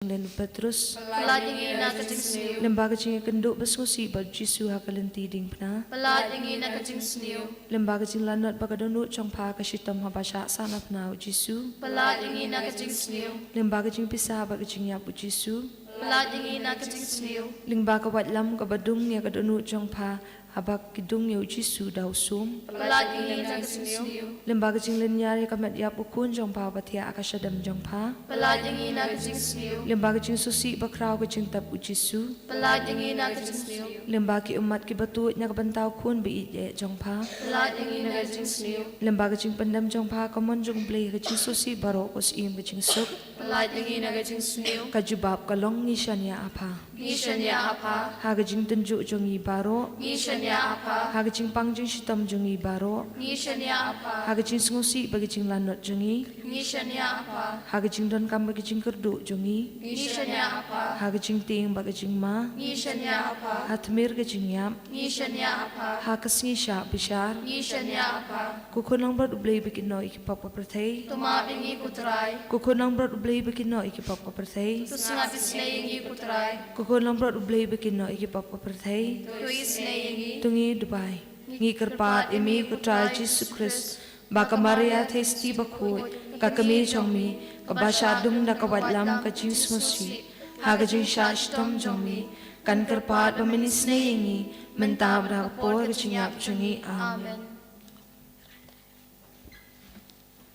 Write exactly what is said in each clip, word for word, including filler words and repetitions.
Len Petrus. Pynlait ïa ngi na ka jingsniew. Lyngba ka jingïakynduh ba sngewsih bad u Jisu ha ka lynti diengphna. Pynlait ïa ngi na ka jingsniew. Lyngba ka jinglanot ba ka dohnud jong pha ka shitom haba shah sahnarphna u Jisu. Pynlait ïa ngi na ka jingsniew. Lyngba ka jingpisa bad ka jingïap u Jisu. Pynlait ïa ngi na ka jingsniew. Lyngba ka waitlam kaba dung ïa ka dohnud jong pha haba ki dung ïa u Jisu da u sum. Pynlait ïa ngi na ka jingsniew. Lyngba ka jinglynñiar ïa ka met ïap u Khun jong pha ba thiah ha ka shadem jong pha. Pynlait ïa ngi na ka jingsniew. Lyngba ka jingsngewsih bakhraw ka jingtep u Jisu. Pynlait ïa ngi na ka jingsniew. Lyngba ki ummat kiba tuid na ka bynta u Khun ba ïeit eh jong pha. Pynlait ïa ngi na ka jingsniew. Lyngba ka jingpyndem jong pha ka mon jong u Blei ha ka jingsngewsih baroh, ka syiem, ka jingsuk. Pynlait ïa ngi na ka jingsniew. Ka jubab ka long, ngi shaniah ha pha. Ngi shaniah ha pha. Ha ka jingtynjuh jong ngi baroh. Ngi shaniah ha pha. Ha ka jingpang jingshitom jong ngi baroh. Ngi shaniah ha pha. Ha ka jingsngewsih bad ka jinglanot jong ngi. Ngi shaniah ha pha. Ha ka jingdonkam bad ka jingkyrduh jong ngi. Ngi shaniah ha pha. Ha ka jingtieng bad ka jingma. Ngi shaniah ha pha. Ha tmier ka jingïap. Ngi shaniah ha pha. Ha ka sngi shah bishar. Ngi shaniah ha pha. Ko Khun langbrot u Blei ba kynnoh ïa ki pop ka pyrthei. To map ïa ngi ko Trai. Ko Khun langbrot u Blei ba kynnoh ïa ki pop ka pyrthei. To sngap isynei ïa ngi ko Trai. Ko Khun langbrot u Blei ba kynnoh ïa ki pop ka pyrthei. To isynei ïa ngi. To ngi duwai. Ngi kyrpad ïa me ko Trai Jisu Khrist, ba ka Maria Theisotti bakhuid, ka kmie jong me, kaba shah dung da ka waitlam ka jingsngewsih ha ka jingshah shitom jong me, kan kyrpad ba men isynei ïa ngi mynta bad ha ka por ka jingïap jong ngi. Amen.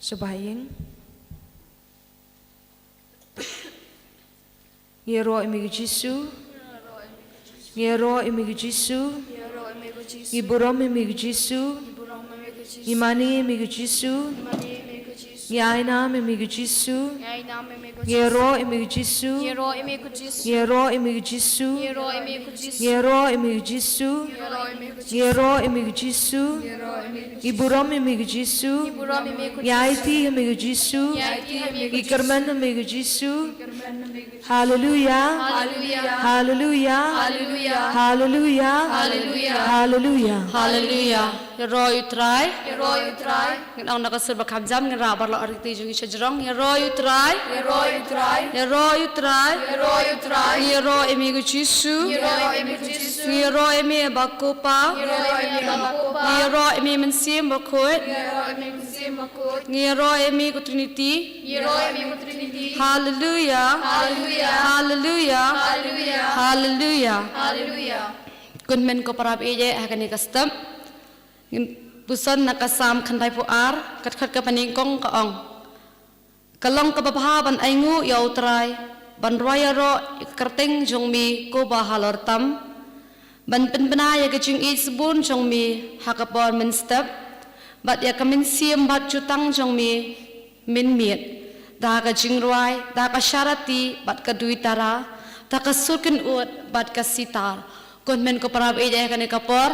Sngewbha ïing. Ngi ïaroh ïa me ko Jisu. Ngi ïaroh ïa me ko Jisu. Ngi burom ïa me ko Jisu. Ngi mane ïa me ko Jisu. Ngi ai nam ïa me ko Jisu. Ngi ïaroh ïa me ko Jisu. Ngi ïaroh ïa me ko Jisu. Ngi ïaroh ïa me ko Jisu. Ngi ïaroh ïa me ko Jisu. Ngi burom ïa me ko Jisu. Ngi aiti ha me ko Jisu. Ngi kyrmen ha me ko Jisu. Haleluya. Haleluya. Haleluya. Haleluya. Ïaroh ïa u Trai. Ïaroh ïa u Trai. Ngin ong na ka sur ba kham jam, ngin rah baroh ar kti jong ngi sha jrong. Ïaroh ïa u Trai. Ïaroh ïa u Trai. Ïaroh ïa u Trai. Ïaroh ïa u Trai. Ngi ïaroh ïa me ko Jisu. Ngi ïaroh ïa me ko Jisu. Ngi ïaroh ïa me Aba ko Pa. Ngi ïaroh ïa me Aba ko Pa. Ngi ïaroh ïa me Mynsiem Bakhuid. Ngi ïaroh ïa me Mynsiem Bakhuid. Ngi ïaroh ïa me ko Trinity. Ngi ïaroh ïa me ko Trinity. Haleluya. Haleluya. Haleluya. Haleluya. Haleluya. Haleluya. Ko hynmen ko para baieit, ha kane ka step ngin puson na ka Salm khyndaiphew ar, ka dkhot kaba nyngkong ka ong: Ka long kaba bha ban ainguh ïa u Trai, ban rwai ïaroh ïa ka kyrteng jong me ko Ba Halor Tam, ban pynbna ïa ka jingïeit sbun jong me ha ka por mynstep, bad ïa ka mynsiem bad jutang jong me mynmiet, da ka jingrwai, da ka sharati bad ka duitara, da ka sur kynud bad ka sitar. Ko hynmen ko para baieit, ha kane ka por,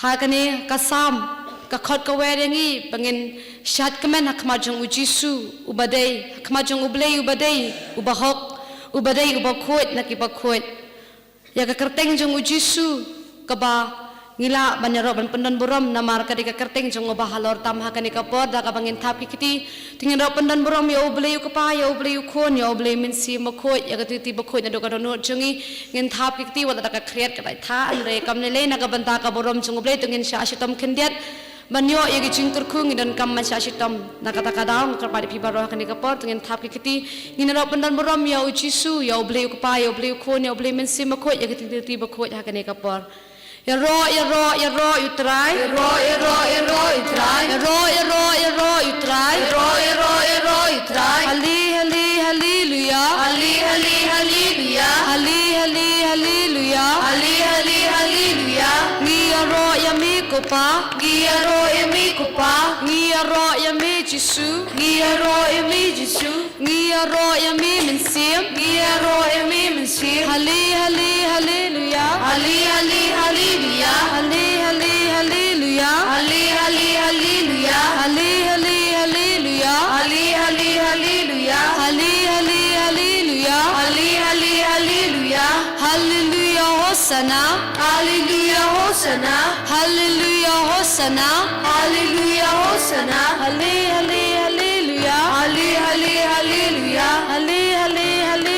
ha kane ka Salm ka khot ka wer ïa ngi ba ngin shad kmen ha khmat jong u Jisu uba dei, ha khmat jong u Blei uba dei, uba hok, uba dei uba khuid na kiba khuid. Ïa ka kyrteng jong u Jisu kaba ngi lah ban ïaroh ban pyndon burom, namar ka dei ka kyrteng jong u Ba Halor Tam. Ha kane ka por, da kaba ngin thap ki kti, te ngin ïaroh pyndon burom ïa u Blei u Kpa, ïa u Blei u Khun, ïa u Blei Mynsiem Bakhuid, ïa ka Trinity bakhuid naduh ka dohnud jong ngi. Ngin thap ki kti, wat la da ka khriat ka dei thah, hynrei kam lei lei na ka bynta ka burom jong u Blei, to ngin shah shitom khyndiat ban ïoh ïa ki jingkyrkhu, ngi donkam ban shah shitom. Na kata ka daw nga kyrpad ïa phi baroh ha kane ka por, to ngin thap ki kti, ngin ïaroh pyndon burom ïa u Jisu, ïa u Blei u Kpa, ïa u Blei u Khun, ïa u Blei Mynsiem Bakhuid, ïa ka Trinity bakhuid ha kane ka por. Ïaroh, ïaroh, ïaroh ïa u Trai. Ïaroh, ïaroh, ïaroh ïa u Trai. Ïaroh, ïaroh, ïaroh ïa u Trai. Ïaroh, ïaroh, ïaroh ïa u Trai. Hali, hali, haleluya. Hali, hali, haleluya. Hali, hali, haleluya. Hali, hali, haleluya. Ngi ïaroh ïa me ko Pa. Ngi ïaroh ïa me ko Pa. Ngi ïaroh ïa me Jisu. Ngi ïaroh ïa me Jisu. Ngi ïaroh ïa me Mynsiem. Ngi ïaroh ïa me Mynsiem. Hali, hali, haleluya. Hali, hali, haleluya. Hali, hali, haleluya. Hali, hali, haleluya. Hali, hali, haleluya. Hali, hali, haleluya. Hali, hali, haleluya. Hali, hali, haleluya. Haleluya, hosana. Haleluya, hosana. Haleluya, hosana. Haleluya, hosana. Hali, hali, haleluya. Hali, hali, haleluya. Hali, hali, haleluya.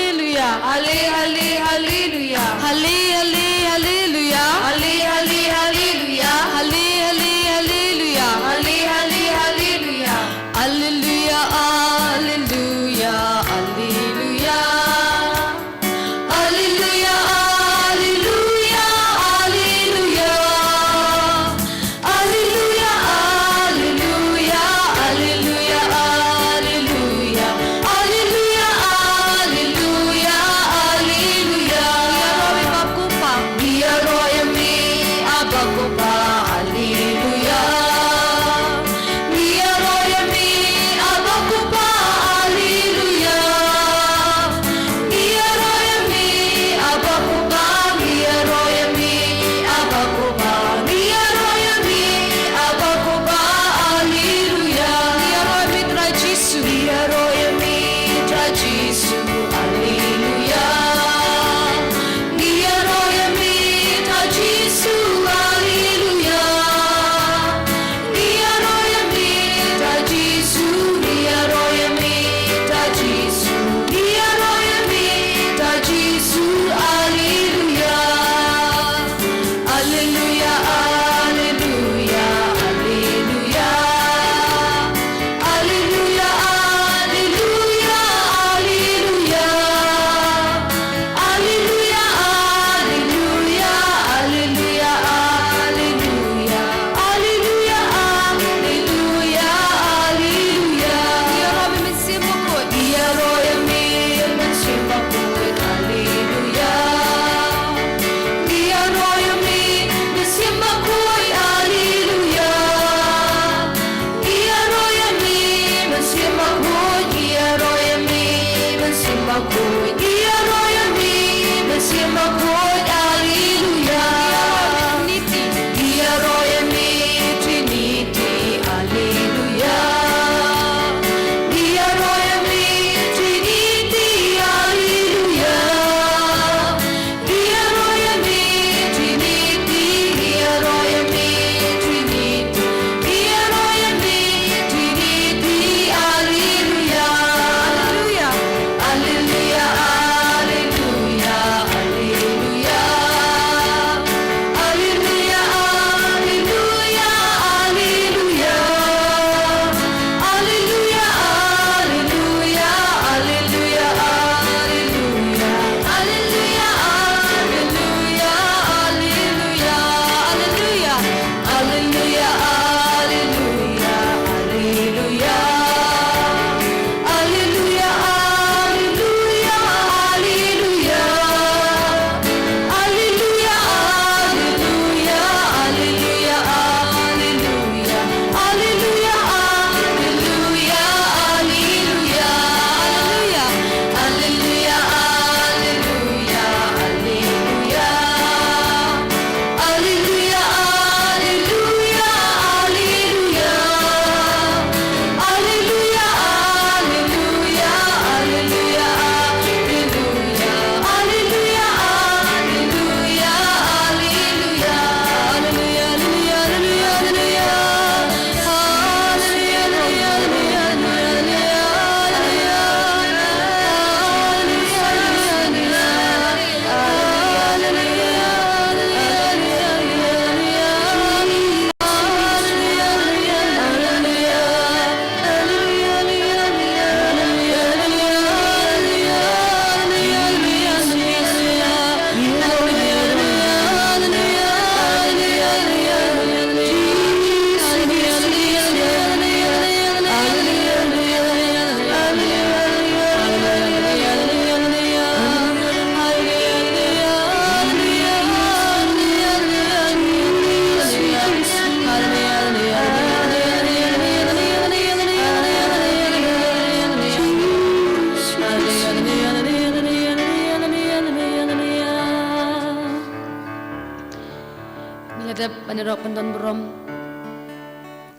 Ngi la dep ban ïarap ban don burom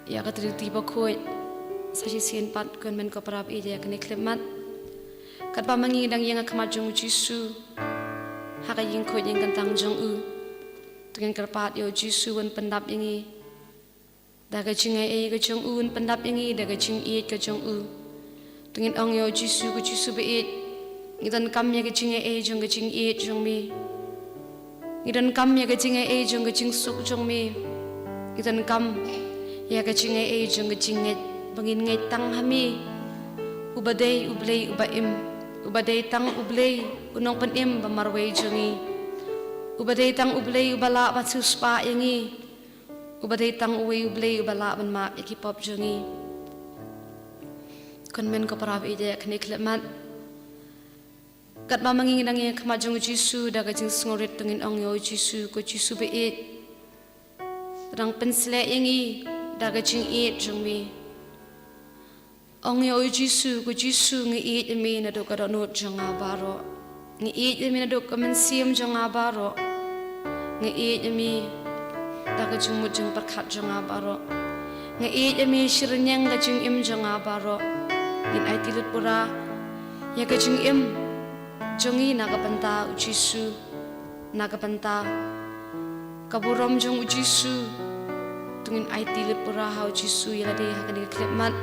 ïa ka Trinity bakhuid. Sa shisien pat, ko hynmen ko para, ïa kane ka khyllipmat, katba ma ngi dang ïeng ha khmat jong u Jisu ha ka ïing khuid ïing kyntang jong u, to ngin kyrpad ïa u Jisu un pyndap ïa ngi da ka jingai ei ka jong u, un pyndap ïa ngi da ka jingïeit ka jong u. To ngin ong ïa u Jisu, ko Jisu baieit, ngi donkam ïa ka jingai ei jong ka jingïeit jong me. Ngi donkam ïa ka jingai ei jong ka jingsuk jong me. Ngi donkam ïa ka jingai ei jong ka jingngeit, ba ngin ngeit tang ha me, uba dei U Blei uba im, uba dei tang U Blei u nongpynim ba marwei jong ngi, uba dei tang U Blei uba lah ban siewspah ïa ngi, uba dei tang uwei U Blei uba lah ban map ïa ki pop jong ngi. Ko hynmen ko para, ïa kane ka khyllipmat, katba ma ngi dang ïeng ha khmat jong u Jisu da ka jingsngewrit, to ngin ong ïa u Jisu, ko Jisu baieit, to dang pynsleh ïa ngi da ka jingïeit jong me. Ong ïa u Jisu, ko Jisu, nga ïeit ïa me naduh ka dohnud jong nga baroh. Nga ïeit ïa me naduh ka mynsiem jong nga baroh. Nga ïeit ïa me da ka jingmut jingpyrkhat jong nga baroh. Nga ïeit ïa me shi rynïeng ka jingim jong nga baroh. Ngin aiti lut pura ïa ka jingim jong ngi na ka bynta u Jisu, na ka bynta ka burom jong u Jisu. To ngin aiti lut pura ha u Jisu ïa lade ha kane ka khyllipmat.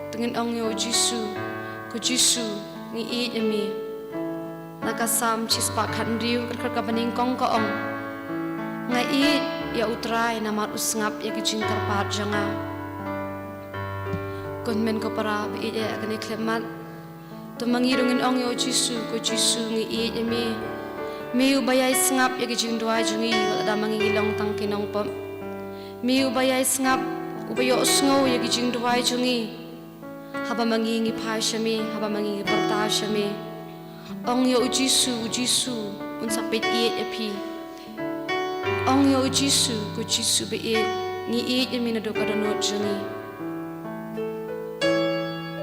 To ngin ong ïa u Jisu, ko Jisu, nga ïeit ïa me. Na ka Salm shispah khathynriew, ka dkhot kaba nyngkong ka ong, nga ïeit ïa U Trai namar u sngap ïa ka jingkyrpad jong nga. Ko hynmen ko para, baieit, ïa kane ka khyllipmat, to ma ngi ruh ngin ong ïa u Jisu, ko Jisu, nga ïeit ïa me. Me uba ïai sngap ïa ka jingduwai jong ngi wat lada ma ngi ngi long tang ki nongpop. Me uba ïai sngap, uba ïohsngew ïa ka jingduwai jong ngi, haba ma ngi ngi phai sha me, haba ma ngi ngi pyrta sha me. Ong ïa u Jisu, u Jisu un sa peit ïeit ïa phi. Ong ïa u Jisu, ko Jisu baieit, ngi ïeit ïa me naduh ka dohnud jong ngi.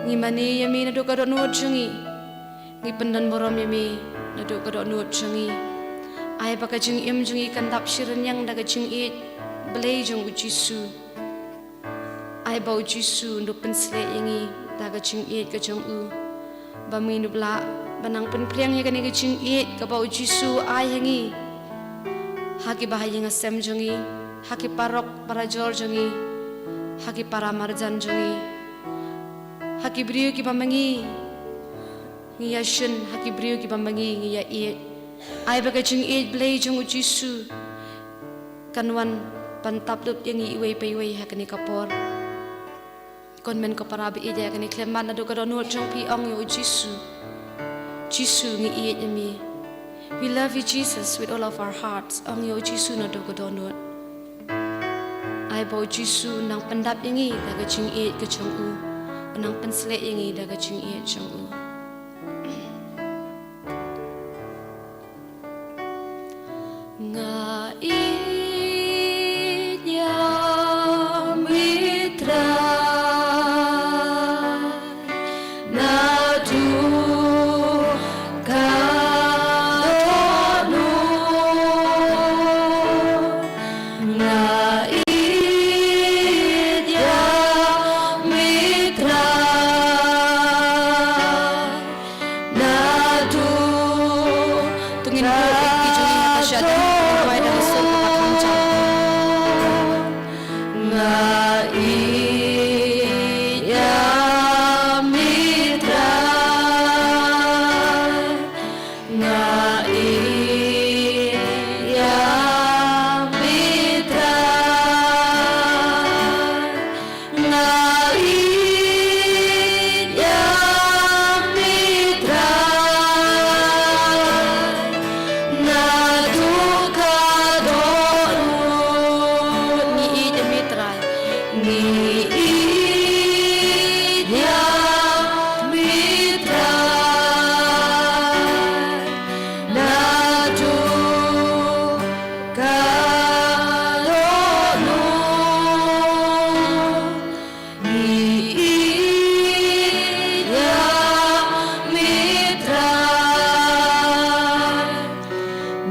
Ngi mane ïa me naduh ka dohnud jong ngi. Ngi pyndon burom ïa me naduh ka dohnud jong ngi. Ai ba ka jingim jong ngi kan dap shi rynïeng da ka jingïeit Blei jong u Jisu. Ai ba u Jisu un dup pynshlei ïa ngi da ka jingïeit ka jong u. Ba ngi dup lah ban nang pynpriang ïa kane ka jingïeit kaba u Jisu u ai ha ngi. Ha ki bahaïing hasem jong ngi, ha ki paralok parajor jong ngi, ha ki para marjan jong ngi, ha ki briew kiba ma ngi ngi ïa shun, ha ki briew kiba ma ngi ngi ïa ïeit. Ai ba ka jingïeit Blei jong u Jisu kan wan ban tap lut ïa ngi iwei pa iwei ha kane ka por. Ko hynmen ko para ba ïeit, ïa kane khlem mat naduh ka dohnud jong phi ong ïa u Jisu. Jisu ngi ïeit ïa me. We love you Jesus with all of our hearts. Ong ïa u Jisu naduh ka dohnud. Ai ba u Jisu un nang pyndap ïa ngi da ka jingïeit ka jong u. Un nang pynshlei ïa ngi da ka jingïeit jong u. Nga ïeit ïa me Trai, naduh ka dohnud. Nga ïeit ïa me Trai, naduh. To ngin buh ïa ki jong ngi ha ka shadem, ngin duwai da ka sur kaba khamjam. Nga ïeit ïa me Trai, nga ïeit ïa me Trai. Nga ïeit ïa me Trai, naduh ka dohnud. Ngi ïeit ïa me Trai. Ngi ïeit ïa me Trai, naduh ka dohnud. Ngi ïeit ïa me Trai,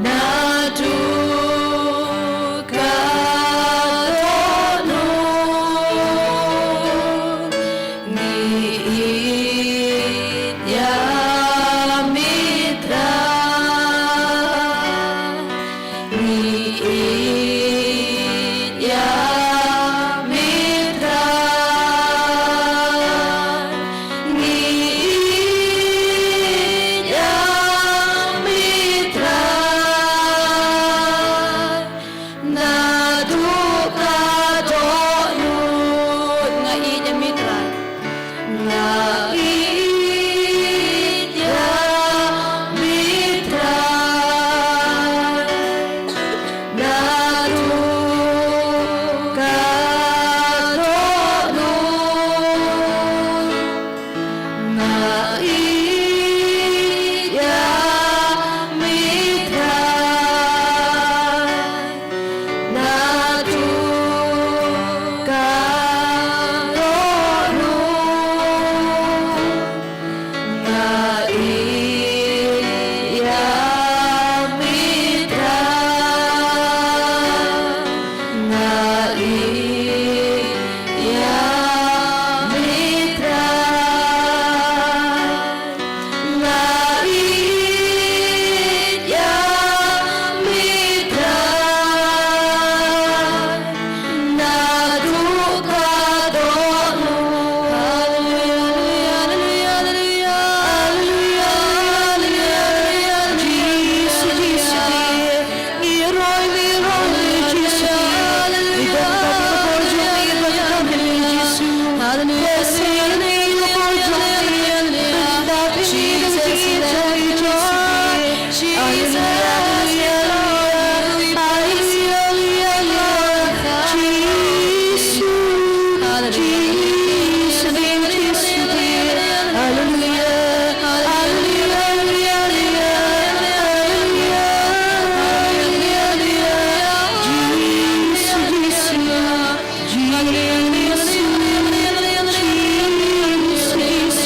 naduh ka dohnud. Ngi ïeit ïa me Trai, ngi ïeit ïa me Trai, ngi ïeit ïa me Trai, naduh ka dohnud. Nga ïeit ïa me Trai. Nga ïeit ïa me Trai, naduh ka dohnud. Nga ïeit ïa me Trai, naduh ka dohnud. Nga ïeit ïa me Trai, nga ïeit ïa me Trai. Nga ïeit ïa me Trai, naduh ka dohnud. Haleluya, haleluya, haleluya, haleluya, haleluya, haleluya, Jisu, Jisu. Ngi ïaroh, ngi ïaroh ïa me Jisu. Ngi donkam ïa ka bor jong me, ngi donkam ïa me Jisu. Haleluya. Bless me, ngi ïaroh ïa ka bor jong me. Pyndap ïa me da ka jingïeit jong me Jisu. Haleluya, haleluya, haleluya. Haleluya, haleluya, haleluya. Jisu, Jisu, Jisu. Haleluya, haleluya, haleluya, haleluya. Jisu, Jisu, Jisu, Jisu.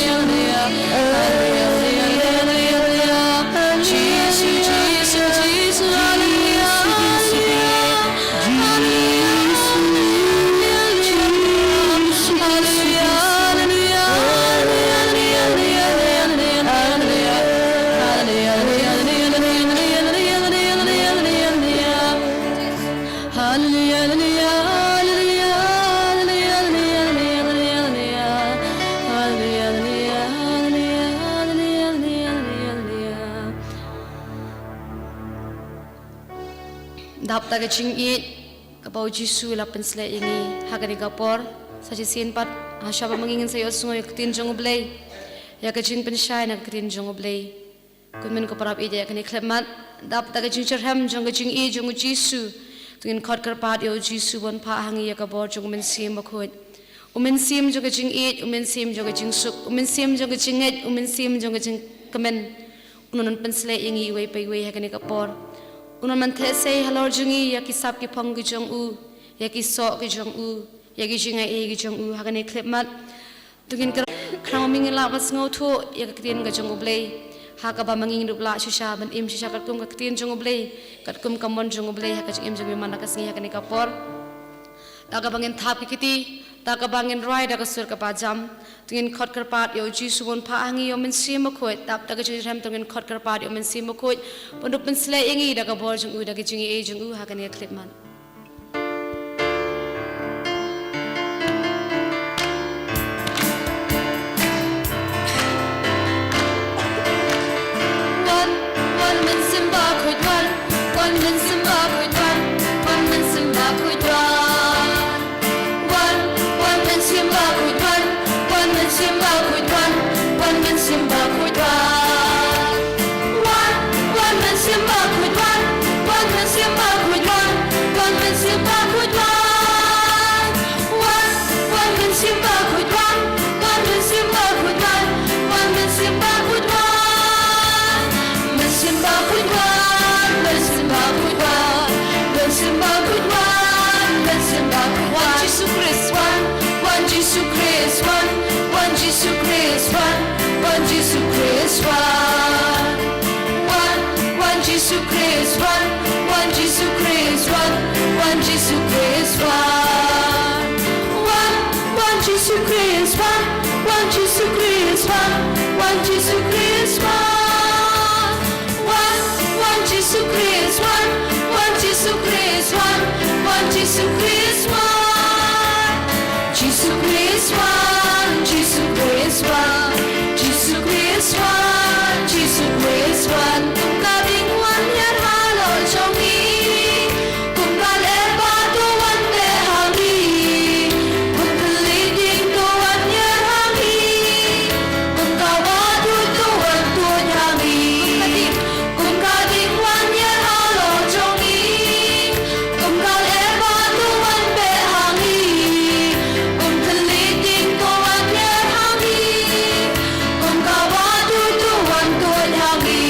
Dap da ka jingïeit kaba u Jisu u la pynshlei ïa ngi ha kane ka por, sa shisien pat, ha shwa ba ma ngi ngin sa ïohsngew ïa ka ktien jong U Blei, ïa ka jingpynshai na ka ktien jong U Blei. Kumne ko para baieit, ïa kane khyllipmat, dap da ka jingshitrhem jong ka jingïeit jong u Jisu, to ngin khot kyrpad ïa u Jisu ban phah ha ngi ïa ka bor jong U Mynsiem Bakhuid. U Mynsiem jong ka jingïeit, U Mynsiem jong ka jingsuk, U Mynsiem jong ka jingngeit, U Mynsiem jong ka jingkmen. Un nang pynshlei ïa ngi iwei pa iwei ha kane ka por. Un nang thehsei halor jong ngi ïa ki sap ki phong ki jong u, ïa ki soh ki jong u, ïa ki jingai ei ki jong u ha kane khyllipmat. To ngin kyrpad, khnang ba ma ngi lah ban sngewthuh ïa ka ktien ka jong U Blei, ha kaba ma ngi ngin dup lah shisha ban im shisha katkum ka ktien jong U Blei, katkum ka mon jong U Blei ha ka jingim jong ngi man la ka sngi ha kane ka por. Da kaba ngin thap ki kti, da kaba ngin rwai da ka sur kaba jam, to ngin khot kyrpad ïa u Jisu ban phah ha ngi ïa U Mynsiem Bakhuid. Dap da ka jingshitrhem to ngin khot kyrpad ïa U Mynsiem Bakhuid ban dup pynshlei ïa ngi da ka bor jong u, da ka jingïeit jong u ha kane ka khyllipmat. Wan, wan Mynsiem Bakhuid wan, wan Mynsiem Bakhuid wan, wan Mynsiem Bakhuid wan. Wan, wan Mynsiem Bakhuid wan, wan Mynsiem Bakhuid wan, wan Mynsiem Bakhuid wan. Wan, wan Mynsiem Bakhuid wan, wan Mynsiem Bakhuid wan, wan Mynsiem Bakhuid wan. Wan, wan Mynsiem Bakhuid wan, wan Mynsiem Bakhuid wan, wan Mynsiem Bakhuid wan. Mynsiem Bakhuid wan, Mynsiem Bakhuid wan, Mynsiem Bakhuid wan, Mynsiem Bakhuid wan. Wan Jisu Khrist wan, wan Jisu Khrist wan, wan Jisu Khrist wan, wan Jisu Khrist wan. Wan, wan Jisu Khrist wan, wan Jisu Khrist wan, wan Jisu Khrist wan. Wan, wan Jisu Khrist wan, wan Jisu Khrist wan, wan Jisu Khrist wan. Wan, wan Jisu Khrist wan, wan Jisu Khrist wan, wan Jisu Khrist wan. Jisu Khrist wan, Jisu Khrist wan, Jisu Khrist wan, Jisu Khrist wan. Kum ka ding wan hiar halor jong ngi. Kum ka leh ba to wan beh ha ngi. Kum thylliej ding to wan hiar ha ngi. Kum ka wah duh to wan tuid ha ngi. Kum ka ding Kum ka ding wan hiar halor jong ngi. Kum ka leh ba to wan beh ha ngi. Kum thylliej ding to wan hiar ha ngi. Kum ka wah duh to wan tuid ha ngi.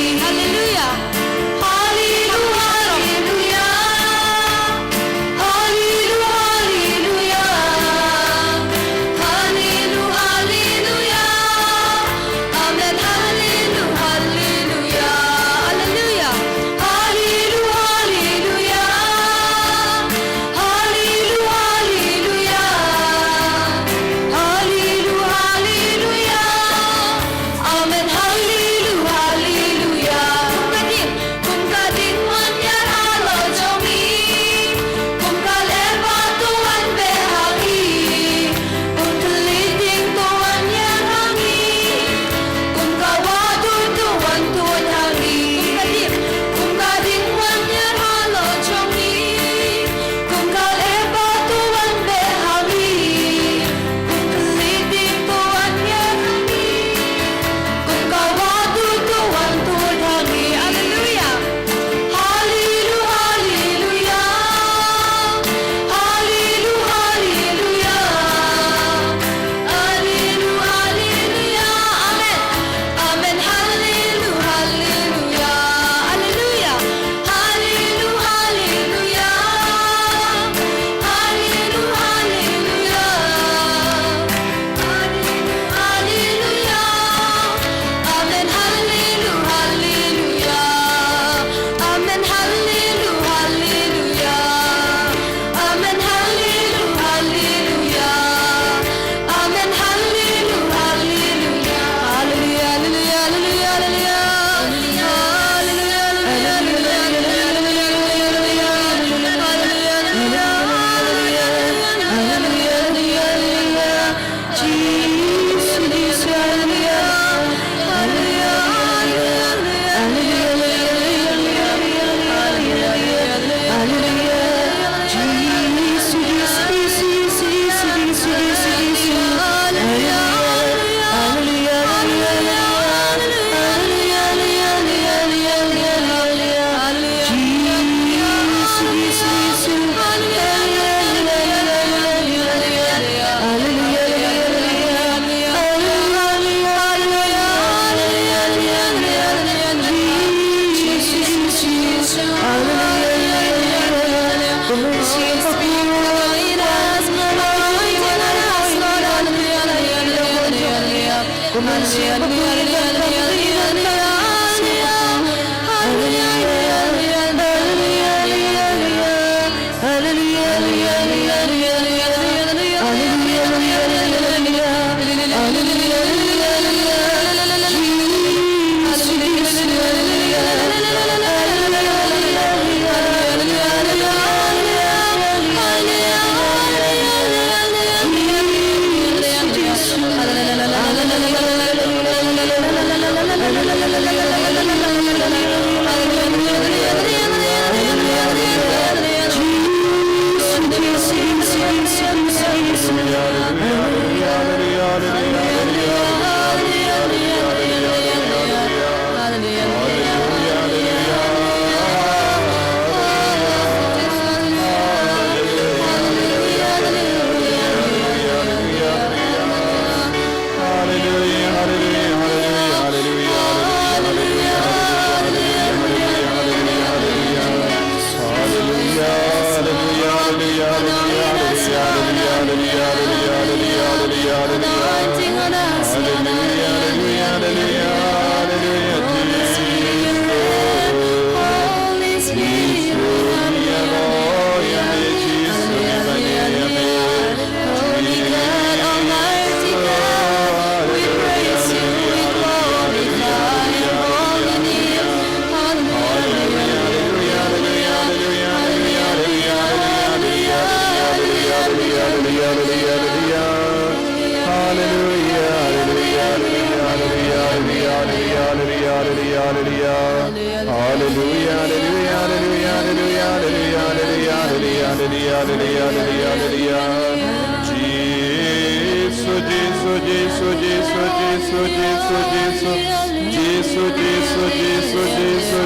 Jisu, Jisu,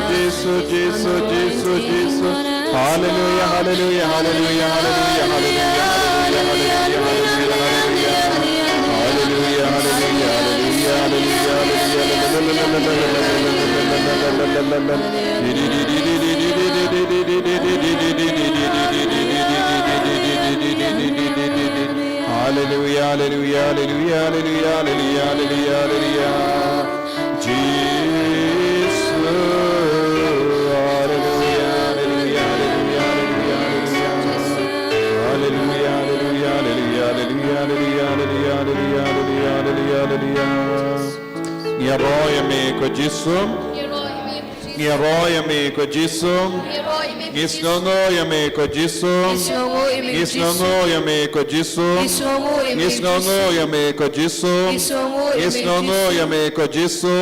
Jisu, Jisu, Jisu, Jisu. Hallelujah, hallelujah, hallelujah, hallelujah, hallelujah. Hallelujah, hallelujah, hallelujah, hallelujah, hallelujah, hallelujah, hallelujah. Jesus. Hallelujah, hallelujah, hallelujah, hallelujah, hallelujah. Hallelujah, hallelujah, hallelujah, hallelujah. Ngi ïaroh ïa me ko Jisu. Ngi ïaroh ïa me ko Jisu. Ngi sngewnguh ïa me ko Jisu. Ngi sngewnguh ïa me ko Jisu. Ngi sngewnguh ïa me ko Jisu. Ngi sngewnguh ïa me ko Jisu.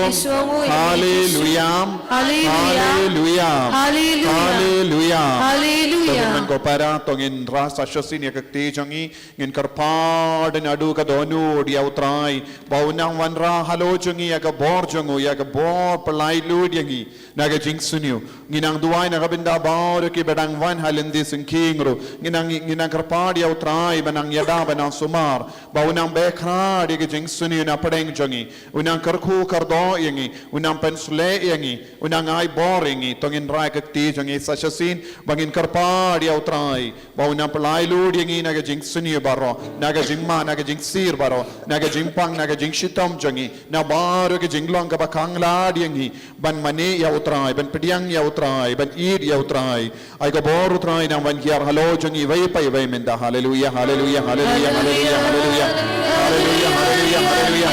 Haleluya. Haleluya. Haleluya. Haleluya. Haleluya. To ngin myn ko para, to ngin rah sa shisien ïa ka kti jong ngi. Ngin kyrpad naduh ka dohnud ïa U Trai ba un nang wanrah halor jong ngi ïa ka bor jong u, ïa ka bor pyllait luid ïa ngi na ka jingsniew. Ngi nang duwai na ka bynta baroh kiba dang wan ha lynti syngkien ruh. Ngi nang, ngi nang kyrpad ïa U Trai ba nang ïada, ba nang sumar, ba un nang beh khrad ïa ka jingsniew na pdeng jong ngi. Un nang kyrkhu kyrdoh ïa ngi, un nang pynshlei ïa ngi, un nang ai bor ïa ngi. To ngin rah ka kti jong ngi sa shisien ba ngin kyrpad ïa U Trai ba un nang pyllait luid ïa ngi na ka jingsniew baroh, na ka jingmad, na ka jingsir baroh, na ka jingpang, na ka jingshitom jong ngi, na baroh ka jinglong kaba khang lad ïa ngi ban mane ïa U Trai, ban pdiang ïa U Trai, ban ïeit ïa U Trai. Ai ka bor U Trai nang ban hiar halor jong ngi iwei pa iwei mynta. Haleluya, haleluya, haleluya, haleluya, haleluya. Haleluya, haleluya, haleluya,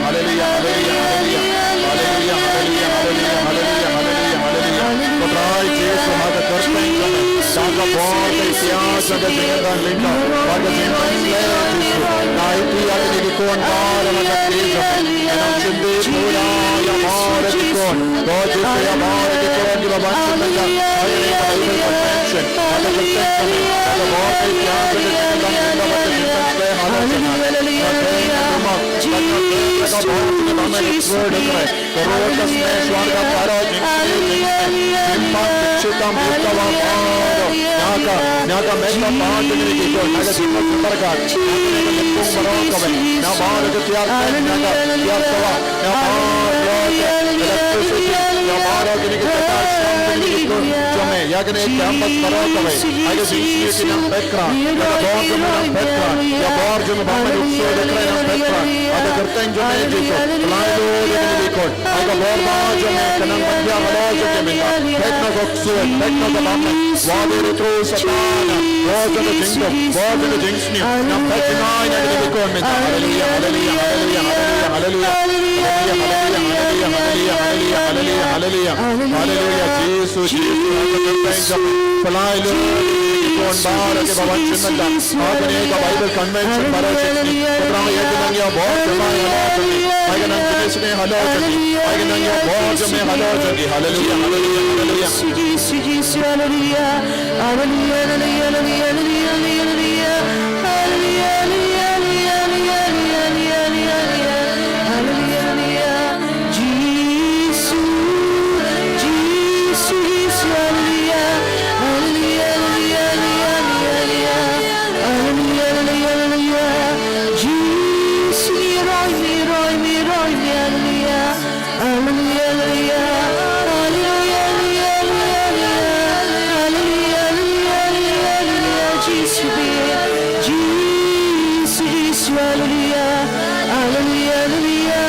haleluya, haleluya, haleluya, haleluya. Haleluya, haleluya, haleluya, haleluya, haleluya, haleluya. Ko Trai Jisu, ha ka kyrteng jong me, da ka bor ka iktiar jong ka jingïaid lyngkot bad ka jingpynshlei Jisu, nga aiti ïa kine ki khun baroh ha ka kti jong me. Ngan ym shim pura ïa baroh ki khun. Ko Jisu, ïa baroh ki khun kiba ban sngewthuh ha kane ka Bible convention, ha ka kyrteng jong me, da ka bor ka iktiar jong ka jingïaid lyngkot bad ka jingpynshlei halor jong nga. Nga dei nga dei ma, bad nga dei ka bor ka ba me. Ka rud ka snem shuwa ka para jingsniew jingsniew, jingpang jingshitom, jingkawang baroh na ka, na ka met kaba jong ngi ki khun, na ka jingmut jingpyrkhat, na kane ka lympung baroh kawei, na baroh ka tiar kren, na ka tiar sawa, na baroh ka electricity, na baroh kine ki jaka shong jong ngi ki khun jong me, Ïa kane ka campus baroh kawei. Ai ka jingsniew ki nang peit Trai. Ïa ka bor jong me nang peit Trai. Ïa bor jong me ba me duk shuh da Trai nang peit Trai. Ha ka kyrteng jong me Jisu. Pynlait lut ïa kine ki khun. Ai ka bor ba jong me ka nang ban ïa halor jong ki mynta. Peit noh ka ksuid, peit noh ka bamnai. Wat ïa ruh Satan. Bor jong ka jingduk, bor jong ka jingsniew. Nang peit jngai na kine ki khun mynta. Haleluia, haleluia, haleluia, haleluia, haleluia. Haleluia, haleluia, haleluia, haleluia, haleluia, haleluia. Haleluia, Jisu, Jisu, ha ka kyrteng jong me. Pynlait lut ïa ki khun baroh kiba wan sha mynta. Ha kane ka Bible convention baroh shi sngi. Ko Trai, ai ka nang ïa bor jong me halor jong ngi. Ai ka nang jingsniew halor jong ngi. Ai ka nang ïa bor jong me halor jong ngi. Haleluia, haleluia, haleluia. Jisu, Jisu, Jisu, haleluia. Haleluia, haleluia, haleluia, haleluia, haleluia. Haleluia, haleluia, haleluia. Haleluia, haleluia. Jisu, Jisu, Jisu, haleluia. Haleluia, haleluia, haleluia, haleluia. Haleluia, haleluia, haleluia. Jisu, mi roi, mi roi, mi roi, mi haleluia. Haleluia, haleluia. Haleluia, haleluia, haleluia. Haleluia, haleluia, haleluia, haleluia. Jisu bit. Jisu, Jisu, haleluia. Haleluia, haleluia.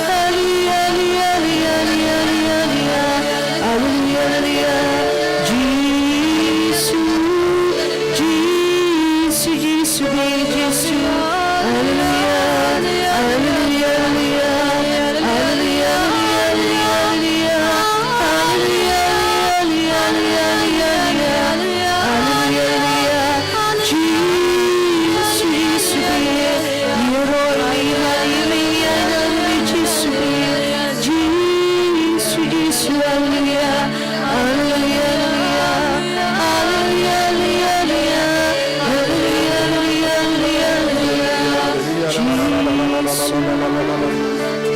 Haleluia, haleluia, haleluia, haleluia. Haleluia, haleluia. Jisu. Jisu, Jisu, Jisu. Haleluia. Haleluia, haleluia. Haleluia, haleluia, haleluia. Haleluia, haleluia, haleluia. Haleluia, haleluia. Jisu, Jisu, Jisu. Haleluia, haleluia, haleluia. Jisu, Jisu, Jisu. Haleluia. Haleluia, haleluia. Haleluia, haleluia. Haleluia, haleluia, haleluia.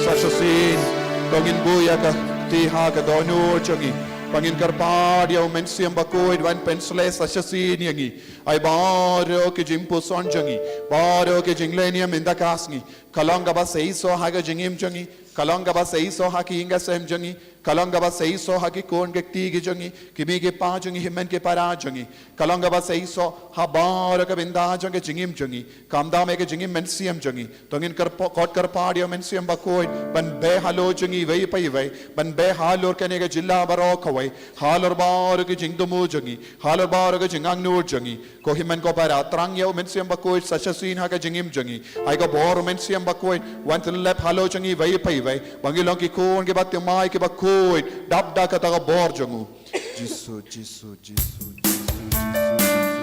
Sa shisien to ngin buh ïa ka kti ha ka dohnud jong ngi. Ba ngin kyrpad ïa u Mynsiem Bakhuid ban pynshlei sa shisien ïa ngi. Ai baroh ki jingpuson jong ngi, baroh ki jingleh niam mynta ka sngi. Ka long kaba seisoh ha ka jingim jong ngi, ka long kaba seisoh ha ki ïing ki sem jong ngi, ka long kaba seisoh ha ki khun ki kti ki jong ngi, ki mei ki pa jong ngi, hynmen ki para jong ngi. Ka long kaba seisoh ha baroh ka bynta jong ka jingim jong ngi. Khamtam ha ka jingim mynsiem jong ngi. To ngin kyrpa-, kot kyrpad ïa u Mynsiem Bakhuid ban beh halor jong ngi iwei pa iwei, ban beh halor kane ka jylla baroh kawei, halor baroh ka jingthmu jong ngi, halor baroh ka jingangnud jong ngi. Ko hynmen ko para, thrang ïa u Mynsiem Bakhuid sa shisien ha ka jingim jong ngi. Ai ka bor u Mynsiem Bakhuid wan tyllep halor jong ngi iwei pa iwei, ba ngin long ki khun kiba thymmai kiba khuid dap da kata ka bor jong u. Jisu, Jisu, Jisu, Jisu, Jisu, Jisu.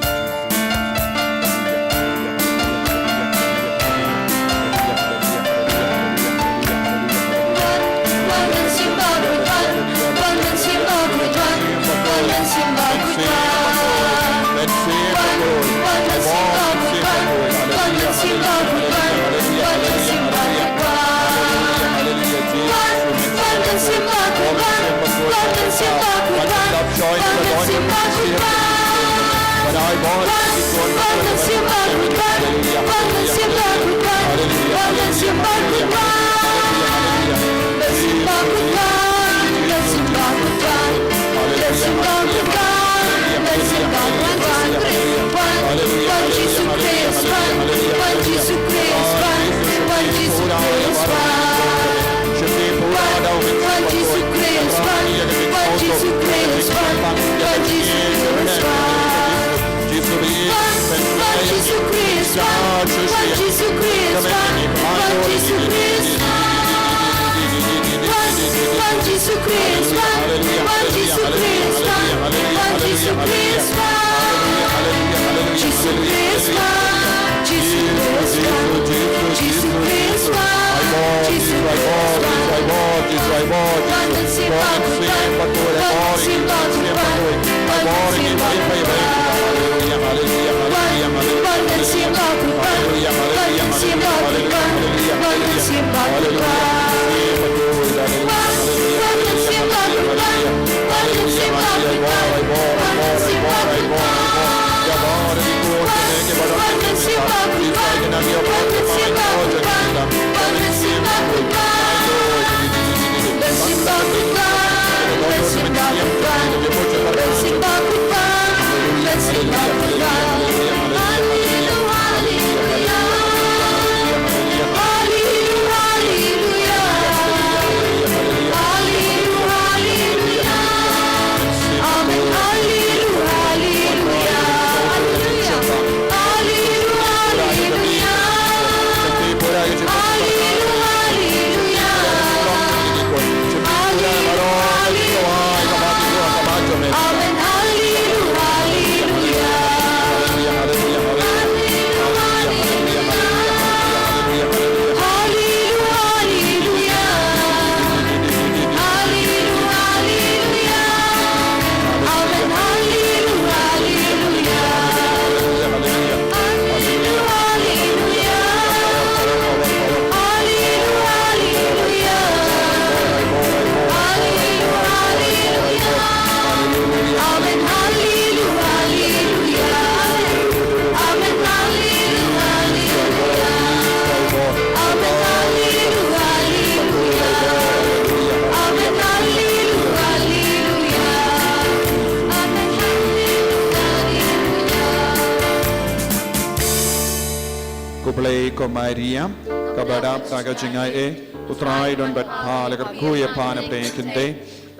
Maria, kaba dap da ka jingai e, U Trai don bad pha, la kyrkhu ïa pha na pdeng ki khyndai,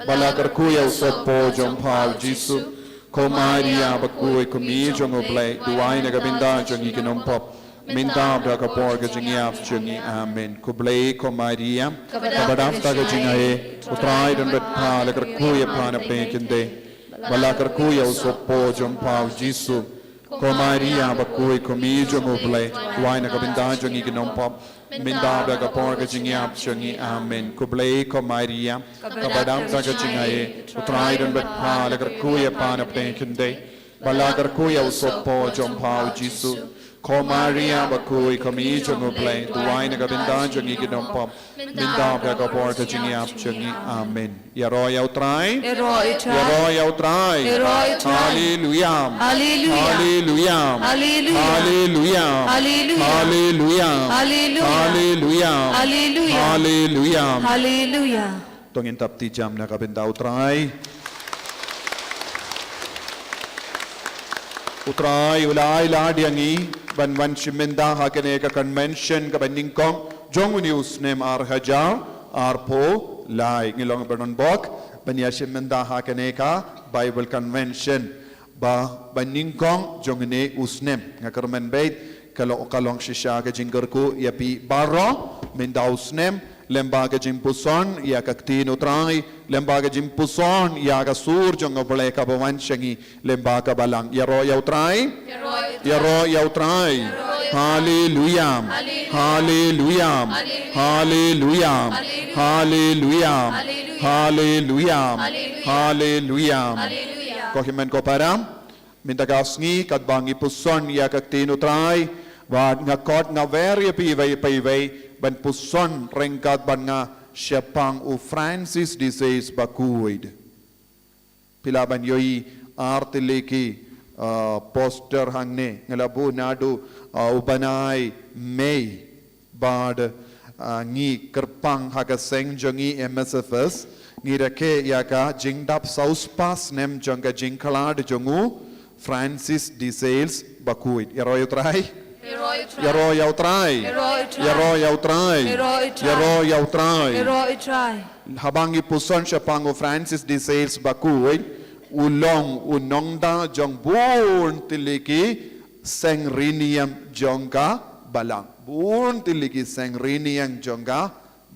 bad la kyrkhu ïa u sohpynshitom jong pha u Jisu. Ko Maria bakhuid, ko Kmie jong U Blei, duwai na ka bynta jong ngi ki nongpop, mynta bad ha ka por ka jingïap jong ngi. Amen. Khublei ko Maria, kaba dap da ka jingai e, U Trai don bad pha, la kyrkhu ïa pha na pdeng ki khyndai, bad la kyrkhu ïa u sohpynshitom jong pha u Jisu. Ko Maria bakhuid, ko Kmie jong U Blei, duwai na ka bynta jong ngi ki nongpop, mynta bad ha ka por ka jingïap jong ngi. Amen. Khublei ko Maria, kaba dap da ka jingai e, U Trai don bad pha, la kyrkhu ïa pha na pdeng ki khyndai, bad la kyrkhu ïa u sohpynshitom jong pha u Jisu. Ko Maria bakhuid, ko Kmie jong U Blei, duwai na ka bynta jong ngi ki nongpop, mynta bad ha ka por ka jingïap jong ngi. Amen. Ïaroh ïa U Trai. Ïaroh ïa U Trai. Ïaroh ïa U Trai. Ïaroh ïa U Trai. Haleluia. Haleluia. Haleluia. Haleluia. Haleluia. Haleluia. Haleluia. Haleluia. Haleluia. Haleluia. To ngin tap ti jam na ka bynta U Trai. U Trai u la ai lad ïa ngi ban wan shimet ha kane ka convention kaba nyngkong jong une u snem ar hajar arphew lai. Ngi long ba don bok ban ïa shimet ha kane ka Bible convention ba, ba nyngkong jong une u snem. Nga kyrmen beit ka long, ka long shisha ka jingkyrkhu ïa phi baroh mynta u snem, lyngba ka jingpuson ïa ka ktien U Trai, lyngba ka jingpuson ïa ka sur jong U Blei kaba wan sha ngi lyngba ka balang. Ïaroh ïa U Trai. Ïaroh ïa U Trai. Haleluia. Haleluia. Haleluia. Haleluia. Haleluia. Haleluia. Ko hynmen ko para, mynta ka sngi katba ngi puson ïa ka ktien U Trai, bad nga khot nga wer ïa phi iwei pa iwei ban puson ryngkat bad nga shaphang u Francis de Sales bakhuid. Phi lah ban ïohi ar tylli ki, ah, poster hangne, nga la buh naduh, ah, u bnai Mei. Bad, ah, ngi kyrpang ha ka seng jong ngi M S F S, ngi rakhe ïa ka jingdap saw spah snem jong ka jingkhlad jong u Francis de Sales bakhuid. Ïaroh ïa U Trai. Ïaroh ïa U Trai. Ïaroh ïa U Trai. Haba ngi puson shaphang u Francis de Sales bakhuid, u long u nongda jong bun tylli ki seng riewniam jong ka balang. Bun tylli ki seng riewniam jong ka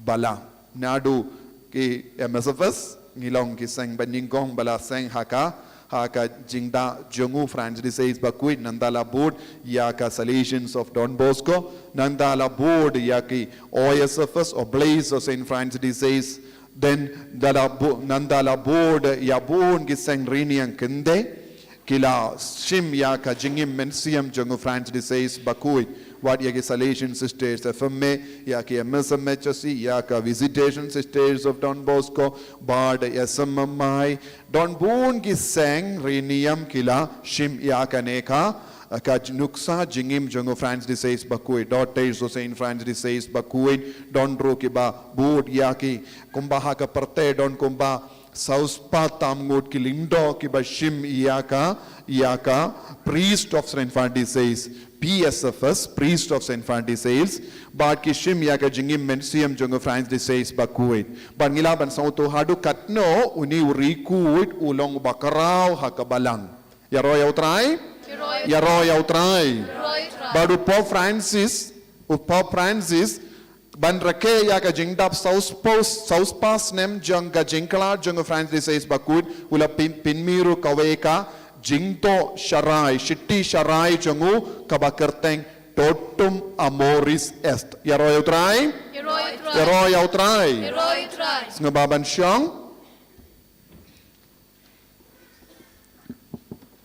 balang. Naduh ki M S F S, ngi long ki seng ba nyngkong ba la seng ha ka, ha ka jingda jong u Francis de Sales bakhuid, nangta la bud ïa ka Salesians of Don Bosco, nangta la bud ïa ki O S F S, Oblates of Saint Francis de Sales, then da la bu-, nangta la bud ïa bun ki seng riewniam kynthei, ki la shim ïa ka jingim mynsiem jong u Francis de Sales bakhuid, wat ïa ki Salesian Sisters F M A, ïa ki M S M H S C, ïa ka Visitation Sisters of Don Bosco, bad S M M I, don bun ki seng riewniam ki la shim ïa kane ka, ka nuksa jingim jong u Francis de Sales bakhuid, Daughters of Saint Francis de Sales bakhuid, don ruh kiba bud ïa ki, kumba ha ka pyrthei don kumba saw spah tam ngut ki lyngdoh kiba shim ïa ka, ïa ka Priest of Saint Francis de Sales, P S F S, Priest of Saint Francis de Sales, bad ki shim ïa ka jingim mynsiem jong u Francis de Sales bakhuid. Bad ngi lah ban sngewthuh haduh katno une u riewkhuid u long uba khraw ha ka balang. Ïaroh ïa U Trai. Ïaroh ïa U Trai. Bad u Pope Francis, u Pope Francis, ban rakhe ïa ka jingdap saw spah, saw spah snem jong ka jingkhlad jong u Francis de Sales bakhuid, u la pyn-, pynmih ruh kawei ka jingtoh sharai, shithi sharai jong u kaba kyrteng Totum Amoris Est. Ïaroh ïa U Trai. Ïaroh ïa U Trai. Sngewbha ban shong.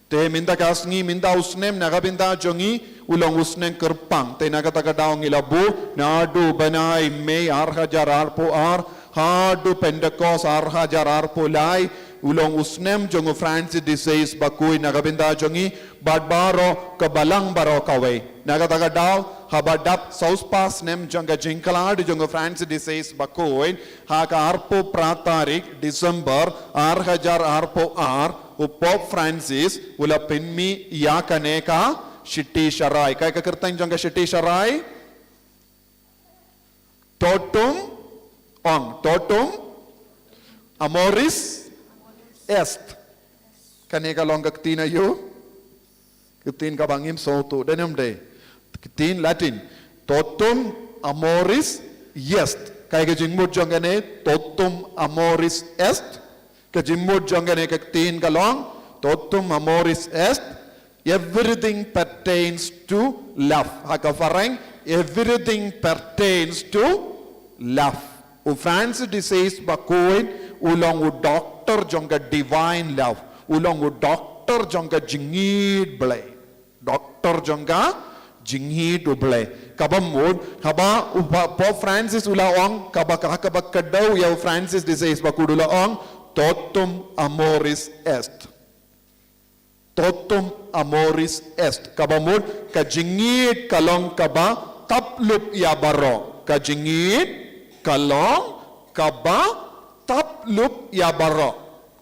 Te mynta ka sngi, mynta u snem na ka bynta jong ngi u long u snem kyrpang. Te na kata ka daw ngi la buh naduh bnai Mei ar hajar arphew ar haduh Pentecost ar hajar arphew lai, u long u snem jong u Francis de Sales bakhuid na ka bynta jong ngi bad baroh ka balang baroh kawei. Na kata ka daw, haba dap saw spah snem jong ka jingkhlad jong u Francis de Sales bakhuid, ha ka arphew phra tarik December ar hajar arphew ar, u Pope Francis u la pynmih ïa kane ka shithi sharai. Kaei ka kyrteng jong ka shithi sharai? Totum, ong, totum amoris est. Kane ka long ka ktien aïu? Ka ktien kaba ngim sngewthuh, dei ne ym dei? Ka ktien Latin. Totum amoris est. Kaei ka jingmut jong kane, totum amoris est? Ka jingmut jong kane ka ktien ka long, totum amoris est, everything pertains to love. Ha ka phareng, everything pertains to love. U Francis de Sales bakhuid u long u doktor jong ka divine love. U long u doktor jong ka jingïeid Blei. Doktor jong ka jingïeid u Blei. Kaba mut, haba u Pope Francis u la ong, kaba ka, kaba kdew ïa u Francis de Sales bakhuid u la ong, totum amoris est. Totum amoris est. Kaba mut, ka jingïeid ka long kaba tap lup ïa baroh. Ka jingïeid ka long kaba tap lup ïa baroh.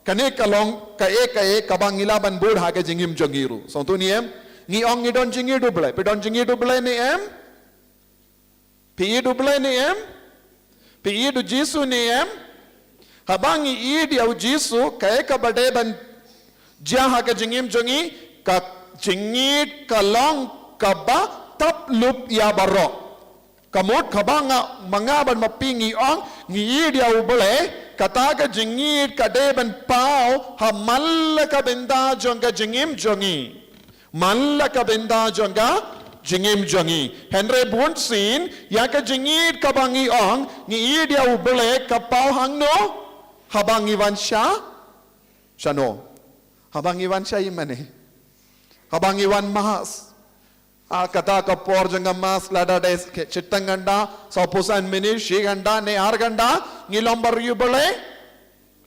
Kane ka long kaei kaei kaba ngi lah ban bud ha ka jingim jong ngi ruh. Sngewthuh ne em? Ngi ong ngi don jingïeid u Blei. Phi don jingïeid u Blei ne em? Phi ïeid u Blei ne em? Phi ïeid u Jisu ne em? Haba ngi ïeid ïa u Jisu, kaei kaba dei ban jia ha ka jingim jong ngi, ka jingïeid ka long kaba tap lup ïa baroh. Ka mut kaba nga, ma nga bad ma phi ngi ong ngi ïeid ïa u Blei, kata ka jingïeid ka dei ban paw ha man la ka bynta jong ka jingim jong ngi. Man la ka bynta jong ka jingim jong ngi. Hynrei bunsien, ïa ka jingïeid kaba ngi ong ngi ïeid ïa u Blei ka paw hangno? Haba ngi wan sha, shano? Haba ngi wan sha ïing mane. Haba ngi wan Mass. Ah, kata ka por jong ka Mass lada dei shiteng ghanta, sawphew san minit, shi ghanta ne ar ghanta, ngi long ba ri u Blei.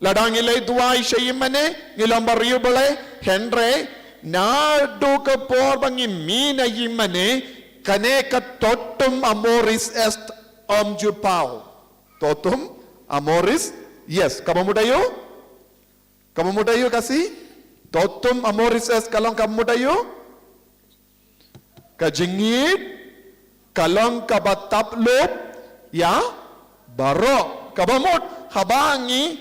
Lada ngi leit duwai sha ïing mane, ngi long ba ri u Blei. Hynrei naduh ka por ba ngi mih na ïing mane, kane ka totum amoris est ym ju paw. Totum amoris est. Kaba mut aïu? Kaba mut aïu, Khasi? Totum amoris est ka long kaba mut aïu? Ka jingïeid ka long kaba tap lup ïa baroh. Kaba mut, haba ngi,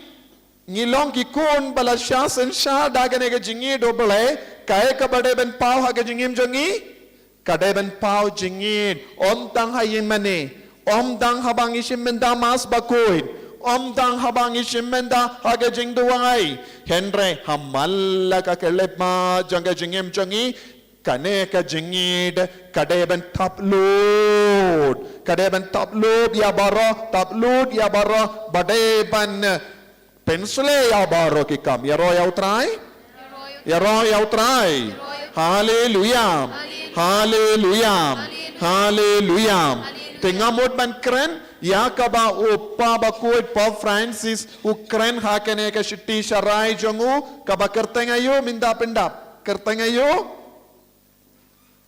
ngi long ki khun ba la shah synshar da kane ka jingïeid u Blei, kaei kaba dei ban paw ha ka jingim jong ngi? Ka dei ban paw jingïeid, ym tang ha ïing mane, ym tang haba ngi shim bynta Mass bakhuid, ym tang haba ngi shim bynta ha ka jingduwai. Hynrei ha man la ka khyllipmat jong ka jingim jong ngi, kane ka jingïeid ka dei ban tap lup, ka dei ban tap lup ïa baroh, tap lup ïa baroh, ba dei ban pynshlei ïa baroh ki kam. Ïaroh ïa u Trai. Ïaroh ïa u Trai. Haleluya. Haleluya. Haleluya. Te nga mut ban kren ïa kaba u Papa bakhuid Pope Francis u kren ha kane ka shithi sharai jong u, kaba kyrteng aïu mynta pyndap? Kyrteng aïu?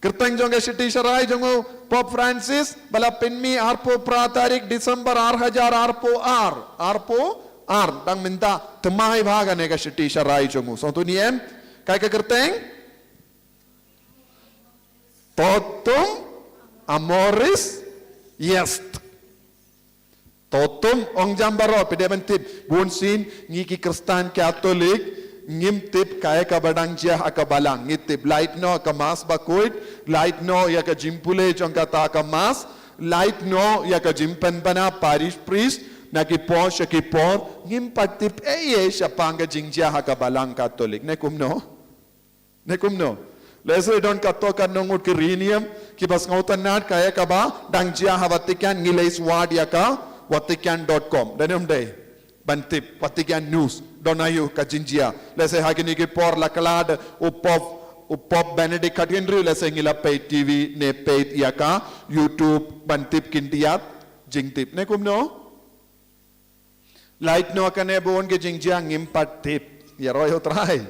Kyrteng jong ka shithi sharai jong u Pope Francis ba la pynmih arphew phra tarik December ar hajar arphew ar, arphew ar, dang mynta thymmai bha kane ka shithi sharai jong u. Sngewthuh ne em? Kaei ka kyrteng? Totum amoris est. Totum, ong jam baroh, phi dei ban tip, bunsien ngi ki Khristan Katholik ngim tip kaei kaba dang jia ha ka balang. Ngi tip lait noh ka Mass bakhuid, lait noh ïa ka jingpule jong kata ka Mass, lait noh ïa ka jingpynbna parish priest na ki por sha ki por. Ngim pat tip ei ei shaphang ka jingjia ha ka balang Katholik, ne kumno? Ne kumno? Lehse don katto katne ngut ki riewniam kiba sngewtynnat kaei kaba dang jia ha Vatican, ngi leit wad ïa ka vatican dot com. Dei ne ym dei? Ban tip Vatican News, don aïu ka jingjia. Lehse ha kine ki por la khlad u Pope, u Pope Benedict khathynriew, lehse ngi la peit T V ne peit ïa ka YouTube ban tip khyndiat jingtip. Ne kumno? Lait noh kane bun ki jingjia ngim pat tip. Ïaroh ïa u Trai.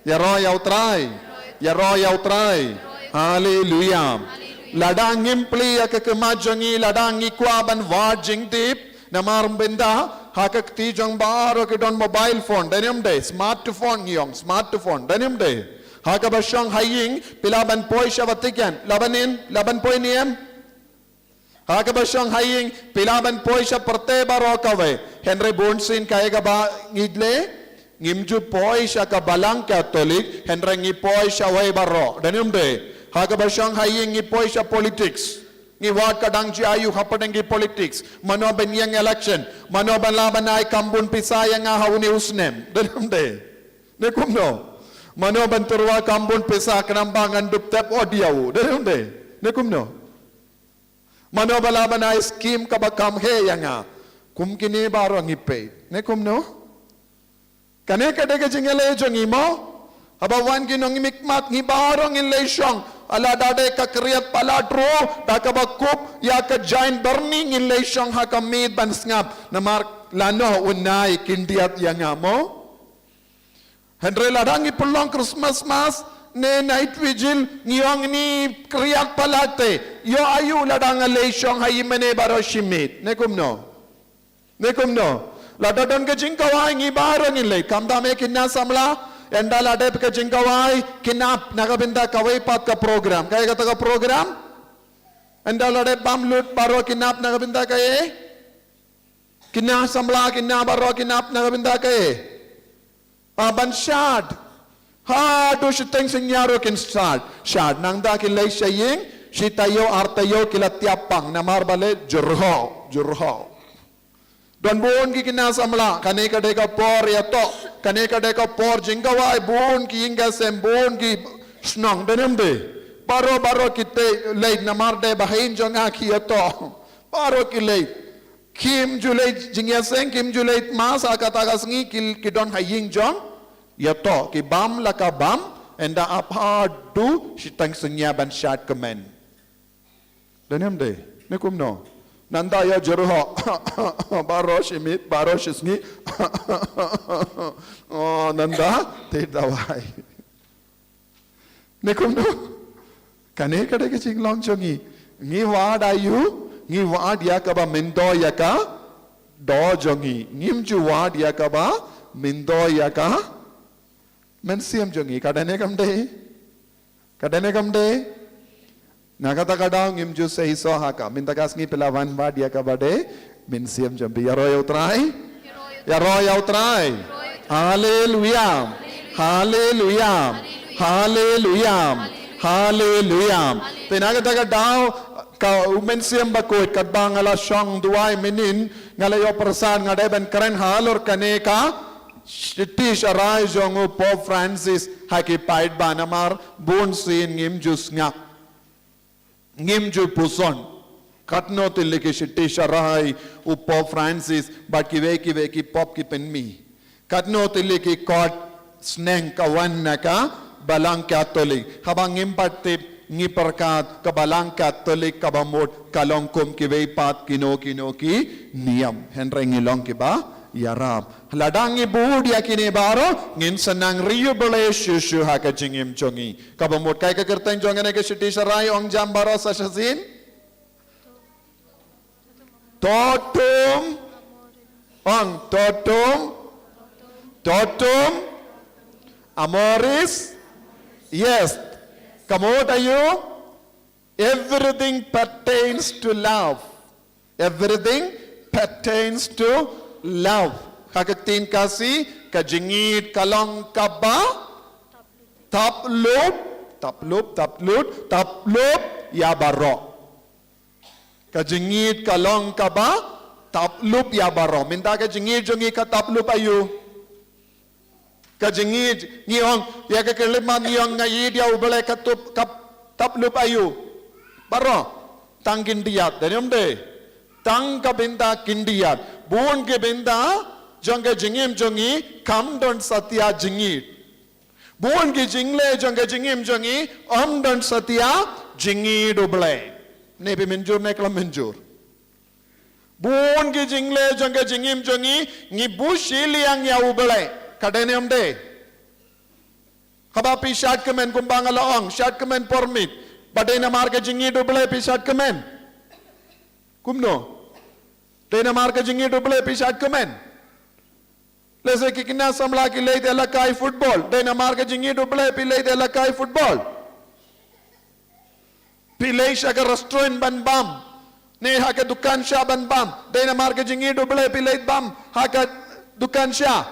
Ïaroh ïa u Trai. Ïaroh ïa u Trai. Haleluya. Lada ngim plie ïa ka khmat jong ngi, lada ngi kwah ban wad jingtip, namar mynta ha ka kti jong baroh ki don mobile phone, dei ne ym dei? Smartphone ngi ong, smartphone, dei ne ym dei? Ha kaba shong ha ïing, phi lah ban poi sha Vatican, lah ban in, lah ban poi ne em? Ha kaba shong ha ïing, phi lah ban poi sha pyrthei baroh kawei. Hynrei bun sien kaei kaba ngi leh, ngim ju poi sha ka balang Katholik, hynrei ngi poi sha wei baroh. Don ne ym dei? Ha kaba shong ha ïing ngi poi sha politics. Ngi wad ka dang jia aiu hapdeng ki politics. Mano ban ïeng election. Mano ban lah ban ai kam bun pisa ïa nga ha une u snem. Don ne ym dei? Ne kumno? Mano ban tyrwa kam bun pisa khnang ba ngan dup tep audio. Don ne ym dei? Ne kumno? Mano ba lah ban ai skim kaba kham heh ïa nga. Kum kine baroh ngi peit. Ne kumno? Kane ka dei ka jingïaleh jong ngi mo. Haba wan ki nongmihkhmat ngi baroh ngin leit shong. Lada dei ka khriat palat ruh da kaba kup ïa ka jain byrni ngin leit shong ha ka miet ban sngap. Namar lano u nai khyndiat ïa nga mo. Hynrei lada ngi pynlong Christmas Mass ne night vigil ngi ong ni khriat palat te. Ïoh aiu lada nga leit shong ha i mane baroh shi miet. Ne kumno? Ne kumno? Lada don ka jingkhawai ngi baroh ngin leit. Khamtam eh kine samla. Ynda la dep ka jingkhawai kin ap na ka bynta kawei pat ka program. Kaei kata ka program? Ynda la dep bam lut baroh kin ap na ka bynta kaei? Kine samla kine baroh kin ap na ka bynta kaei? Ah, ban shad. Haduh shiteng synñia ruh kin shad. Shad. Nangta ki leit sha ïing, shi taïew ar taïew ki la tiap pang. Namar balei? Jyrhoh. Jyrhoh. Don bun ki kine samla, kane ka dei ka por ïatoh. Kane ka dei ka por jingkhawai, bun ki ïing ki sem, bun ki shnong. Don ne ym dei? Baroh baroh ki te leit namar dei ba hain jong nga ki ïatoh. Baroh ki leit. Kim ju leit jingïaseng, kim ju leit mass, ha kata ka sngi ki, ki don ha ïing jong ïatoh, ki bam la ka bam, ynda ap haduh shiteng synñia ban shad kmen. Don ne ym dei? Ne kumno? Nangta ïa jyrhoh. Baroh shi miet, baroh shi sngi. Oh, nangta te dawai. Ne kumno? Kane ka dei ka jinglong jong ngi. Ngi wad aiu, ngi wad ïa kaba myntoi ïa ka doh jong ngi. Ngim ju wad ïa kaba myntoi ïa ka mynsiem jong ngi. Ka dei ne kam dei? Ka dei ne kam dei? Na kata ka daw ngim ju seisoh ha ka. Mynta ka sngi phi la wan wad ïa kaba dei mynsiem jong phi. Ïaroh ïa U Trai. Ïaroh ïa U Trai. Haleluia. Haleluia. Haleluia. Haleluia. Te na kata ka daw ka U Mynsiem Bakhuid katba nga la shong duwai mynnin nga la ïoh pyrshang nga dei ban kren halor kane ka shithi sharai jong u Pope Francis ha ki paidbah namar bun sien ngim ju sngap. Ngim ju puson. Katno tylli ki shithi sharai u Pope Francis bad kiwei kiwei ki pope ki pynmih. Katno tylli ki kot sneng ka wan na ka Balang Katholik. Haba ngim pat tip ngi pyrkhat ka Balang Katholik kaba mut ka long kum kiwei pat kino kino ki niam. Hynrei ngi long kiba ïarap. Lada ngi bud ïa kine baroh ngin sa nang riewblei shuh shuh ha ka jingim jong ngi. Kaba mut kaei ka kyrteng jong kane ka shithi sharai ong jam baroh sa shisien? Totum. Ong totum. Totum. Amoris. Yes. Ka mut aiu? Everything pertains to love. Everything pertains to love. Ha ka ktien Khasi, ka jingïeit ka long kaba taplup, taplup, taplup, taplup ïa baroh. Ka jingïeit ka long kaba taplup ïa baroh. Mynta ka jingïeit jong ngi ka taplup aiu? Ka jingïeit ngi ong ïa ka khyllipmat ngi ong nga ïeit ïa U Blei ka tup ka taplup aiu? Baroh. Tang khyndiat, don ne ym dei? Tang ka bynta khyndiat. Bun ki bynta jong ka jingim jong ngi kam don satia jingïeit. Bun ki jingleh jong ka jingim jong ngi ym don satia jingïeit U Blei. Ne phi mynjur ne khlem mynjur? Bun ki jingleh jong ka jingim jong ngi ngi buh shiliang ïa U Blei. Ka dei ne ym dei? Haba phi shad kmen kumba nga la ong, shad kmen por miet. Ba dei namar ka jingïeit U Blei phi shad kmen? Kumno? Dei namar ka jingïeit U Blei phi shad kmen? Lehse ki khynnah samla ki leit ïalehkai football. Dei namar ka jingïeit U Blei phi leit ïalehkai football? Phi leit sha ka restaurant ban bam. Ne ha ka dukan sha ban bam, dei namar ka jingïeit U Blei phi leit bam ha ka dukan sha.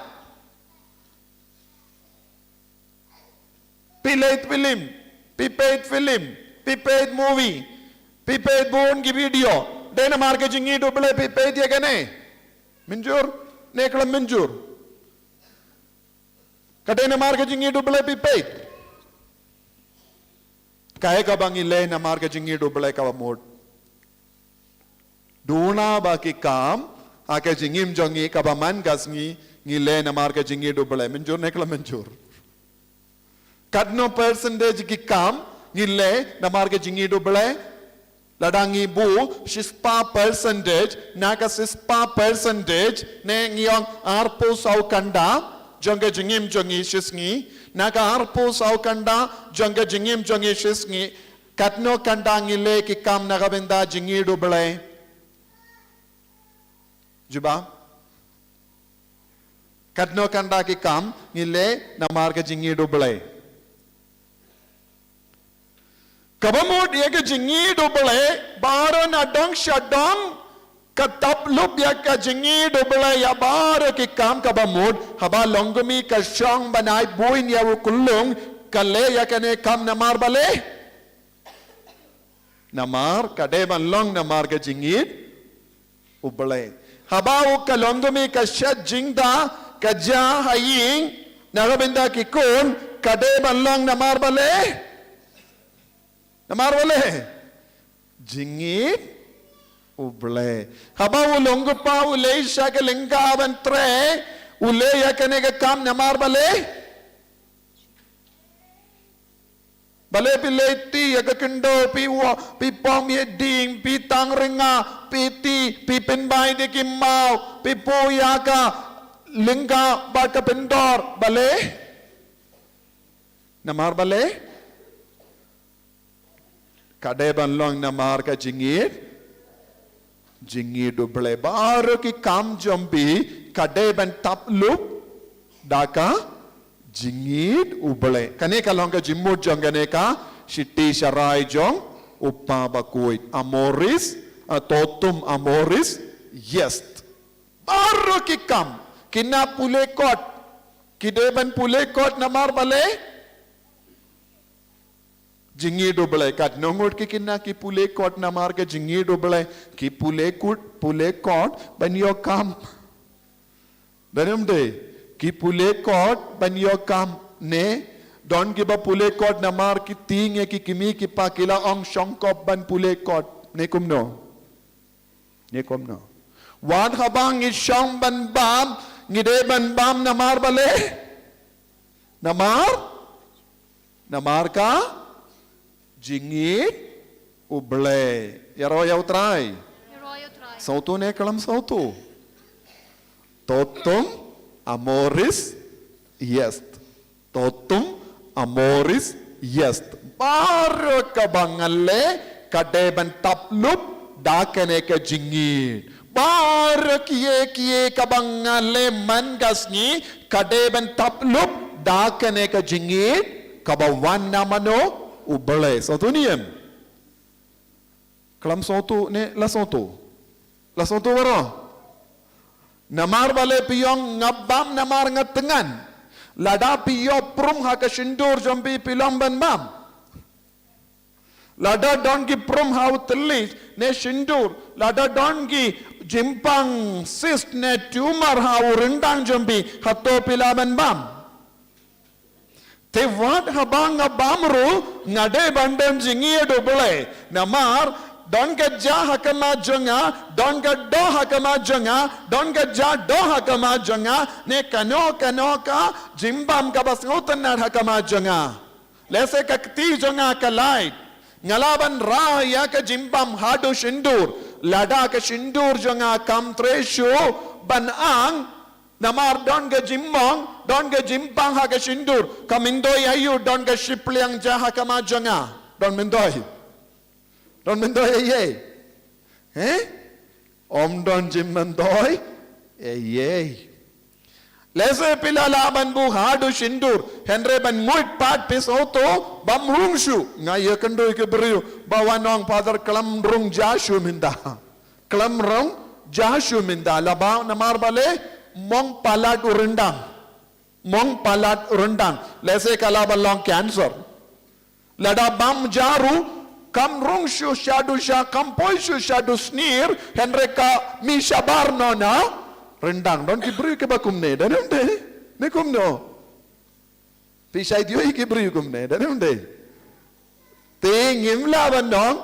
Phi leit film, phi peit film, phi peit movie, phi peit bun ki video, dei namar ka jingïeit U Blei phi peit ïa kane? Mynjur ne khlem mynjur? Ka dei namar ka jingïeit U Blei phi peit? Kaei kaba ngi leh namar ka jingïeit U Blei kaba mut? Duna ba ki kam ha ka jingim jong ngi kaba man ka sngi ngi leh namar ka jingïeit U Blei, mynjur ne khlem mynjur? Katno percentage ki kam ngi leh namar ka jingïeit U Blei? Lada ngi buh shispah percentage, na ka shispah percentage ne ngi ong arphew saw kynda jong ka jingim jong ngi shisngi, na ka arphew saw kynda jong ka jingim jong ngi shisngi, katno kynda ngi leh ki kam na ka bynta jingïeit U Blei? Jubab. Katno kynda ki kam ngi leh namar ka jingïeit U Blei? Kaba mut ïa ka jingïeit U Blei, baroh nadong shadong ka tap lup ïa ka jingïeit U Blei ïa baroh ki kam. Kaba mut haba long kumne ka shong ban ai buiñ ïa u kullung, ka leh ïa kane kam namar balei? Namar ka dei ban long namar ka jingïeit U Blei. Haba u ka long kumne ka shet jingda ka jia ha ïing na ka bynta ki khun, ka dei ban long namar balei? Namar balei? Jingïeit U Blei. Haba u long kumba u leit sha ka lyngkha ban trei, u leh ïa kane ka kam namar balei? Balei phi leit ti ïa ka khyndew, phi wa, phi pom ïa ding, phi tang rynga, phi ti, phi pynbai da ki maw, phi poi ïa ka lyngkha bad ka pyndor? Balei? Namar balei? Ka dei ban long namar ka jingïeit, jingïeit U Blei. Baroh ki kam jong phi ka dei ban tap lup da ka jingïeit U Blei. Kane ka long ka jingmut jong kane ka shithi sharai jong u Kpa Bakhuid. Amoris, ah, totum amoris est. Baroh ki kam, kine pule kot, ki dei ban pule kot namar balei? Jingïeit U Blei. Katno ngut ki kine ki pule kot namar ka jingïeit U Blei? Ki pule kot, pule kot ban ïoh kam. Don em dei? Ki pule kot ban ïoh kam ne? Don kiba pule kot namar ki tieng ïa ki kmie ki kpa, ki la ong shong kop ban pule kot ne kumno? Ne kumno? Wat haba ngi shong ban bam, ngi dei ban bam namar balei? Namar? Namar ka jingïeit U Blei. Ïaroh ïa U Trai. Ïaroh ïa U Trai. Sawtu ne khlem sawtu? Totum amoris est. Totum amoris est. Baroh kaba nga leh ka dei ban tap lup da kane ka jingïeit. Baroh kiei kiei kaba nga leh man ka sngi ka dei ban tap lup da kane ka jingïeit kaba wan na mano? U Blei. Sawtu ne em? Khlem sawtu ne la sawtu? La sawtu baroh. Namar balei phi ong nga bam namar nga thngan? Lada phi ïoh phrom ha ka shyntur jong phi, phi long ban bam. Lada don ki phrom ha u thylli ne shyntur, lada don ki jingpang cyst ne tumor ha u ryndang jong phi, hato phi lah ban bam? Te wat haba nga bam ruh nga dei ban don jingïeit U Blei. Namar don ka jia ha khmat jong nga, don ka doh ha khmat jong nga, don ka jia doh ha khmat jong nga, ne kano kano ka jingbam kaba sngewtynnat ha khmat jong nga. Lehse ka kti jong nga ka lait, nga lah ban rah ïa ka jingbam haduh shyntur. Lada ka shyntur jong nga kam trei shuh ban ang, namar don ka jingmong, don ka jingpang ha ka shyntur, ka myntoi aïu? Don ka shiplyang jia ha khmat jong nga? Don myntoi? Don myntoi eiei? He? Ym don jingmyntoi eiei. Lehse phi la lah ban buh haduh shyntur, hynrei ban nguid pat phi sngewthuh bym rung shuh. Nga ïakynduh ïa ki briew ba wan ong, Father, khlem rung ja shuh mynta. Khlem rung ja shuh mynta. Laba namar balei? Mong palat u ryndang. Mong palat u ryndang. Lehse ka lah ban long cancer. Lada bam ja ruh, kam rung shuh shaduh sha, kam poi shuh shaduh snier, hynrei ka mih shabar noh na ryndang. Don ki briew kiba kumne, don ne ym dei? Ne kumno? Phi shait ïohi ki briew kumne, don ne ym dei? Te ngim lah ban ong,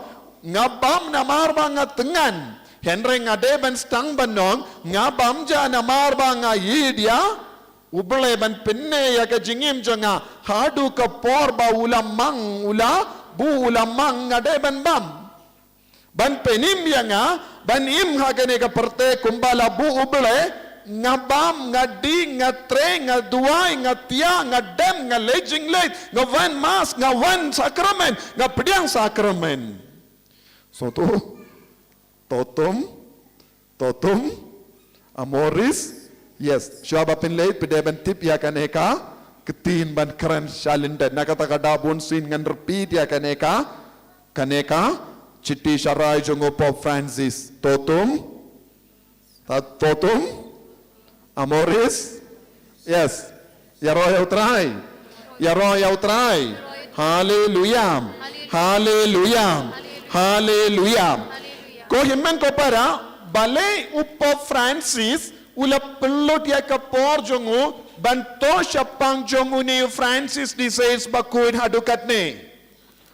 nga bam namar ba nga thngan. Hynrei nga dei ban sdang ban ong, nga bam ja namar ba nga ïeit ïa U Blei, ban pyni ïa ka jingim jong nga haduh ka por ba u la mang, u la buh, u la mang, nga dei ban bam. Ban pynim ïa nga ban im ha kane ka pyrthei kumba la buh U Blei. Nga bam, nga dih, nga trei, nga duwai, nga thiah, nga dem, nga leit jingleit, nga wan mass, nga wan sakramen, nga pdiang sakramen. Sngewthuh? Totum, totum, amoris. Yes, shuwa ba pynleit, phi dei ban tip ïa kane ka ktien ban kren sha lyndet. Na kata ka daw bunsien ngan repeat ïa kane ka, kane ka chithi sharai jong u Pope Francis. Totum, ta-, totum, amoris. Yes. Ïaroh ïa U Trai. Ïaroh ïa U Trai. Haleluya. Haleluya. Haleluya. Ko hynmen ko para, balei u Pope Francis u la pynlut ïa ka por jong u ban thoh shaphang jong une u Francis the Sixth bakhuid haduh katne?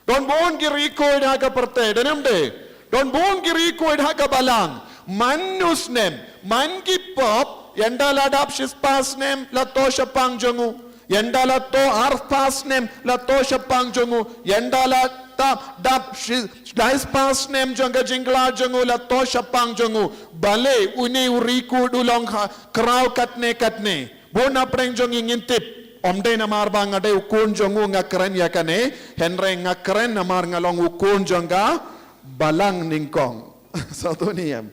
Don bun ki ri khuid ha ka pyrthei, don ne ym dei? Don bun ki ri khuid ha ka balang. Man u snem, man ki pope, ynda la dap shispah snem la thoh shaphang jong u. Ynda la thoh arphew snem la thoh shaphang jong u. Ynda la dap, dap shi-, laispah snem jong ka jingkhlad jong u la thoh shaphang jong u. Balei une u ri khuid u long ha khraw katne katne? Bun na pdeng jong ngi ngin tip. Ym dei namar ba nga dei u khun jong u nga kren ïa kane, hynrei nga kren namar nga long u khun jong ka balang nyngkong. Sngewthuh ne em?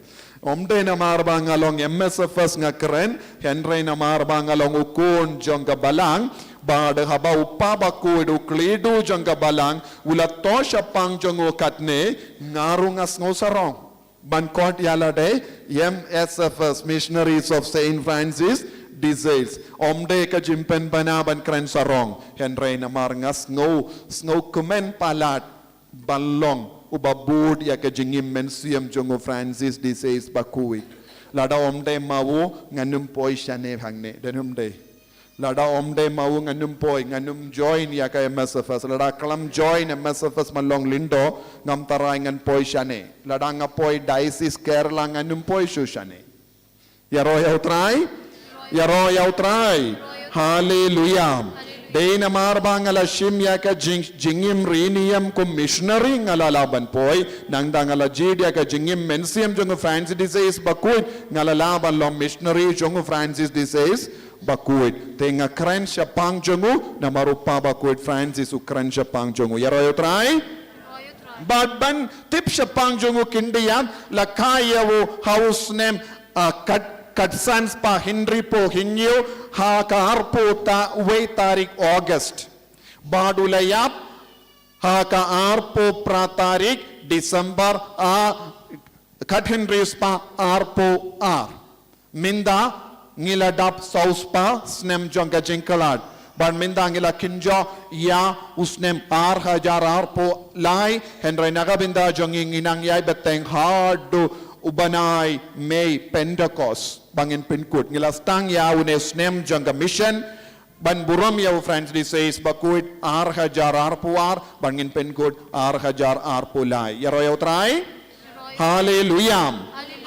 Ym dei namar ba nga long M S F S nga kren, hynrei namar ba nga long u khun jong ka balang. Bad haba u pa bakhuid, u khlieh duh jong ka balang, u la thoh shaphang jong u katne, nga ruh nga sngew sarong ban khot ïa lade M S F S, Missionaries of Saint Francis de Sales. Ym dei ka jingpynbna ban kren sarong, hynrei namar nga sngew, sngewkmen palat ban long uba bud ïa ka jingim mynsiem jong u Francis de Sales bakhuid. Lada ym dei ma u, ngan ym poi shane hangne, don ne ym dei? Lada ym dei ma u, ngan ym poi, ngan ym join ïa ka M S F S. Lada khlem join M S F S man long lyngdoh, ngam tharai ngan poi shane. Lada nga poi Diocese Kerala, ngan ym poi shuh shane. Ïaroh ïa U Trai. Ïaroh ïa U Trai. Haleluya. Dei namar ba nga la shim ïa ka jing, jingim ri niam kum missionary nga la lah ban poi. Nangta nga la jied ïa ka jingim mynsiem jong u Francis de Sales bakhuid, nga la lah ban long missionary jong u Francis de Sales bakhuid. Te nga kren shaphang jong u namar u pa bakhuid Francis u kren shaphang jong u. Ïaroh ïa U Trai. Bad ban tip shaphang jong u khyndiat, la kha ïa u ha u snem, ah, khat, khatsan spah hynriewphew hynñiew, ha ka arphew ta-, wei tarik August. Bad u la ïap ha ka arphew phra tarik December, ah, khathynriew spah arphew ar. Mynta ngi la dap saw spah snem jong ka jingkhlad. Bad mynta ngi la kynjoh ïa u snem ar hajar arphew lai, hynrei na ka bynta jong ngi, ngi nang ïai bteng haduh u bnai Mei Pentecost ba ngin pynkut. Ngi la sdang ïa une u snem jong ka mission ban burom ïa u Francis de Sales bakhuid, ar hajar arphew ar, ban ngin pynkut ar hajar arphew lai. Ïaroh ïa U Trai. Haleluya.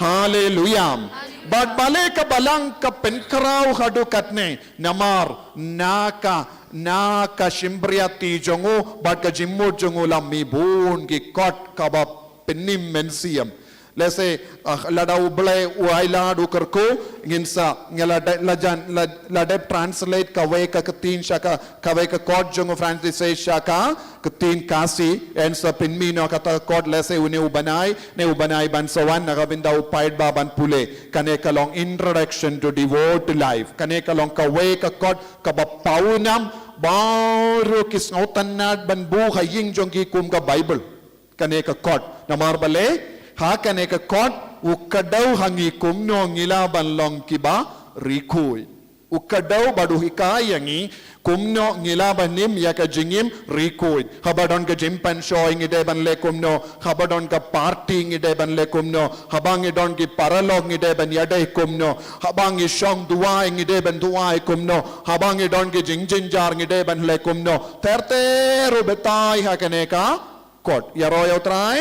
Haleluya. Bad balei ka balang ka pynkhraw haduh katne? Namar na ka, na ka shympriahti jong u bad ka jingmut jong u la mih bun ki kot kaba pynim mynsiem. Lehse, ah, lada U Blei u ai lad u kyrkhu, ngin sa, ngi la de-, la jan, la, la dep translate kawei ka ktien sha ka, kawei ka kot jong u Francis sha ka ktien Khasi, yn sa pynmih noh kata ka kot lehse une u bnai, ne u bnai ban sa wan, na ka bynta u paidbah ban pule. Kane ka long Introduction to Devout Life. Kane ka long kawei ka kot kaba pawnam, baroh ki sngewtynnad ban buh ha ïing jong ki kum ka Bible. Kane ka kot. Namar balei, ha kane ka kot, u kdew ha ngi kumno ngi lah ban long kiba riewkhuid. U kdew bad u hikai ïa ngi kumno ngi lah ban im ïa ka jingim riewkhuid. Haba don ka jingpynshoi ngi dei ban leh kumno, haba don ka party ngi dei ban leh kumno, haba ngi don ki paralok ngi dei ban ïadei kumno, haba ngi shong duwai ngi dei ban duwai kumno, haba ngi don ki jingjynjar ngi dei ban leh kumno. Ter ter u batai ha kane ka kot. Ïaroh ïa U Trai.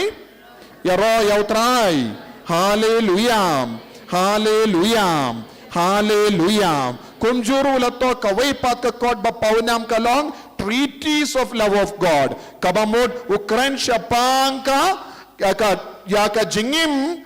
Ïaroh ïa U Trai. Haleluya. Haleluya. Haleluya. Kumjuh ruh la toh kawei pat ka kot ba pawnam ka long Treatise of Love of God. Kaba mut u kren shaphang ka, ïa ka, ïa ka jingim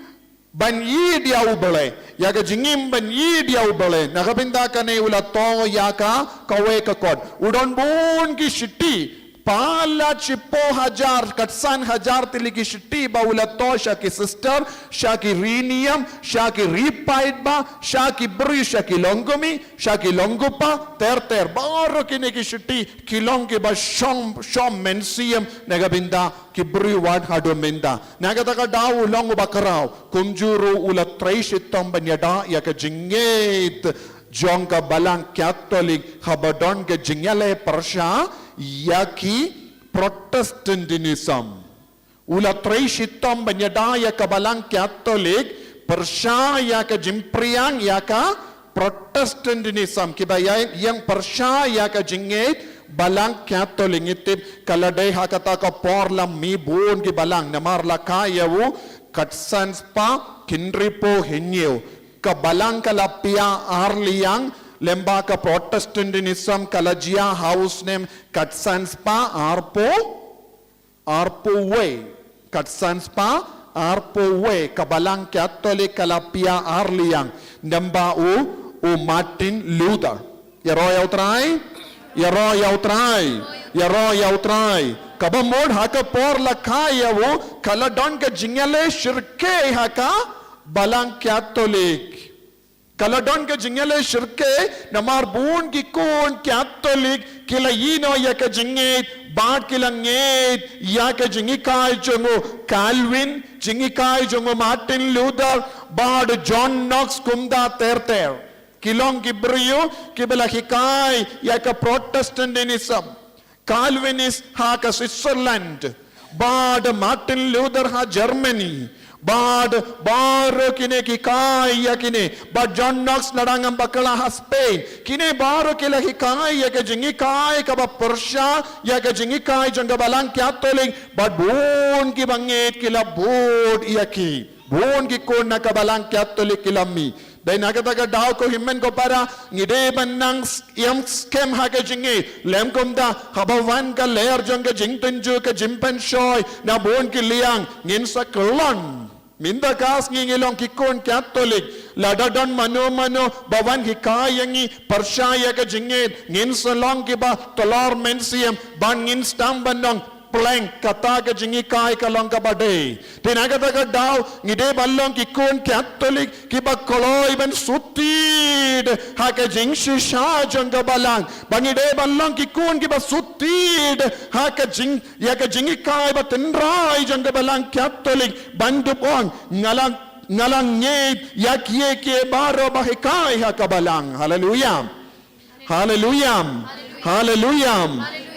ban ïeit ïa U Blei. Ïa ka jingim ban ïeit ïa U Blei. Na ka bynta kane u la toh ïa ka kawei ka kot. U don bun ki shithi. Palat shiphew hajar, katsan hajar tylli ki shithi ba u la toh sha ki sister, sha ki riewniam, sha ki riewpaidbah, sha ki briew, sha ki longkmie, sha ki longkpa, ter ter. Baroh kine ki shithi, ki long kiba shong, shong mynsiem, na ka bynta ki briew wat haduh mynta. Na kata ka daw u long uba khraw, kumjuh ruh u la trei shitom ban ïada ïa ka jingngeit jong ka Balang Katholik haba don ka jingïaleh pyrshah ïa ki Protestantism. U la trei shitom ban ïada ïa ka Balang Katholik pyrshah ïa ka jingpyrshang ïa ka Protestantism, kiba ïa, ïeng pyrshah ïa ka jingngeit Balang Katholik. Ngi tip ka la dei ha kata ka por la mih bun ki balang, namar la kha ïa u katsan spah khynriphew hynñiew. Ka balang ka la pia ar liang, lyngba ka Protestantism ka la jia ha u snem katsan spah arphew arphew wei, katsan spah arphew wei, ka Balang Katholik ka la pia ar liang, lyngba u, u Martin Luther. Ïaroh ïa U Trai, ïaroh ïa U Trai, ïaroh ïa U Trai. Kaba mut ha ka por la kha ïa u, ka la don ka jingïaleh shyrkhei ha ka Balang Katholik. Ka la don ka jingïaleh shyrkhei, namar bun ki khun Katholik ki la ïehnoh ïa ka jingngeit, bad ki la ngeit ïa ka jinghikai jong u Calvin, jinghikai jong u Martin Luther, bad John Knox kumta ter ter. Ki long ki briew kiba la hikai ïa ka Protestantism. Calvinist ha ka Switzerland, bad Martin Luther ha Germany, bad baroh kine ki hikai ïa kine, bad John Knox lada ngam bakla ha Spain. Kine baroh ki la hikai ïa ka jinghikai kaba pyrshah ïa ka jinghikai jong ka Balang Katholik, bad bun kiba ngeit ki la bud ïa ki. Bun ki khun na ka Balang Katholik ki la mih. Dei na kata ka daw ko hynmen ko para, ngi dei ban nang s-, ïam skhem ha ka jingngeit. Lym kumta, haba wan ka lyer jong ka jingtynjuh, ka jingpynshoi na bun ki liang, ngin sa kyllon. Mynta ka sngi ngi long ki khun Katholik, lada don mano mano ba wan hikai ïa ngi pyrshah ïa ka jingngeit, ngin sa long kiba tlor mynsiem, bad ngin sdang ban ong, pleng, kata ka jinghikai ka long kaba dei. Te na kata ka daw, ngi dei ban long ki khun Katholik kiba kloi ban shu tied ha ka jingshisha jong ka Balang. Ba ngi dei ban long ki khun kiba shu tied ha ka jing, ïa ka jinghikai ba tynrai jong ka Balang Katholik, ban dup ong, nga la, nga la ngeit ïa kiei kiei baroh ba hikai ha ka Balang. Haleluya. Haleluya. Haleluya.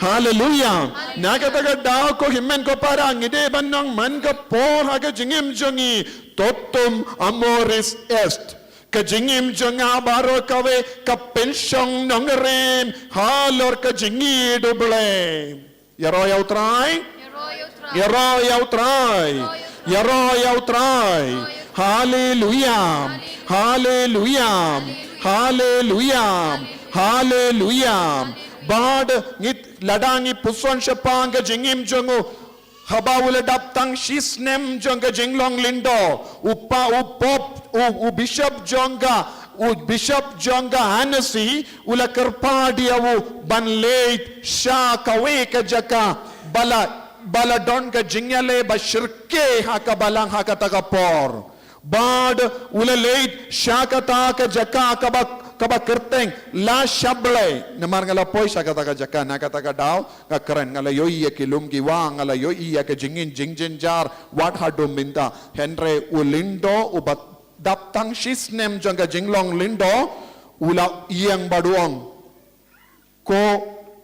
Haleluya. Na kata ka daw ko hynmen ko para, ngi dei ban ong man ka por ha ka jingim jong ngi, totum amoris est. Ka jingim jong nga baroh kawei ka pynshong nongrim halor ka jingïeit U Blei. Ïaroh ïa U Trai. Ïaroh ïa U Trai. Ïaroh ïa U Trai. Haleluya. Haleluya. Haleluya. Bad ngi, lada ngi puson shaphang ka jingim jong u Haba u la dap tang shi snem jong ka jinglong lyngdoh, u pa, u pop, u, u bishop jong ka, u bishop jong ka Annecy, u la kyrpad ïa u ban leit sha kawei ka jaka ba la, ba la don ka jingïaleh ba shyrkhei ha ka balang ha kata ka por. Bad u la leit sha kata ka jaka kaba, kaba kyrteng La Chablais. Namar nga la poi sha kata ka jaka na kata ka daw, nga kren, nga la ïohi ïa ki lum ki wah, nga la ïohi ïa ka jingin jingjynjar, wat haduh mynta. Hynrei u lyngdoh uba dap tang shi snem jong ka jinglong lyngdoh, u la ïeng bad u ong, "Ko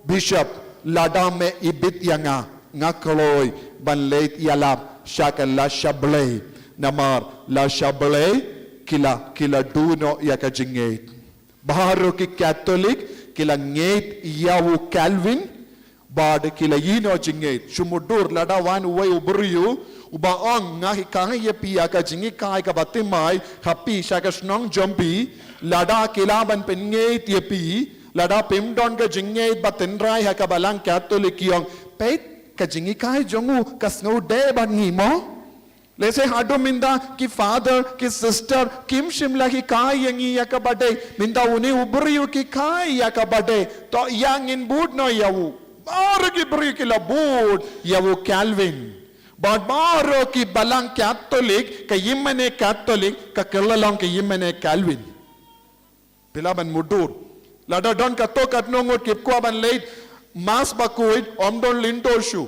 bishop, lada me ibit ïa nga, nga kloi ban leit ïalap sha ka La Chablais. Namar La Chablais ki la, ki la duh noh ïa ka jingngeit." Baroh ki Katholik ki la ngeit ïa u Calvin, bad ki la ïehnoh jingngeit. Shu mutdur lada wan uwei u briew uba ong, "Nga hikai ïa phi ïa ka jinghikai kaba thymmai ha phi sha ka shnong jong phi," lada ki lah ban pynngeit ïa phi, lada phim don ka jingngeit ba tynrai ha ka balang Katholik, ki ong, "Peit, ka jinghikai jong u ka sngewdei bad ngi mo." Lehse haduh mynta ki father, ki sister kim shym la hikai ïa ngi ïa kaba dei. Mynta une u briew u hikai ïa kaba dei. To ïa ngin bud noh ïa u. Baroh ki briew ki la bud ïa u Calvin. Bad baroh ki balang Katholik, ka ïingmane Katholik ka kylla long ka ïingmane Calvin. Phi lah ban mutdur. Lada don katto katno ngut ki kwah ban leit Mass bakhuid, ym don lyngdoh shuh.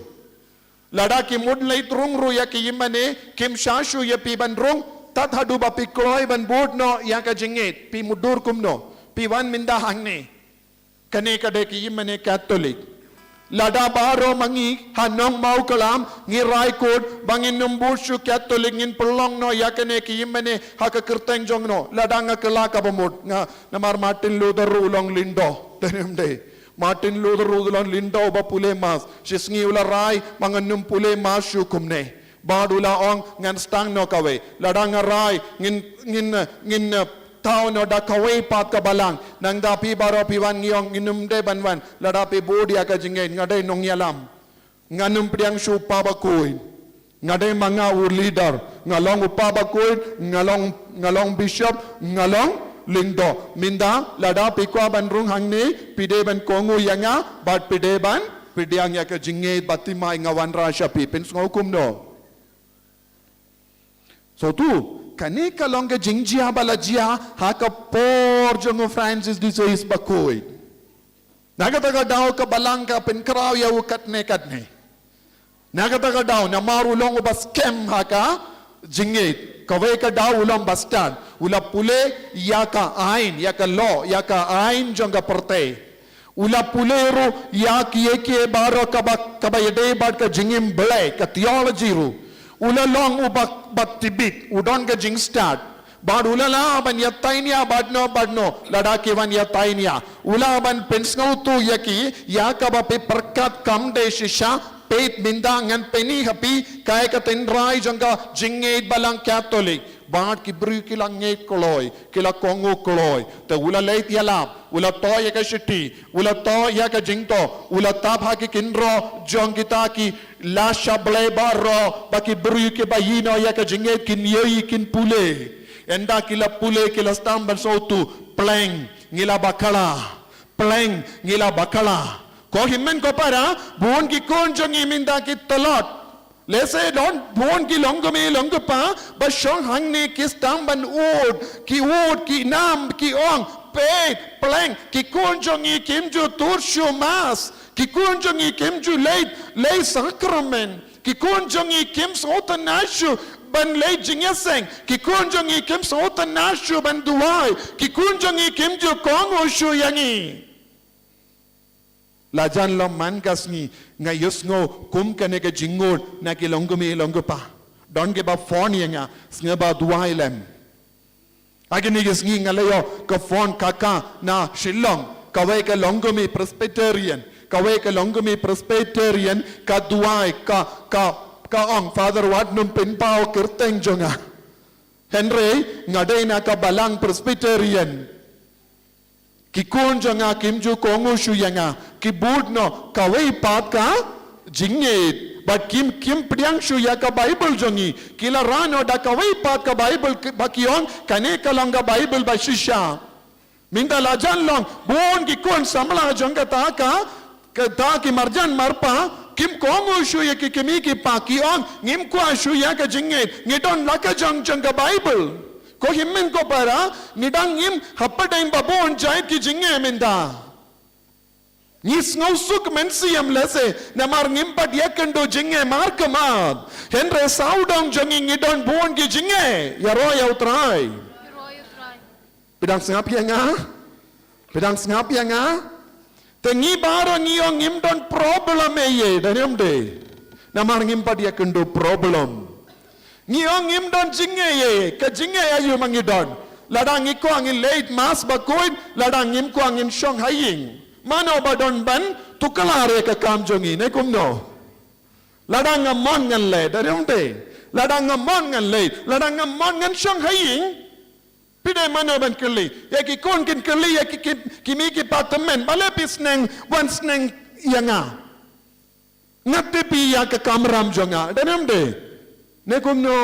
Lada ki mut leit rung ruh ïa ki ïingmane, kim shah shuh ïa phi ban rung, tad haduh ba phi kloi ban bud noh ïa ka jingngeit. Phi mutdur kumno? Phi wan mynta hangne. Kane ka dei ka ïingmane Katholik. Lada baroh ma ngi ha Nongmawklam ngi rai kut ba ngin ym bud shuh Katholik, ngin pynlong noh ïa kane ka ïingmane ha ka kyrteng jong no. Lada nga kylla kaba mut, nga, namar Martin Luther ruh u long lyngdoh. Te ym dei. Martin Luther ruh u long lyngdoh uba pule Mass. Shisngi u la rai ba ngan ym pule Mass shuh kumne. Bad u la ong, "Ngan sdang noh kawei. Lada nga rai, ngin, ngin, ngin, eh, thaw noh da kawei pat ka balang. Nangta phi baroh phi wan." Ngi ong, "Ngin ym dei ban wan. Lada phi bud ïa ka jingngeit, nga dei nongïalam. Ngan ym pdiang shuh u pa bakhuid. Nga dei ma nga u leader. Nga long u pa bakhuid, nga long, nga long bishop, nga long lyngdoh. Mynta lada phi kwah ban rung hangne, phi dei ban kohnguh ïa nga, bad phi dei ban pdiang ïa ka jingngeit ba thymmai, nga wanrah sha phi." Pynsngew kumno? Sngewthuh, kane ka long ka jingjia ba la jia ha ka por jong u Francis de Sales bakhuid. Na kata ka daw ka balang ka pynkhraw ïa u katne katne. Na kata ka daw, namar u long uba skhem ha ka jingngeit, kawei ka daw u long bastad, u la pule ïa ka aiñ, ïa ka law, ïa ka aiñ jong ka pyrthei. U la pule ruh ïa kiei kiei baroh kaba, kaba ïadei bad ka jingim Blei, ka theology ruh. U la long uba, ba tbit, u don ka jingstad. Bad u la lah ban ïataiñ ïa bad no bad no, lada ki wan ïataiñ ïa. U lah ban pynsngewthuh ïa ki, ïa kaba phi pyrkhat kam dei shisha, peit mynta ngan pyni ha phi kaei ka tynrai jong ka jingngeit balang Katholik. Bad ki briew ki la ngeit kloi, ki la kohnguh kloi. Te u la leit ïalap, u la thoh ïa ka shithi, u la thoh ïa ka jingthoh, u la tap ha ki kynroh jong kita ki La Chablais baroh, ba ki briew kiba ïehnoh ïa ka jingngeit kin ïohi, kin pule. Ynda ki la pule ki la sdang ban sngewthuh, pleng, ngi la bakla. Pleng, ngi la bakla. Ko hynmen ko para, bun ki khun jong ngi mynta ki tlot. Lehse don bun ki longkmie longkpa ba shong hangne, ki sdang ban ud, ki ud, ki nam, ki ong, peit, pleng, ki khun jong ngi kim ju tur shuh Mass, ki khun jong ngi kim ju leit, leit sakramen, ki khun jong ngi kim sngewtynnad shuh ban leit jingïaseng, ki khun jong ngi kim sngewtynnad shuh ban duwai, ki khun jong ngi kim ju kohnguh shuh ïa ngi. La jan lem man ka sngi nga ïohsngew kum kane ka jingngeit na ki longkmie longkpa. Don kiba phone ïa nga, sngewbha duwai lem. Ha kine ki sngi nga la ïoh ka phone kaka na Shillong, kawei ka longkmie Presbyterian, kawei ka longkmie Presbyterian ka duwai, ka, ka, ka ong, "Father, wat nym pynpaw kyrteng jong nga. Hynrei nga dei na ka balang Presbyterian. Ki khun jong nga kim ju kohnguh shuh ïa nga, ki bud noh kawei pat ka jingngeit." Bad kim, kim pdiang shuh ïa ka Bible jong ngi. Ki la rah noh da kawei pat ka Bible ki, ba ki ong, kane ka long ka Bible ba shisha. Mynta la jan long, bun ki khun samla jong kata ka, kata ki marjan marpa, kim kohnguh shuh ïa ki kmie ki kpa, ki ong, ngim kwah shuh ïa ka jingngeit, ngi don la ka jong jong ka Bible. Ko hynmen ko para, ngi dang im hapdeng ba bun jait ki jingeh mynta. Ngi sngewsuk mynsiem lehse, namar ngim pat ïakynduh jingeh markhmat. Hynrei sawdong jong ngi ngi don bun ki jingeh, ïaroh ïa U Trai. Phi dang sngap ïa nga? Phi dang sngap ïa nga? Te ngi baroh ngi ong ngim don problem ei ei, dang ym dei. Namar ngim pat ïakynduh problem. Ngi ong ngim don jingeh ei ei, ka jingeh aïu ma ngi don? Lada ngi kwah ngin leit mass bakhuid, lada ngim kwah ngin shong ha ïing. Mano ba don ban tuklar ïa ka kam jong ngi, ne kumno? Lada nga mon ngan leit, dang ym dei. Lada nga mon ngan leit, lada nga mon ngan shong ha ïing. Phi dei mano ban kylli? Ïa ki khun kin kylli ïa ki, ki, ki kmie ki kpa tymmen. Balei phi sneng, wan sneng ïa nga? Nga tip ïa ka kamram jong nga, dang ym dei? Ne kumno?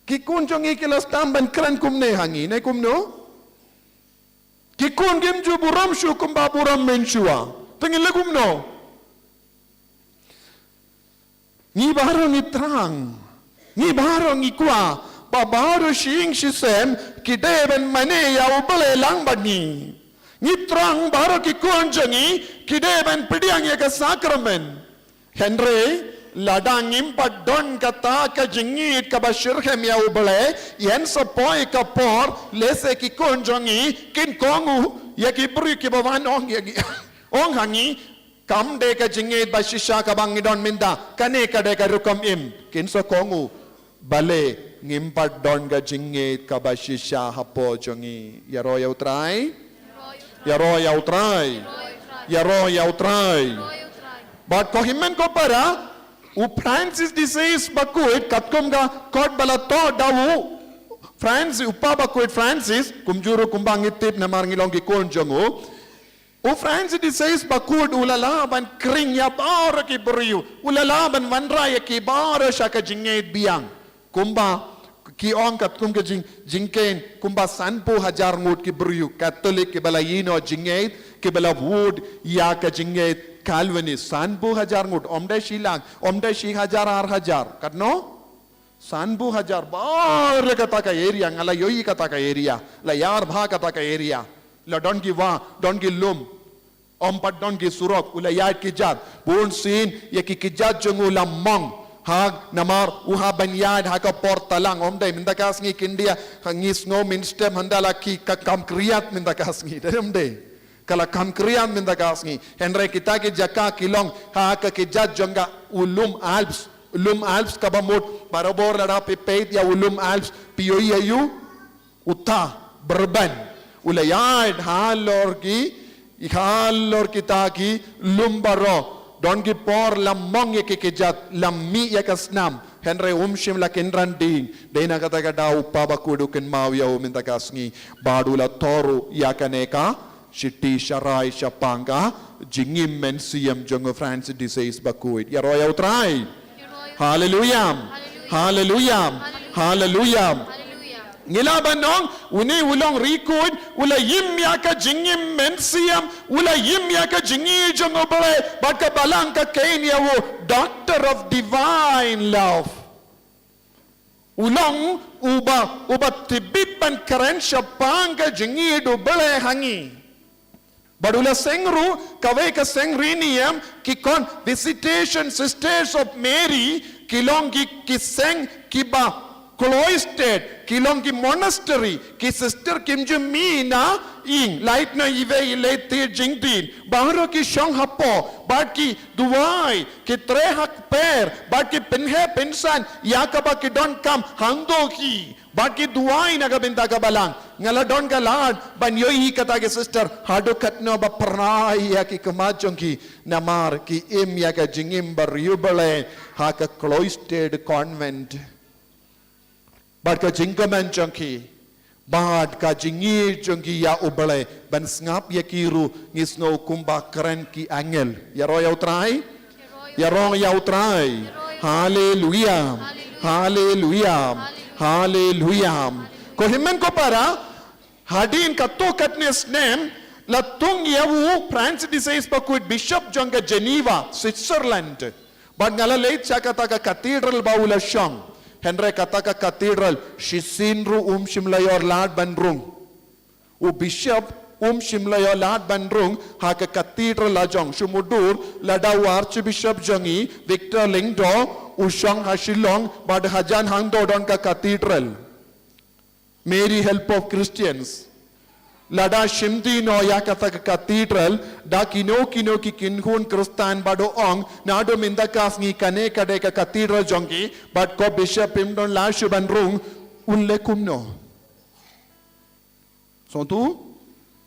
Ki khun jong ngi ki la sdang ban kren kumne ha ngi, ne kumno? Ki khun kim ju burom shuh kumba burom mynshuwa. Te ngin leh kumno? Ngi baroh ngi thrang. Ngi baroh ngi kwah ba baroh shi ïing shi sem ki dei ban mane ïa U Blei lang bad ngi. Ngi thrang baroh ki khun jong ngi ki dei ban pdiang ïa ka sakramen. Hynrei lada ngim pat don kata ka jingngeit kaba shitrhem ïa U Blei, ïa sa poi ka por, lehse ki khun jong ngi kin kohnguh ïa ki briew kiba wan ong ïa ngi, ong ha ngi, kam dei ka jingngeit ba shisha kaba ngi don mynta, kane ka dei ka rukom im, kin sa kohnguh. Balei ngim pat don ka jingngeit kaba shisha hapoh jong ngi. Ïaroh ïa U Trai. Ïaroh ïa U Trai. Ïaroh ïa U Trai. Bad ko hynmen ko para, u Francis de Sales bakhuid, katkum ka kot ba la thoh da u Francis, u Pa Bakhuid Francis, kumjuh ruh kumba ngi tip namar ngi long ki khun jong u. U Francis de Sales bakhuid u la lah ban khring ïa baroh ki briew. U la lah ban wanrah ïa ki baroh sha ka jingngeit biang. Kumba ki ong katkum ka jing, jingkheiñ, kumba sanphew hajar ngut ki briew Katholik kiba la ïehnoh jingngeit, kiba la vote ïa ka jingngeit Calvinist. Sanphew hajar ngut, ym dei shi lak, ym dei shi hajar ar hajar. Katno? Sanphew hajar, baroh kata ka area, nga la ïohi kata ka area, la ïar bha kata ka area. La don ki wah, don ki lum. Ym pat don ki surok, u la ïaid kjat. Bunsien ïa ki kjat jong u la mong. Ha, namar u hap ban ïaid ha ka por tlang, ym dei? Mynta ka sngi ki India, ha, ngi sngew mynstep hynda la ki ka kam khriat mynta ka sngi, dang ym dei? Ka la kam khriat mynta ka sngi. Hynrei kita ki jaka ki long ha ka kjat jong ka u lum Alps. Lum Alps kaba mut, barabor lada phi peit ïa u lum Alps, phi ïohi ïa u, uta, Bourbon. U la ïaid halor ki, halor kita ki lum baroh. Don ki por la mong ïa ki kjat, la mih ïa ka snam. Hynrei um shym la kynran ding. Dei na kata ka daw u Pa Bakhuid u kynmaw ïa u mynta ka sngi. Bad u la thoh ruh ïa kane ka shithi sharai shaphang ka jingim mynsiem jong u Francis de Sales bakhuid. Ïaroh ïa U Trai. Haleluya. Haleluya. Haleluya. Ngi lah ban ong, une u long riewkhuid, u la im ïa ka jingim mynsiem, u la im ïa ka jingim jong U Blei, bad ka Balang ka kheiñ ïa u Doctor of Divine Love. U long uba, uba tip bit ban kren shaphang ka jingim U Blei ha ngi. Bad u la seng ruh kawei ka seng riewniam, ki khon Visitation Sisters of Mary, ki long ki, ki seng kiba cloistered, ki long ki monastery, ki sister kim ju mih na ïing, lait noh iwei i leit thied jingthied, baroh ki shong hapoh, bad ki duwai, ki trei ha kper, bad ki pynheh pynsan ïa kaba ki donkam hangto hi. Bad ki duwai na ka bynta ka Balang. Nga la don ka lad ban ïohi kata ki sister haduh katno ba phyrnai ïa ki khmat jong ki, namar ki im ïa ka jingim bariewblei ha ka cloistered convent. Bad ka jingkmen jong ki, bad ka jingïeit jong ki ïa U Blei, ban sngap ïa ki ruh ngi sngew kumba kren ki angel. Ïaroh ïa U Trai. Ïaroh ïa U Trai. Haleluia. Haleluia. Haleluia. Ko hynmen ko para, hadien katto katne snem, la thung ïa u Francis de Sales Bakhuid, Bishop jong ka Geneva, Switzerland. Bad nga la leit sha kata ka cathedral ba u la shong. Hynrei kata ka cathedral, shisien ruh um shym la ïoh lad ban rung. U bishop um shym la ïoh lad ban rung ha ka cathedral la jong. Shu mutdur lada u Archbishop jong ngi, Victor Lyngdoh, u shong ha Shillong, bad hajan hangto don ka cathedral, Mary Help of Christians. Lada shim dih noh ïa kata ka cathedral, da kino kino ki kynhun Khristan ba dang ong, naduh mynta ka sngi kane ka dei ka cathedral jong ki, bad ko bishop phim don lad shuh ban rung, un leh kumno? Sngewthuh?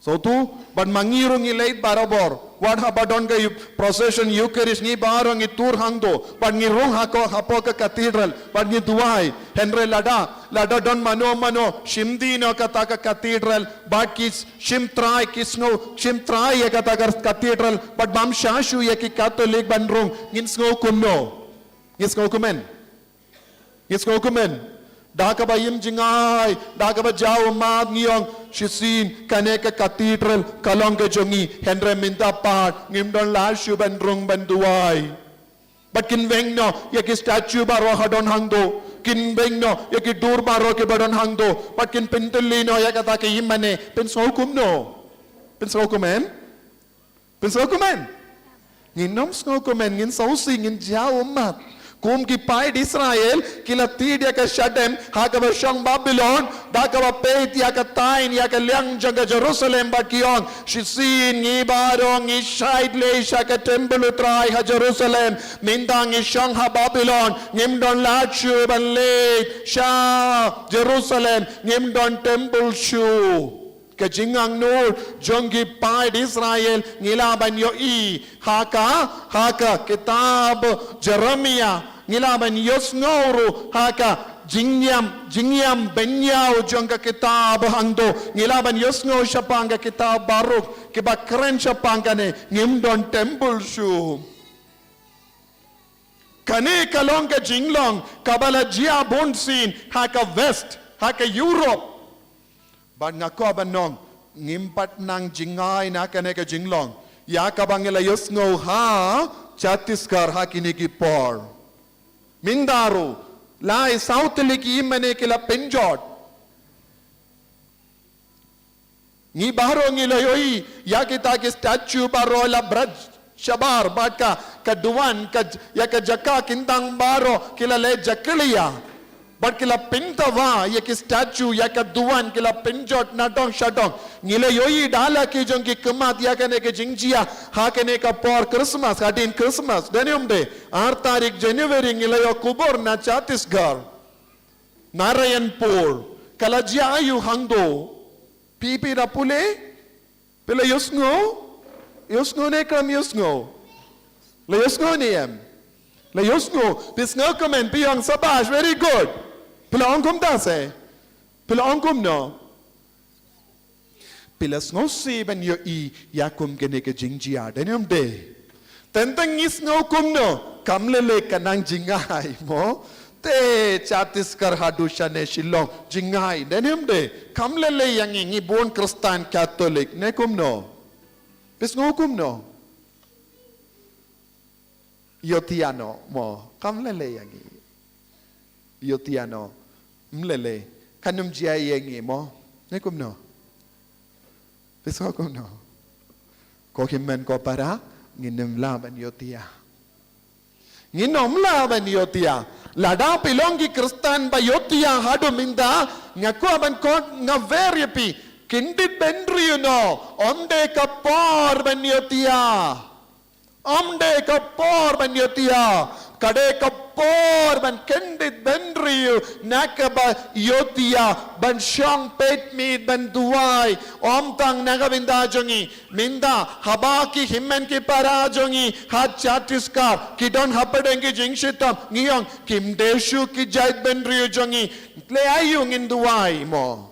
Sngewthuh? Bad ma ngi ruh ngi leit barabor. Wat haba don ka eu-, procession Eucharist, ngi baroh ngi tur hangto. Bad ngi rung ha ko, hapoh ka cathedral. Bad ngi duwai. Hynrei lada, lada don mano mano shim dih noh kata ka cathedral. Bad ki shim trai, ki sngew shim trai ïa kata ka cathedral. Bad bam shah shuh ïa ki Catholic ban rung. Ngin sngew kumno? Ngin sngew kumno? Ngi sngewkmen. Da kaba im jngai, da kaba jaw ummat ngi ong, shisien kane ka cathedral ka long ka jong ngi, hynrei mynta pat ngim don lad shuh ban rung ban duwai. Bad kin weng noh ïa ki statue baroh ba don hangto. Kin weng noh ïa ki dur baroh kiba don hangto. Bad kin pyntylli noh ïa kata ka im mane. Pynsngew kumno? Pynsngewkmen? Pynsngewkmen? Ngin ym sngewkmen, ngin sngewsih, ngin jaw ummat. Kum ki paid Israel, ki la tied ïa ka shadem ha kaba shong Babilon, da kaba peit ïa ka thaiñ, ïa ka liang jong ka Jerusalem, bad ki ong, shisien ngi baroh ngi shait leit sha ka temple U Trai ha Jerusalem, mynta ngi shong ha Babilon, ngim don lad shuh ban leit sha Jerusalem, ngim don temple shuh. Ka jingangnud jong ki paid Israel ngi lah ban ïohi ha ka, ha ka kitab Jeremiah, ngi lah ban ïohsngew ruh ha ka jingïam, jingïam bynñiaw jong ka kitab hangto, ngi lah ban ïohsngew shaphang ka kitab Baruk, kiba kren shaphang kane, ngim don temple shuh. Kane ka long ka jinglong kaba la jia bunsien ha ka West, ha ka Europe. Bad nga kwah ban ong, ngim pat nang jngai na kane ka jinglong ïa kaba ngi la ïohsngew ha Chhattisgarh ha kine ki por. Mynta ruh, lai saw tylli ki im mane ki la pynjot. Ngi baroh ngi la ïohi ïa kita ki statue baroh la bret shabar, bad ka, ka duwan, ka, ïa ka jaka kyntang baroh ki la leh jakhlia. Bad ki la pyntawa ïa ki statue, ïa ka duwan ki la pynjot nadong shadong. Ngi la ïohi da la ki jong ki khmat ïa kane ka jingjia ha kane ka por Christmas, hadien Christmas. Don ne ym dei? Ar tarik January ngi la ïoh khubor na Chhattisgarh, Narayanpur, ka la jia aiu hangto? Phi, phi da pule? Phi la ïohsngew? Ïohsngew ne khlem ïohsngew? La ïohsngew ne em? La ïohsngew. Phi sngewkmen, phi ong sabash, very good. Phi la ong kumta se? Phi la ong kumno? Phi la sngewsih ban ïohi ïa kum kane ka jingjia, don ne ym dei? Teng teng ngi sngew kumno, kam lei lei ka nang jngai mo. Te Chhattisgarh haduh shane Shillong jngai, don ne ym dei? Kam lei lei ïa ngi, ngi bun Khristan Katholik, ne kumno? Phi sngew kumno? Ïohthiah noh mo, kam lei lei ïa ngi. Ïohthiah noh, ym lei lei, kan ym jia ïa ngi mo, ne kumno? Phi sngew kumno? Ko hynmen ko para, ngin ym lah ban ïohthiah. Ngin ym lah ban ïohthiah. Lada phi long ki Khristan ba ïohthiah haduh mynta, nga kwah ban khot, nga wer ïa phi, kyndit bynriew noh, ym dei ka por ban ïohthiah. Ym dei ka por ban ïohthiah, ka dei ka por ban kyndit bynriew na kaba ïohthiah, ban shong peit miet ban duwai, ym tang na ka bynta jong ngi. Mynta haba ki hynmen ki para jong ngi ha Chhattisgarh ki don hapdeng ki jingshitom, ngi ong kim dei shuh ki jait bynriew jong ngi. Lei aiu ngin duwai mo?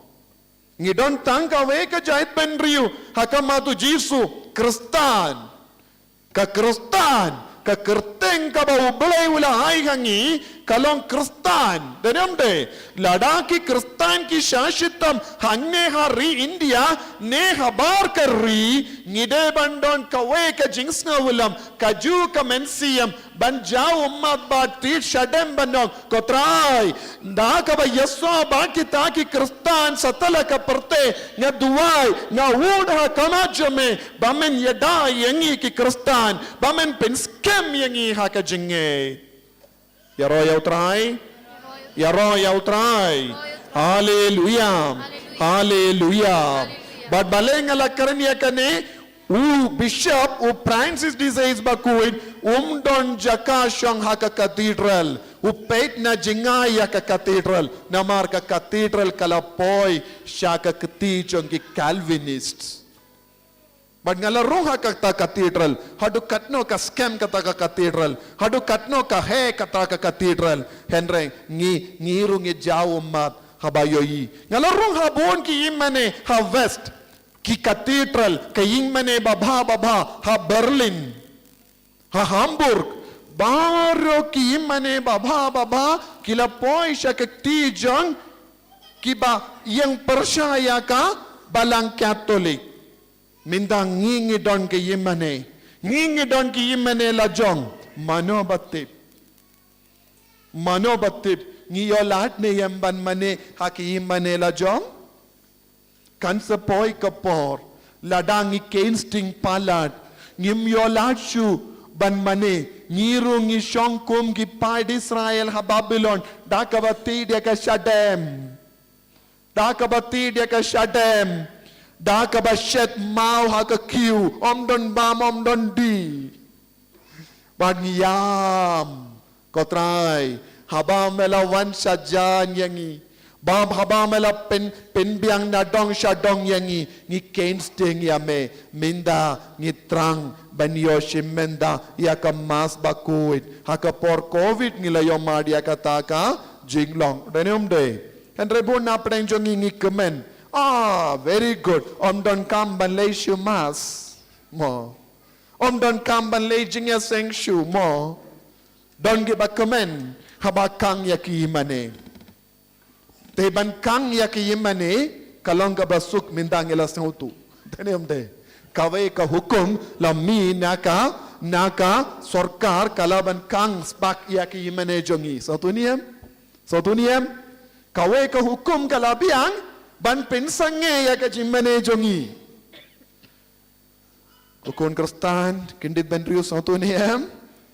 Ngi don tang kawei ka jait bynriew ha khmat U Jisu, Khristan. Ka Khristan, Ka kyrteng kaba U Blei u la ai ha ngi ka long Khristan. Dei ne em dei? Lada ki Khristan ki shah shitom hangne ha ri India ne habar ka ri, ngi dei ban don kawei ka jingsngewlem, kajuh ka mynsiem, ban jaw ummat ba tied shadem ban ong, Ko Trai, da kaba ïasoh bad kita ki Khristan satlak ka pyrthei, nga duwai, nga wad ha khmat jong me ba men ïada ïa ngi ki Khristan, ba men pynskhem ïa ngi ha ka jingngeit. Ïaroh ïa U Trai. Ïaroh ïa U Trai. Haleluia. Haleluia. Bad balei nga la kren ïa kane, u Bishop, u Francis de Sales Bakhuid, um don jaka shong ha ka cathedral. U peit na jngai ïa ka cathedral. Namar ka cathedral ka la poi sha ka kti jong ki Calvinist. Bad nga la rung ha kata ka cathedral, haduh katno ka skhem kata ka cathedral, haduh katno ka heh kata ka cathedral. Hynrei ngi, ngi ruh ngi jaw ummat haba ïohi. Nga la rung ha bun ki ïingmane ha West, ki cathedral, ka ïingmane babha babha ha Berlin, ha Hamburg, baroh ki ïingmane babha babha ki la poi sha ka kti jong kiba ïeng pyrshah ïa ka Balang Katholik. Mynta ngi, ngi don ki ïingmane, ngi, ngi don ki ïingmane lajong. Mano ba tip? Mano ba tip? Ngi ïoh lad ne em ban mane ha ki ïingmane lajong? Kan sa poi ka por, lada ngi keiñ sting palat, ngim ïoh lad shuh ban mane, ngi ruh ngi shong kum ki paid Israel ha Babilon, da kaba tied ïa ka shadem. Da kaba tied ïa ka shadem, da kaba shet maw ha ka khiew, ym don bam, ym don dih. Bad ngi ïam, Ko Trai, haba me la wan shajan ïa ngi, bad haba me la pyn, pynbiang na dong sha dong ïa ngi, ngi keiñ sting ïa me. Mynta ngi thrang ban ïoh shim mynta ïa ka Mass bakhuid. Ha ka por Covid ngi la ïoh mad ïa kata ka jinglong. Dei ne ym dei? Hynrei bun na pdeng jong ngi ngi kmen. Ah, very good. Ym donkam ban leit sha Mass. Mo. Ym donkam ban leit jingïaseng shuh mo. Don kiba kmen haba khang ïa ki ïingmane. Te ban khang ïa ki ïingmane ka long kaba suk, mynta ngi la sngewthuh. Dei ne ym dei? Kawei ka hukum la mih na ka, na ka sorkar, ka la ban khang spah ïa ki ïingmane jong ngi. Sngewthuh ne em? Sngewthuh ne em? Kawei ka hukum ka la biang ban pynsangeh ïa ka jingmane jong ngi. Ko khun Khristan, kyndit bynriew, sngewthuh ne em?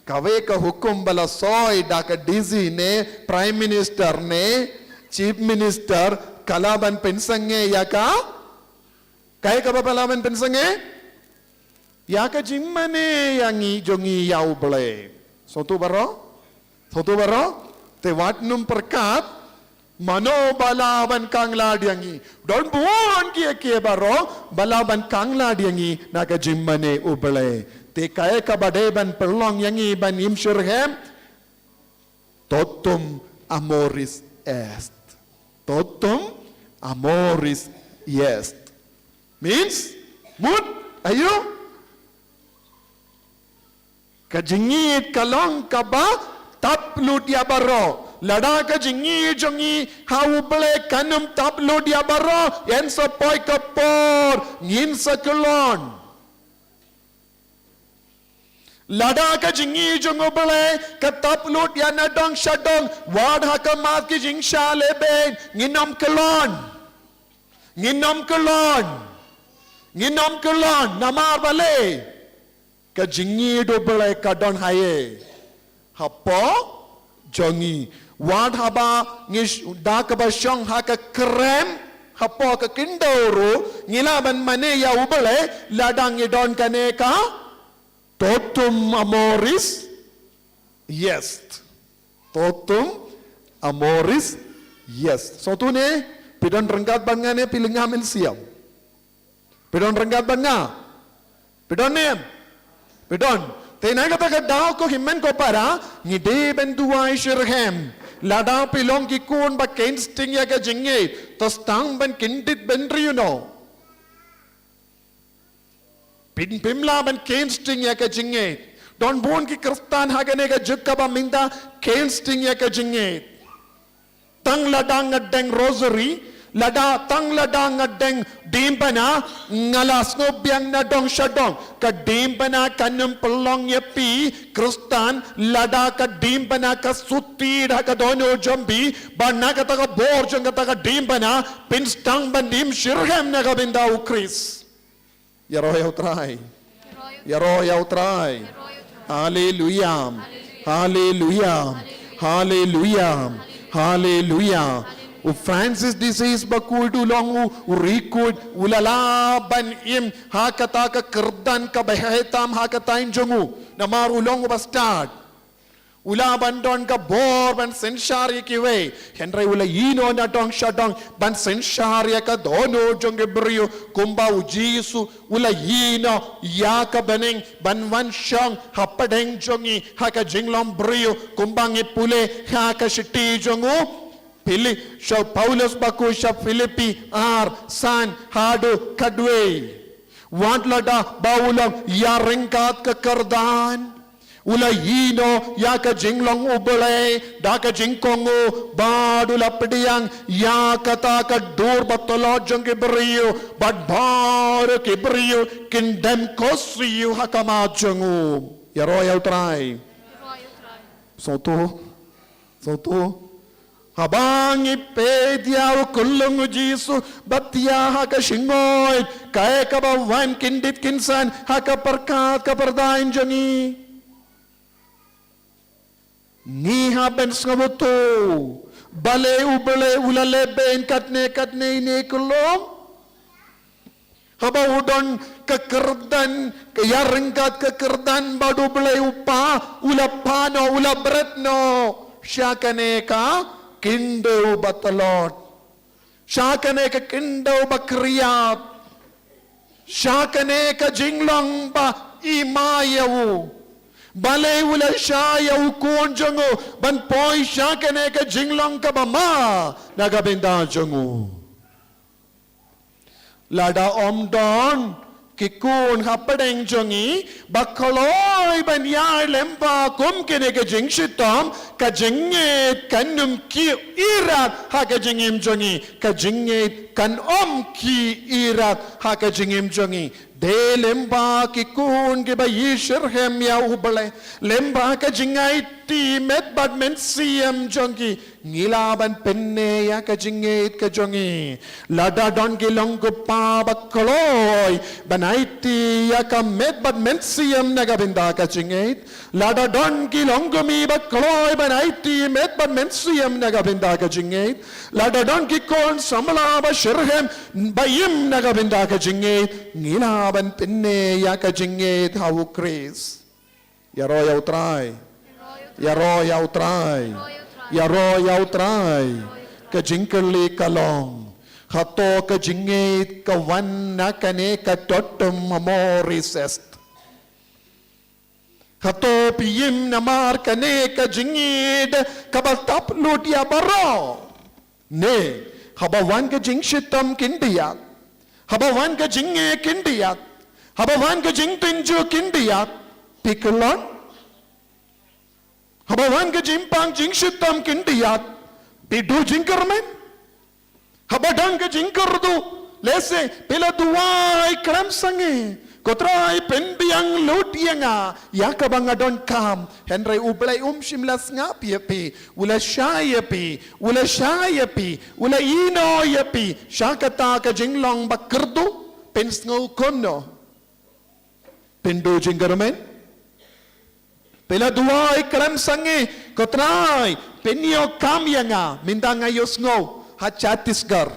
Kawei ka hukum ba la soi da ka D C ne Prime Minister ne Chief Minister ka la ban pynsangeh ïa ka. Kaei kaba ba la ban pynsangeh? Ïa ka jingmane ïa ngi jong ngi ïa U Blei. Sngewthuh baroh? Sngewthuh baroh? Te wat nym pyrkhat mano ba la ban khang lad ïa ngi. Don bun kiei kiei baroh ba la ban khang lad ïa ngi na ka jingmane U Blei. Te kaei kaba dei ban pynlong ïa ngi ban im shitrhem? Totum amoris est. Totum amoris est. Means, mut, aïu? Ka jingïeit ka long kaba tap lut ïa baroh. Lada ka jingïeit jong ngi ha U Blei kan ym tap lut ïa baroh, yn sa poi ka por ngin sa kyllon. Lada ka jingïeit jong U Blei ka tap lut ïa na dong sha dong, wat ha khmat ki jingshah lehbeiñ, ngin ym kyllon. Ngin ym kyllon. Ngin ym kyllon. Namar balei? Ka jingïeit U Blei ka don haei? Hapoh jong ngi. Wat haba ngi sh-, da kaba shong ha ka krem, hapoh ka khyndew ruh ngi lah ban mane ïa U Blei, lada ngi don kane ka totum amoris est. Totum amoris est. Sngewthuh ne, phi don ryngkat bad nga ne phi lynga mynsiem? Phi don ryngkat bad nga? Phi don ne em? Phi don. Te na kata ka daw ko hynmen ko para, ngi dei ban duwai shitrhem. Lada phi long ki khun ba keiñ sting ïa ka jingngeit, to sdang ban kyndit bynriew noh. Phim, phim lah ban keiñ sting ïa ka jingngeit. Don bun ki Khristan ha kane ka juk kaba mynta kin sting ïa ka jingngeit. Tang lada nga deng rosary, lada tang lada nga deng diengphna, nga la sngewbiang na dong sha dong. Ka diengphna kan ym pynlong ïa phi Khristan, lada ka diengphna ka shu tied ha ka dohnud jong phi, bad na kata ka bor jong kata ka diengphna, phin sdang ban im shitrhem na ka bynta u Khrist. Ïaroh ïa u Trai. Ïaroh ïa u Trai. Haleluya. Haleluya. Haleluya. Haleluya. U Francis de Sales bakhuid u long u, u riew khuid, u la lah ban im ha kata ka kyrdan kaba heh tam ha ka thaiñ jong u. Namar u long u bastad. U lah ban don ka bor ban synshar ïa kiwei. Hynrei u la ïehnoh na dong sha dong ban synshar ïa ka dohnud jong ki briew, kumba u Jisu u la ïehnoh ïa ka bneng ban wan shong hapdeng jong ngi ha ka jinglong briew, kumba ngi pule ha ka shithi jong u Phili-, sha u Paulus bakhuid sha Philippi ar, san haduh khatwei. Wat lada ba u long ïaryngkat ka kyrdan, u la ïehnoh ïa ka jinglong U Blei da ka jingkohnguh, bad u la pdiang ïa kata ka dur ba tlot jong ki briew, bad baroh ki briew kin dem kyrsiew ha khmat jong u. Ïaroh ïa u Trai. Sngewthuh. Sngewthuh. Haba ngi peit ïa u khyllung u Jisu ba thiah ha ka shyngoid, kaei kaba wan khyndiat khynsan ha ka pyrkhat ka pyrthei jong ngi. Ngi hap ban sngewthuh, balei U Blei u la leh beiñ katne katne ine i khyllung. Haba u don ka kyrdan, ka ïaryngkat ka kyrdan bad U Blei u Kpa, u la phah noh, u la bret noh sha kane ka khyndew ba tlot. Sha kane ka khyndew ba khriat. Sha kane ka jinglong ba i ma ïa u. Balei u la shah ïa u khun jong u ban poi sha kane ka jinglong kaba ma na ka bynta jong u. Lada ym don ki khun hapdeng jong ngi ba kloi ban ïaid lyngba kum kine ki jingshitom, ka jingngeit kan ym khie irat ha ka jingim jong ngi, ka jingngeit kan ym khie irat ha ka jingim jong ngi. Dei lyngba ki khun kiba ïashitrhem ïa U Blei, lyngba ka jingaiti met bad mynsiem jong ki, ngi lah ban pynneh ïa ka jingngeit ka jong ngi. Lada don ki long ki pa ba kloi ban aiti ïa ka met bad mynsiem na ka bynta ka jingngeit. Lada don ki long ki mei ba kloi ban aiti met bad mynsiem na ka bynta ka jingngeit. Lada don ki khun samla ba shitrhem ba im na ka bynta ka jingngeit. Ngi lah ban pynneh ïa ka jingngeit ha u Khrist. Ïaroh ïa u Trai. Ïaroh ïa u Trai. Ïaroh ïa u Trai. Ka jingkylli ka long, hato ka jingngeit ka wan na kane ka totem Maurice Est? Hato phi im namar kane ka jingngeit kaba tap lut ïa baroh? Ne, haba wan ka jingshitom khyndiat, haba wan ka jingeh khyndiat, haba wan ka jingtynjuh khyndiat, phi kyllon? Haba wan ka jingpang jingshitom khyndiat, phi duh jingkyrmen? Haba don ka jingkyrduh, lehse phi la duwai khlem sangeh, ko Trai, pynbiang lut ïa nga ïa kaba nga donkam. Hynrei U Blei um shym la sngap ïa phi, u la shah ïa phi, u la shah ïa phi, u la ïehnoh ïa phi sha kata ka jinglong ba kyrduh. Pynsngew kumno? Pynduh jingkyrmen? Phi la duwai khlem sangeh, ko Trai, pynïoh kam ïa nga, mynta nga ïohsngew ha Chhattisgarh.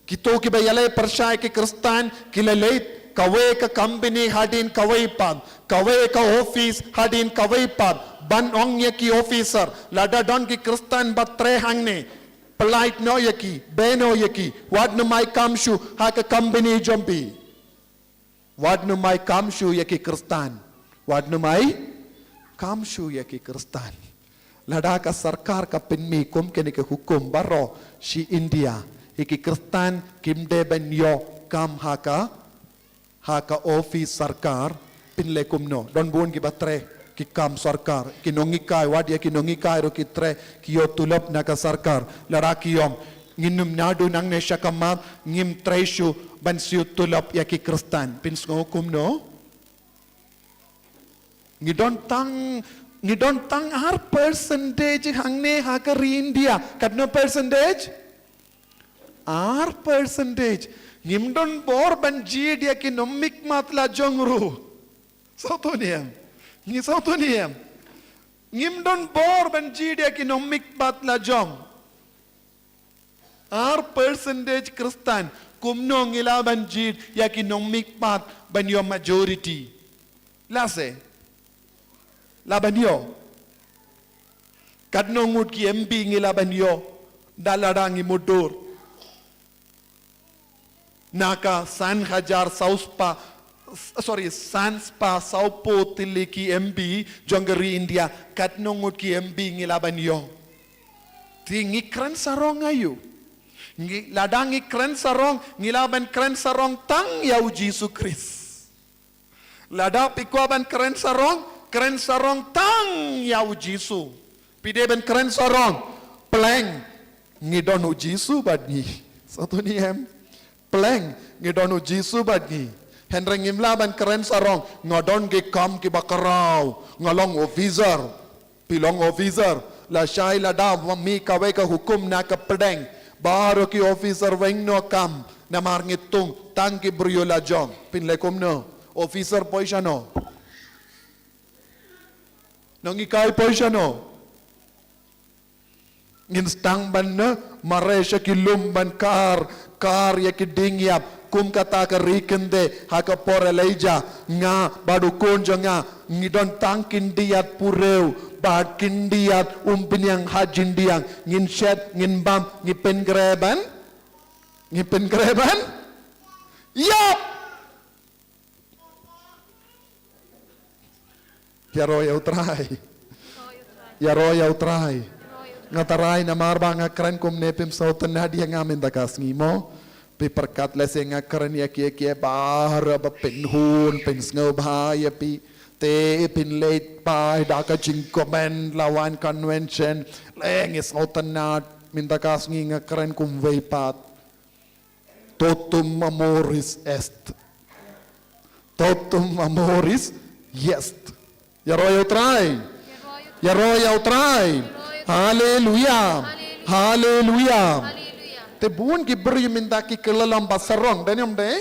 Kito kiba ïaleh pyrshah ïa ki Khristan ki la leit kawei ka company hadien kawei pat, kawei ka office hadien kawei pat, ban ong ïa ki officer, lada don ki Khristan ba treh hangne, pyllait noh ïa ki, beh noh ïa ki, wat nym ai kam shuh ha ka company jong phi. Wat nym ai kam shuh ïa ki Khristan. Wat nym ai kam shuh ïa ki Khristan. Lada ka sorkar ka pynmih kum kine ki hukum baroh shi India, ïa ki Khristan kim dei ban ïoh kam ha ka, ha ka office sorkar, Pynleh kumno, don bun kiba treh ki kam sorkar, ki nonghikai, wat ïa ki nonghikai ruh ki treh, ki ïoh tulop na ka sorkar. Lada ki ong, ngin ym naduh nangne sha kamar, ngim treh shuh ban siew tulop ïa ki Khristan. Pynsngew kumno? Ngi don tang, ngi don tang ar percentage hangne ha ka ri India. Katno percentage? Ar percentage. Ngim don bor ban jied ïa ki nongmihkhmat la jong ruh. Sngewthuh ne em? Ngi sngewthuh ne em? Ngim don bor ban jied ïa ki nongmihkhmat la jong. Ar percentage Khristan, kumno ngi lah ban jied ïa ki nongmihkhmat ban ïoh majority? Lah se. Lah ban ïoh. Katno ngut ki M P ngi lah ban ïoh? Da lada ngi mutdur. Na ka san hajar saw spah, sorry, san spah sawphew tylli ki M P jong ka ri India, katno ngut ki M P ngi lah ban ïoh? Te ngi kren sarong aïu? Ngi, lada ngi kren sarong, ngi lah ban kren sarong tang ïa u Jisu Khrist. Lada phi kwah ban kren sarong, kren sarong tang ïa u Jisu. Phi dei ban kren sarong, pleng, ngi don u Jisu bad ngi. Sngewthuh ne em? Pleng, ngi don u Jisu bad ngi. Hynrei ngim lah ban kren sarong, nga don ki kam kiba khraw, nga long officer. Phi long officer, lashai lada wan mih kawei ka hukum na ka pdeng, baroh ki officer weng noh kam, namar ngi tung tang ki briew la jong. Pynleh kumno? Officer poi shano? Nonghikai poi shano? Ngin sdang ban, eh, mareh sha ki lum ban kar, kar ïa ki dieng ïap, kum kata ka ri Kynthei ha ka por Elijah. Nga bad u khun jong nga ngi don tang khyndiat purew bad khyndiat umphniang ha jingdiang. Ngin shet, ngin bam, ngi pynkreh ban, ngi pynkreh ban ïap. Ïaroh ïa u Trai. Ïaroh ïa u Trai. Nga Trai, namar ba nga kren kumne, phim sngewtynnad ïa nga mynta ka sngi mo. Phi pyrkhat lehse nga kren ïa kiei kiei baroh ba pynhun, pynsngewbha ïa phi. Te phin leit bha da ka jingkmen la wan convention. Leh ngi sngewtynnad, mynta ka sngi nga kren kumwei pat. Totum amoris est. Totum amoris est. Ïaroh ïa u Trai. Ïaroh ïa u Trai. Haleluia. Haleluia. Te bun ki briew mynta ki kylla lem ba sarong, dei ne ym dei?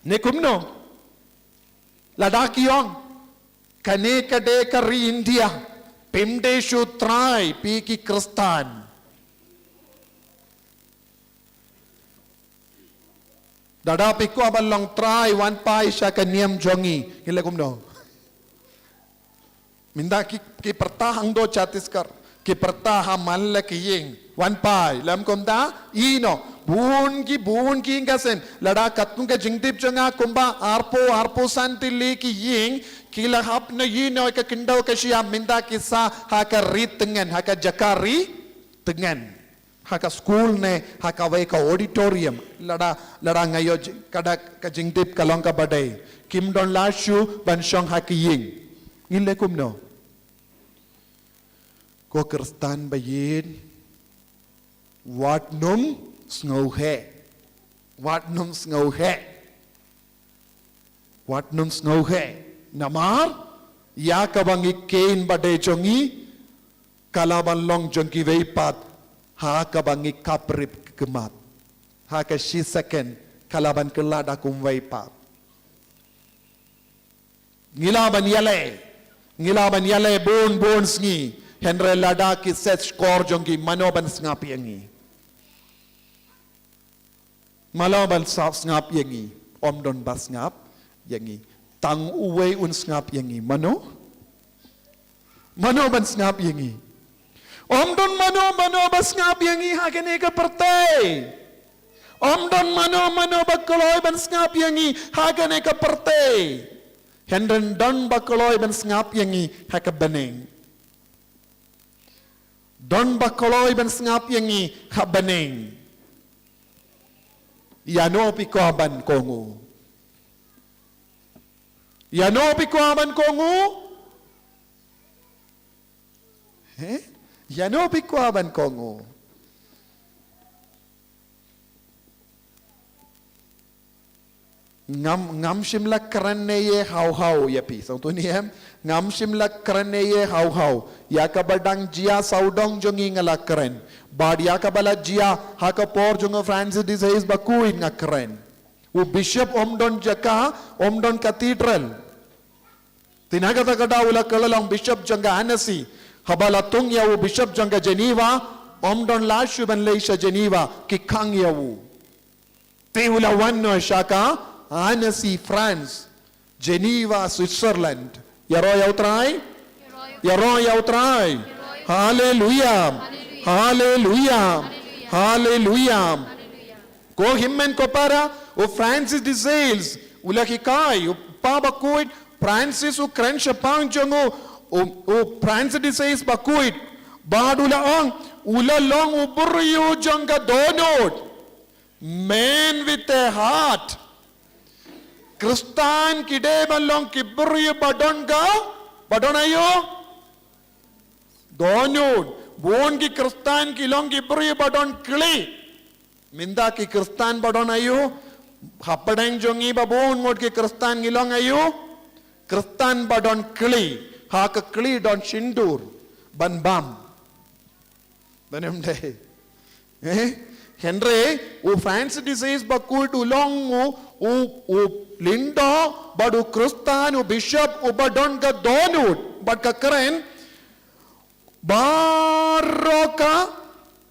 Ne kumno? Lada ki ong, kane ka dei ka ri India, phim dei shuh trai phi ki Khristan. Lada phi kwah ban long trai, wan phai sha ka niam jong ngi. Ngi leh kumno? Mynta ki, ki pyrta hangto Chhattisgarh, ki pyrta ha man la ki ïing. Wan phai, leh kumta, ïehnoh. Bun ki, bun ki ïing ka seng. Lada katkum ka jingtip jong nga kumba arphew, arphew san tylli ki ïing, ki la hap ban ïehnoh ïa ka khyndew ka shyiap, mynta ki sah ha ka ri tngen, ha ka jaka ri tngen. Ha ka skul ne ha kawei ka auditorium, lada, lada nga ïoh ji-, ka da ka jingtip ka long kaba dei. Kim don la shuh ban shong ha ki ïing. Ngi leh kumno? Ko Khristan ba ïeit, wat nym sngewheh. Wat nym sngewheh. Wat nym sngewheh. Namar ïa kaba ngi kheiñ ba dei jong ngi, ka la ban long jong kiwei pat, ha kaba ngi khaprip khmat. Ha ka shi second, ka la ban kylla da kumwei pat. Ngi la ban ïaleh, ngi la ban ïaleh bun bun sngi, hynrei lada ki set shkor jong ngi, mano ban sngap ïa ngi? Mano ban sa-, sngap ïa ngi? Ym don ba sngap ïa ngi. Tang uwei un sngap ïa ngi. Mano? Mano ban sngap ïa ngi? Ym don mano mano ba sngap ïa ngi ha kane ka pyrthei. Ym don mano mano ba kloi ban sngap ïa ngi ha kane ka pyrthei. Hynrei don ba kloi ban sngap ïa ngi ha ka bneng. Don ba kloi ban sngap ïa ngi ha bneng. Ïano phi kwah ban kohnguh? Ïano phi kwah ban kohnguh? He? Ïano phi kwah ban kohnguh? Ngam, ngam shym la kren ne ïa haw haw ïa phi. Sngewthuh ne em? Ngam shym la kren ne ïa haw haw. Ïa kaba dang jia sawdong jong ngi nga la kren. Bad ïa kaba la jia ha ka por jong u Francis de Sales bakhuid nga kren. U bishop um don jaka, um don cathedral. Te na kata ka daw u la kylla long bishop jong ka Annecy. Haba la thung ïa u bishop jong ka Geneva, um don lad shuh ban leit sha Geneva, ki khang ïa u. Te u la wan noh sha ka Annecy, France, Geneva, Switzerland. Ïaroh ïa u Trai? Ïaroh ïa u Trai. Haleluya. Haleluya. Haleluya. Ko hynmen ko para, u Francis de Sales u la hikai, u pa bakhuid, Francis u kren shaphang jong u, u, u Francis de Sales bakhuid. Bad u la ong, u la long u briew jong ka dohnud. Man with a heart. Khristan ki dei ban long ki briew ba don ka, ba don aïu? Dohnud. Bun ki Khristan ki long ki briew ba don kli. Mynta ki Khristan ba don aïu? Hapdeng jong ngi ba bun ngut ki Khristan ngi long aïu? Khristan ba don kli. Ha ka kli don sindur ban bam. Don em dei? Eh? Hynrei u Francis de Sales bakhuid u long u, u, u lyngdoh bad u Khristan, u bishop uba don ka dohnud bad ka kren, baroh ka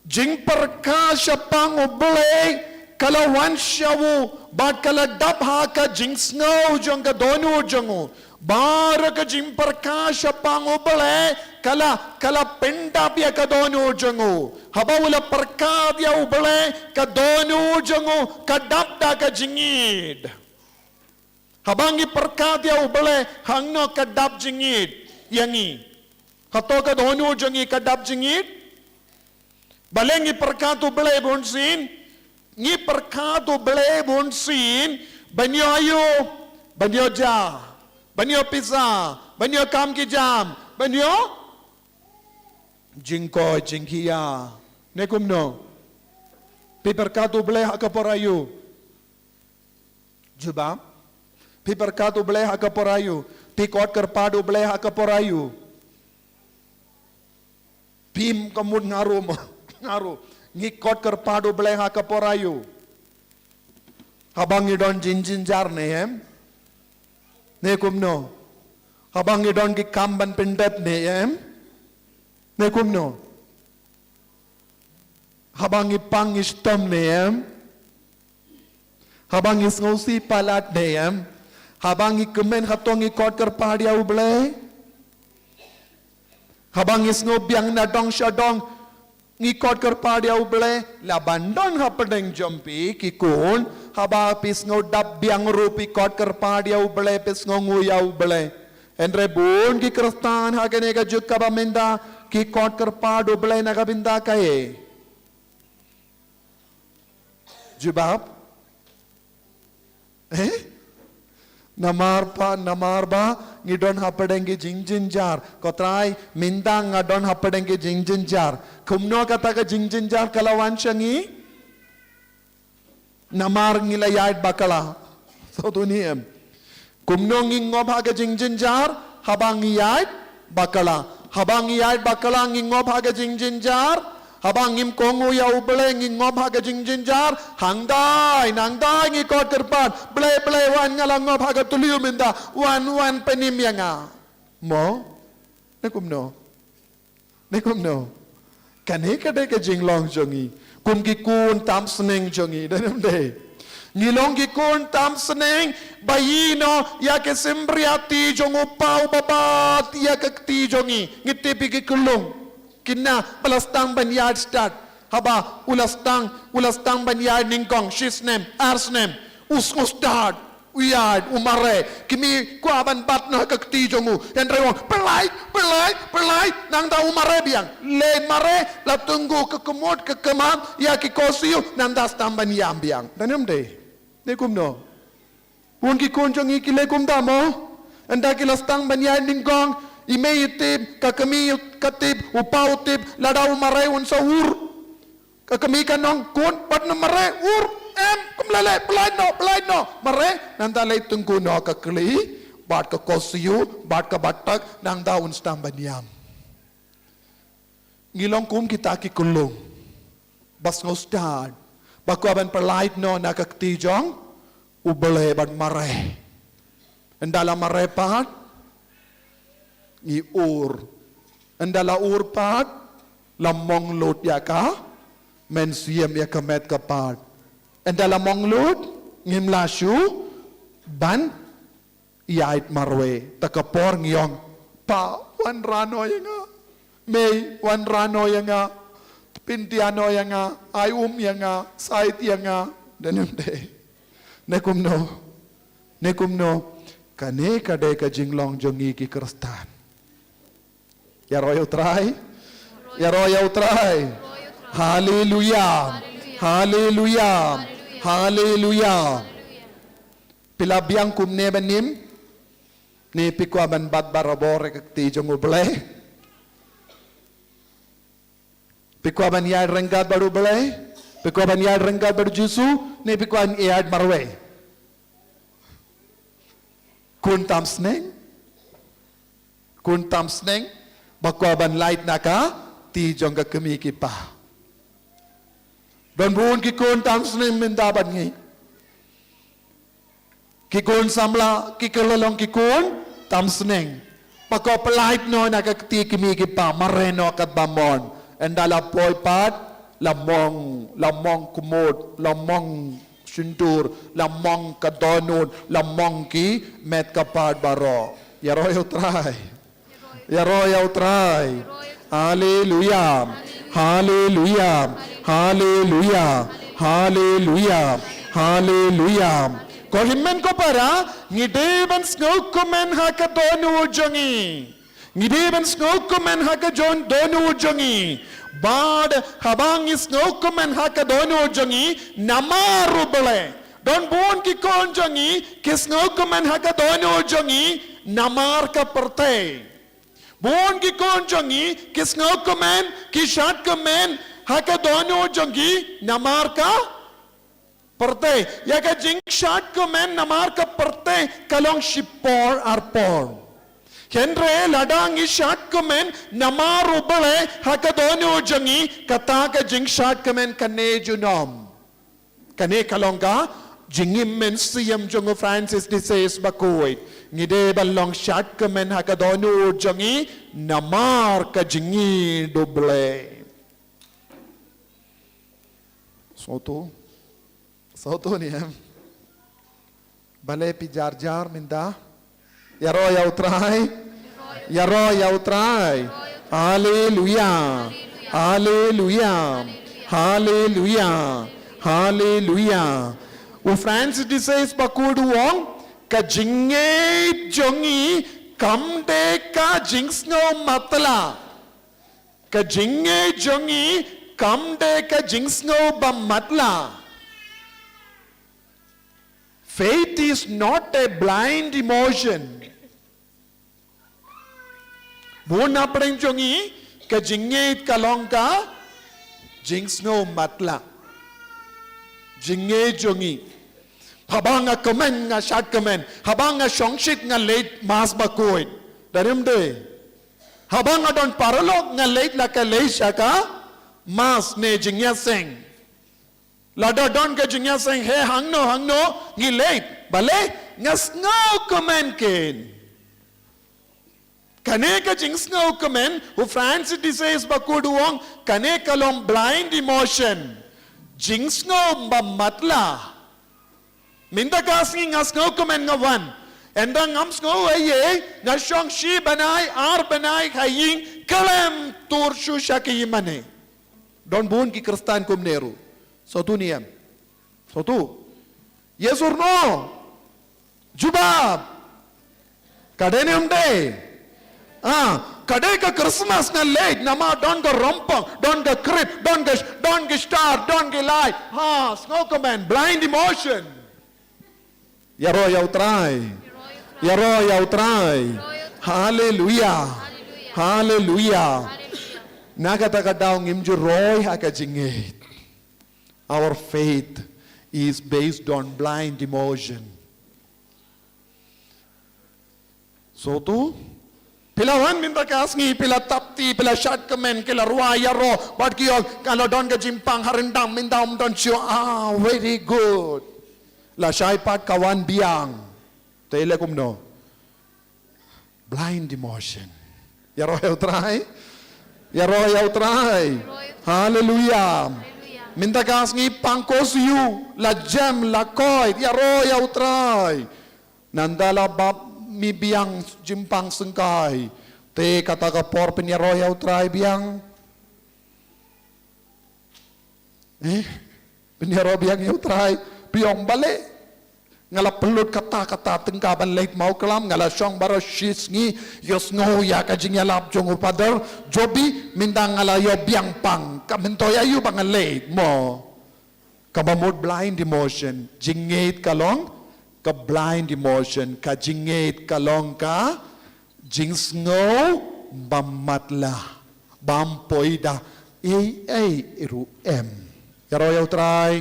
jingpyrkhat shaphang U Blei ka la wan sha u bad ka la dap ha ka jingsngew jong ka dohnud jong u. Baroh ka jingpyrkhat shaphang U Blei ka la, ka la pyndap ïa ka dohnud jong u. Haba u la pyrkhat ïa U Blei, ka dohnud jong u ka dap da ka jingïeid. Haba ngi pyrkhat ïa U Blei, hangno ka dap jingïeid ïa ngi? Hato ka dohnud jong ngi ka dap jingïeid? Balei ngi pyrkhat U Blei bunsien? Ngi pyrkhat U Blei bunsien ban ïoh aïu? Ban ïoh ja, ban ïoh pisa, ban ïoh kam ki jam, ban ïoh jingkoit jingkhiah. Ne kumno? Phi pyrkhat U Blei ha ka por aïu? Jubab. Phi pyrkhat U Blei ha ka por aïu? Phi kot kyrpad U Blei ha ka por aïu? Phim ka mut nga ruh mo, nga ruh. Ngi kot kyrpad U Blei ha ka por aïu? Haba ngi don jingjynjar ne em? Ne kumno? Haba ngi don ki kam ban pyndep ne em? Ne kumno? Haba ngi pang ngi shitom ne em? Haba ngi sngewsih palat ne em? Haba ngi kmen hato ngi kot kyrpad ïa U Blei? Haba ngi sngew biang na dong sha dong ngi kot kyrpad ïa U Blei? La ban don hapdeng jong phi ki khun, haba phi sngew dap biang ruh phi kot kyrpad ïa U Blei, phi sngewnguh ïa U Blei. Hynrei bun ki Khristan ha kane ka juk kaba mynta ki kot kyrpad U Blei na ka bynta kaei? Jubab? Eh? Namar ba, namar ba ngi don hapdeng ki jingjynjar. Ko Trai, mynta nga don hapdeng ki jingjynjar. Kumno kata ka jingjynjar ka la wan sha ngi? Namar ngi la ïaid bakla. Sngewthuh ne em? Kumno ngi ngop ha ka jingjynjar? Haba ngi ïaid bakla. Haba ngi ïaid bakla ngi ngop ha ka jingjynjar. Haba ngim kohnguh ïa U Blei ngi ngop ha ka jingjynjar. Hangtai, nangtai ngi kot kyrpad. Blei, Blei, wan, nga la ngop ha ka thliew mynta. Wan, wan pynim ïa nga. Mo? Ne kumno? Ne kumno? Kane ka dei ka jinglong jong ngi kum ki khun tam sneng jong ngi, dei ne em dei? Ngi long ki khun tam sneng ba ïehnoh ïa ka symbai jong u Pa uba bat ïa ka kti jong ngi. Ngi tip ïa ki khyllung, kine ba la sdang ban ïaid stad. Haba u la sdang, u la sdang ban ïaid nyngkong shi snem, ar snem, u sngewstad. U ïaid, u mareh, ki mih kwah ban bat noh ha ka kti jong u. Hynrei u ong, pynlait, pynlait, pynlait, nangta u mareh biang. Leh mareh, la tyngu ka kmut ka khmat ïa ki khohsiew, nangta sdang ban ïam biang. Dei ne em dei? Dei kumno? Bun ki khun jong ngi ki leh kumta mo? Ynda ki la sdang ban ïaid nyngkong, i mei i tip, ka kmie ka tip, u pa u tip, lada u mareh un sa ur. Ka kmie kan ong, khun, pat ne mareh, ur, em, kumne leh, pynlait noh, pynlait noh. Mareh, nangta leit tyngkhuh noh ka kli, bad ka korsiew, bad ka batak, nangta un sdang ban ïam. Ngi long kum kita ki khyllung ba sngewstad ba kwah ban pynlait noh na ka kti jong U Blei bad mareh. Ynda la mareh pat ngi ur. Ynda la ur pat la mong lut ïa ka mynsiem, ïa ka met ka phad. Ynda la mong lut ngim lah shuh ban ïaid marwei. Ta ka por ngi ong, Pa, wanrah noh ïa nga. Mei, wanrah noh ïa nga. Pyntian noh ïa nga. Ai um ïa nga. Sait ïa nga. Don ne em dei? Ne kumno? Ne kumno? Kane ka dei ka jinglong jong ngi ki Khristan. Ïaroh ïa U Trai. Ïaroh ïa U Trai. Haleluia. Haleluia. Haleluia. Phi la biang kumne ban im? Ne phi kwah ban bat barabor ha ka kti jong U Blei? Phi kwah ban ïaid ryngkat bad U Blei? Phi kwah ban ïaid ryngkat bad U Jisu? Ne phi kwah ban ïaid marwei? Khun tam sneng. Khun tam sneng ba kwah ban lait na ka kti jong ka kmie ki kpa. Don bun ki khun tam sneng mynta bad ngi. Ki khun samla, ki kylla long ki khun tam sneng. Ba kwah pynlait noh na ka kti kmie ki kpa, mareh noh katba mon. Ynda la poi pat, la mong, la mong kmut, la mong shyntur, la mong ka dohnud, la mong ki met ka phad baroh. Ïaroh ïa U Trai. Ïaroh ïa U Trai. Haleluia. Haleluia. Haleluia. Haleluia. Haleluia. Ko hynmen ko para, ngi dei ban sngewkmen ha ka dohnud jong ngi. Ngi dei ban sngewkmen ha ka jon dohnud jong ngi. Bad haba ngi sngewkmen ha ka dohnud jong ngi, namar U Blei. Don bun ki khun jong ngi ki sngewkmen ha ka dohnud jong ngi namar ka pyrthei. Bun ki khun jong ngi ki sngewkmen, ki shadkmen ha ka dohnud jong ngi namar ka pyrthei. Ïa ka jingshadkmen namar ka pyrthei ka long shipor arpor. Hynrei lada ngi shadkmen namar U Blei ha ka dohnud jong ngi, kata ka jingshadkmen kane junom. Kane ka long ka jingim mynsiem jong u Francis de Sales bakhuid. Ngi dei ban long shadkmen ha ka dohnud jong ngi namar ka jingïeit U Blei. Sngewthuh. Sngewthuh ne em? Balei phi jar jar mynta? Ïaroh ïa U Trai. Ïaroh ïa U Trai. Haleluia. Haleluia. Haleluia. Haleluia. U Francis de Sales bakhuid u ong, ka jingngeit jong ngi kam dei ka jingsngew matlah. Ka jingngeit jong ngi kam dei ka jingsngew ba matlah. Faith is not a blind emotion. Bun na pdeng jong ngi, ka jingngeit ka long ka jingsngew matlah. Jingngeit jong ngi. Haba nga kmen nga shadkmen, haba nga shongshit nga leit mass bakhuid. Don ne em dei? Haba nga don paralok nga leit la ka leit sha ka mass ne jingïaseng. Lada don ka jingïaseng, he hangno hangno ngi leit. Balei? Nga sngewkmen kein. Kane ka jingsngewkmen, u Francis de Sales bakhuid u ong, kane ka long blind emotion. Jingsngew ba matlah. Mynta ka sngi nga sngewkmen nga wan. Ynda ngam sngew ei ei, nga shong shi bnai, ar bnai ha ïing, khlem tur shuh sha ki ïingmane. Don bun ki Khristan kumne ruh. Sngewthuh ne em? Sngewthuh? Yes or no? Jubab. Ka dei ne ym dei? Ah, ka dei ka Christmas nga leit namar don ka rymphang, don ka krit, don ka, don ki star, don ki light. Ha, sngewkmen, blind emotion. Ïaroh ïa U Trai. Ïaroh ïa U Trai. Haleluia. Haleluia. Na kata ka daw ngim ju roi ha ka jingngeit. Our faith is based on blind emotion. So tu, phi la wan mynta ka sngi, phi la tap ti, phi la shad kmen, ki la rwai ïaroh, bad ki ong, ka la don ka jingpang ha ryndang, mynta ym don shuh, ah, very good. La shai pat ka wan biang. Te leh kumno? Blind emotion. Ïaroh ïa U Trai. Ïaroh ïa U Trai. Haleluia. Mynta ka sngi pang ko shu, la jem, la koit, ïaroh ïa U Trai. Nangta la bap mi biang jingpang syngkai. Te kata ka por pynïaroh ïa U Trai biang. Eh, pynïaroh biang ïa U Trai, phi ong balei? Nga la pynlut kata kata tyngka ban leit Mawklam, nga la shong baroh shi sngi, ïohsngew ïa ka jingïalap jong u Father Jobi, mynta nga la ïoh biang pang, ka myntoi aïu ba nga leit mo? Kaba mut blind emotion, jingngeit ka long ka blind emotion, ka jingngeit ka long ka jingsngew ba matlah, bym poi da ei ei ruh em. Ïaroh ïa U Trai.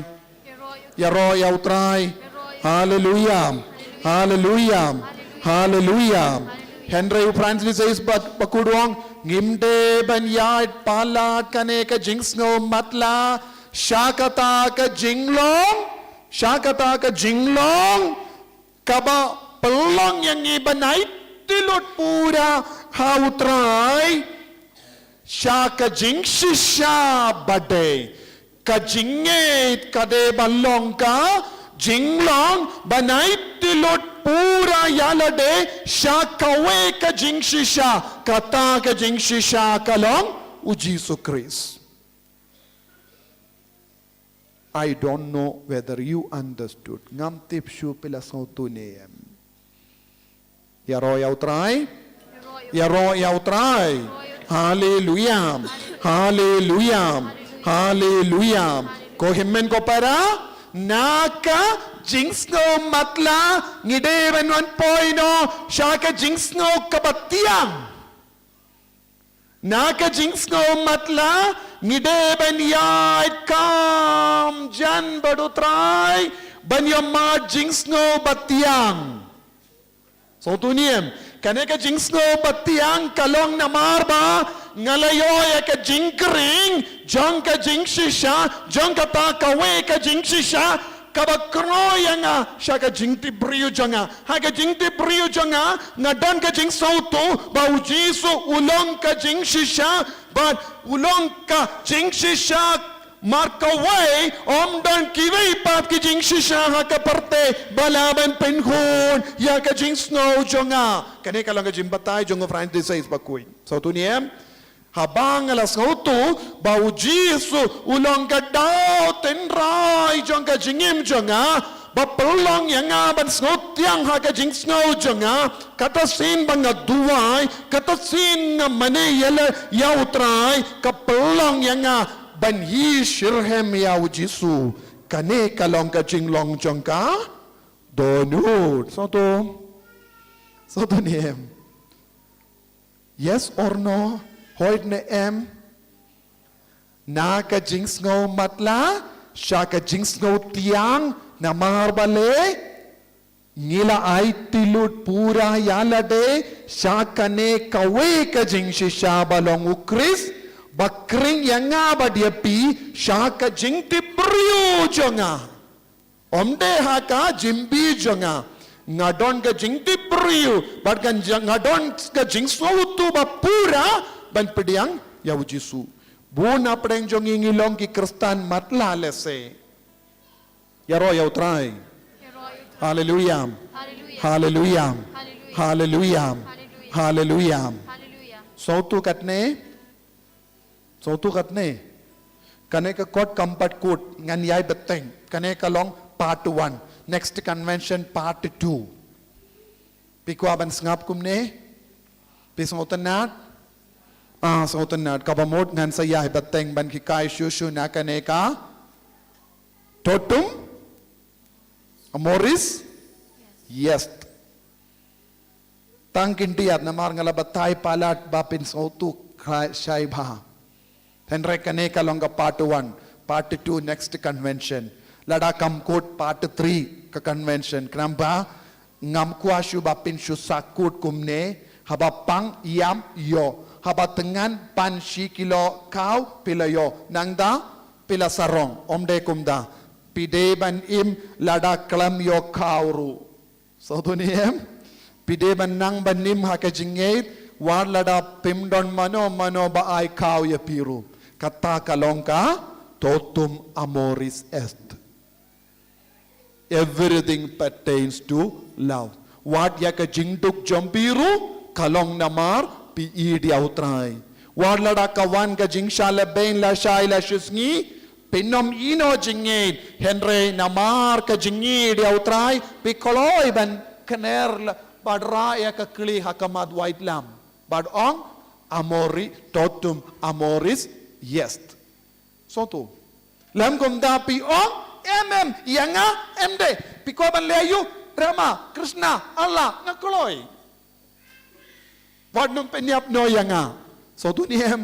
Ïaroh ïa U Trai. Haleluia. Haleluia. Haleluia. Hynrei u Francis Xavier Bak-, Bakhuid u ong, ngim dei ban ïaid palat kane ka jingsngew matlah sha kata ka jinglong, sha kata ka jinglong kaba pynlong ïa ngi ban aiti lut pura ha U Trai sha ka jingshisha ba dei. Ka jingngeit ka dei ban long ka jinglong ban aiti lut pura ïa lade sha kawei ka jingshisha, kata ka jingshisha ka long U Jisu Khrist. I don't know whether you understood. Ngam tip shuh phi la sngewthuh ne em. Ïaroh ïa U Trai. Ïaroh ïa U Trai. Haleluia. Haleluia. Haleluia. Ko hynmen ko para, na ka jingsngew matlah ngi dei ban wan poi noh sha ka jingsngew kaba tiang. Na ka jingsngew matlah ngi dei ban ïaid kam jan bad U Trai ban ïa mad jingsngew ba tiang. Sngewthuh ne em, kane ka jingsngew ba tiang ka long namar ba nga la ïoh ïa ka jingkhring jong ka jingshisha, jong kata kawei ka jingshisha kaba kynnoh ïa nga sha ka jingtip briew jong nga. Ha ka jingtip briew jong nga, nga don ka jingsngewthuh ba U Jisu u long ka jingshisha, bad u long ka jingshisha markawei, ym don kiwei pat ki jingshisha ha ka pyrthei ba lah ban pynhun ïa ka jingsngew jong nga. Kane ka long ka jingbatai jong u Francis Xavier Bakhuid. Sngewthuh ne em? Haba nga la sngewthuh ba U Jisu u long ka daw tynrai jong ka jingim jong nga, ba pynlong ïa nga ban sngewtiang ha ka jingsngew jong nga, kata sien ba nga duwai, kata sien nga mane ïa la ïa U Trai, ka pynlong ïa nga ban hi shitrhem ïa U Jisu. Kane ka long ka jinglong jong ka dohnud. Sngewthuh? Sngewthuh ne em? Yes or no? Hoid ne em? Na ka jingsngew matlah sha ka jingsngew tiang, namar balei? Ngi la aiti lut pura ïa lade sha kane kawei ka jingshisha ba long U Khrist, ba khring ïa nga bad ïa phi sha ka jingtip briew jong nga. Ym dei ha ka jingbi jong nga. Nga don ka jingtip briew, bad kan jing, nga don ka jingsngewthuh ba pura ban pdiang ïa U Jisu. Bun na pdeng jong ngi ngi long ki Khristan matlah lehse. Ïaroh ïa U Trai. Haleluia. Haleluia. Haleluia. Haleluia. Sngewthuh katne. Sngewthuh katne. Kane ka kot kam pat kut, ngan ïai bteng. Kane ka long part one. Next convention part two. Phi kwah ban sngap kumne? Phi sngewtynnad? Ah, sngewtynnad. Kaba mut ngan sa ïai bteng ban hikai shuh shuh na kane ka Totum Amoris? Yes. Tang khyndiat namar nga la batai palat ba pynsngewthuh khlaiñ shai bha. Hynrei kane ka long ka part one, part two next convention. Lada kam kut part three ka convention. Khnang ba ngam kwah shuh ba phin shu sah kut kumne, haba pang ïam ïoh, haba thngan pan shi kilo khaw phi la ïoh, nangta phi la sarong, ym dei kumta. Phi dei ban im lada khlem ïoh khaw ruh. Sngewthuh ne em? Phi dei ban nang ban im ha ka jingngeit, wat lada phim don mano mano ba ai khaw ïa phi ruh. Kata ka long ka totum amoris est. Everything pertains to love. Wat ïa ka jingduk jong phi ruh ka long namar phi ïeit ïa U Trai. Wat lada ka wan ka jingshah lehbeiñ lashai lashisngi, phin ym ïehnoh jingngeit, hynrei namar ka jingïeit ïa U Trai phi kloi ban kner la, bad rah ïa ka khlieh ha khmat waitlam. Bad ong, amori, totum amoris est. Sngewthuh? Lym kumta phi ong, em, em, ïa nga em dei. Phi kwah ban leh aïu? Rama, Krishna, Allah, nga kloi. Wat nym pynïap noh ïa nga. Sngewthuh ne em?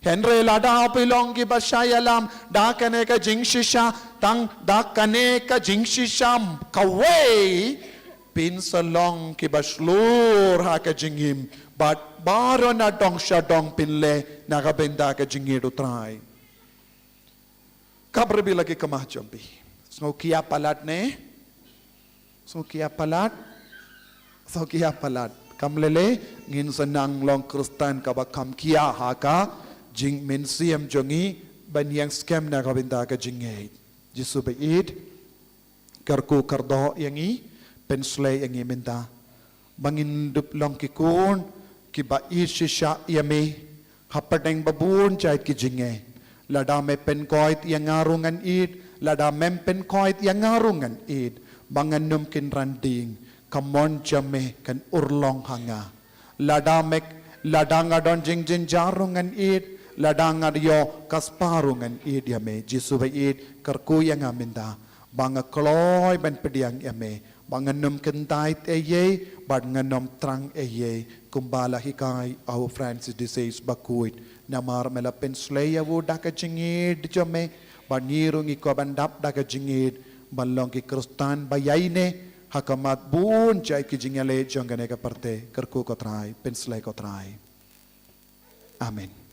Hynrei lada phi long kiba shah ïalam da kane ka jingshisha, tang da kane ka jingshisha kawei, phin sa long kiba shlur ha ka jingim, bad baroh na dong sha dong phin leh na ka bynta ka jingïeit U Trai. Khapra bha la ki khmat jong phi. Sngewkhia palat ne? Sngewkhia palat? Sngewkhia palat. Kam lei lei, ngin sa nang long Khristan kaba kham khia ha ka jingmynsiem jong ngi ban ïeng skhem na ka bynta ka jingngeit. Jisu ba ïeit, kyrkhu kyrdoh ïa ngi, pynshlei ïa ngi mynta. Ba ngin dup long ki khun kiba ïeit shisha ïa me hapdeng ba bun jait ki jingeh. Lada me pynkoit ïa nga ruh ngan ïeit, lada mem pynkoit ïa nga ruh ngan ïeit. Ba ngan ym kynran ding, ka mon jong me kan urlong ha nga. Lada me, lada nga don jingjynjar ruh ngan ïeit, lada nga ïoh ka spah ruh ngan ïeit ïa me. Jisu ba ïeit, kyrkhu ïa nga mynta. Ba nga kloi ban pdiang ïa me, ba ngan ym kyntait ei ei, bad ngan ym thrang ei ei, kumba la hikai ïa u Francis de Sales bakhuid. Namar me la pynshlei ïa u da ka jingïeit jong me, bad ngi ruh ngi kwah ban dap da ka jingïeit, ban long ki Khristan ba ïaineh ha khmat bun jait ki jingïaleh jong kane ka pyrthei. Kyrkhu ko Trai, pynshlei ko Trai. Amen.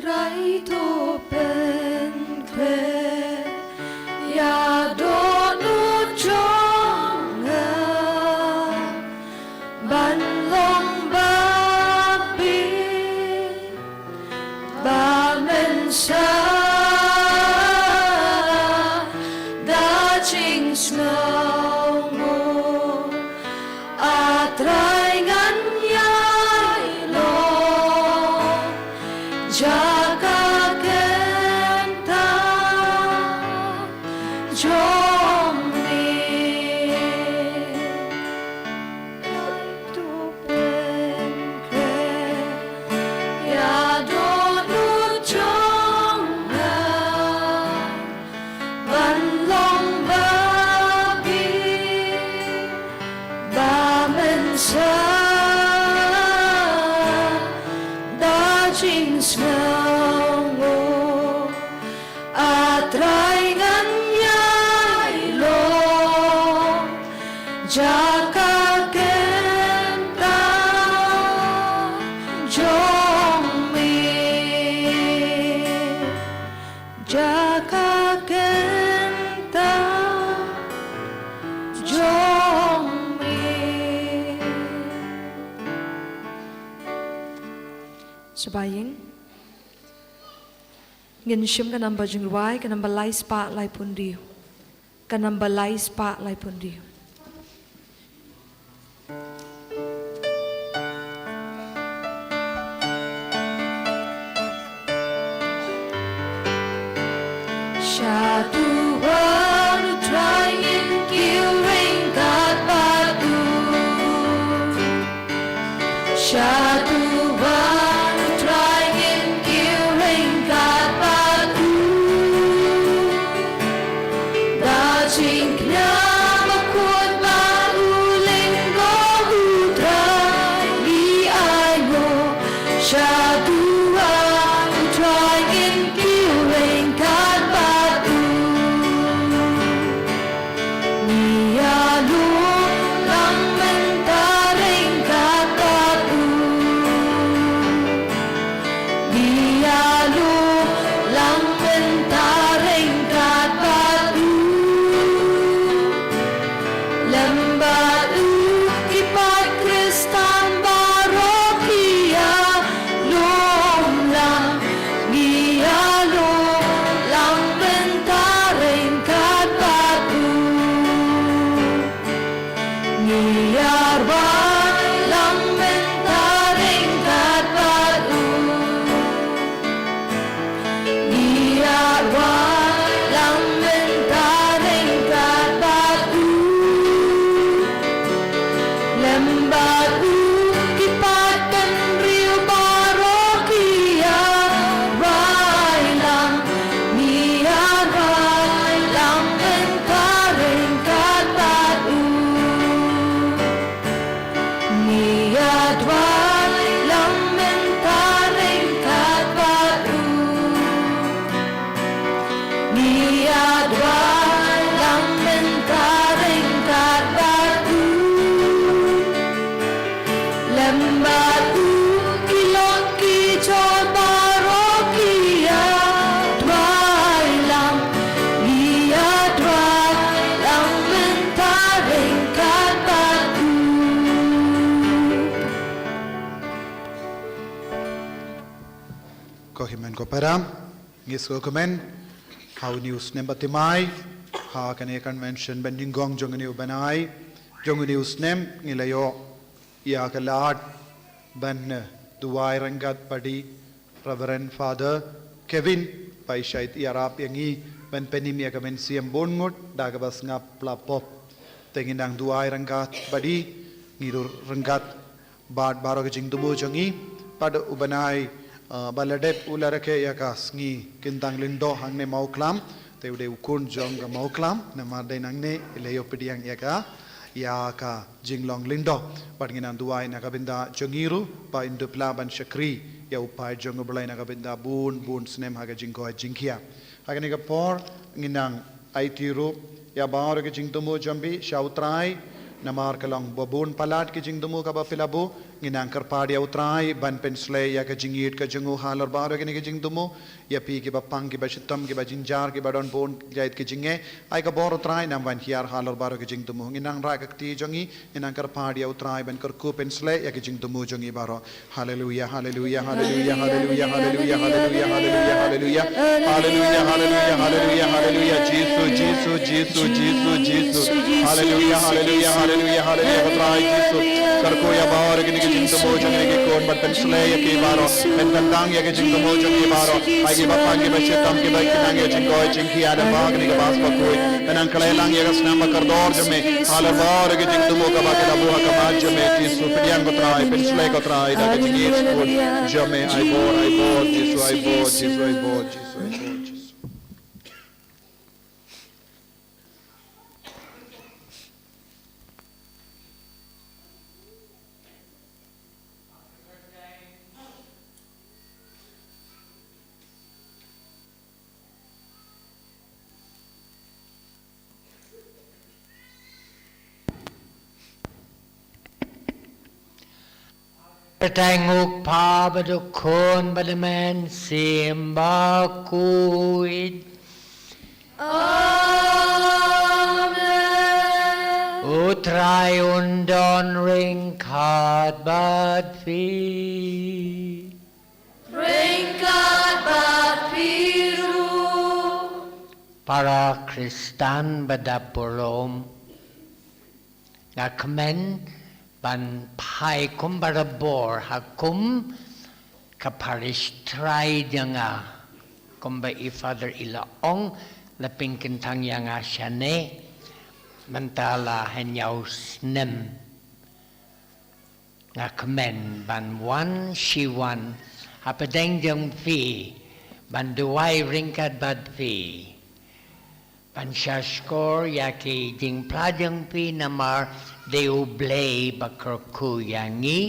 Trai to pynkhreh ïa dohnud jong nga ban long ba bieit ba mynsiem da jingsngewnguh. A Trai ngan ïai lok jaka kynta jong me. Trai to pynkhreh ïa dohnud jong nga ban long ba bieit ba mynsiem da jingsngewnguh. A Trai ngan ïai lok jaka kynta jong me. Jaka kynta jong me. Shaba ïing. Ngin shim ka namba jingrwai, ka namba lai spah laiphew hynriew. Ka namba lai spah laiphew hynriew. Sha duwan U Trai ngin kiew ryngkat bad u. Sha duwan U Trai ngin kiew ryngkat bad u. Da jingkñia bakhuid bad u lyngdoh U Trai, ngi ainguh. Sha duwan U Trai ngin kiew ryngkat bad u. Ngi ïalum lang mynta ryngkat bad u. Ngi ïalum lang mynta ryngkat bad u. Lem bad u ki paid Khristan baroh ki ïalum lang. Ngi ïalum lang mynta ryngkat bad u. Ngi ïarwai lang mynta ryngkat bad u. Ngi ïarwai lang mynta ryngkat bad u. Lem bad u ki paid bynriew baroh ki ïarwai lang. Ngi ïarwai lang mynta ryngkat bad u. Ngi ïarwai lang mynta ryngkat bad u. Ngi ïarwai lang mynta ryngkat bad u. Lem bad u ki lok ki jor baroh ki ïarwai lang. Ngi ïarwai lang mynta ryngkat bad u. Ko hynmen ko para, ngi sngewkmen ha une u snem ba thymmai ha kane ka convention banyngkong jong une u bnai jong une u snem, ngi la ïoh ïa ka lad ban, eh, duwai ryngkat bad i Reverend Father Kevin, ba i shait ïarap ïa ngi ban pynim ïa ka mynsiem bun ngut da kaba sngap la pop. Te ngin nang duwai ryngkat bad i, ngi ruh ryngkat bad baroh ka jingthmu jong i. Bad u bnai, eh, ba la dep u la rakhe ïa ka sngi Kyntang Lyngdoh hangne Mawklam. Te u dei u khun jong ka Mawklam, namar dei nangne i la ïoh pdiang ïa ka, ïa ka jinglong lyngdoh. Bad ngin nang duwai na ka bynta jong i ruh ba in dup lah ban shakri ïa u paid jong U Blei na ka bynta bun bun snem ha ka jingkoit jingkhiah. Ha kane ka por ngin nang aiti ruh ïa baroh ka jingthmu jong phi sha U Trai, namar ka long ba bun palat ka jingthmu kaba phi la buh. Ngi nang kyrpad ïa U Trai ban pynshlei ïa ka jingïeit ka jong u halor baroh kine ki jingthmu. Ïa phi kiba pang, kiba shitom, kiba jynjar, kiba don bun jait ki jingeh, ai ka bor U Trai un wan hiar halor baroh ki jingthmu. Ngi nang rah ka kti jong ngi, ngi nang kyrpad ïa U Trai ban kyrkhu pynshlei ïa ki jingthmu jong ngi baroh. Haleluia, haleluia, haleluia, haleluia, haleluia, haleluia, haleluia, haleluia. Haleluia, haleluia, haleluia, haleluia. Jisu, Jisu, Jisu, Jisu, Jisu. Haleluia, haleluia, haleluia, haleluia. Ko Trai Jisu, kyrkhu ïa baroh kine ki jingthmu jong kine ki khun, ban pynshlei ïa ki baroh, ban kyntang ïa ki jingthmu jong ki baroh. Ai kiba pang, kiba shitom, kiba nang ïa jingkoit jingkhiah, da ba kine ki bas ba khuid, ban nang khlei lang ïa ka snam ba kordor jong me halor baroh ki jingthmu kaba ki la buh ha khmat jong me. Jisu, pdiang ko Trai, pynshlei ko Trai da ka jingïeit sngewbha jong me. Ai bor, ai bor Jisu, ai bor Jisu, ai bor Jisu, ai bor Jisu. Kyrteng U Kpa bad U Khun bad U Mynsiem Bakhuid. Amen. U Trai un don ryngkat bad phi. Ryngkat bad phi ruh. Para Khristan ba dap burom. Nga kmen ban phai kum barabor ha kum ka parish trai jong nga, kumba i Father i la ong, la pynkyntang ïa nga shane, mynta la hynñiew snem. Nga kmen ban wan shi wan hapdeng jong phi, ban duwai ryngkat bad phi. Ban shahshkor ïa ki jingphla jong phi namar dei U Blei ba kyrkhu ïa ngi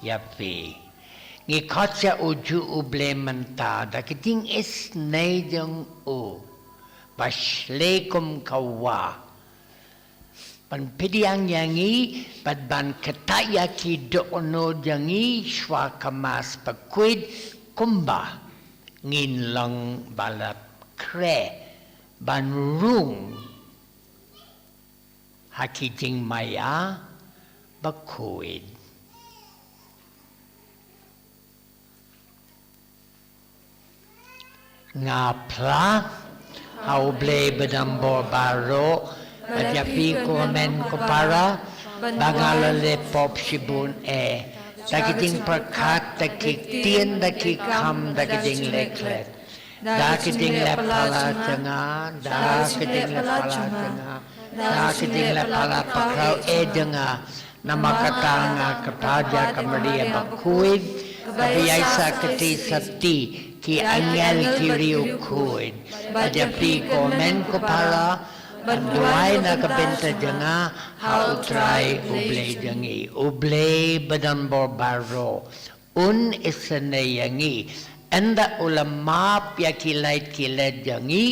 ïa phi. Ngi khot ïa u juh U Blei mynta da ka jingisynei jong u ba shlei kum ka wah. Ban pdiang ïa ngi bad ban ktah ïa ki dohnud jong ngi shuwa ka Mass bakhuid kumba ngin long ba la khreh ban rung ha ki jingmaïa bakhuid. Nga phla ha U Blei badonbor baroh, bad ïa phi ko hynmen ko para, ba nga la leh pop shibun eh, da ki jingpyrkhat, da ki ktien, da ki kam, da ki jingleh klet. Da ki jingleh palat jong nga, da ki jingleh palat jong nga, da ki jingleh palat bakhraw eh jong nga. Namar kata nga kyrpad ïa ka Maria bakhuid, kaba ïaisah kti sati, ki angel, ki riewkhuid, bad ïa phi ko hynmen ko para, ban duwai na ka bynta jong nga ha U Trai U Blei jong ngi. U Blei badonbor baroh un isynei ïa ngi, ynda u la map ïa ki lait ki let jong ngi,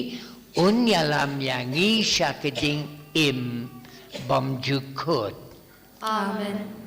un ïalam ïa ngi sha ka jingim bymjukut. Amen.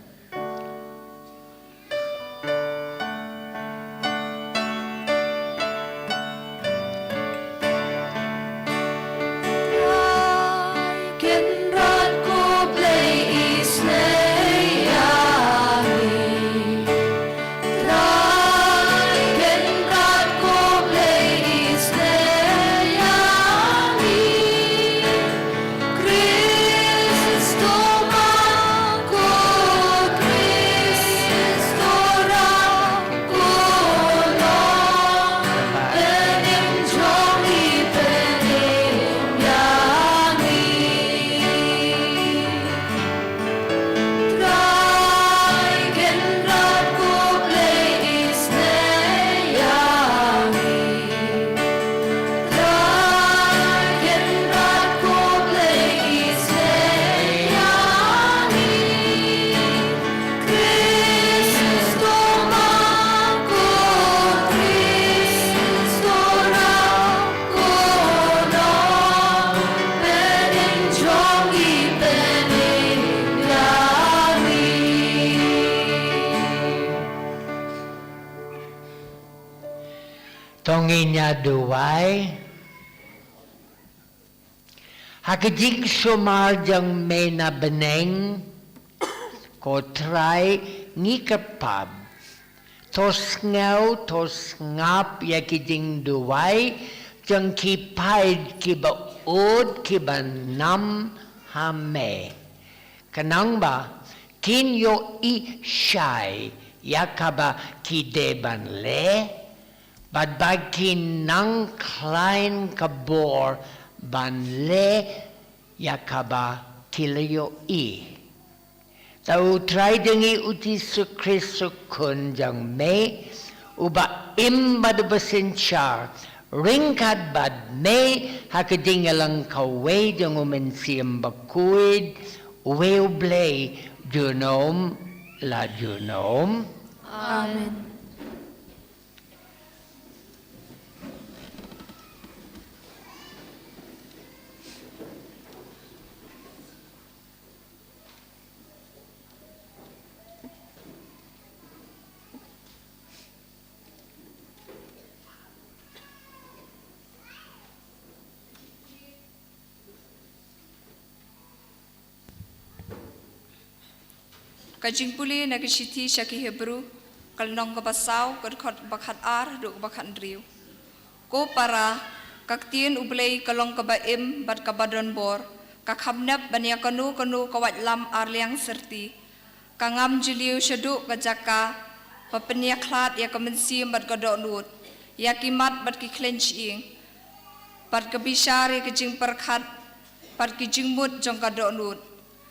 To ngin ïa duwai. Ha ka jingsumar jong me na bneng, ko Trai, ngi kyrpad, to sngew, to sngap ïa ki jingduwai jong ki paid kiba ud kiba nam ha me, khnang ba kin ïohi shai ïa kaba ki dei ban leh, bad ba kin nang khlaiñ ka bor ban leh ïa kaba ki la ïohi. Te u Trai jong ngi u Jisu Khrist u Khun jong me, uba im bad uba synshar ryngkat bad me ha ka jingïalang kawei jong u Mynsiem Bakhuid, uwei U Blei, junom la junom. Amen. Ka jingpule na ka shithi sha ki Hebru, ka lynnong kaba saw, ka dkhot ba khatar haduh ba khathynriew. Ko para, ka ktien U Blei ka long kaba im bad kaba donbor, ka kham nep ban ïa kano kano ka waitlam arliang syrti. Ka ngam jylliew shaduh ka jaka ba pynïakhlad ïa ka mynsiem bad ka dohnud, ïa ki mat bad ki khleiñ shyieng, bad ka bishar ïa ka jingpyrkhat bad ki jingmut jong ka dohnud.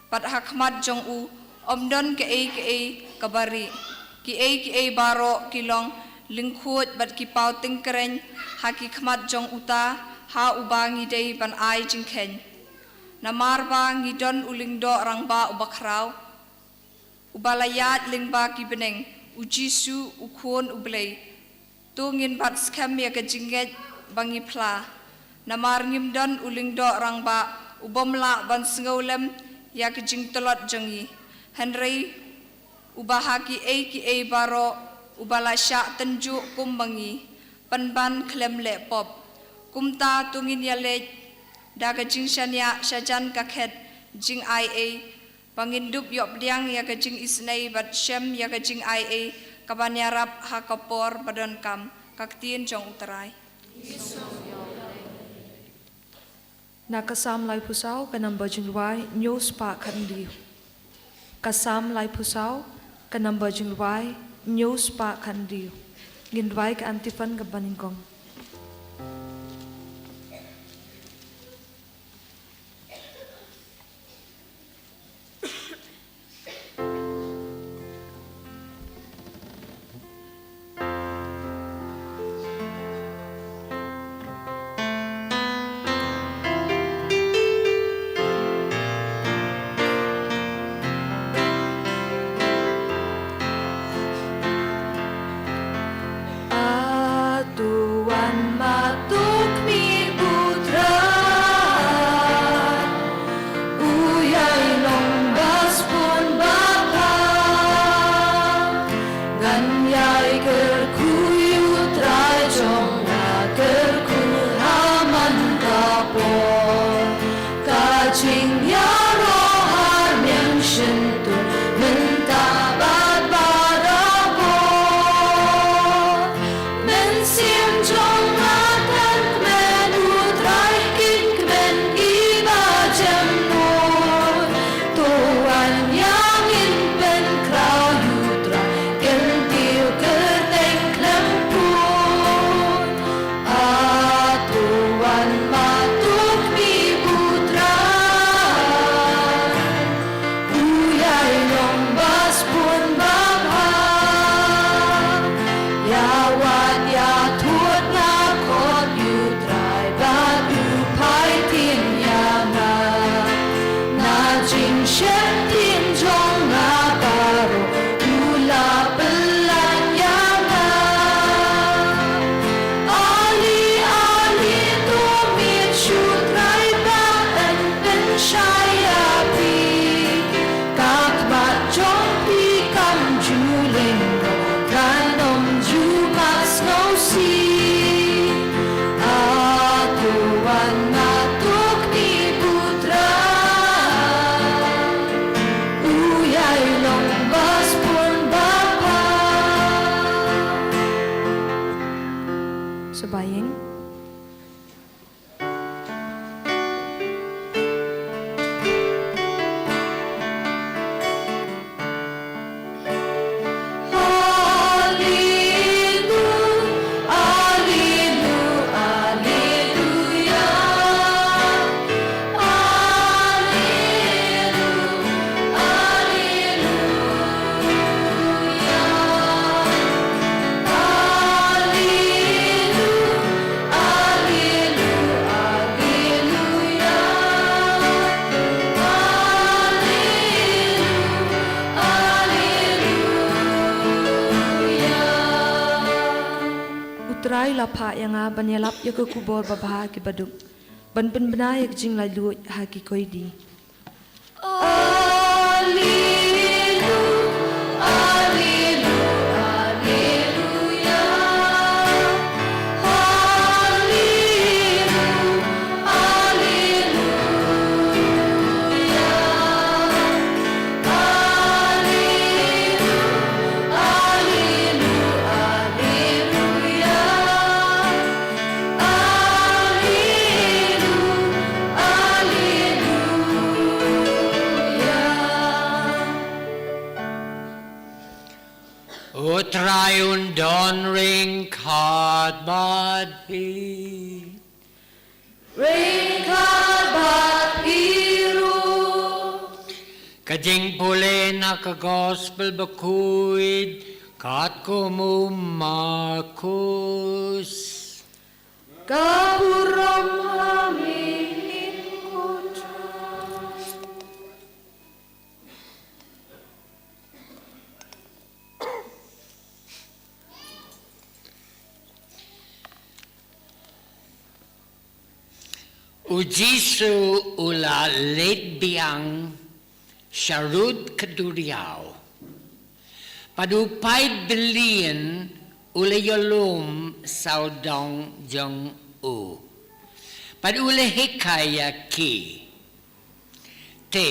Bad ha khmat jong u ym don kaei kaei kaba rieh. Kiei kiei baroh ki long lyngkhuid bad ki paw tyngkreiñ ha ki khmat jong uta ha uba ngi dei ban ai jingkheiñ. Namar ba ngi don u lyngdoh rangbah uba khraw, uba la ïaid lyngba ki bneng, U Jisu, U Khun U Blei. To ngin bat skhem ïa ka jingngeit ba ngi phla. Namar ngim don u lyngdoh rangbah u bym lah ban sngewlem ïa ka jingtlot jong ngi. Hynrei uba ha kiei kiei baroh uba la shah tynjuh kum ma ngi, pynban khlem leh pop. Kumta to ngin ïaleit da ka jingshaniah shajan ka khet jingaiei, ba ngin dup ïoh pdiang ïa ka jingisynei bad shem ïa ka jingaiei kaban ïarap ha ka por ba donkam. Ka ktien jong U Trai. Na ka Salm laiphew saw, ka number jingrwai hynñiew spah khathynriew. Ka Salm laiphew saw, ka number jingrwai hynñiew spah khathynriew. Ngin rwai ka antiphon kaba nyngkong. Sa ba ïeng. U Trai u la phah ïa nga ban ïalap ïa ka khubor babha ki baduk, ban pynbna ïa ka jinglaitluid ha ki koidi. U Trai un don ryngkat bad phi. Ryngkat bad phi ruh. Ka jingpule na ka Gospel bakhuid katkum u Markus. Ka burom ha me, ko Trai. U Jisu u la leit biang sharud ka duriaw. Bad u paid byllieng u la ïalum sawdong jong u. Bad u la hikai ïa ki. Te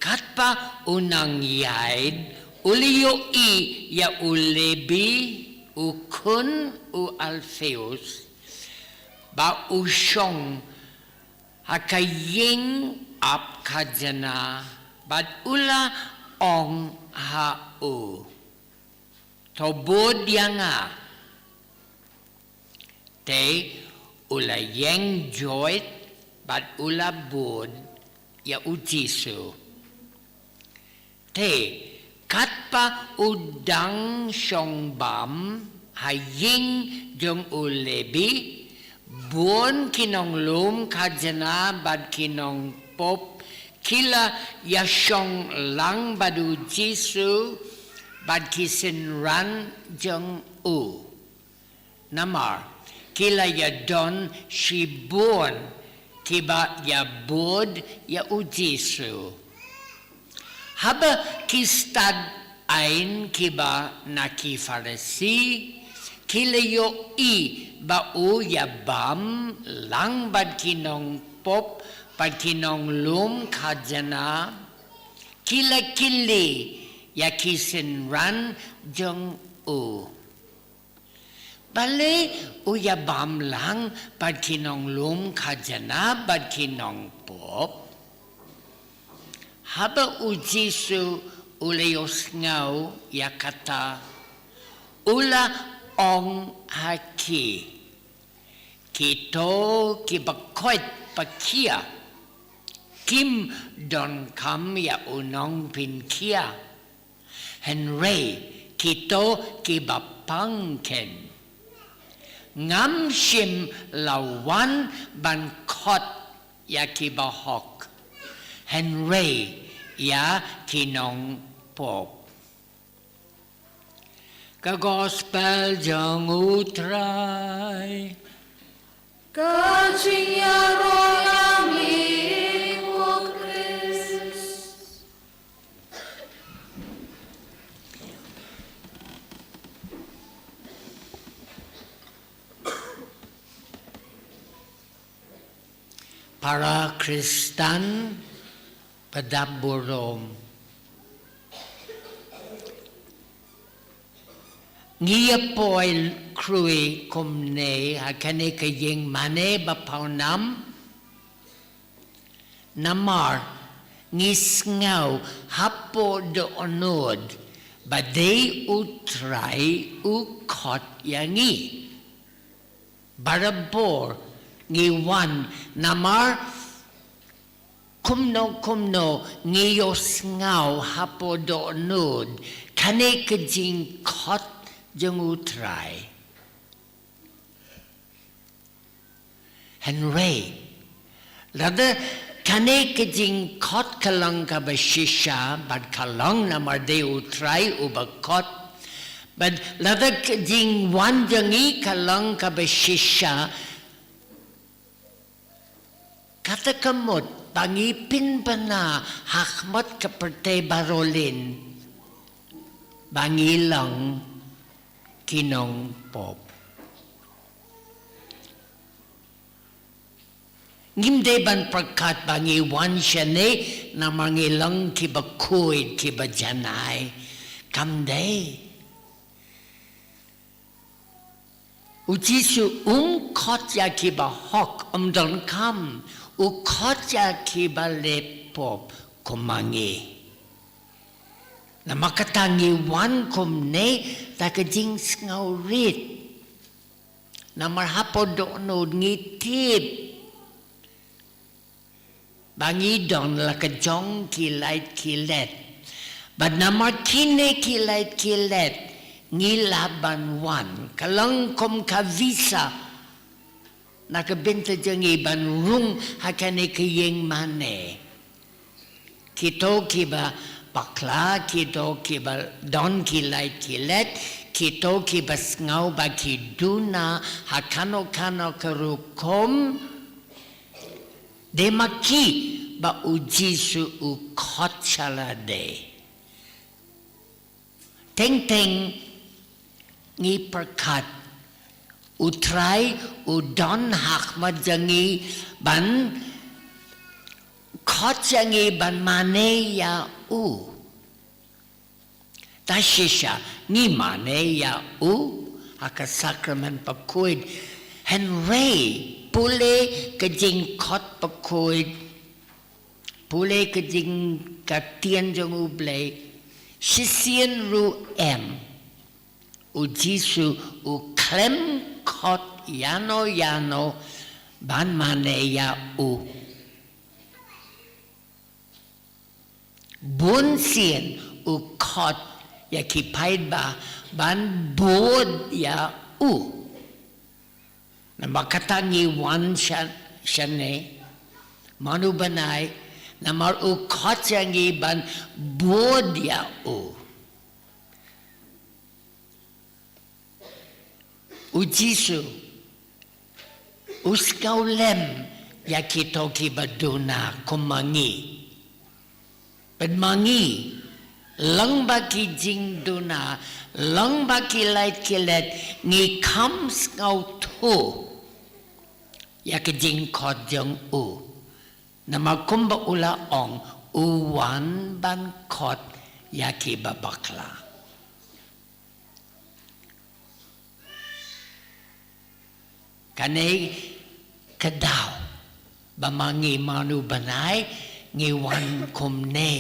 katba u nang ïaid u la ïohi ïa u Lebi u khun u Alpheus ba u shong ha ka ïing ap khajna, bad u la ong ha u, to bud ïa nga. Te u la ïeng joit bad u la bud ïa u Jisu. Te katba u dang shong bam ha ïing jong u Lebi, bun ki nonglum khajna bad ki nongpop ki la ïa shong lang bad u Jisu bad ki synran jong u. Namar ki la ïa don shibun kiba ïa bud ïa u Jisu. Haba ki stad aiñ kiba na ki Pharisi ki la ïohi ba u ïa bam lang bad ki nongpop bad ki nonglum khajna, ki la kylli ïa ki synran jong u, balei u ïa bam lang bad ki nonglum khajna bad ki nongpop? Haba u Jisu u la ïohsngew ïa kata, u la ong ha ki, kito kiba koit pakhia kim donkam ïa u nongpynkhia, hynrei kito kiba pang kein. Ngam shym la wan ban khot ïa kiba hok, hynrei ïa ki nongpop. Ka Gospel jong u Trai. Ka jingïaroh ïa me, ko Khrist. Para Khristan ba dap burom. Ngi ïa poi khrui kumne ha kane ka ïing mane ba pawnam, namar ngi sngew hapoh dohnud ba dei U Trai u khot ïa ngi. Barabor ngi wan namar kumno kumno ngi ïohsngew hapoh dohnud kane ka jingkhot jong U Trai. Hynrei lada kane ka jingkhot ka long kaba shisha, bad ka long namar dei U Trai uba khot, bad lada ka jingwan jong ngi ka long kaba shisha, kata ka mut ba ngi pynbna ha khmat ka pyrthei baroh lin ba ngi long ki nongpop. Ngim dei ban pyrkhat ba ngi wan shane namar ngi long kiba khuid, kiba janai. Kam dei. U Jisu um khot ïa kiba hok, um donkam u khot ïa kiba leh pop kum ma ngi. Namar kata ngi wan kumne da ka jingsngewrit. Namar hapoh dohnud ngi tip ba ngi don la ka jong ki lait ki let. Bad namar kine ki lait ki let ngi lah ban wan, ka long kum ka visa na ka bynta jong ngi ban rung ha kane ka ïing mane. Kito kiba bakla, kito kiba don ki lait ki let, kito kiba sngew ba ki duna ha kano kano ka rukom, dei ma ki ba U Jisu u khot sha lade. Teng teng ngi pyrkhat U Trai u don ha khmat jong ngi ban khot ïa ngi ban mane ïa u. Ta shisha ngi mane ïa u ha ka sakramen bakhuid. Hynrei pule ka jingkhot bakhuid, pule ka jingktien jong U Blei, shisien ruh em. U Jisu u khlem khot ïano ïano ban mane ïa u. Bun sien u khot ïa ki paidbah ban bud ïa u. Namar kata ngi wan sha-, shane, mano bnai, namar u khot ïa ngi ban bud ïa u. U Jisu u sngewlem ïa kito kiba duna kum ma ngi. Bad ma ngi, long ba ki jingduna, long ba ki lait ki let, ngi kham sngewthuh ïa ka jingkhot jong u. Namar kumba u la ong, u wan ban khot ïa kiba bakla. Kane ka daw ba ma ngi mano bnai ngi wan kumne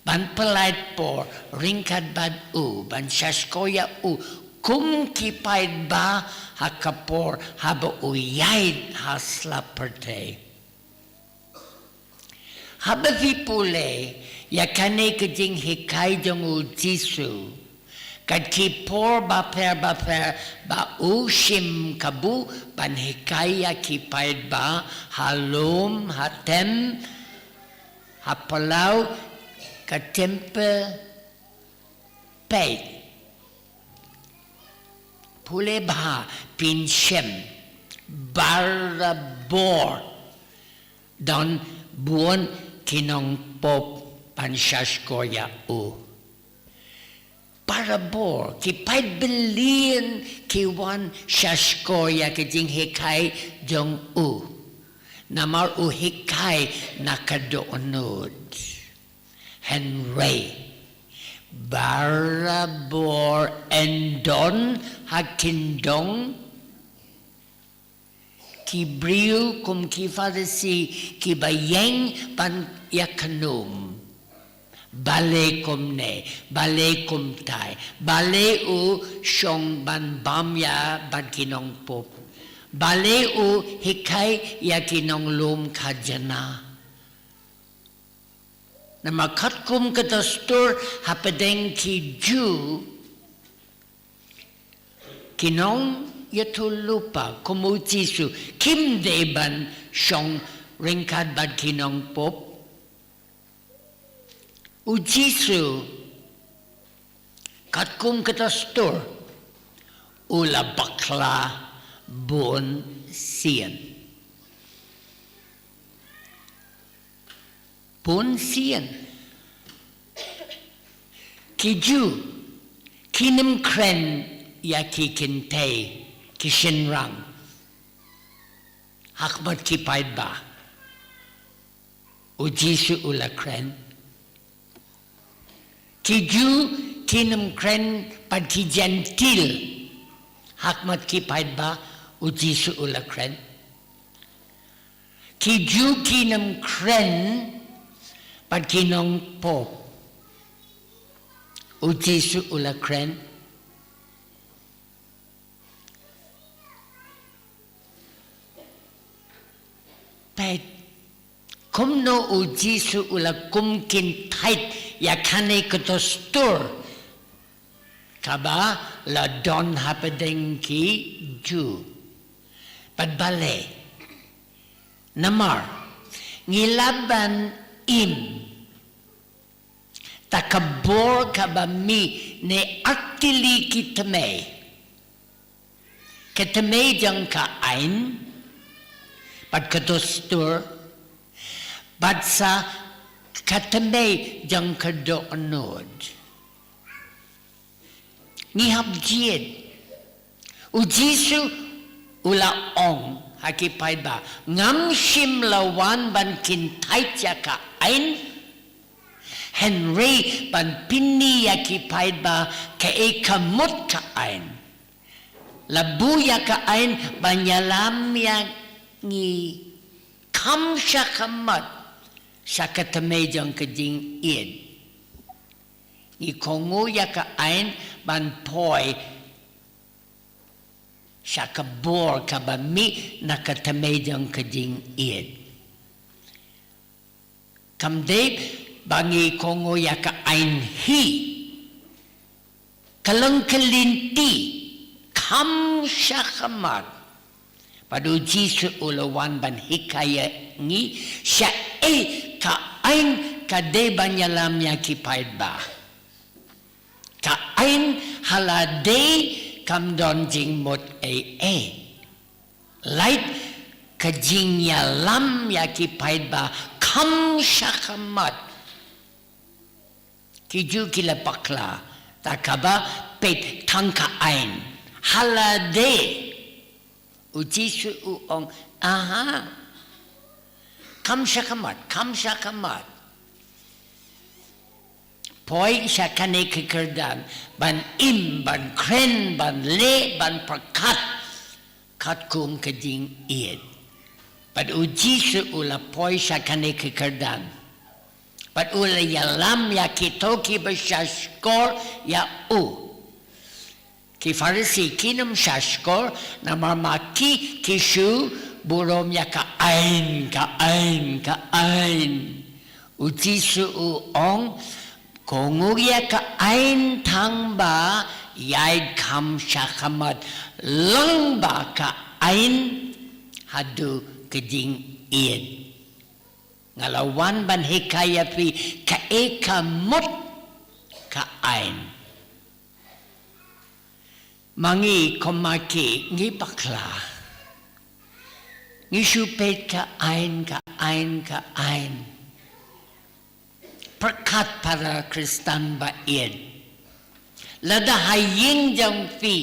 ban pyllait por ryngkat bad u, ban sha shkor ïa u kum ki paidbah ha ka por haba u ïaid ha slap pyrthei. Haba phi pule ïa kane ka jinghikai jong u Jisu, kat ki por bapher bapher ba u shim kabu ban hikai ïa ki paidbah, ha lum, ha tem, ha palaw ka templ, peit. Pule bha, phin shem, barabor don bun ki nongpop ban sha shkor ïa u. Barabor, ki paid billion ki wan sha shkor ïa ka jinghikai jong u. Namar u hikai na ka dohnud. Hynrei Barabor yn don ha kyndong ki briew kum ki Pharisi kiba ïeng ban ïakynduh. Balei kumne, balei kumtai, balei u shong ban bam ïa bad ki nongpop. Balei u hikai ïa ki nonglum khajna. Namar katkum ka dustur hapdeng ki Jiw, ki nongïathuhlypa kum u Jisu kim dei ban shong ryngkat bad ki nongpop. U Jisu katkum ka dustur u la bakla bun sien. Bun sien. Ki Jiw kin ym kren ïa ki kynthei ki shynrang ha khmat ki paidbah. U Jisu u la kren. Ki Jiw kin ym kren bad ki Jentil ha khmat ki paidbah, u Jisu u la kren. Ki Jiw kin ym kren bad ki nongpop, u Jisu u la kren. Peit kumno u Jisu u la kum kyntait ïa kane ka dustur kaba la don hapdeng ki Jiw. Bad balei? Namar ngi lah ban im da ka bor kaba mih na artylli ki tmier. Ka tmier jong ka aiñ bad ka dustur, bad sa ka tmier jong ka dohnud. Ngi hap jied. U Jisu u la ong ha ki paidbah, ngam shym la wan ban kyntait ïa ka aiñ, hynrei ban pyni ïa ki paidbah kaei ka mut ka aiñ. La buh ïa ka aiñ ban ïalam ïa ngi kham shakhmat sha ka tmier jong ka jingïeit. Ngi kohnguh ïa ka aiñ ban poi sha ka bor kaba mih na ka tmier jong ka jingïeit. Kam dei ba ngi kohnguh ïa ka aiñ hi. Ka long ka lynti kham shakhmat. Bad u Jisu u la wan ban hikai ïa ngi shaei ka aiñ ka dei ban ïalam ïa ki paidbah. Ka aiñ ha lade kam don jingmut ei ei. Lait ka jingïalam ïa ki paidbah kham shakhmat. Ki Jiw ki la bakla da kaba peit tang ka aiñ ha lade. U Jisu u ong, aha, kham shakhmat, kham shakhmat. Poi sha kane ka kyrdan ban im, ban kren, ban leh, ban pyrkhat katkum ka jingïeit. Bad u Jisu u la poi sha kane ka kyrdan. Bad u la ïalam ïa kito kiba shahshkor ïa u. Ki Pharisi kin ym shahshkor namar ma ki ki shu burom ïa ka aiñ, ka aiñ, ka aiñ. U Jisu u ong, kohnguh ïa ka aiñ tang ba ïaid kham shakhmat lyngba ka aiñ haduh ka jingïeit. Nga la wan ban hikai ïa phi kaei ka mut ka aiñ. Ma ngi kum ma ki ngi bakla. Ngi shu peit ka aiñ, ka aiñ, ka aiñ. Pyrkhat para Khristan ba ïeit. Lada ha ïing jong phi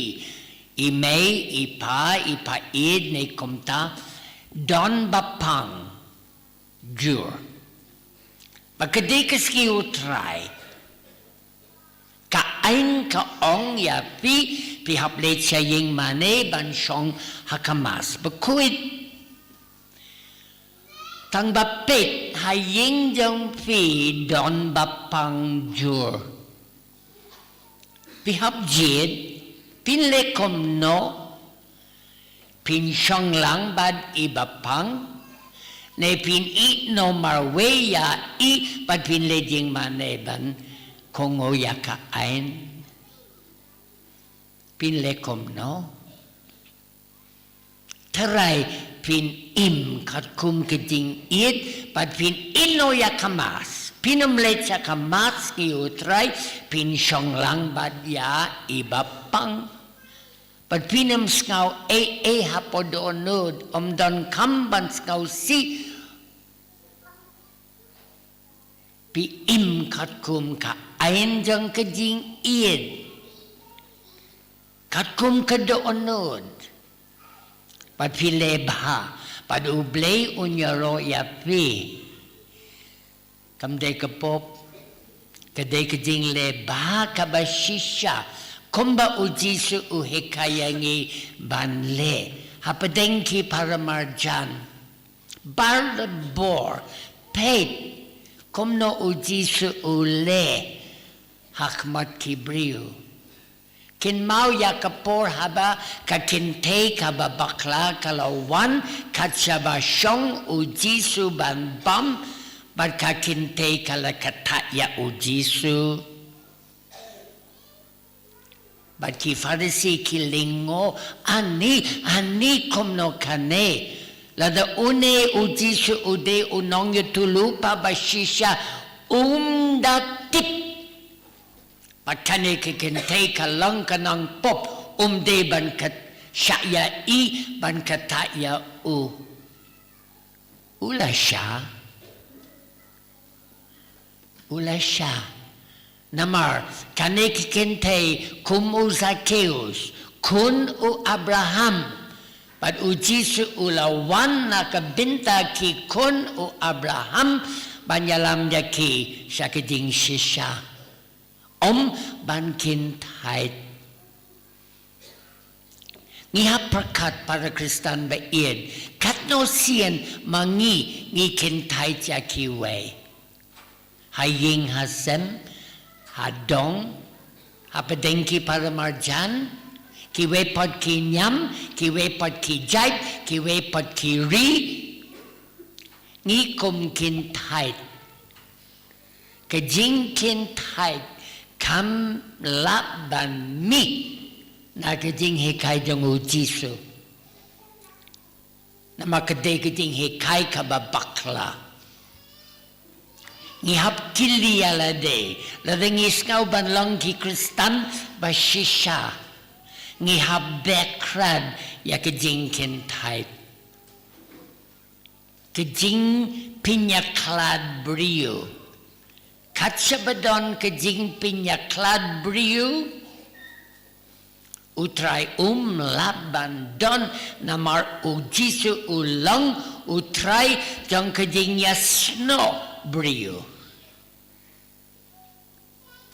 i mei, i pa, i pa ïeit ne kumta don ba pang jur. Ba ka dei ka sngi U Trai. Aiñ ka ong ïa phi, phi hap leit sha ïing mane ban shong ha ka mass. Bakhuid. Tang ba peit ha ïing jong phi don ba pang jur. Phi hap jied, phin leh kumno, phin shong lang bad i ba pang, ne phin ïeh noh marwei ïa i bad phin leit ïing mane ban kohnguh ïa ka aiñ. Phin leh kumno. Trai phin im katkum ka jingïeit, bad phin ïeh noh ïa ka mass. Phin ym leit sha ka mass ngi u Trai, phin shong lang bad ïa i ba pang. Bad phin ym sngew ei ei hapoh dohnud, ym donkam ban sngewsih. Phi im katkum ka aiñ jong ka jingïeit. Katkum ka dohnud. Bad phi leh bha. Bad U Blei un ïaroh ïa phi. Kam dei ka pop. Ka dei ka jingleh bha kaba shisha. Kumba U Jisu u hikai ïa ngi ban leh. Hapdeng ki paramarjan. Barabor, peit, kumno U Jisu u leh, ha khmat ki briew. Kynmaw ïa ka por haba, ka kynthei kaba bakla ka la wan, kat shaba shong U Jisu ban bam, bad ka kynthei ka la kyntait ïa U Jisu. Bad ki Pharisi ki lyngngoh, ani, ani kumno kane. Lada une U Jisu u dei u nongïathuhlypa ba shisha, um da tip. Bad kane ka kynthei ka long ka nongpop, um dei ban kyntait ïa i, ban kyntait ïa u. U la shah. U la shah. Namar, kane ka kynthei kum u Zakheus, khun u Abraham. Bad U Jisu u la wan na ka bynta ki khun u Abraham, ban ïalam ïa ki sha ka jingshisha. Ym ban kyntait. Ngi hap pyrkhat para Khristan ba ïeit. Katno sien ma ngi ngi kyntait ïa kiwei. Ha ïing ha sem, ha dong, hapdeng ki paramarjan, kiwei pat ki niam, kiwei pat ki jait, kiwei pat ki ri. Ngi kum kyntait. Ka jingkyntait kam lah ban mih na ka jinghikai jong U Jisu. Namar ka dei ka jinghikai kaba bakla. Ngi hap kylli ïa lade, lada ngi sngew ban long ki Khristan ba shisha. Ngi hap beh krad ïa ka jingkyntait. Ka jingpynïakhlad briew. Kat shaba don ka jingpynïakhlad briew. U Trai um lah ban don namar U Jisu u long U Trai jong ka jingïasnoh briew.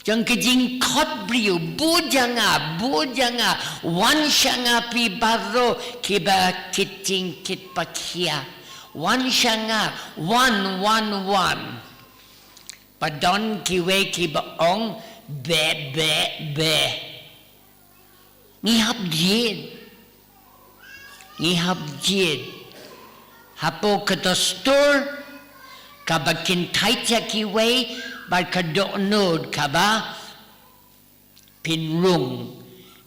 Jong ka jingkhot briew, bud ïa nga, bud ïa nga, wan sha nga phi baroh kiba kit jingkit pakhia. Wan sha nga, wan, wan, wan. Ba don kiwei kiba ong, beh, beh, beh. Ngi hap jied. Ngi hap jied. Hapoh ka dustur kaba kyntait ïa kiwei, bad ka dohnud kaba pynrung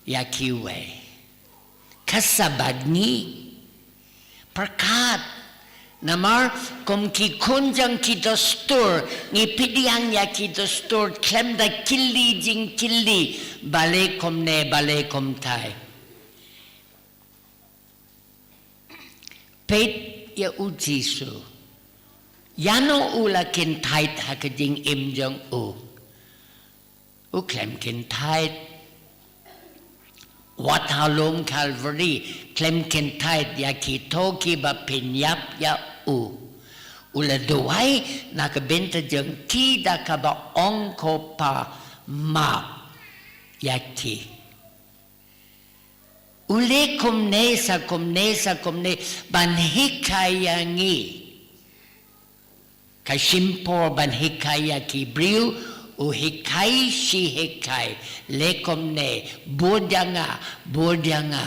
ïa kiwei. Ka Sabbath ngi. Pyrkhat. Namar, kum ki khun jong ki dustur, ngi pdiang ïa ki dustur, khlem da kylli jingkylli, balei kumne, balei kumtai. Peit ïa U Jisu. Ïano u la kyntait ha ka jingim jong u. U khlem kyntait. Wat ha lum Calvary, khlem kyntait ïa kito kiba pynïap ïa u. U la duwai na ka bynta jong ki da kaba ong, ko Pa, map. ïa ki. U leh kumne sa kumne sa kumne ban hikai ïa ngi. Ka shim por ban hikai ïa ki briew, u hikai shi hikai, leh kumne, bud ïa nga, bud ïa nga.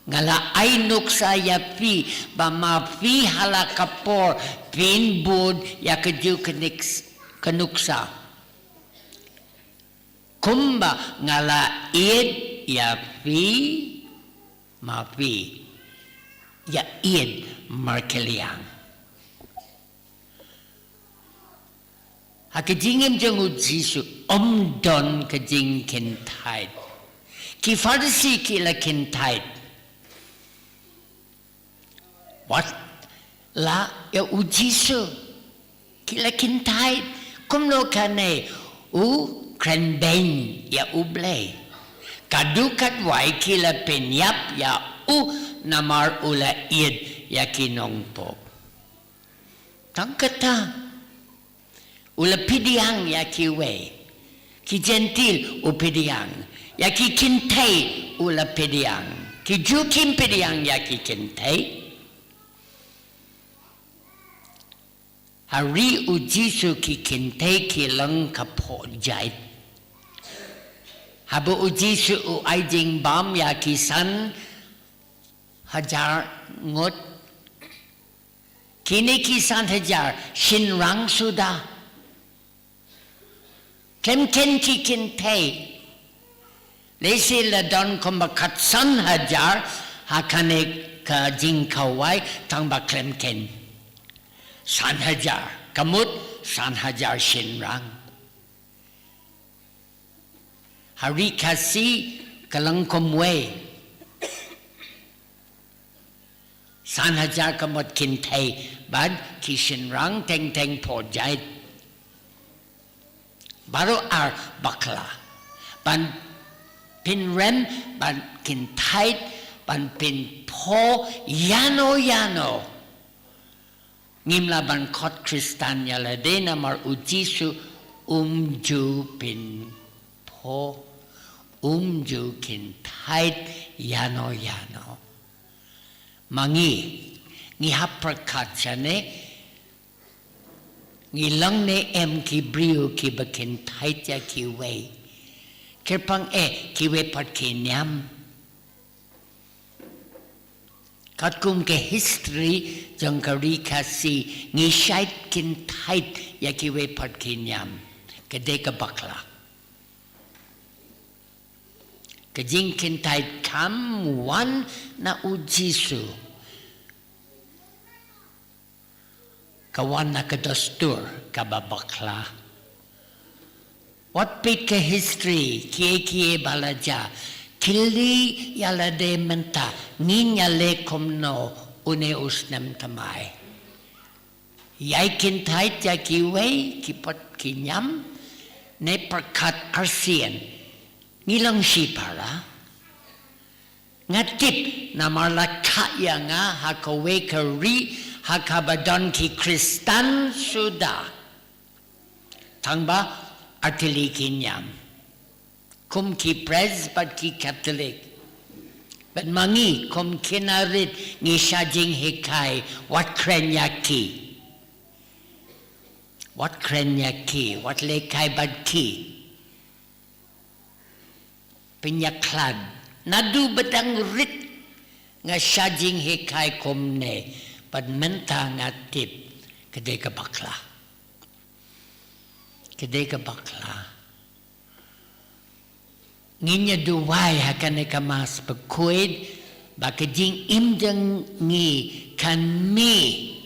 Nga la ai nuksa ïa phi, ba ma phi ha la ka por, phin bud ïa kajuh ka niks-, ka nuksa. Kumba nga la ïeit ïa phi, ma phi ïa ïeit markylliang. Ha ka jingim jong u Jisu, ym don ka jingkyntait. Ki Pharisi ki la kyntait. Wat la ïa u Jisu. Ki la kyntait. Kumno kane u kren beiñ ïa u Blei. Ka dei katwai ki la pynïap ïa u namar u la ïeit ïa ki nongpop. Tang kata. U la pdiang ïa kiwei. Ki Jentil u pdiang. Ïa ki kynthei u la pdiang. Ki Jiw kim pdiang ïa ki kynthei. Ha ri u Jisu ki kynthei ki long ka phoh jait. Haba u Jisu u ai jingbam ïa ki san hajar ngut. Kine ki san hajar shynrang suda. Khlem khein ki kynthei. Lehse la don kumba khatsan hajar ha kane ka jingkhawai tang ba khlem khein. San hajar. Ka mut san hajar shynrang. Ha ri Khasi ka long kumwei. San hajar ka mut kynthei bad ki shynrang teng teng phoh jait. Baroh ar bakla. Ban pynrem, ban kyntait, ban pynphoh, ïano ïano. Ngim lah ban khot Khristan ïa lade namar u Jisu um ju pynphoh, um ju kyntait ïano ïano. Ma ngi, ngi hap pyrkhat shane, ngi long ne em ki briew kiba kyntait ïa kiwei. Kyrpang eh, kiwei pat ki niam. Katkum ka history jong ka ri Khasi, ngi shait kyntait ïa kiwei pat ki niam. Ka dei ka bakla. Ka jingkyntait kam wan na u Jisu. Ka wan na ka dustur kaba bakla. Wat peit ka history, kiei kiei ba la jia. Kylli ïa lade mynta, ngin ïaleh kumno une u snem thymmai. Ïai kyntait ïa kiwei, ki pat ki niam, ne pyrkhat arsien. Ngi long shipara. Nga tip namar la kha ïa nga ha kawei ka ri ha kaba don ki Khristan suda. Tang ba artylli ki niam. Kum ki Pres bad ki Katholik. Bad ma ngi kum khynnah rit ngi shah jinghikai wat kren ïa ki. Wat kren ïa ki, wat lehkai bad ki. Pynïakhlad. Naduh ba dang rit nga shah jinghikai kumne. Bad mynta nga tip. Ka dei ka bakla. Ka dei ka bakla. Ngin ïa duwai ha kane ka Mass bakhuid. Ba ka jingim jong ngi kan mih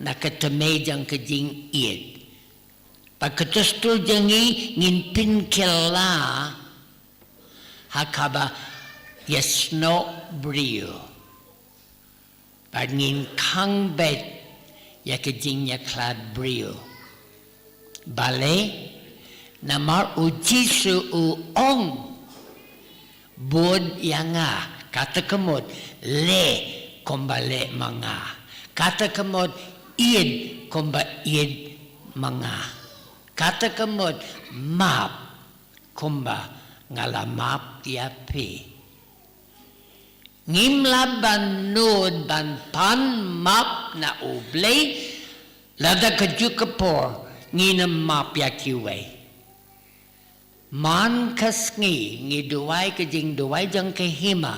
na ka tymmen jong ka jingïeit. Ba ka dustur jong ngi ngin pynkylla ha kaba ïasnoh briew. Ba ngin khang beit ïa ka jingïakhlad briew. Balei? Namar u Jisu u ong. Bud ïa nga, kata ka mut leh kumba leh ma nga. Kata ka mut ïeit kumba ïeit ma nga. Kata ka mut map. kumba nga la map ïa phi. Ngim lah ban nud ban pan map na U Blei lada kajuh ka por ngin ym map ïa kiwei. Man ka sngi ngi duwai ka jingduwai jong ka hima.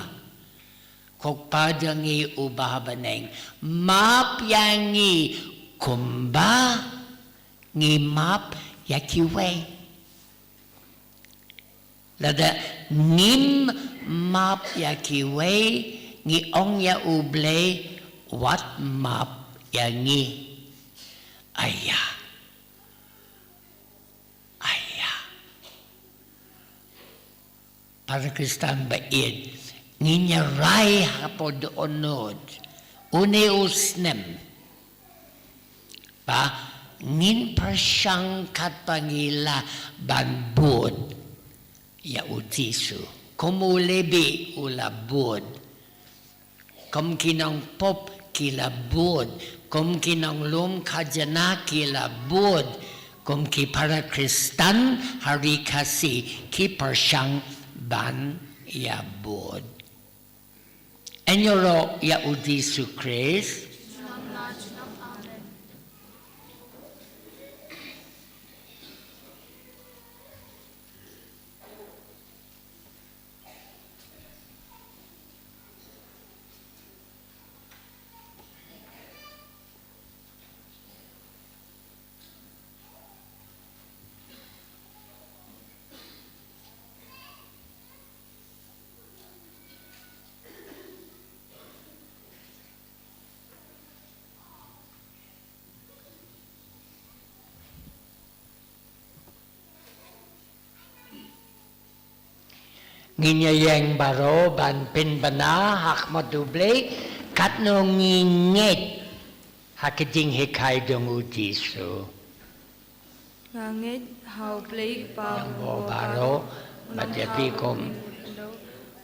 Ko Kpa jong ngi uba ha bneng, map ïa ngi kumba ngi map ïa kiwei. Lada ngim map ïa kiwei, ngi ong ïa U Blei, wat map ïa ngi. Aya. Aya. Para Khristan ba ïeit, ngin ïa rai hapoh dohnud une u snem ba ngin pyrshang katba ngi lah ban bud ïa U Jisu kum u Lebi u la bud. Kum ki nongpop ki la bud, kum ki nonglum khajna ki la bud, kum ki para Khristan ha ri Khasi ki pyrshang ban ïa bud. Ïaroh ïa U Jisu Khrist. Ngin ïa ïeng baroh ban pynbna ha khmat U Blei katno ngi ngeit ha ka jinghikai jong U Jisu. Nga ngeit ha U Blei Kpa jong u baroh, bad ïa phi kum.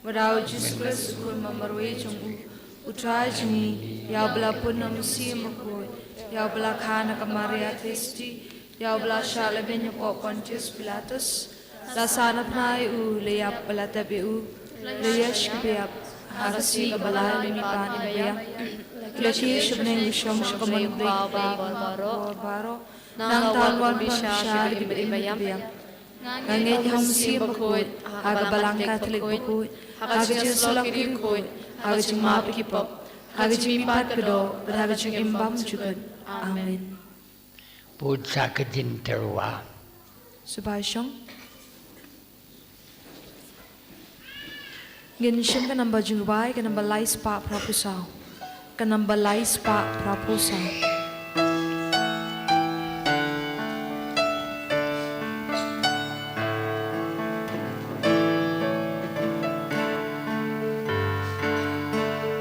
Bad ha U Jisu Khrist u khun marwei jong u, u Trai jong ngi, ïa uba la pun na u Mynsiem Bakhuid, ïa uba la kha na ka Maria Theisotti, ïa uba la shah lehbeiñ hapoh Pontius Pilatus, la sah na bnai, u la ïap bad la tep ïa u, la ïaishkaba ïap ha ka sngi kaba lai na ki mipad ba ïap, la kiew sha bneng, u shong sha ka mon U Blei Kpa uba bor baroh. Nangta un wan pynbishar ïa kiba im bad kiba ïap. Nga ngeit ha U Mynsiem Bakhuid, ha ka Balang Katholik bakhuid, ha ka jingïasyllok ki riewkhuid, ha ka jingmap ïa ki pop, ha ka jingmihpat ka doh, bad ha ka jingim bymjukut. Amen. Bud sa ka jingtyrwa. Sngewbha shong. Ngin shim ka namba jingrwai, ka namba lai spah phra phew saw. Ka namba lai spah phra phew saw.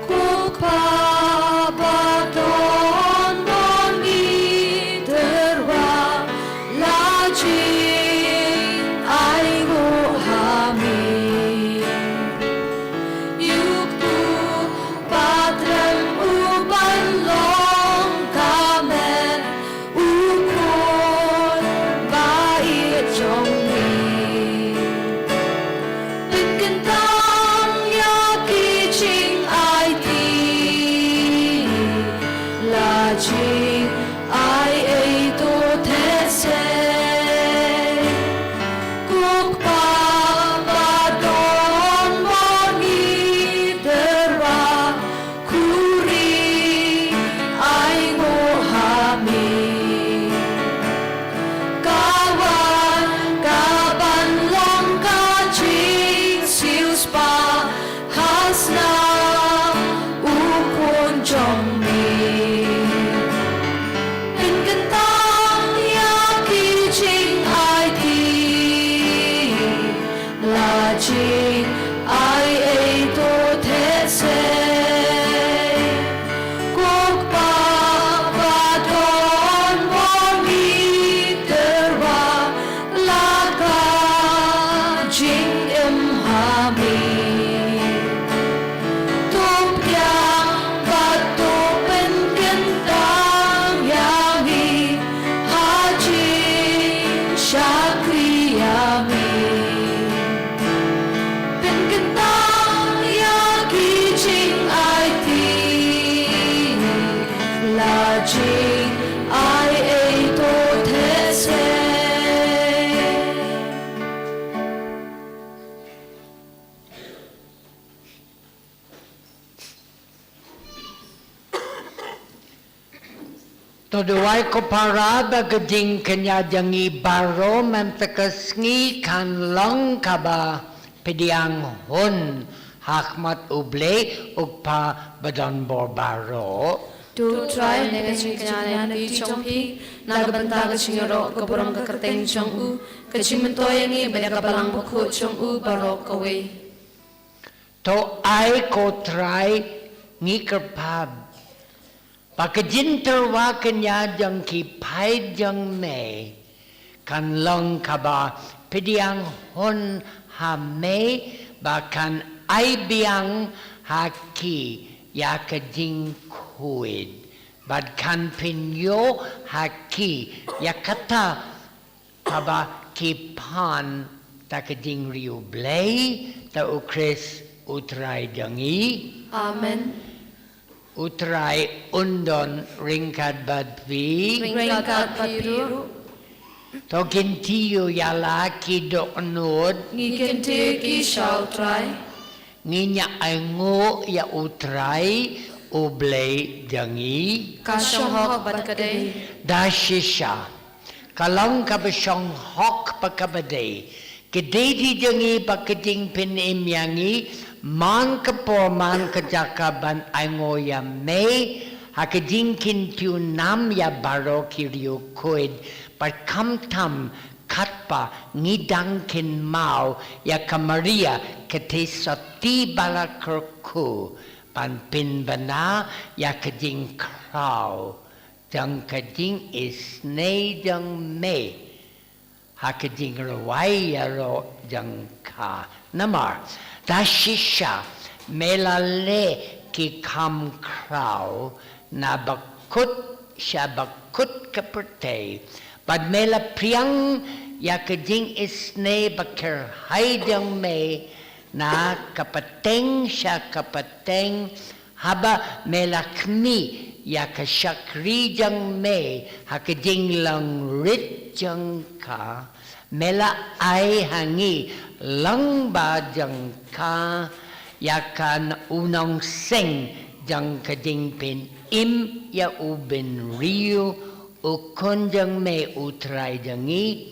Ko Kpa ba don bor, ngi tyrwa, la jingai nguh ha me. Ïa uto u patrem u ban long ka met u Khun ba ïeit jong me. Pynkyntang ïa ki jingaiti To duwai ko para ba ka jingkñia jong ngi baroh mynta ka sngi kan long kaba pdiang hun ha khmat U Blei U Kpa badonbor baroh. To Trai, ne ka jingkñia na ka bynta jong phi, na ka bynta ka jingïaroh ka burom ka kyrteng jong u, ka jingmyntoi ïa ngi bad ïa ka balang bakhuid jong u baroh kawei. To ai ko Trai, ngi kyrpad ba ka jingtyrwa kñia jong ki paid jong me kan long kaba pdiang hun ha me, ba kan ai biang ha ki ïa ka jingkhuid, bad kan pynïoh ha ki ïa kata kaba ki pan da ka jingriewblei, da U Khrist U Trai jong ngi. Amen. U Trai un don ryngkat bad phi. Ryngkat bad phi ruh. To kynti ïa la ki dohnud. Ngi kynti ki sha U Trai. Ngin ïa ainguh ïa U Trai U Blei jong ngi. Ka shong hok bad ka dei. Da shisha ka long kaba shong hok bad kaba dei, ka dei jong ngi bad ka jingpynim ïa ngi man ka por man ka jaka ban ainguh ïa me ha ka jingkyntu nam ïa baroh ki riewkhuid, bad khamtam katba ngi dang kynmaw ïa ka Maria ka theisotti balakyrkhu, ban pynbna ïa ka jingkhraw jong ka jingisynei jong me ha ka jingrwai ïaroh jong ka. Namar da shisha me la leh ki kham khraw na bakut sha bakut ka pyrthei, bad me la phriang ïa ka jingisynei bakyrhai jong me na ka pateng sha ka pateng, haba me la khmih ïa ka shakri jong me ha ka jinglong rit jong ka. Me la ai ha ngi lang ba jong ka ïa ka u nongseng jong ka jingpynim ïa u bynriew, u Khun jong me U Trai jong ngi,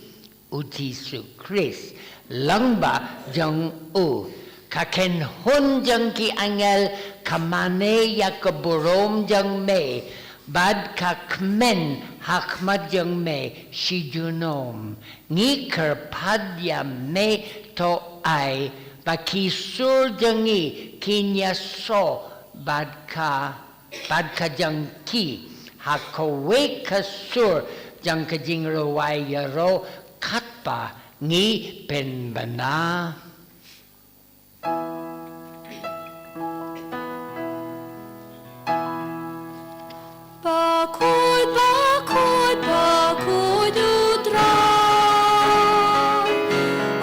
U Jisu Khrist. Lang ba jong u ka kynhun jong ki angel ka mane ïa ka burom jong me, bad ka kmen ha khmat jong me shi junom. Ngi kyrpad ïa me, to ai ba ki sur jong ngi kin ïasoh bad ka bad ka jong ki ha kawei ka sur jong ka jingrwai ïaroh, katba ngi pynbna. Bakhuid, bakhuid, bakhuid U Trai,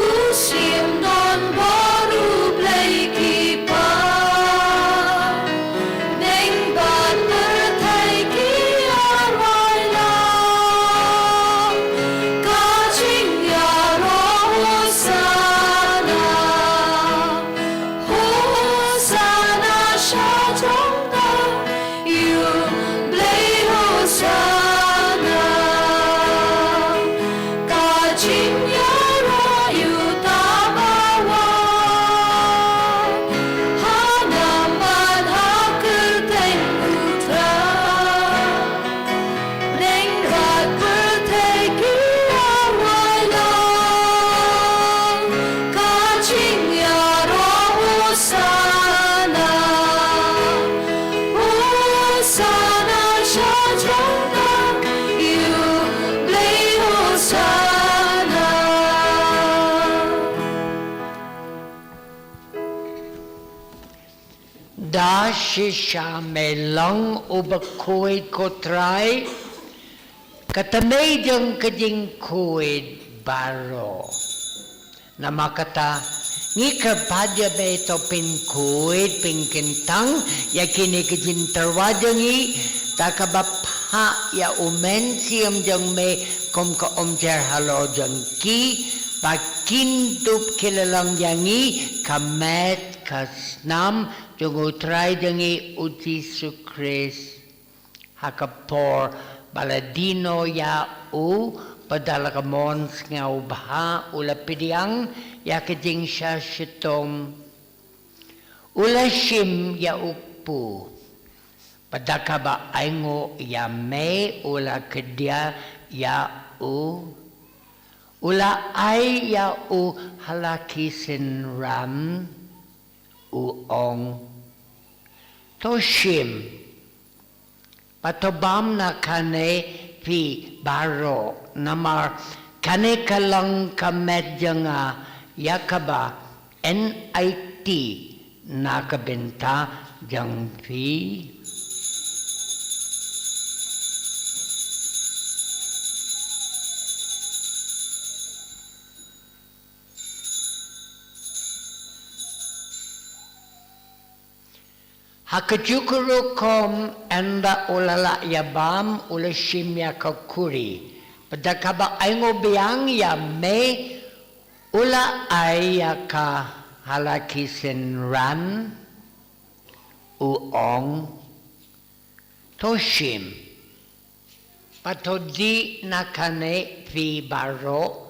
u shim don bor U Blei ki paidbah. Bad pyrthei ki ïaroh ïa ka jingïaroh, Hosanna, Hosanna sha jong U Blei, Hosanna. Ka jingïaroh ïa uta uba wan ha nam bad ha kyrteng U Trai. Bad pyrthei ki ïaroh ïa ka jingïaroh, Hosanna, Hosanna sha jong U Blei, Hosanna. Da shisha me long u bakhuid ko Trai, ka tmei jong ka jingkhuid baroh. Namar kata ngi kyrpad ïa me, to pynkhuid pynkyntang ïa kine ki jingtyrwa jong ngi, da kaba phah ïa u Mynsiem jong me kum ka umjer halor jong ki, ba kin dup ki la long ïa ngi ka met ka snam jong U Trai jong ngi U Jisu Khrist. Ha ka por Ba la die noh ïa u, bad da la ka mon sngewbha u la pdiang ïa ka jingshah shitom. U la shim ïa u kpu, bad da kaba ainguh ïa mei u la kdiah ïa u. U la ai ïa u ha la ki synran, u ong, "To shim, bad to bam na kane phi baroh, namar kane ka long ka met jong nga ïa kaba yn aiti na ka bynta jong phi." Ha kajuh ka rukom, ynda u la lah ïa bam, u la shim ïa ka kuri, bad da kaba ainguh biang ïa mei u la ai ïa ka ha la ki synran, u ong, "To shim, bad to die na kane phi baroh,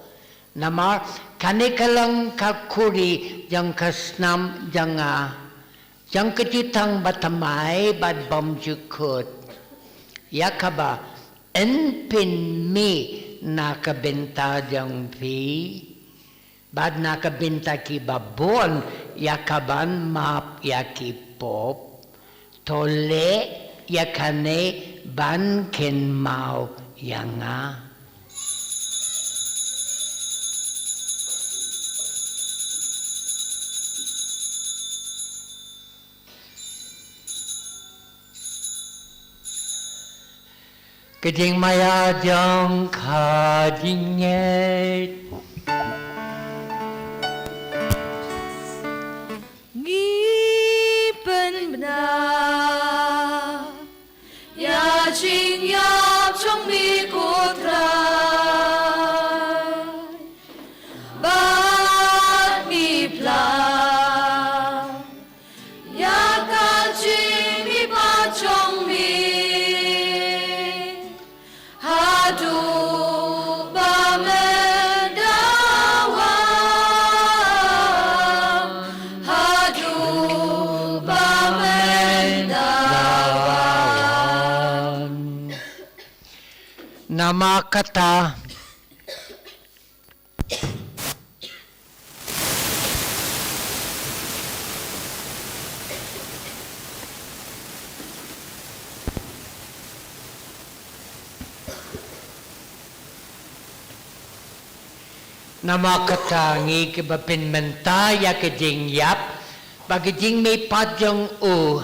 namar kane ka long ka kuri jong ka snam jong nga, jong ka jutang bathymmai bad bymjukut, ïa kaba yn pynmih na ka bynta jong phi, bad na ka bynta ki babun, ïa kaban map ïa ki pop. To leh ïa kane ban kynmaw ïa nga." Ka jingmaïa jong ka jingngeit. Ngi pynbna ïa jingïap jong me ko Trai, bad ngi pla ïa ka jingmihpat jong me haduh ba men da wan, haduh ba men da wan. Namar kata, namar kata ngi kiba pynmynta ïa ka jingïap bad ka jingmihpat jong u,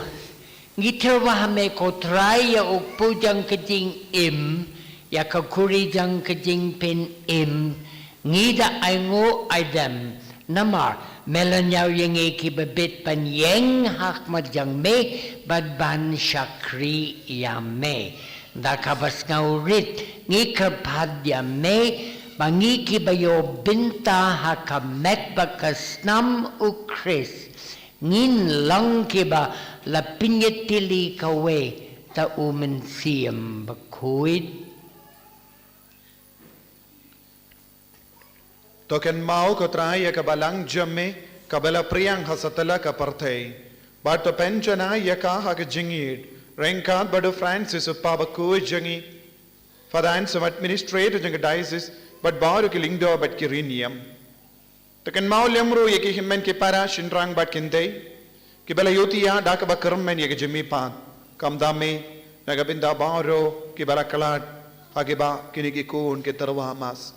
ngi tyrwa ha me ko Trai ïa u kpu jong ka jingim, ïa ka kuri jong ka jingpynim. Ngi da ainguh aidem, namar me la ñiew ïa ngi kiba bit ban ïeng ha khmat jong me bad ban shakri ïa me. Da kaba sngewrit ngi kyrpad ïa me ba ngi kiba ïoh bynta ha ka met bad ka snam U Khrist ngin long kiba la pynïatylli kawei da U Mynsiem Bakhuid. To kynmaw ko Trai ïa ka balang jong me kaba la pdiang ha satlak ka pyrthei, bad to pynjanai ïa ka ha ka jingïeid, ryngkat bad u Francis u Kpa Bakhuid jong ngi, Father Anselm, administrator jong ka diocese, bad baroh ki lyngdoh bad ki riewniam. To kynmaw lem ruh ïa ki hynmen ki para shynrang bad kynthei kiba la ïohthiah da kaba kyrmen ïa ka jingmihpat. Kumta me, na ka bynta baroh kiba la khlad ha kaba kine ki khun ki tyrwa ha Mass,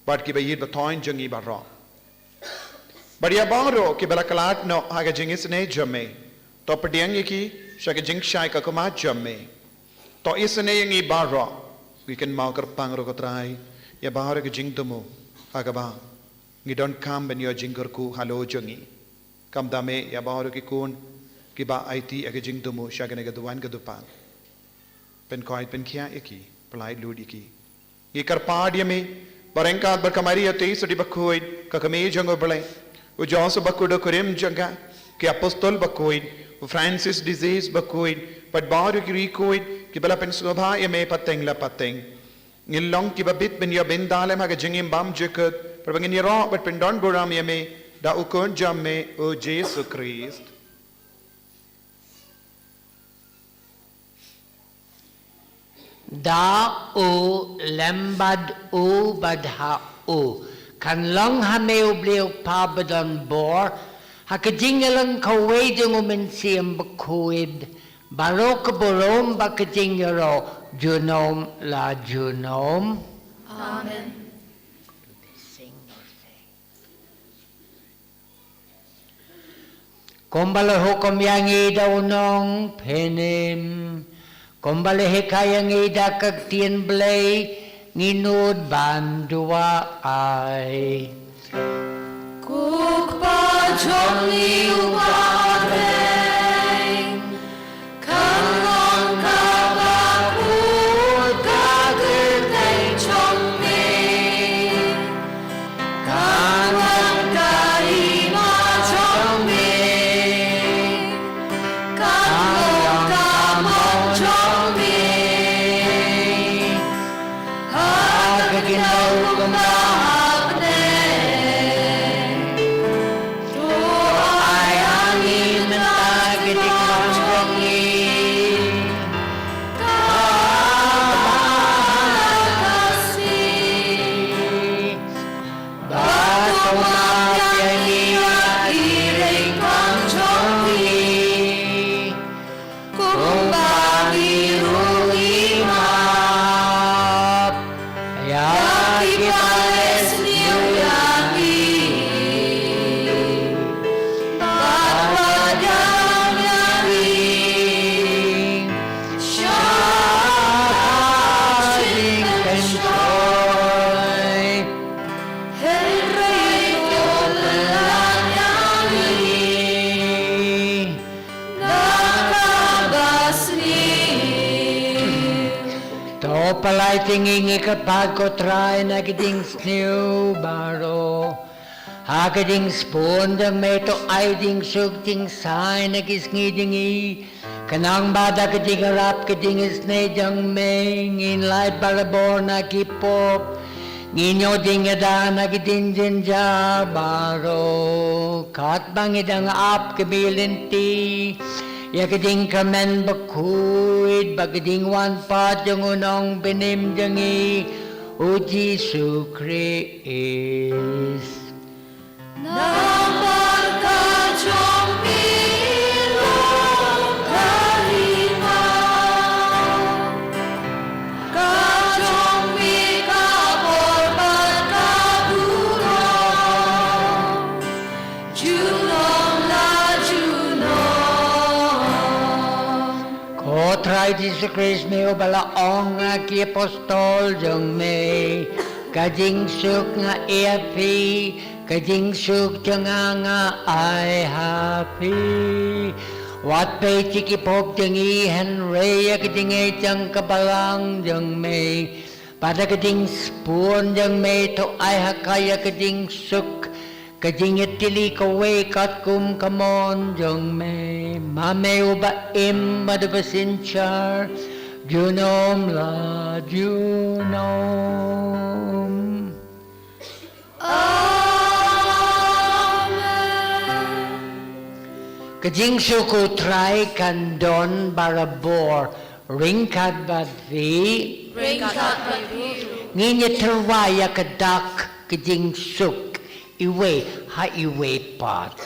bad kiba ïeit ba thoiñ jong ngi baroh, bad ïa baroh kiba la khlad noh ha ka jingisynei jong me, to pdiang ïa ki sha ka jingshai ka khmat jong me. To isynei ïa ngi baroh. Ngi kynmaw kyrpang ruh ko Trai ïa baroh ki jingthmu ha kaba ngi donkam ban ïoh jingkyrkhu halor jong ngi. Kumta me, ïa baroh ki khun kiba aiti ïa ki jingthmu sha kane ka duwan ka dupan, pynkhuid pynkhiah ïa ki, pyllait lut ïa ki. Ngi kyrpad ïa me ba ryngkat bad ka Maria Theisotti Bakhuid, ka kmie jong U Blei, u Joseph Bakhuid u kurim jong ka, ki apostol bakhuid, u Francis de Sales Bakhuid, bad baroh ki riewkhuid kiba la pynsngewbha ïa me pateng la pateng. Ngin long kiba bit ban ïoh bynta lem ha ka jingim bymjukut, bad ba ngin ïaroh bad pyndonburom ïa me da u Khun jong me, u Jisu Khrist. Da u, lem bad u, bad ha u, kan long ha me u Blei u Kpa badonbor, ha ka jingïalang kawei jong u Mynsiem Bakhuid, baroh ka burom bad ka jingïaroh, junom la junom. Amen. Kumba la hukum ïa ngi da u Nongpynim, kumba la hikai ïa ngi da ka ktien Blei, ngin nud ban duwai. Ko Kpa jong ngi uba ha bneng, kan long kaba khuid ka kyrteng jong me. Kan long ka hima jong me. Kan long ka mon jong me. Ha ka kynhun kumba ha bneng. To ai ha ngi mynta ka jingwan jong ngi. Kaba ha ka sngi. Bad to map ïa ngi ïa ki riewkam jong ngi. Kumba ngi ruh ngi map ïa kiba leh sniew ïa ngi. Bad wat ïalam ïa ngi sha ka jingpynshoi. Hynrei to pynlait ïa ngi na kaba sniew. To pynlait ïa ngi, ngi kyrpad ko Trai, na ki jingsniew baroh. Ha ka jingsbun jong me to ai jingsuk jingsaiñ na ki sngi jong ngi. Khnang ba da ka jingïarap ka jingisynei jong me ngin lait barabor na ki pop. Ngin ïoh jingïada na ki jingjynjar baroh. Katba ngi dang ap ka bynta lynti ïa ka jingkyrmen bakhuid bad ka jingwan pat jong u Nongpynim jong ngi, u Jisu Khrist. Namar ka jong phi long ka hima, ka jong phi ka bor bad ka burom, junom la junom. Ko Trai Jisu Khrist, me uba la ong ha ki apostol jong me, ka jingsuk nga ai ha phi, ka jingsuk jong nga nga ai ha phi. Wat peit sha ki pop jong ngi, hynrei ïa ka jingïeit jong ka balang jong me. Bad da ka jingsbun jong me to ai ha ka ïa ka jingsuk, ka jingïatylli kawei katkum ka mon jong me. Ma me uba im bad uba synshar junom la junom. Amen. Ka jingsuk u Trai kan don barabor ryngkat bad phi. Ryngkat bad phi ruh. Ngin ïa tyrwa ïa ka dak ka jingsuk iwei ha iwei pat.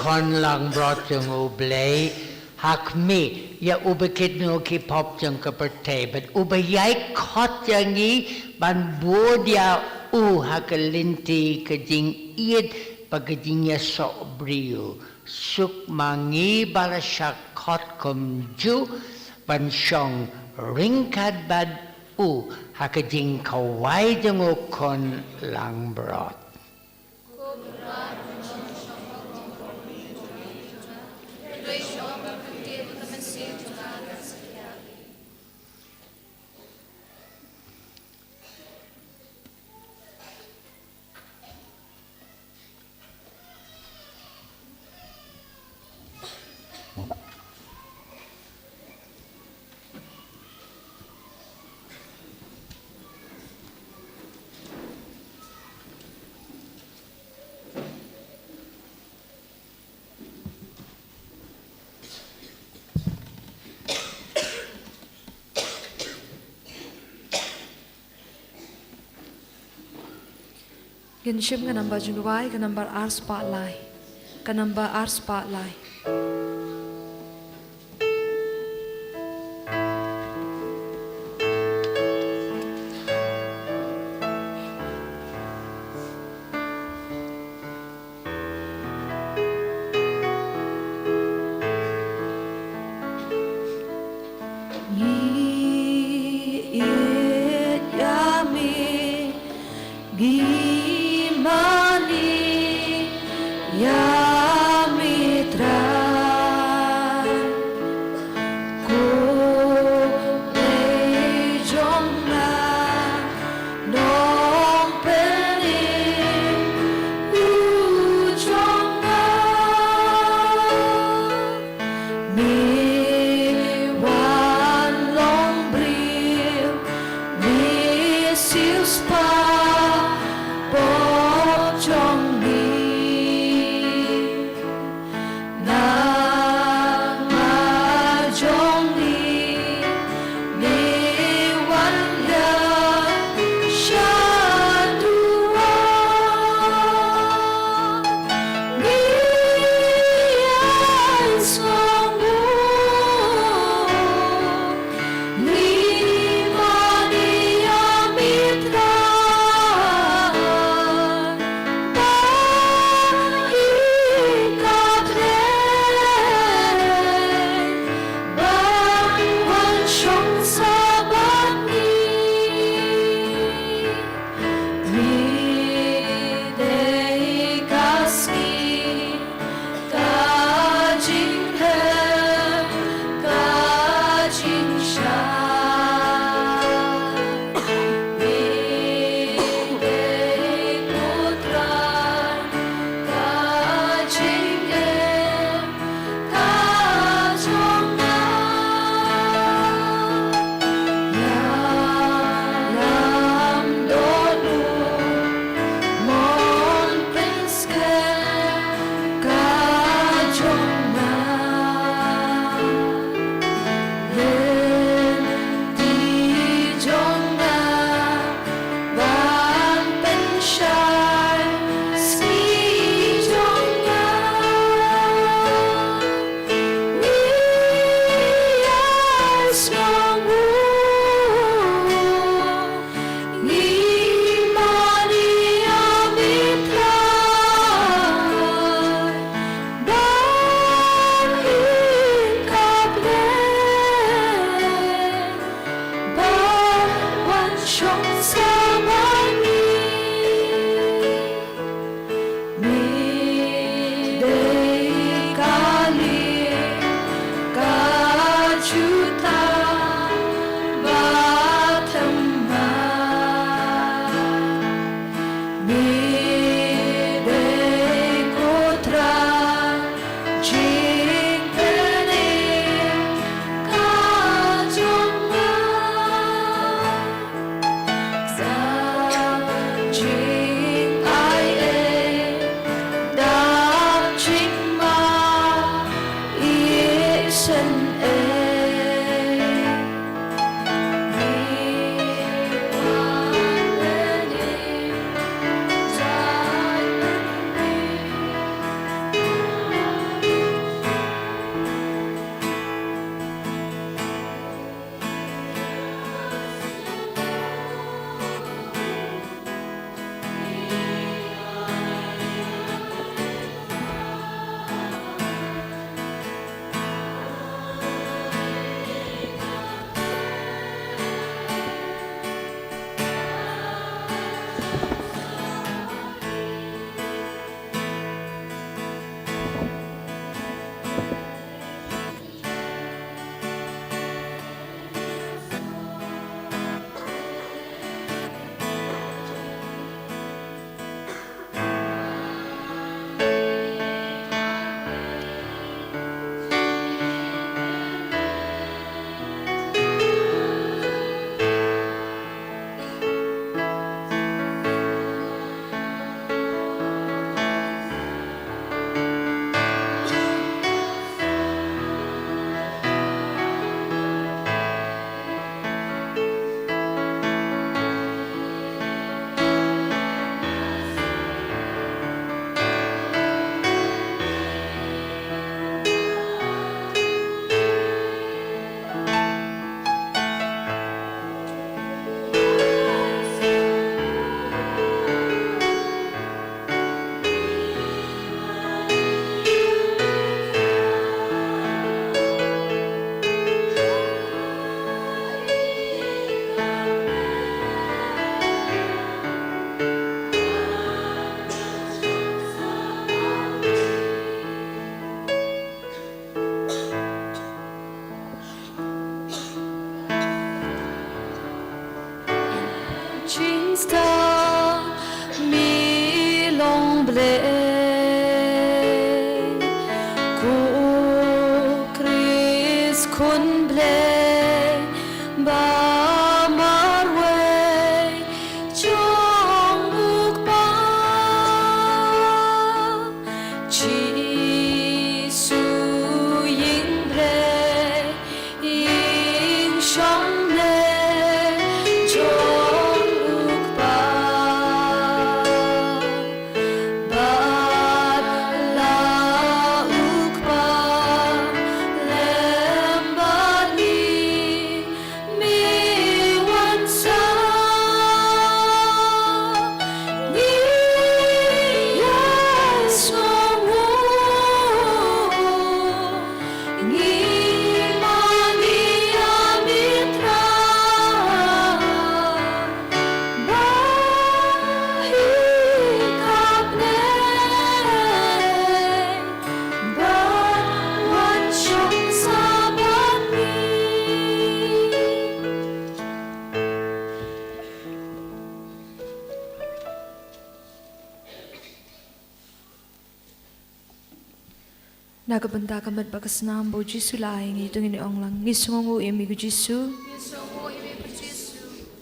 khon langbrot jong U Blei ha khmih ïa u ba kit noh ki pop jong ka pyrthei, bad u ba ïai khot ïa ngi ban bud ïa u ha ka lynti ka jingïeit bad ka jingïasoh briew. Suk ma ngi ba la shah khot kumjuh ban shong ryngkat bad u ha ka jingkhawai jong u khon langbrot. Ngin shim ka nambar jingduwai, ka nambar ar spah lai. Ka nambar ar spah lai. Ngi ïeit ïa me, ngi mane ïa me Trai. Ko Blei jong nga, Nongpynim u jong nga. Me wan long briew, me siewspah pop jong me. Nangma jong ngi, ngi wan ïa shaduh. Ngi ïai sngewbha, ngi mane ïa me Trai. Jingstad mi long Blei, ko Khrist khun Blei ba marwei jong u Kpa. Jisu ïing Blei, ïing shong Blei jong u Kpa. Bad la u Kpa lem bad ngi, me wan sa ngi ïasngewnguh. Ngi mane ïa me Trai, ba hi khapneng, ba wan shong sa bad ngi. Na ka bynta ka met bad ka snam ba u Jisu la ai ïa ngi, to ngin ong lang: Ngi sngewnguh ïa me ko Jisu.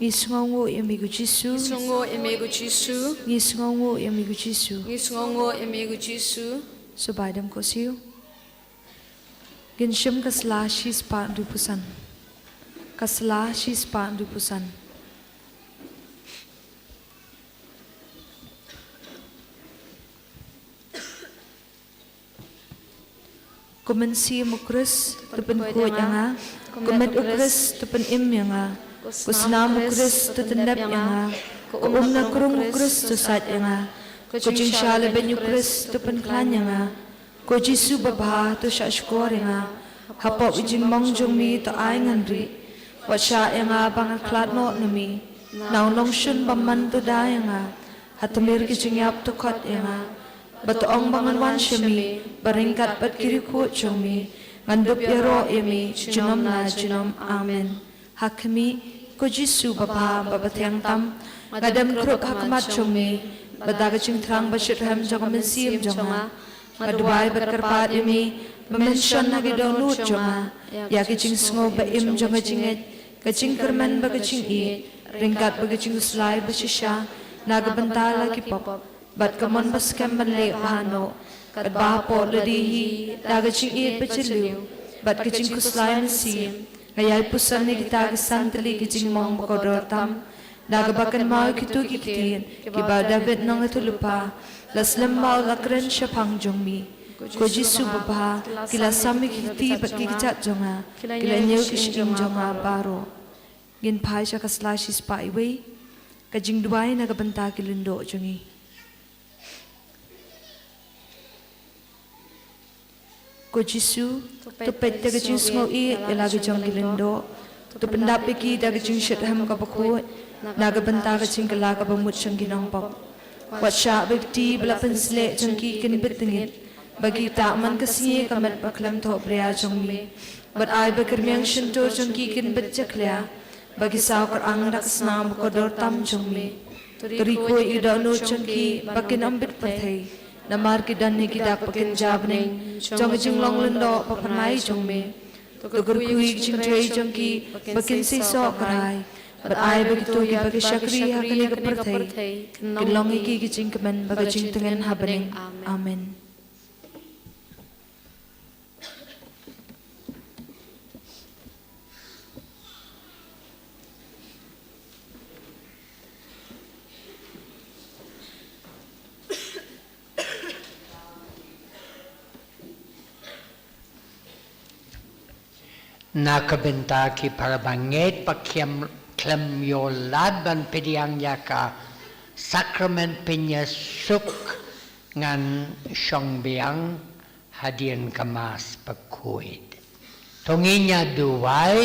Ngi sngewnguh ïa me ko Jisu. Ngi sngewnguh ïa me ko Jisu. Ngi sngewnguh ïa me ko Jisu. Ngi sngewnguh ïa me ko Jisu. Sngewbha ïa ka khohsiew. Ngin shim ka sla shispah hynriewphew san. Ka sla shispah hynriewphew san. Ko mynsiem u Khrist, to pynkhuid ïa nga. Ko met u Khrist, to pynim ïa nga. Ko snam u Khrist, to pyndep ïa nga. Ko um na krung u Khrist, to sait ïa nga. Ko jingshah lehbeiñ u Khrist, to pynkhlaiñ ïa nga. Ko Jisu babha, to shahshkor ïa nga. Hapoh ki jingmong jong me, to ai ngan rieh. Wat shah ïa nga ba ngan khlad noh na me. Na u nongshun bymman, to da ïa nga. Ha tmier ki jingïap, to khot ïa nga. Bad to ong ba ngan wan sha me, ba ryngkat bad ki riewkhuid jong me ngan dup ïaroh ïa me junom la junom. Amen. Ha khmih, ko Jisu babha bad bathiang tam, nga dem khrup ha khmat jong me, bad da ka jingthrang bashitrhem jong ka mynsiem jong nga, nga duwai bad kyrpad ïa me ba men shon ha ki dohnud jong nga ïa ki jingsngew ba im jong ka jingngeit, ka jingkyrmen bad ka jingïeit, ryngkat bad ka jingkhuslai bashisha na ka bynta la ki pop, bad ka mon ba skhem ban leh bha noh. Katba hapoh lade hi, da ka jingïeit bajylliew bad ka jingkhuslai mynsiem, nga ïai puson ïa kita ki san tylli ki jingmong ba kordor tam, da kaba kynmaw ïa kito ki ktien kiba u David nongïathuhlypa la slem ba u la kren shaphang jong me. Ko Jisu babha, ki la sam ïa ki kti bad ki kjat jong nga, ki la ñiew ki shyieng jong nga baroh. Ngin phai sha ka sla shispah wei, ka jingduwai na ka bynta ki lyngdoh jong ngi. Ko Jisu, to peit da ka jingsngew ïeit ïa la ki jong ki lyngdoh, to pyndap ïa ki da ka jingshitrhem kaba khuid na ka bynta ka jingkylla kaba mut jong ki nongpop. Wat shah ba ki kti ba la pynsleh jong ki kin bit tyngit, ba ki ktah man ka sngi ka met ba khlem thohbria jong me. Bad ai ba ki rmiang shyntur jong ki kin bit jakhlia, ba ki saw kyrang da ka snam ba kordor tam jong me. To ri khuid ïa ki dohnud jong ki ba kin ym bit pyrthei, namar ki don ïa ki dak ba kynja bneng jong ka jinglong lyngdoh ba pynlait jong me. To kyrkhu ïa ki jingtrei jong ki ba kin seisoh kyrhai, bad ai ba kito kiba ki shakri ha kane ka pyrthei kin long ïa ki ki jingkmen bad ka jingtngen ha bneng. Amen. Na ka bynta ki para bangeit ba khlem, khlem ïoh lad ban pdiang ïa ka sakramen pynïasuk, ngan shong biang hadien ka Mass bakhuid. To ngin ïa duwai.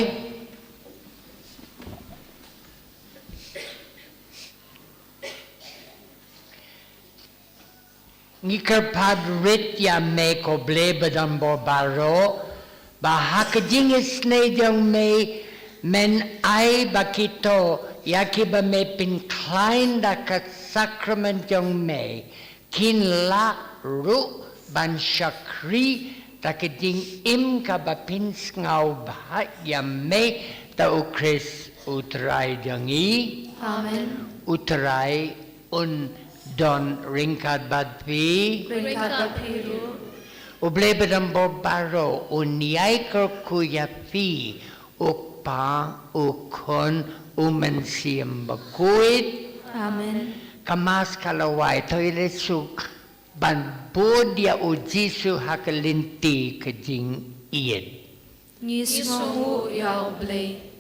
Ngi kyrpad rit ïa me ko Blei badonbor baroh, ba ha ka jingisynei jong me men ai ba kito Ïa kiba me pynkhlaiñ da ka sakramen jong me kin lah ruh ban shakri da ka jingim kaba pynsngewbha ïa me, da U Khrist U Trai jong ngi. Amen. U Trai un don ryngkat bad phi. Ryngkat bad phi ruh. U Blei badonbor baroh un ïai kyrkhu ïa phi, U Kpa, U Khun, U Mynsiem Bakhuid. Amen. Ka Mass ka la wai, to ïaleh suk ban bud ïa U Jisu ha ka lynti ka jingïeit. Ngi sngewnguh ïa U Blei.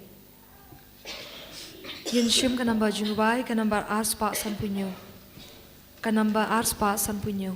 Ngin shim ka nambar jingduwai, ka nambar arspah sanphew hynñiew. Ka nambar arspah sanphew hynñiew.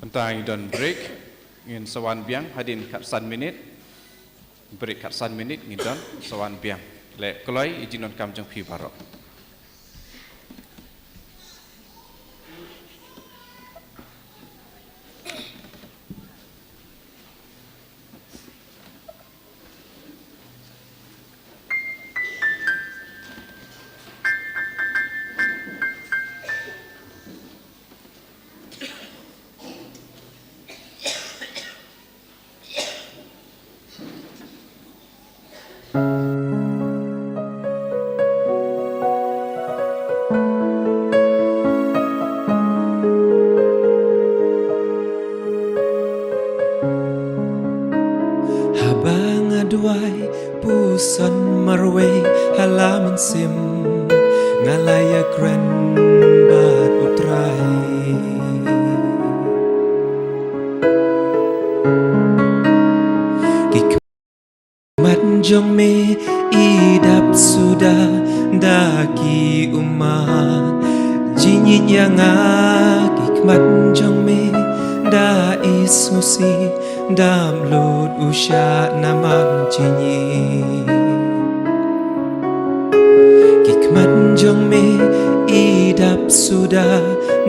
Mynta ngi don break, ngin sa wan biang hadien khatsan minit. Break khatsan minit ngi don, sa wan biang. Leh kloi ïa i jingdonkam jong phi baroh. Haba nga duwai puson marwei ha la mynsiem, nga la ïakren bad U Trai. Ki khmat jong me i dap suda da ki ummat jingïeit ïa nga. Ki khmat jong me da i sngewsih, dap lut u shah namar jingïeit. Ki khmat jong me i dap suda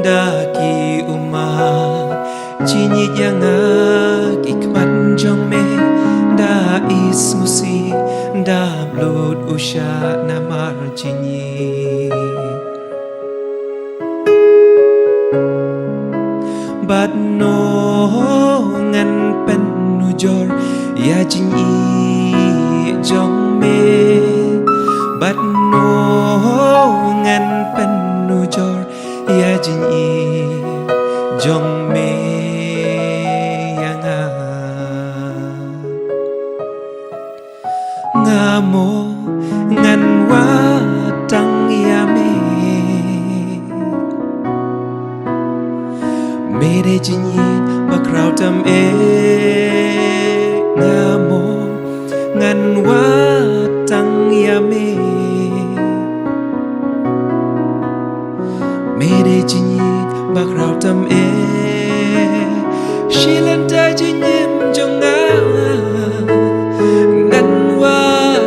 da ki ummat jingïeit ïa nga. Ki khmat jong me da i sngewsih, dap lut u shah namar jingïeit. Bad no ngan pynujor ïa jingïeit jong me. Bad no ngan pynujor ïa jingïeit jong me ïa nga. Nga mo ngan wad tang ïa me. Me dei jingïeit ba khraw tam eh. Nga mo ngan wad tang ïa me. Me dei jingïeit ba khraw tam eh. Shi lynta jingim jong nga ngan wad,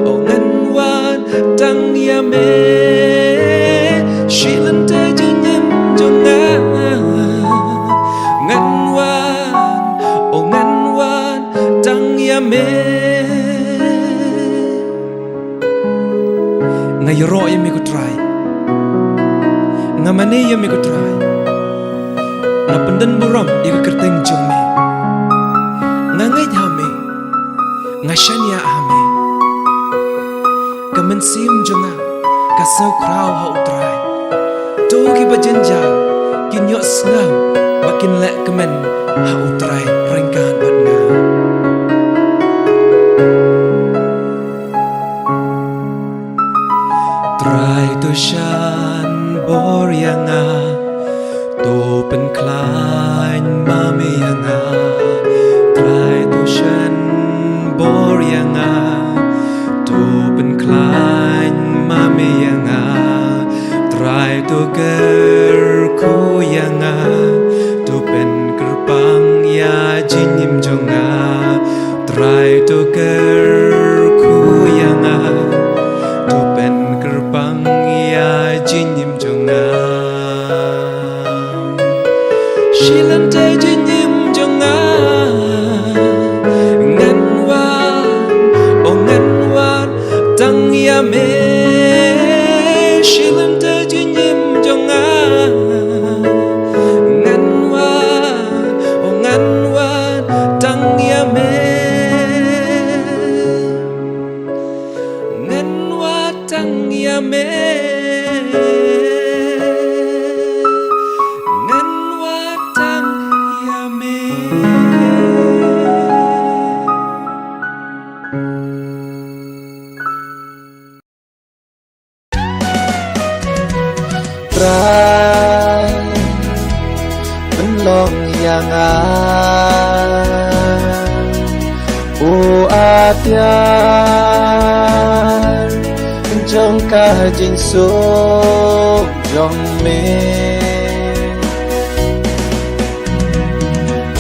oh ngan wad tang ïa me. Ko Trai. Nga mane ïa me ko Trai. Nga pyndon burom ïa ka kyrteng jong me. Nga ngeit ha me. Nga shaniah ha me. Ka mynsiem jong nga ka sngewkhraw ha u Trai. To kiba jynjar kin ïohsngew ba kin leh kmen ha u Trai ryngkat bad nga. Trai to shan bor ïa nga, to pynkhlaiñ ma me ïa nga. Trai to shan bor ïa nga, to pynkhlaiñ ma me ïa nga. Trai to kyrkhu ïa nga, to pynkyrpang ïa jingim jong nga. Trai to kyrkhu ïa nga, to pynkyrpang ïa jingim jong nga. Shi lynter jingim jong nga ngan wad, oh ngan wad tang ïa me. Shi lynter jingim jong nga ngan wad, oh ngan wad tang ïa me. Ngan wad tang ïa me. Ngan wad tang ïa me. Trai, pynlong ïa nga u atiar jong ka jingsuk jong me.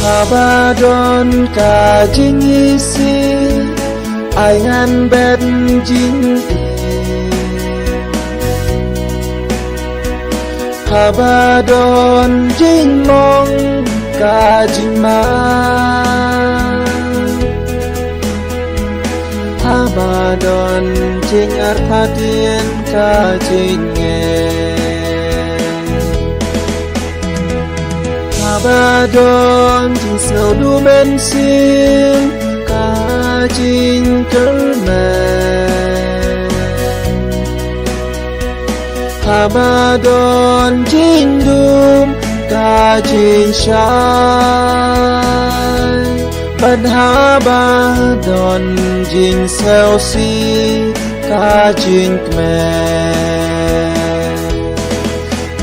Haba don ka jingisih, ai ngan bet jingim. Haba don jingmong ka jingma. Haba don jingartatien ka jingeh. Haba don jingsngewduh mynsiem ka jingkyrmen. Haba don jingdum ka jingshai. Bad haba don jingsngewsih ka jingkmen.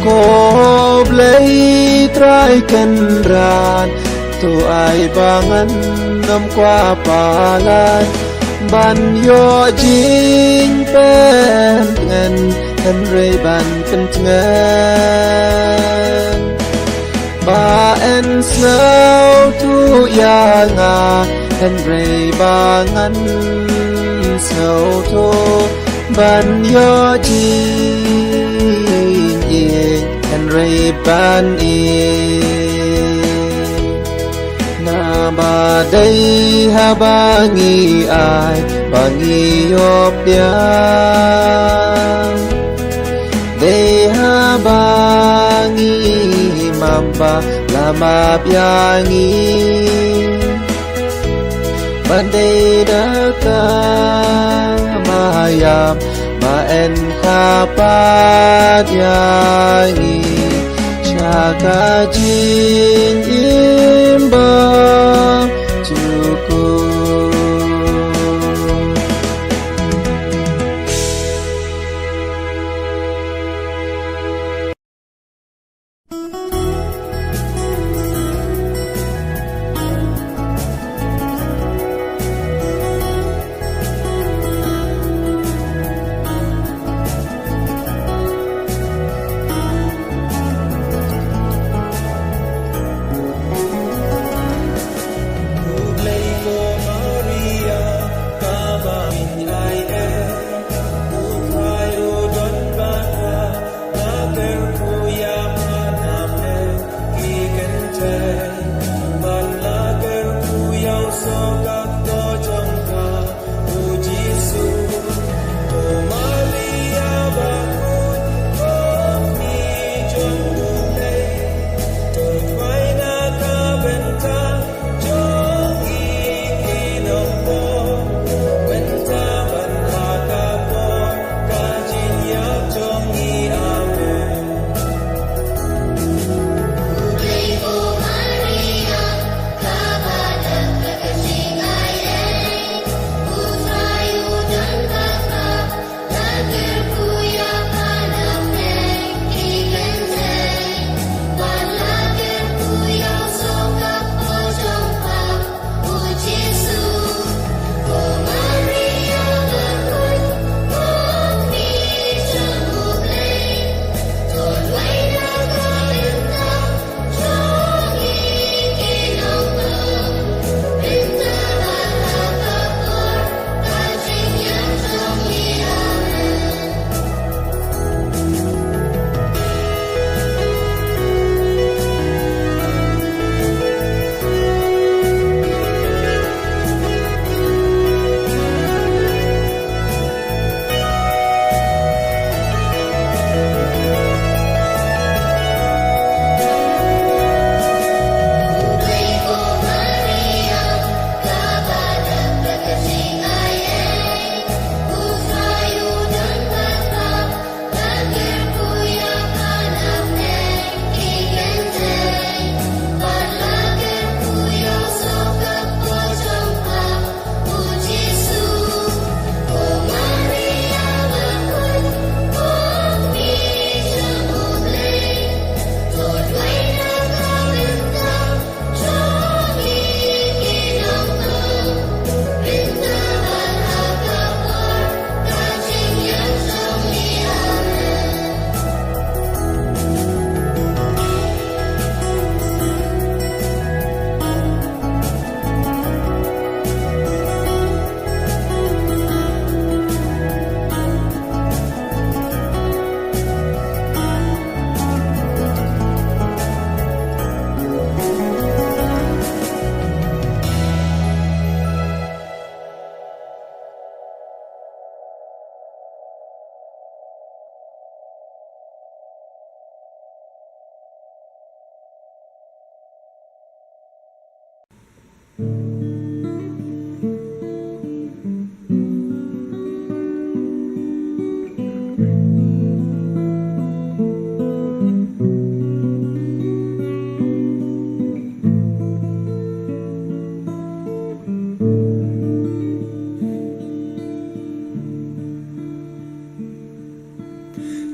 Ko Blei Trai Kynrad, to ai ba ngan ym kwah palat ban ïoh jingpyntngen, hynrei ban pyntngen ba yn sngewthuh ïa nga, hynrei ba ngan sngewthuh ban ïoh jingïeit, hynrei ban ïeit. Naba dei haba ngi ai ba ngi ïoh biang. Dei haba ngi map ba la map ïa ngi. Ba dei da ka ba ïap ba yn kha pat ïa ngi sha ka jingim ba jukut.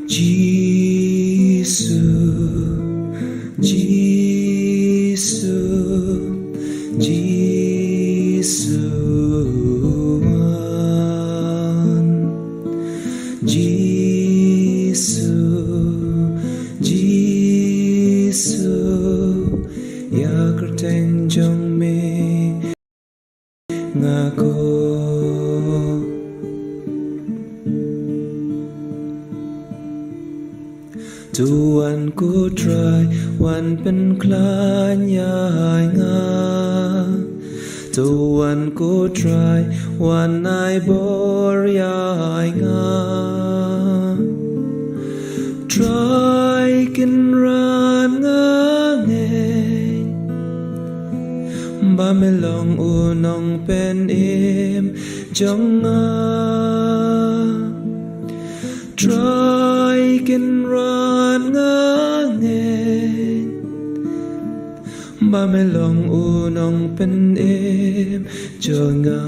Jisu, Jisu, Jisu wan. Jisu, Jisu, ïa kyrteng jong me nga khot. To wan ko Trai, wan pynkhlaiñ ïa nga. To wan ko Trai, wan ai bor ïa nga. Trai Kynrad, nga ngeit ba me long u nongpynim jong nga. Trai Kynrad, nga ngeit ba me long u nongpynim jong nga.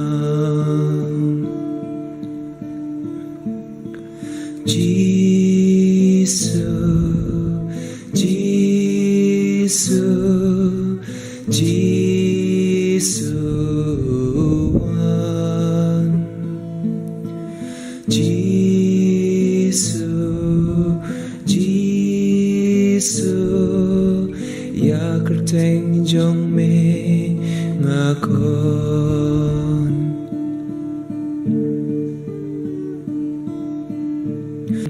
Jisu, Jisu, Jisu wan. Jisu, Jisu, ïa kyrteng jong me nga khot.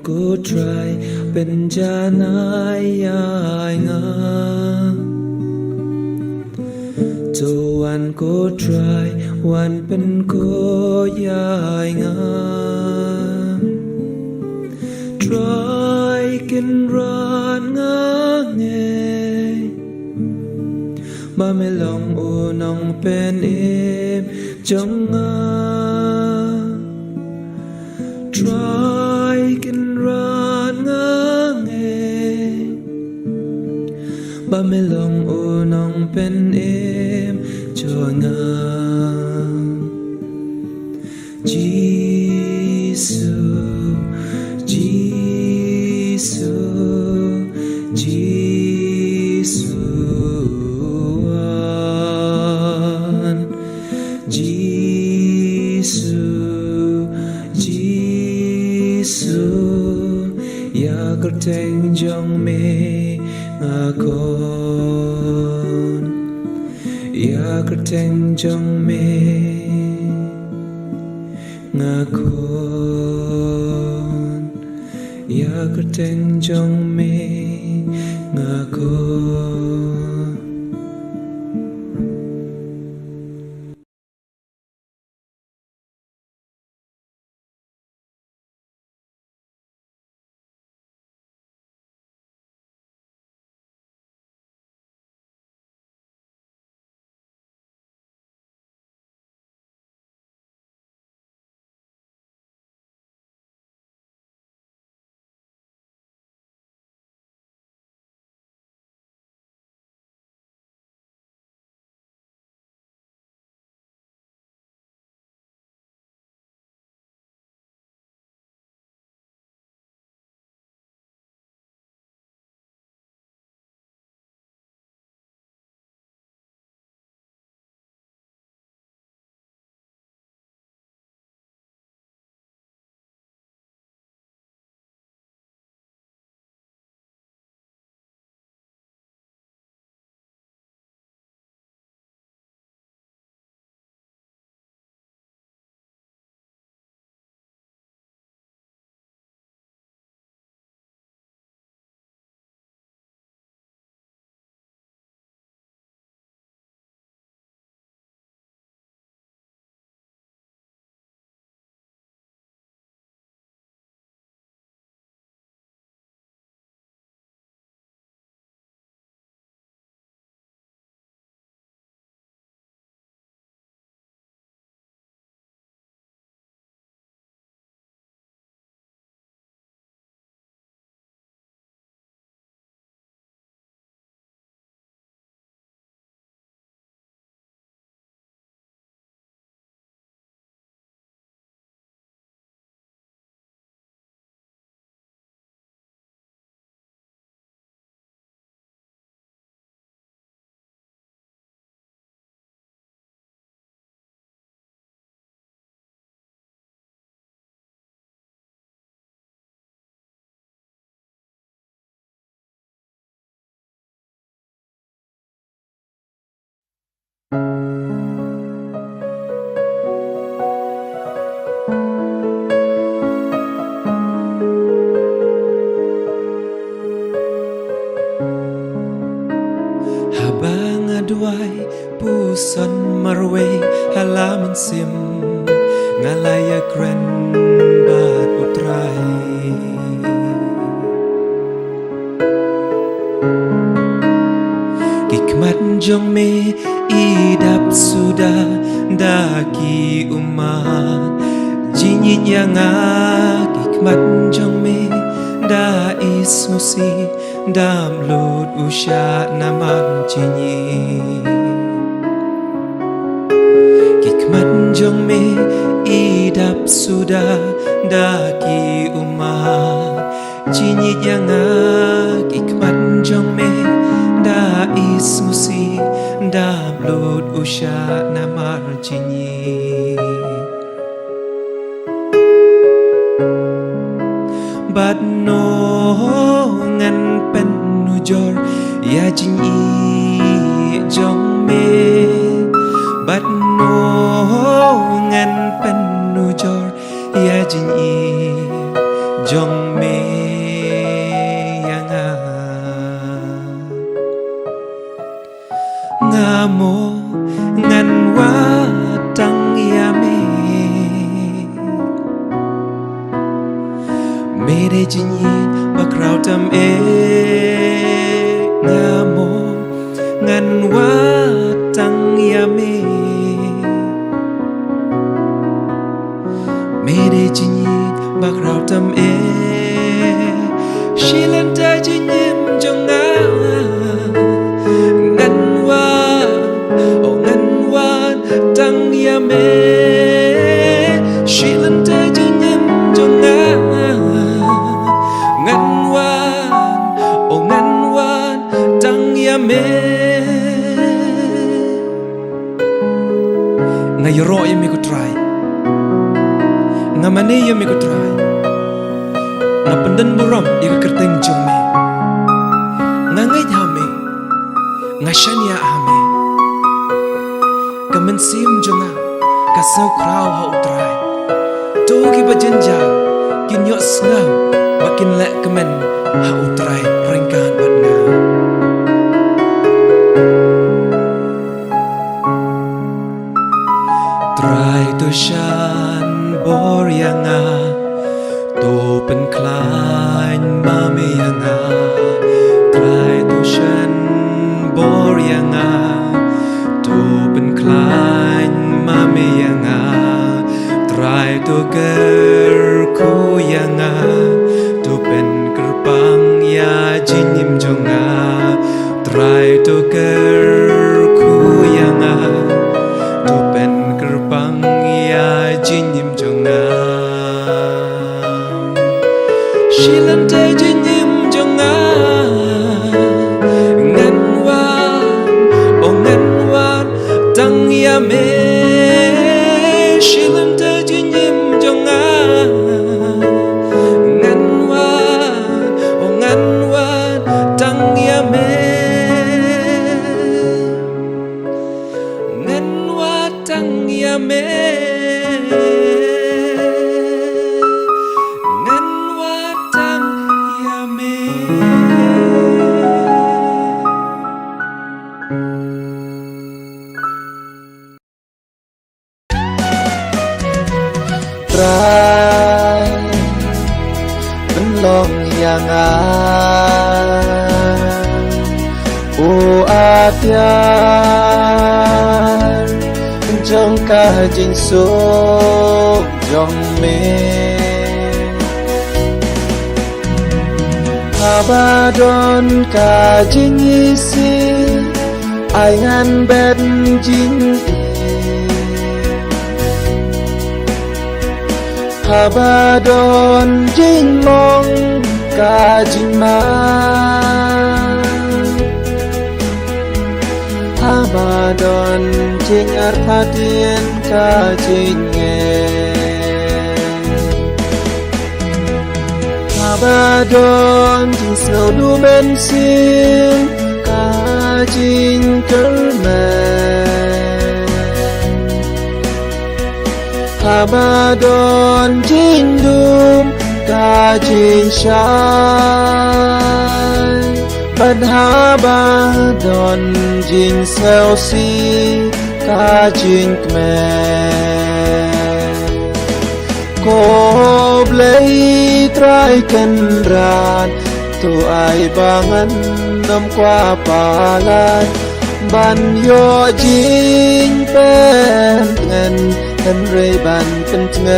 Ko Trai, pynjanai ïa nga. To wan ko Trai, wan pynkhuid ïa nga. Trai Kynrad, nga ngeit ba me long u nongpynim jong nga. Trai Kynrad, nga ngeit ba me long u nongpynim jong nga. Jisu, Jisu, Jisu wan. Jisu, Jisu, ïa kyrteng jong me nga khot. Ïa kyrteng jong me nga khot. Ïa kyrteng jong me nga khot. Haba nga duwai puson marwei ha la mynsiem, nga la ïakren bad U Trai. Ki khmat jong me i dap suda da ki ummat jingïeit ïa nga. Ki khmat jong me da i sngewsih, dap lut u shah namar jingïeit. Ki khmat jong me i dap suda da ki ummat jingïeit ïa nga. Ki khmat jong me da i sngewsih, dap lut u shah namar jingïeit. Bad no ngan pynujor ïa jingïeit jong me. Bad no ngan pynujor ïa jingïeit jong me ïa nga. Nga mo ngan wad tang ïa me. Me dei jingïeit ba khraw tam eh. Nga mo ngan wad tang ïa me. Me dei jingïeit ba khraw tam eh. Shi lynter jingim jong nga ngan wad, oh ngan wad tang ïa me. Shi lynter jingim jong nga ngan wad, oh ngan wad tang ïa me. Nga ïaroh ïa me ko Trai. Nga mane ïa me ko Trai. Nga pyndon burom ïa ka kyrteng jong me. Nga ngeit ha me. Nga shaniah ha me. Ka mynsiem jong nga ka sngew khraw ha U Trai. To kiba jynjar kin ïohsngew ba kin leh kmen ha U Trai ryngkat bad nga. Trai to shan bor ïa nga, to pynkhlaiñ ma me ïa nga. Trai to shan bor ïa nga, to pynkhlaiñ ma me ïa nga. Trai to kyrkhu ïa nga, to pynkyrpang ïa jingim jong nga. Trai to kyrkhu ïa nga, to pynkyrpang ïa jingim jong nga. Shi lynter jingim jong nga ngan wad, oh ngan wad tang ïa me. Shi lynter jingim jong nga ngan wad, oh ngan wad tang ïa me. Ngan wad tang ïa me. Ngan wad tang ïa me. Trai, pynlong ïa nga u atiar jong ka jingsuk jong me. Haba don ka jingisih, ai ngan bet jingim. Haba don jingmong ka jingmang. Haba don jingartatien ka jingeh. Haba don jingsngewduh mynsiem ka jingkyrmen. Haba don jingdum ka jingshai, bad haba don jingsngewsih ka jingkmen. Ko Blei Trai Kynrad, to ai ba ngan ym kwah palat ban ïoh jingpyntngen, hynrei ban pyntngen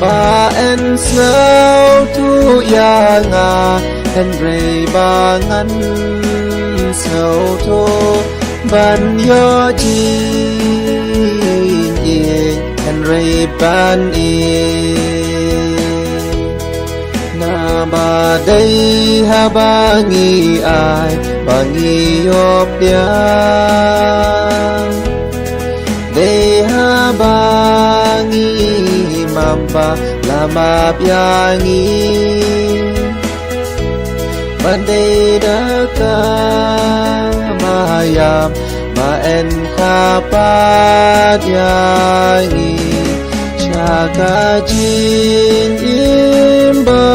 ba yn sngewthuh ïa nga, hynrei ba ngan sngewthuh ban ïoh jingïeit, hynrei ban ïeit. Naba dei haba ngi ai ba ngi ïoh pdiang, dei haba ngi mamba la map ïa ngi. Ban dei da ka mayam ba yn kha pat ïa ngi sha ka jingim ba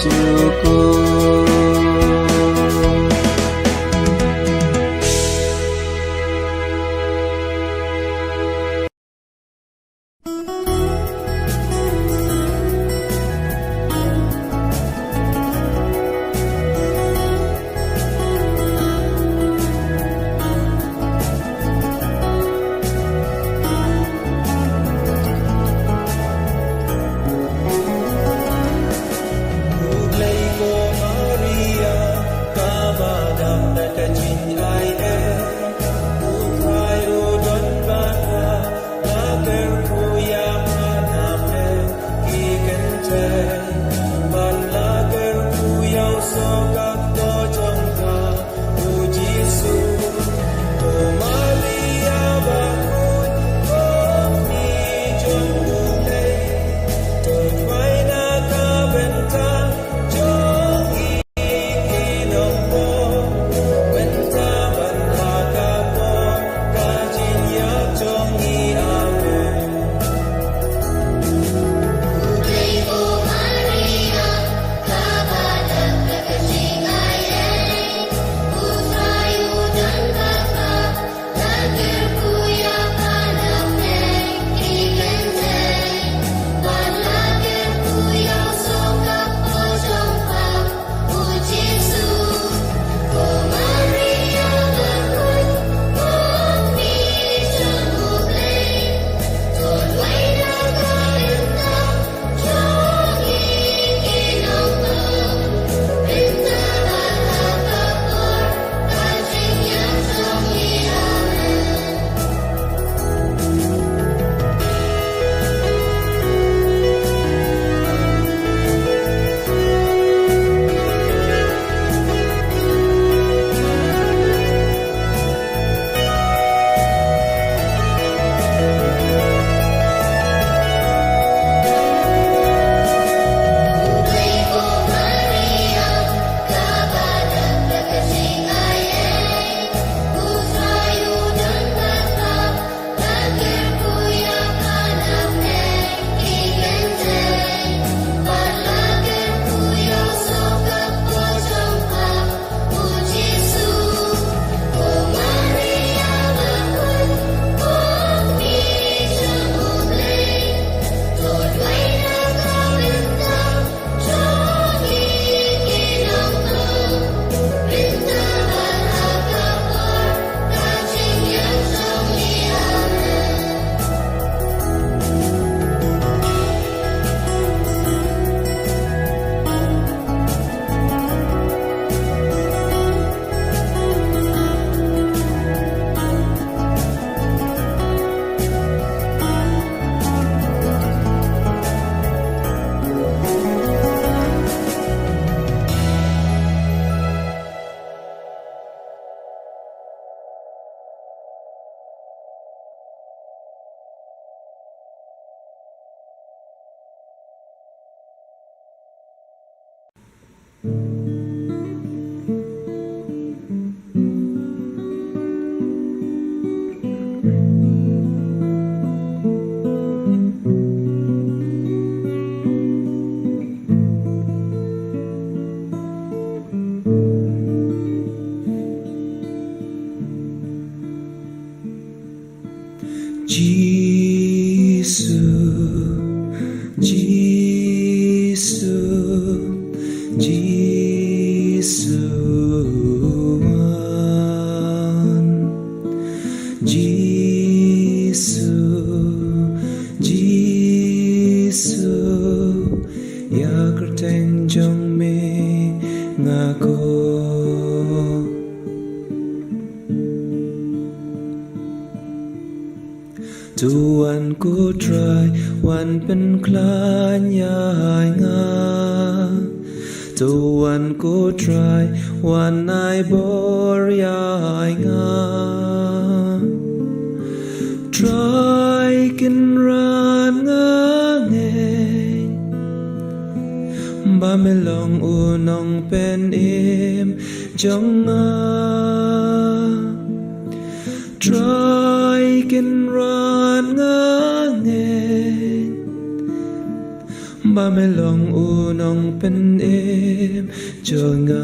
jukut. Jisu wan. Jisu, Jisu, ïa kyrteng jong me nga khot. To wan ko Trai wan pynkhlaiñ ïa nga. To wan ko Trai wan ai bor ïa nga. Trai Kynrad nga ngeit ba me long u nongpynim jong nga. Trai Kynrad nga ngeit ba me long u nongpynim jong nga.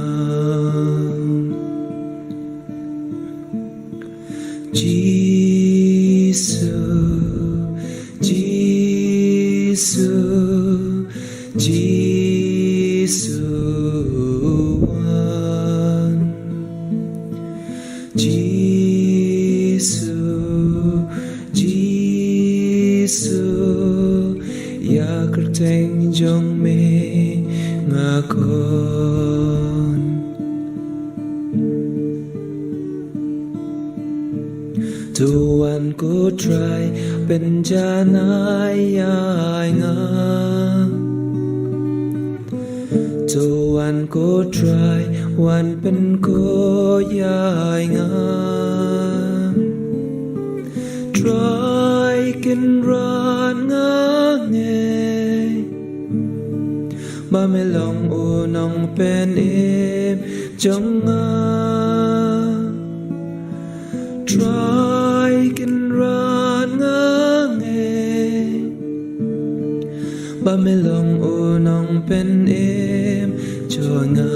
Jisu, Jisu, Jisu wan. Jisu, Jisu, ïa kyrteng jong me nga khot. To wan ko Trai pynjanai ïa nga. To wan ko Trai wan pynkhuid ïa nga. Trai Kynrad nga ngeit ba me long u nongpynim jong nga. Trai Kynrad nga ngeit ba me long u nongpynim jong nga.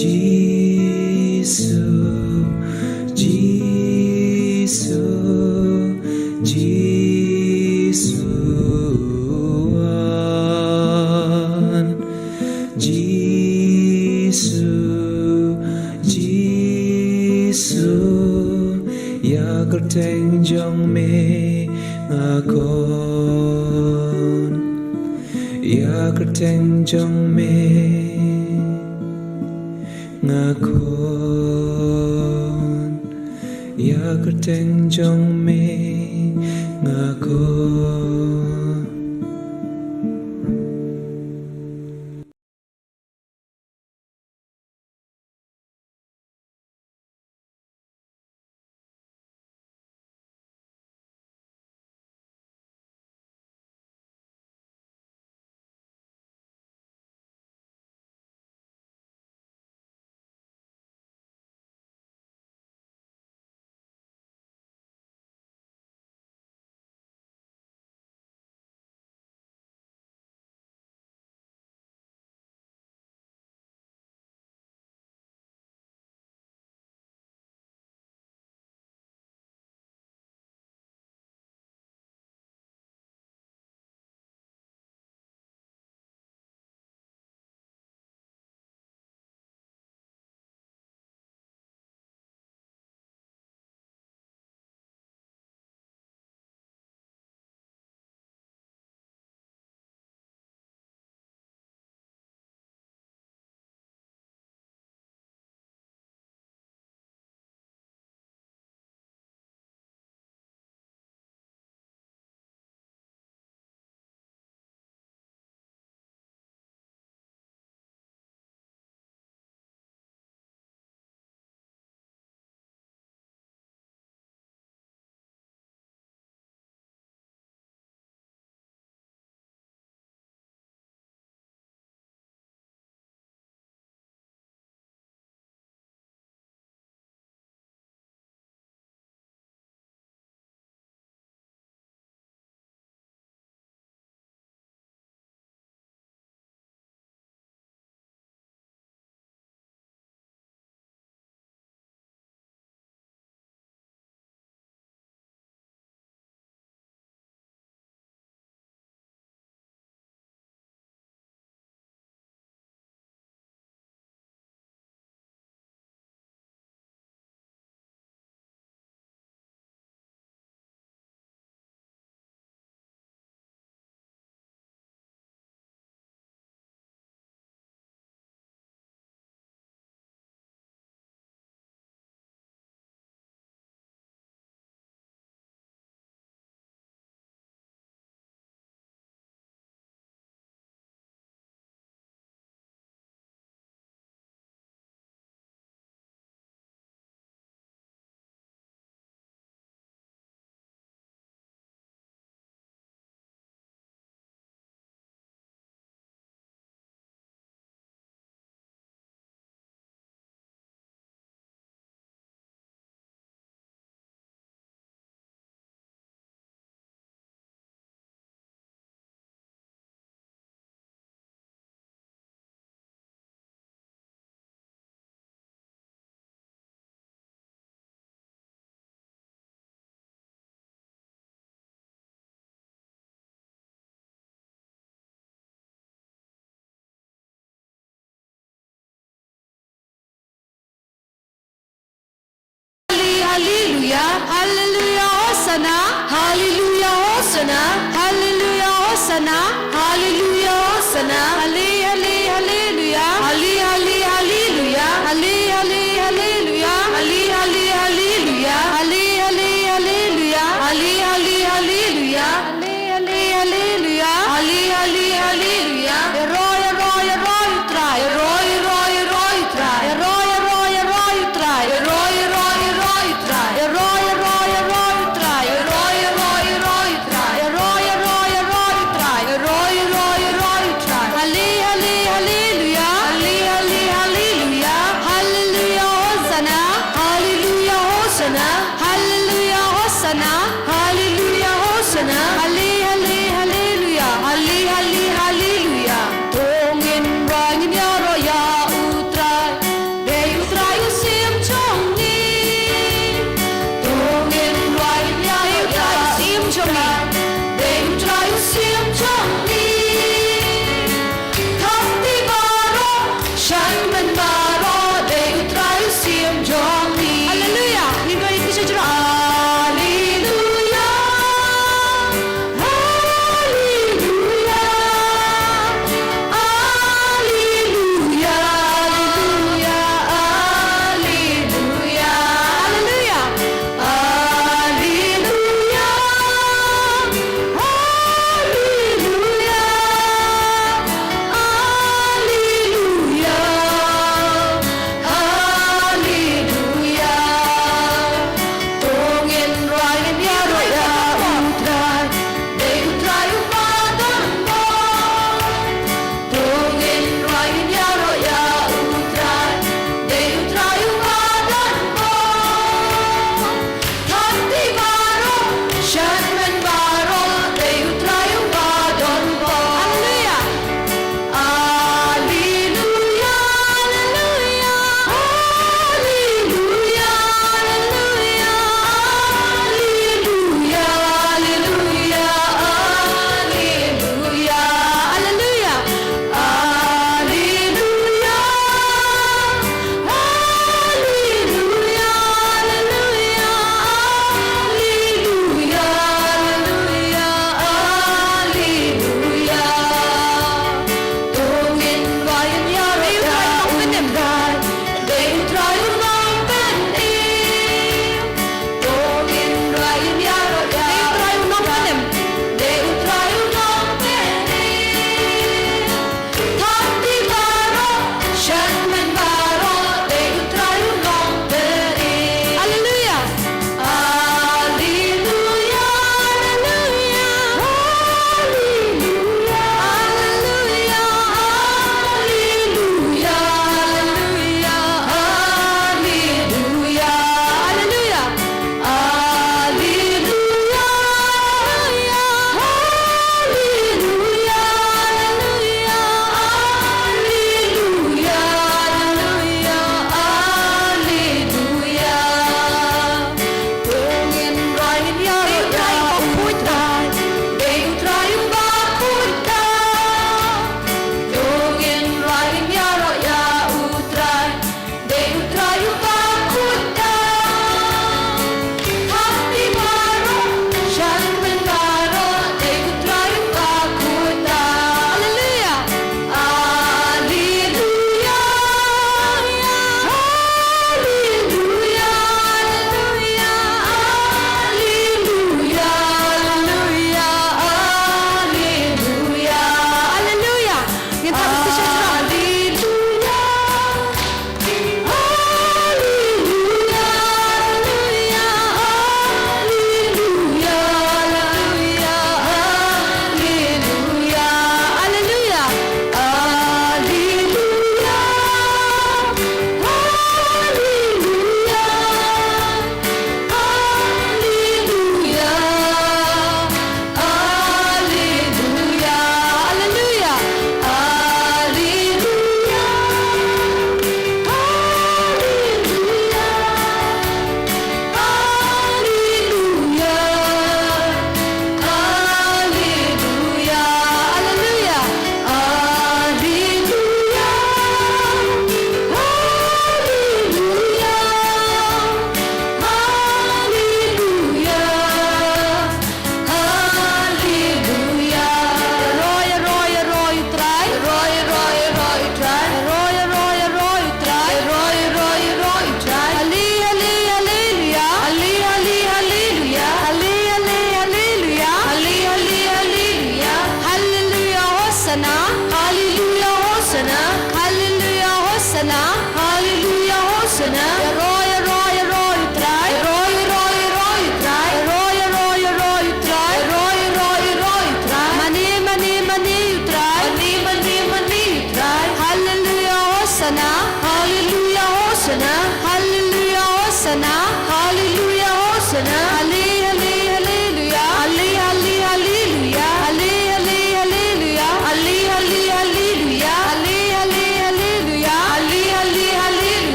Jisu, Jisu, Jisu wan. Jisu, Jisu, ïa kyrteng jong me nga khot. Ïa kyrteng jong me nga khot. Ïa kyrteng jong me nga khot. Haleluya, Hosanna. Hale, hale, haleluya. Hale, hale, haleluya. Hale, hale, haleluya. Hale, hale, haleluya. Hale, hale, haleluya. Hale, hale, haleluya. Hale, hale, haleluya. Hale, hale, haleluya. Ïaroh, ïaroh, ïaroh ïa u Trai. Ïaroh, ïaroh, ïaroh ïa u Trai. Ïaroh, ïaroh, ïaroh ïa u Trai. Ïaroh, ïaroh, ïaroh ïa u Trai. Ïaroh, ïaroh, ïaroh ïa u Trai. Ïaroh, ïaroh, ïaroh ïa u Trai. Ïaroh, ïaroh, ïaroh ïa u Trai. Ïaroh, ïaroh, ïaroh ïa u Trai. Hale, hale.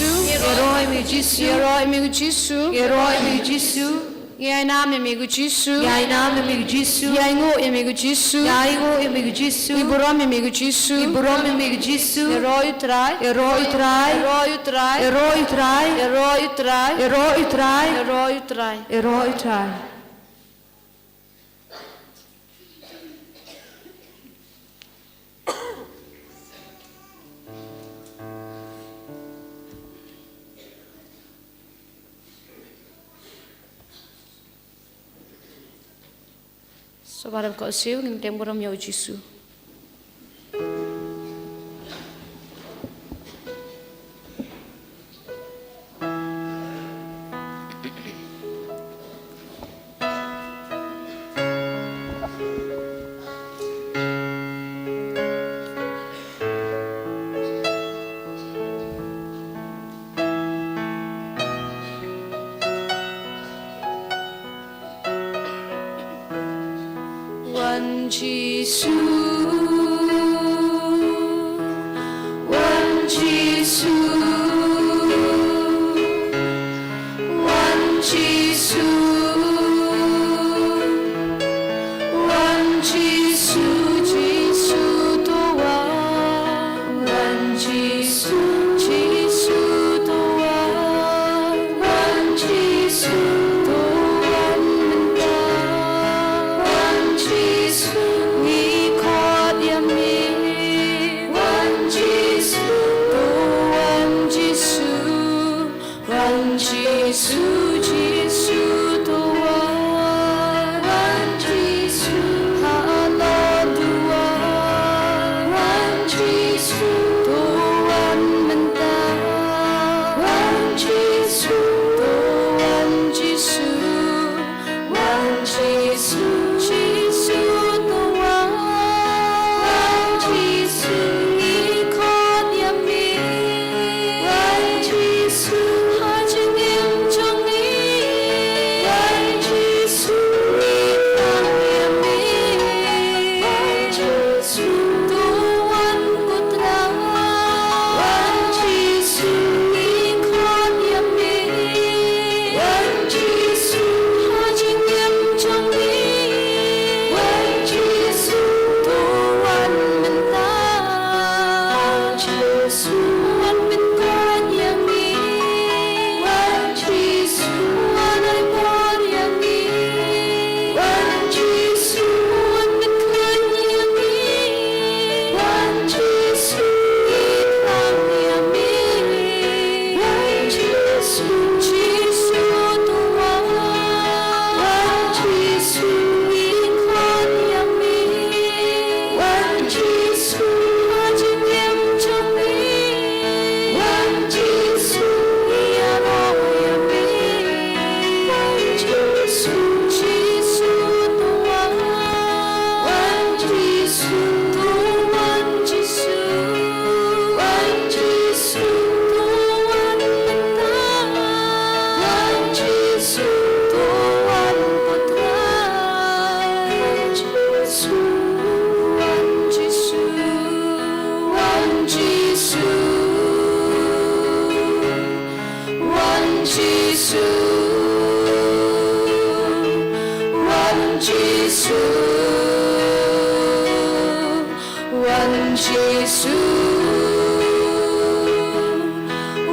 Ïaroh ïa me ko Jisu. Ïaroh ïa me ko Jisu. Ïaroh ïa me ko Jisu. Ïainam ïa me ko Jisu. Ïainam ïa me ko Jisu. Ïainguh ïa me ko Jisu. Ïainguh ïa me ko Jisu. Ngi burom ïa me ko Jisu. Ngi burom ïa me ko Jisu. Ïaroh ïa u Trai. Ïaroh ïa u Trai. Ïaroh ïa u Trai. Ïaroh ïa u Trai. Ïaroh ïa u Trai. Ïaroh ïa u Trai. Sngewbha ban kohnguh shuh, ngin ïa burom ïa u Jisu. Wan Jisu, wan Jisu, wan Jisu, wan Jisu, Jisu to wan. Wan Jisu, Jisu to wan, wan Jisu to wan mynta. Wan Jisu ngi khot ïa me. Wan Jisu to wan Jisu. Wan Jisu, Jisu to wan, wan Jisu halor duwan, wan Jisu to wan mynta, wan Jisu to wan Jisu. Wan Jisu, Jisu to wan, wan Jisu ngi khot ïa me. Wan Jisu ha jingim jong ngi. Wan Jisu ngi khot ïa me. Wan Jisu to wan ko Trai. Wan Jisu ngi khot ïa me. Wan Jisu ha jingim jong ngi. Wan Jisu to wan mynta. Wan Jisu wan pynkoit ïa ngi. Wan Jisu wan ai bor ïa ngi. Wan Jisu wan pynkheiñ ïa ngi. Wan Jisu ngi khang ïa me. Wan Jisu, Jisu to wan. Wan Jisu ngi khot ïa me. Wan Jisu ha jingim jong ngi. Wan Jisu ngi ïaroh ïa me. Wan Jisu, Jisu to wan. Wan Jisu to wan Jisu. Wan Jisu to wan mynta. Wan Jisu to wan ko Trai. Wan Jisu, wan Jisu, wan Jisu. Wan Jisu, wan Jisu, wan Jisu,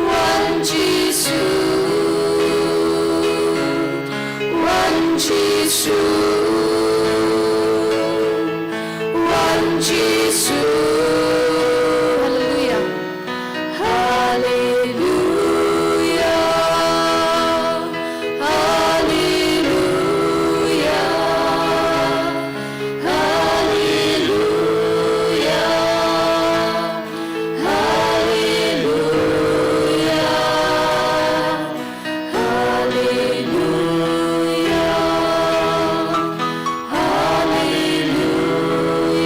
wan Jisu, wan Jisu, wan Jisu. Haleluya. Haleluya, haleluya, haleluya, haleluya, haleluya.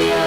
Haleluya,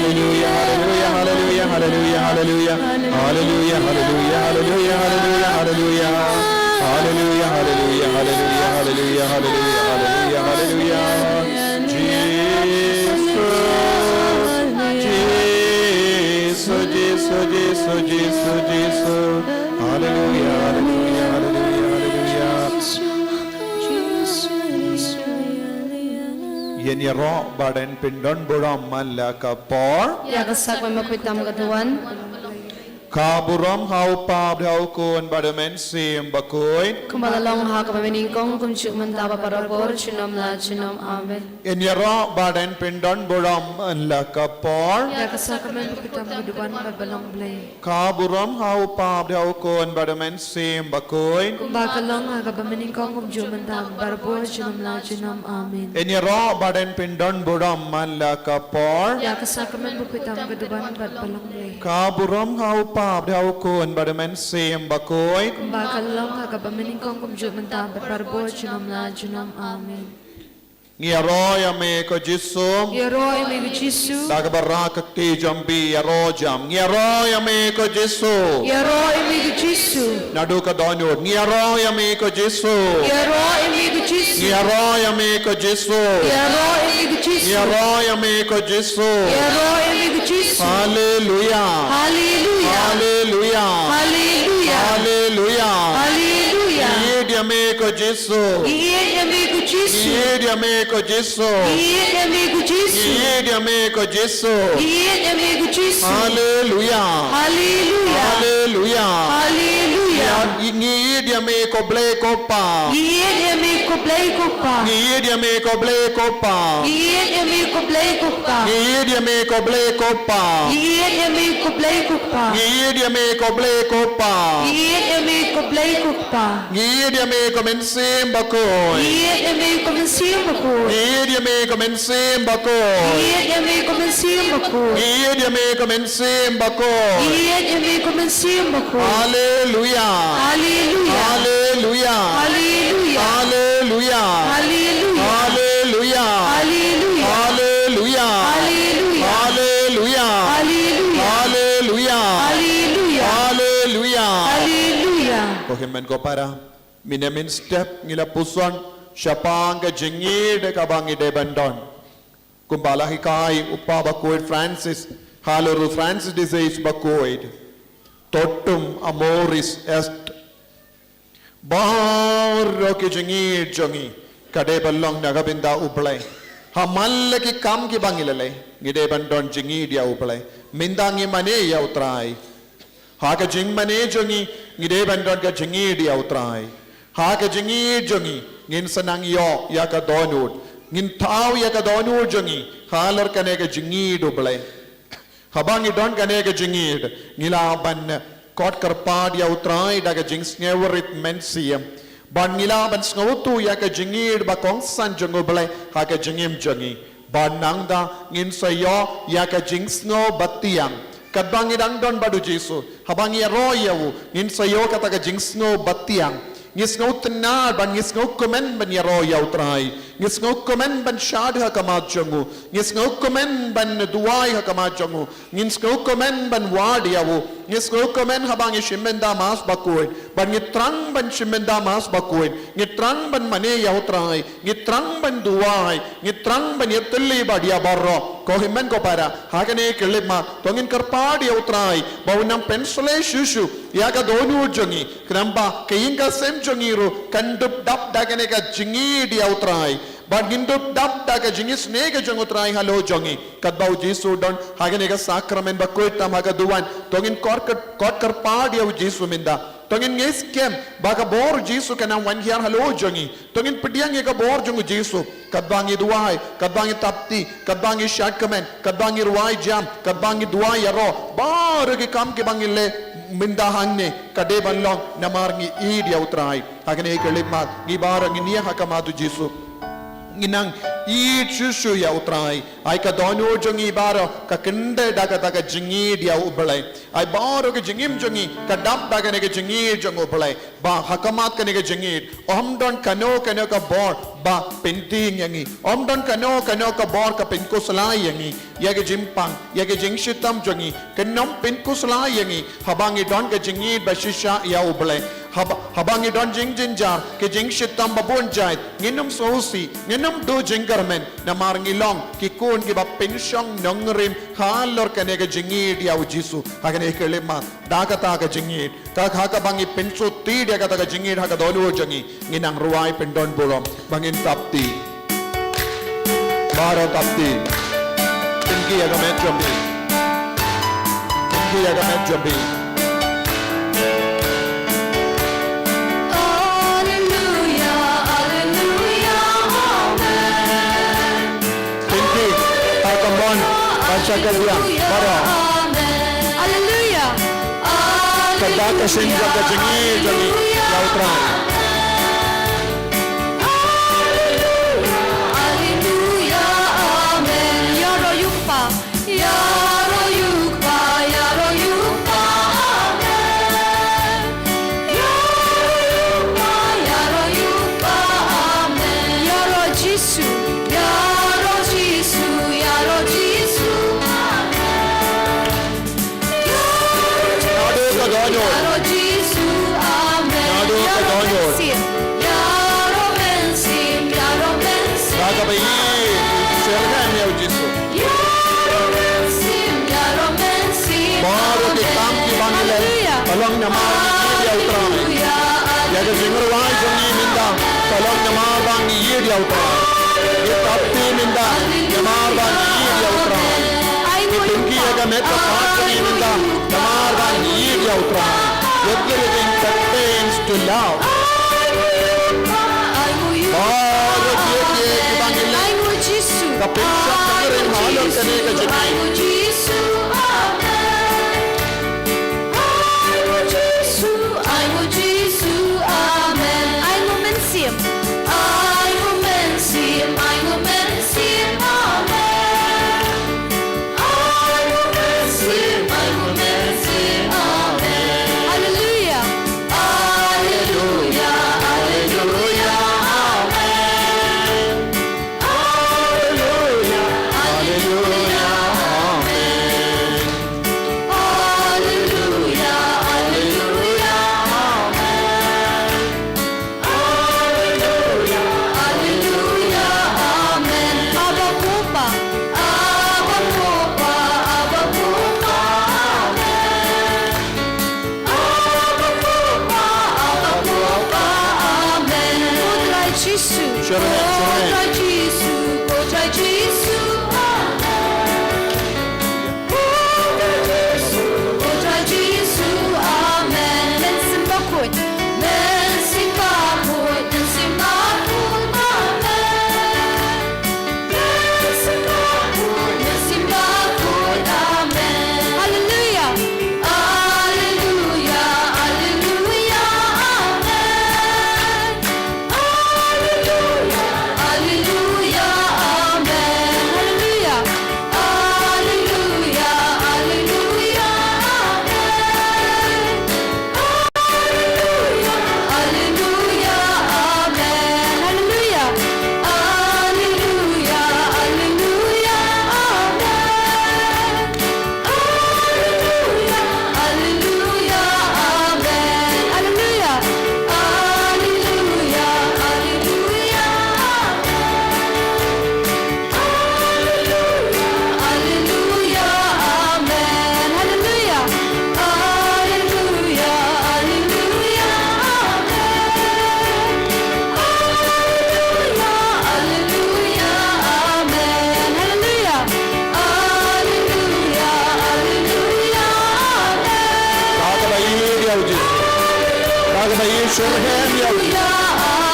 Hallelujah, hallelujah, hallelujah, hallelujah, hallelujah. Hallelujah, hallelujah, hallelujah, hallelujah, hallelujah. Hallelujah, hallelujah, hallelujah, hallelujah, hallelujah, hallelujah, hallelujah. Jesus, Jesus, Jesus, Jesus, Jesus, Jesus. Hallelujah, hallelujah, hallelujah, hallelujah. Ngin ïaroh bad yn pyndon burom man la ka por. Ïa ka sakramen bakhuid tam ka duwan. Ka burom ha u Kpa bad ha u Khun bad u Mynsiem Bakhuid. Kumba la long ha kaba mynnyngkong, kumjuh mynta bad barabor, junom la junom. Amen. Ngin ïaroh bad yn pyndon burom man la ka por. Ïa ka sakramen bakhuid tam ka duwan bad ba long Blei. Ka burom ha u Kpa bad ha u Khun bad u Mynsiem Bakhuid. Kumba ka long ha kaba mynnyngkong, kumjuh mynta bad barabor, junom la junom. Amen. Ngin ïaroh bad yn pyndon burom man la ka por. Ïa ka sakramen bakhuid tam ka duwan bad ba long Blei. Ka burom ha u Kpa bad ha u Khun bad u Mynsiem Bakhuid. Kumba ka long ha kaba mynnyngkong, kumjuh mynta bad barabor, junom la junom. Amen. Ngi ïaroh ïa me ko Jisu. Ngi ïaroh ïa me ko Jisu. Da kaba rah ka kti jong phi, ïaroh jam. Ngi ïaroh ïa me ko Jisu. Ngi ïaroh ïa me ko Jisu. Naduh ka dohnud. Ngi ïaroh ïa me ko Jisu. Ngi ïaroh ïa me ko Jisu. Ngi ïaroh ïa me ko Jisu. Ngi ïaroh ïa me ko Jisu. Ngi ïaroh ïa me ko Jisu. Ngi ïaroh ïa me ko Jisu. Haleluya. Haleluya. Haleluya. Haleluya. Haleluya. Haleluya. Ngi ïeit ïa me ko Jisu. Ngi ïeit ïa me ko Jisu. Ngi ïeit ïa me ko Jisu. Ngi ïeit ïa me ko Jisu. Ngi ïeit ïa me ko Jisu. Ngi ïeit ïa me ko Jisu. Haleluya. Haleluya. Haleluya. Haleluya. Ngi ïeit ïa me ko Blei ko Kpa. Ngi ïeit ïa me ko Blei ko Kpa. Ngi ïeit ïa me ko Blei ko Kpa. Ngi ïeit ïa me ko Blei ko Kpa. Ngi ïeit ïa me ko Blei ko Kpa. Ngi ïeit ïa me ko Blei ko Kpa. Ngi ïeit ïa me ko Blei ko Kpa. Ngi ïeit ïa me ko Blei ko Kpa. Ngi ïeit ïa me ko Mynsiem Bakhuid. Ngi ïeit ïa me ko Mynsiem Bakhuid. Ngi ïeit ïa me ko Mynsiem Bakhuid. Ngi ïeit ïa me ko Mynsiem Bakhuid. Ngi ïeit ïa me ko Mynsiem Bakhuid. Ngi ïeit ïa me ko Mynsiem Bakhuid. Haleluya. Haleluya. Haleluya. Haleluya. Haleluya. Haleluya. Haleluya. Haleluya. Haleluya. Haleluya. Haleluya. Haleluya. Haleluya. Haleluya. Haleluya. Ko hynmen ko para. Mynne mynstep ngi la puson shaphang ka jingïeit kaba ngi dei ban don. Kumba la hikai u Kpa Bakhuid Francis halor u Francis de Sales Bakhuid. Totum amoris est. Baroh ki jingïeit jong ngi ka dei ban long na ka bynta u Blei. Ha man la ki kam kiba ngi la leh, ngi dei ban don jingïeit ïa u Blei. Mynta ngi mane ïa u Trai. Ha ka jingmane jong ngi, ngi dei ban don ka jingïeit ïa u Trai. Ha ka jingïeit jong ngi, ngin sa nang ïoh ïa ka dohnud. Ngin thaw ïa ka dohnud jong ngi halor kane ka jingïeit u Blei. Haba ngi don kane ka jingïeit, ngi lah ban kot kyrpad ïa u Trai da ka jingsngewrit mynsiem. Bad ngi lah ban sngewthuh ïa ka jingïeit ba kongsan jong u Blei ha ka jingim jong ngi. Bad nangta ngin sa ïoh ïa ka jingsngew batiang. Katba ngi dang don bad u Jisu, haba ngi ïaroh ïa u, ngin sa ïoh kata ka jingsngew batiang. Ngi sngewtynnad bad ngi sngewkmen ban ïaroh ïa u Trai. Ngi sngewkmen ban shad ha khmat jong u. Ngi sngewkmen ban duwai ha khmat jong u. Ngi sngewkmen ban wad ïa u. Ngi sngewkmen haba ngi shim mynta Mass Bakhuid. Bad ngi thrang ban shim mynta Mass Bakhuid. Ngi thrang ban mane ïa u Trai. Ngi thrang ban duwai, ngi thrang ban ïatylli bad ïa baroh. Ko hynmen ko para, ha kane ka khyllipmat, to ngin kyrpad ïa u Trai ba un nang pynshlei shuh shuh ïa ka dohnud jong ngi. Khnang ba ka ïing ka sem jong ngi ruh kan dup dap da kane ka jingïeit ïa u Trai. Bad ngin dup dap da ka jingisynei ka jong u Trai halor jong ngi. Katba u Jisu u don ha kane ka sakramen bakhuid tam ha ka duwan, to ngin kot, kot kyrpad ïa u Jisu mynta. To ngin ngeit skhem ba ka bor u Jisu kan nang wan hiar halor jong ngi. To ngin pdiang ïa ka bor jong u Jisu. Katba ngi duwai, katba ngi thap kti, katba ngi shad kmen, katba ngi rwai jam, katba ngi duwai ïaroh, baroh ki kam kiba ngi leh mynta hangne ka dei ban long namar ngi ïeit ïa u Trai. Ha kane ka khyllipmat ngi baroh ngin ïeng ha khmat u Jisu. ngi nang ïeit shuh shuh ïa U Trai. Ai ka dohnud jong ngi baroh ka kyndit da kata ka jingïeit ïa U Blei. Ai baroh ka jingim jong ngi ka dap da kane ka jingïeit jong U Blei. Ba ha khmat kane ka jingïeit ym don kano kano ka bor ba pyntieng ïa ngi. Ym don kano kano ka bor ka pynkhuslai ïa ngi. Ïa ka jingpang, ïa ka jingshitom jong ngi kan ym pynkhuslai ïa ngi. Haba ngi don ka jingïeit ba shisha ïa U Blei. Haba, haba ngi don jingjynjar, ka jingshitom ba bun jait, ngin ym sngewsih, ngin ym duh jingkyrmen, namar ngi long ki khun kiba pynshong nongrim halor kane ka jingïeit ïa U Jisu. Ha kane ka khyllipmat, da kata ka jingïeit, ka, ha kaba ngi pynsuti da kata ka jingïeit ha ka dohnud jong ngi, ngi nang rwai pyndon burom ba ngin tap ti. Baroh tap ti. Pynki ïa ka met jong phi. Pynki ïa ka met jong phi. Alleluia, alleluia, amen. Pynki, ha ka mon, ha ka shakar ïa, baroh. Amen. Alleluia. Ka da ka shin jong ka jingïeit jong ngi ïa U Trai. Alleluia, alleluia, amen. Ïaroh ïa U Kpa. Ïaroh ïa U Kpa, ïaroh ïa U Kpa, amen. Ïaroh ïa U Kpa, ïaroh ïa U Kpa, amen. Ïaroh Jisu. Ïaroh Jisu, ïaroh Jisu, amen. Naduh ka dohnud. Naduh ka dohnud. Ba kaba ïeit, syrhem ïa U Jisu. Baroh ki kam kiba ngi leh, ka long namar ngi ïeit ïa U Trai. Ïa ka jingrwai jong ngi mynta, ka long namar ba ngi ïeit ïa U Trai. Ngi tap ti mynta, namar ba ngi ïeit ïa U Trai. Ngi pynki ïa ka met ka phad jong ngi mynta, namar ba ngi ïeit ïa U Trai. Everything pertains to love. Baroh kiei kiei kiba ngi leh, ka pynshong nongrim halor kane ka jingïeit. Ai nguh Jisu, ai nguh Jisu, amen. Ai nguh Mynsiem. Ai nguh Mynsiem, ai nguh Mynsiem, amen. Ai nguh Mynsiem, ai nguh Mynsiem, amen. Alleluia. Alleluia, alleluia, amen. Alleluia, alleluia, amen. Alleluia, alleluia, amen. Alleluia, alleluia, amen. Abba Papa. Abba Papa, Abba Papa, amen. Abba Papa, Abba Papa, amen. Ko Trai Jisu. Sure, sure. Ko Trai Jisu, ko Trai Jisu, amen. Ko Trai Jisu, ko Trai Jisu, amen. Mynsiem Bakhuid. Mynsiem Bakhuid, Mynsiem Bakhuid, amen. Mynsiem Bakhuid, Mynsiem Bakhuid, amen. Alleluia. Alleluia, alleluia, amen. Alleluia, alleluia, amen. Alleluia. Alleluia, alleluia, amen. Alleluia, alleluia, amen. Alleluia. Alleluia, alleluia, amen. Alleluia, alleluia, amen. Alleluia. Alleluia, alleluia, amen. Alleluia. Alleluia, alleluia, amen. Alleluia, alleluia, amen. Alleluia. Alleluia, alleluia, amen. Ka kaba ïeit ïa u Jisu. Ka kaba ïeit, syrhem ïa u Jisu.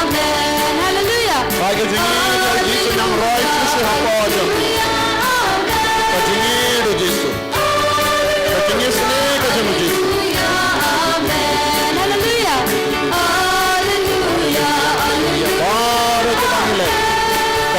Amen. Haleluia. Ka jingïeit ïa u Jisu nang roi shisha hapoh jong. Ka jingïeit ïa u Jisu. Ka jingisynei ka jong u Jisu. Amen. Haleluia. Haleluia. Haleluia. Baroh kaba ngi leh, ka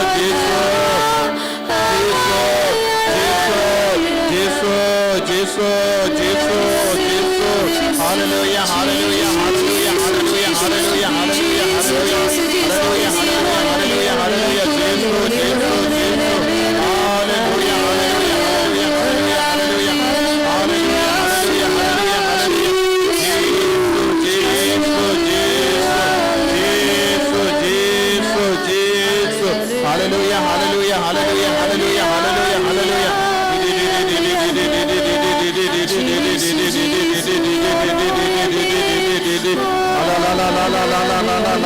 Jisu, Jisu, Jisu, Jisu, Jisu, Jisu. Haleluya, haleluya, haleluya, haleluya, haleluya, haleluya, haleluya, haleluya, Jisu, Jisu, Jisu. Haleluya, haleluya, haleluya, haleluya, haleluya, haleluya. Haleluya, haleluya, haleluya, haleluya. Jisu, Jisu,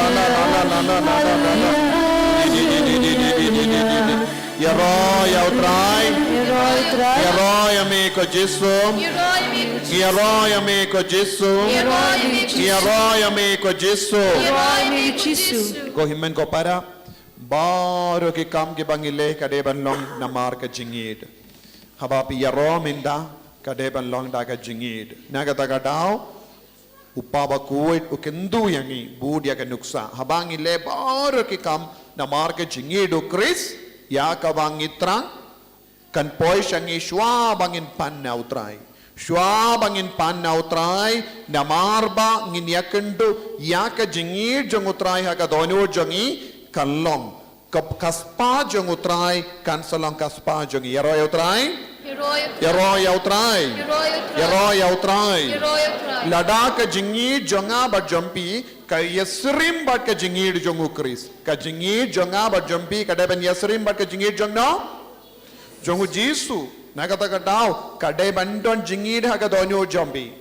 Jisu, Jisu, Jisu. Haleluya, haleluya, haleluya, haleluya, haleluya, haleluya. Ïaroh ïa U Trai. Ïaroh ïa U Trai. Ïaroh ïa me ko Jisu. Ïaroh ïa me ko Jisu. Ïaroh ïa me ko Jisu. Ïaroh ïa me ko Jisu. Ïaroh ïa me ko Jisu. Ko hynmen ko para. Baroh ki kam kiba ngi leh ka dei ban long namar ka jingïeid. Haba phi ïaroh mynta ka dei ban long da ka jingïeid. Na kata ka daw, u Papa Kuwait u kyntu ïa ngi bud ïa ka nuksa. Haba ngi leh baroh ki kam namar ka jingïeid u Khrist, ïa kaba ngi thrang kan poi sha ngi shuwa ba ngin pan na U Trai. Shuwa ba ngin pan na U Trai, namar ba ngin ïakynduh ïa ka jingïeid jong U Trai ha ka dohnud jong ngi, kan long ka, ka spah jong U Trai kan sa long ka spah jong ngi. Ïaroh ïa U Trai. Ïaroh ïa U Trai. Ïaroh ïa U Trai. Lada ka jingïeid jong nga bad jong phi ka ïasyriem bad ka jingïeid jong u Khrist, ka jingïeid jong nga bad jong phi ka dei ban ïasyriem bad ka jingïeid jong no? Jong u Jisu. Na kata ka daw ka dei ban don jingïeid ha ka dohnud jong phi.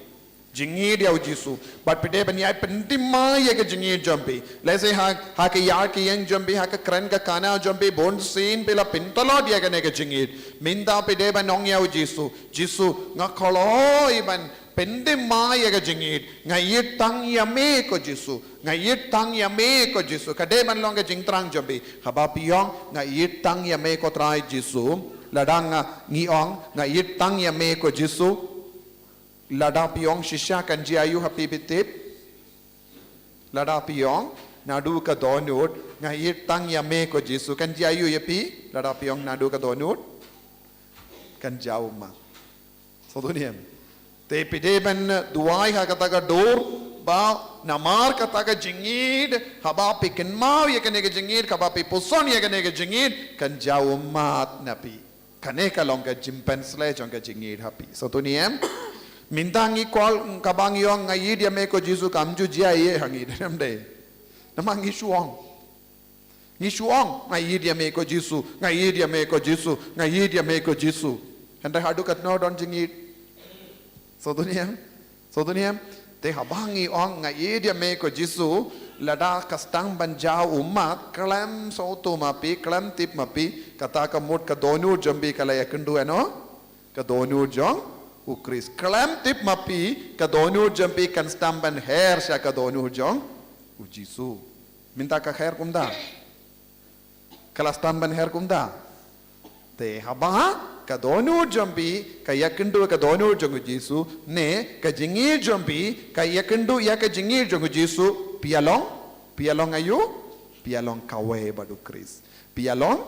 Jingïeid ïa u Jisu. Bad phi dei ban ïai pynthymmai ïa ka jingïeid jong phi. Lehse ha, ha ka ïar ka ïeng jong phi, ha ka kren ka kana jong phi, bunsien phi la pyntlot ïa kane ka jingïeid. Mynta phi dei ban ong ïa u Jisu, Jisu, nga kloi ban pynthymmai ïa ka jingïeid. Nga ïeid tang ïa me ko Jisu. Nga ïeid tang ïa me ko Jisu. Ka dei ban long ka jingthrang jong phi. Haba phi ong nga ïeid tang ïa me ko Trai Jisu. Lada nga, ngi ong nga ïeid tang ïa me ko Jisu. Lada phi ong shisha kan jia aiu ha phi, phi tip? Lada phi ong naduh ka dohnud nga ïeid tang ïa me ko Jisu, kan jia aiu ïa phi? Lada phi ong naduh ka dohnud kan jia ummat. Sngewthuh ne em? Te phi dei ban duwai ha kata ka dur ba namar kata ka jingïeid, haba phi kynmaw ïa kane ka jingïeid, haba phi puson ïa kane ka jingïeid, kan jia ummat na phi. Kane ka long ka jingpynsleh jong ka jingïeid ha phi. Sngewthuh ne em? Mynta ngi kwah, kaba ngi ong nga ïeid ïa me ko Jisu kam ju jia ïa ha ngi, em dei? Namar ngi shu ong. Jisu ong, nga ïeit ïa me ko Jisu, nga ïeit ïa me ko Jisu, nga ïeit ïa me ko Jisu. Hynrei haduh katno don jingïeit? Sngewthuh ne em? Sngewthuh ne em? Te haba ngi ong nga ïeit ïa me ko Jisu, lada ka sdang ban jaw ummat, khlem sngewthuh ma phi, khlem tip ma phi, kata ka mut ka dohnud jong phi ka la ïakynduh ïa no? Ka dohnud jong u Khrist. Khlem tip ma phi, ka dohnud jong phi kan sdang ban her sha ka dohnud jong u Jisu. Mynta ka her kumta? Ka la sdang ban her kumta? Te haba ka dohnud jong phi ka ïakynduh ka dohnud jong u Jisu, ne ka jingïeit jong phi ka ïakynduh ïa ka jingïeit jong u Jisu, phi ïa long, phi ïa long aïu? Phi ïa long kawei bad u Khrist. Phi ïa long,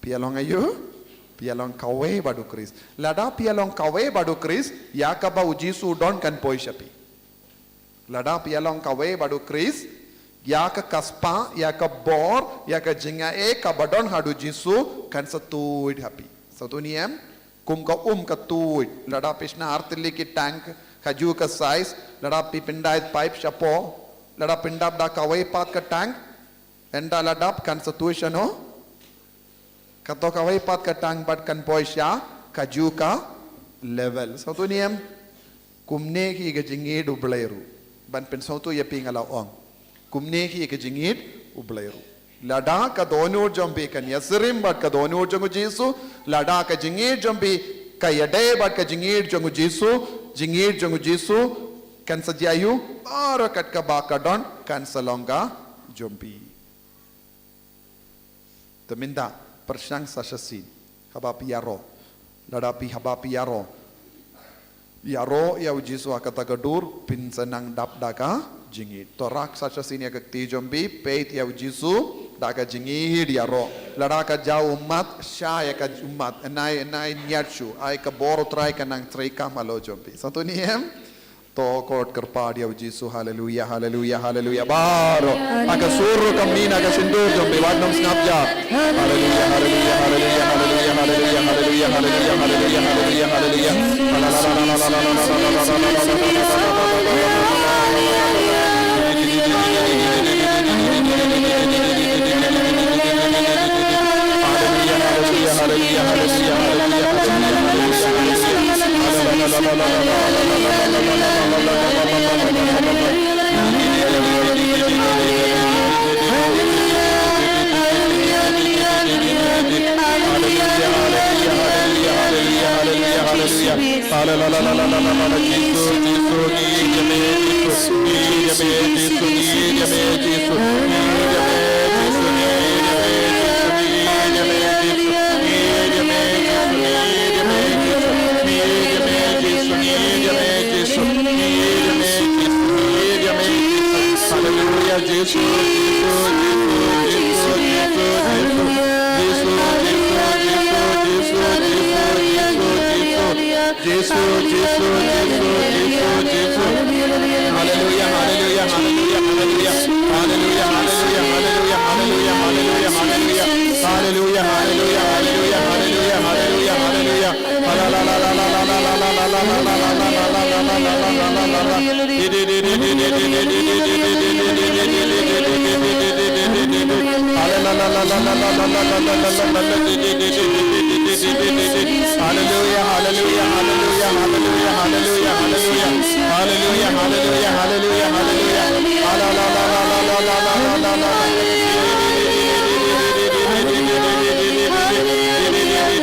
phi ïa long aïu? Phi ïa long kawei bad u Khrist. Lada phi ïa long kawei bad u Khrist, ïa kaba u Jisu u don kan poi sha phi. Lada phi ïa long kawei bad u Khrist, ïa ka kyrpang, ïa ka bor, ïa ka jingaiei kaba don haduh u Jisu kan sa tuid ha phi. Sngewthuh ne em? Kum ka um ka tuid. Lada phi shna artylli ki tank, kajuh ka size, lada phi pyndait pipe shapoh, lada pyndap da kawei pat ka tank, ynda la dap kan sa tuid shano? Kato kawei pat ka tank pat kan poi sha kajuh ka level. Sngewthuh ne em? Kumne hi ka jingïeit u Blei ruh. Ban pynsngewthuh ïa phi nga la ong. Kumne hi ka jingïeit u Blei ruh. Lada ka dohnud jong phi kan ïasyriem bad ka dohnud jong u Jisu, lada ka jingïeit jong phi ka ïadei bad ka jingïeit jong u Jisu, jingïeit jong u Jisu kan sa jia aïu? Baroh kat kaba ka don kan sa long ka jong phi. Te mynta, pyrshang sa shisien, haba phi ïaroh. Lada phi haba phi ïaroh, ïaroh ïa u Jisu ha kata ka dur, phin sa nang dap da ka jingïeit. To rak sa shisien ïa ka kti jong phi, peit ïa u Jisu da ka jingïeit ïaroh. Lada ka jaw ummat, shah ïa ka ummat, nai nai ñiad shuh, ai ka bor u Trai ka nang treikam halor jong phi. Sngewthuh ne em? To khot kyrpad ïa u Jisu. Haleluia, haleluia, haleluia. Baroh ha ka sur ruh ka mih na ka shyntur jong phi, wat nym sngap jar. Haleluia, haleluia, haleluia. Haleluia, Jisu, Jisu, Jisu. Jisu, Jisu, Jisu, Jisu, Jisu. Haleluia, haleluia, haleluia, haleluia. Haleluia, haleluia, haleluia, haleluia, haleluia. Haleluia, haleluia, haleluia, haleluia, haleluia, haleluia. Hallelujah, hallelujah, hallelujah, hallelujah,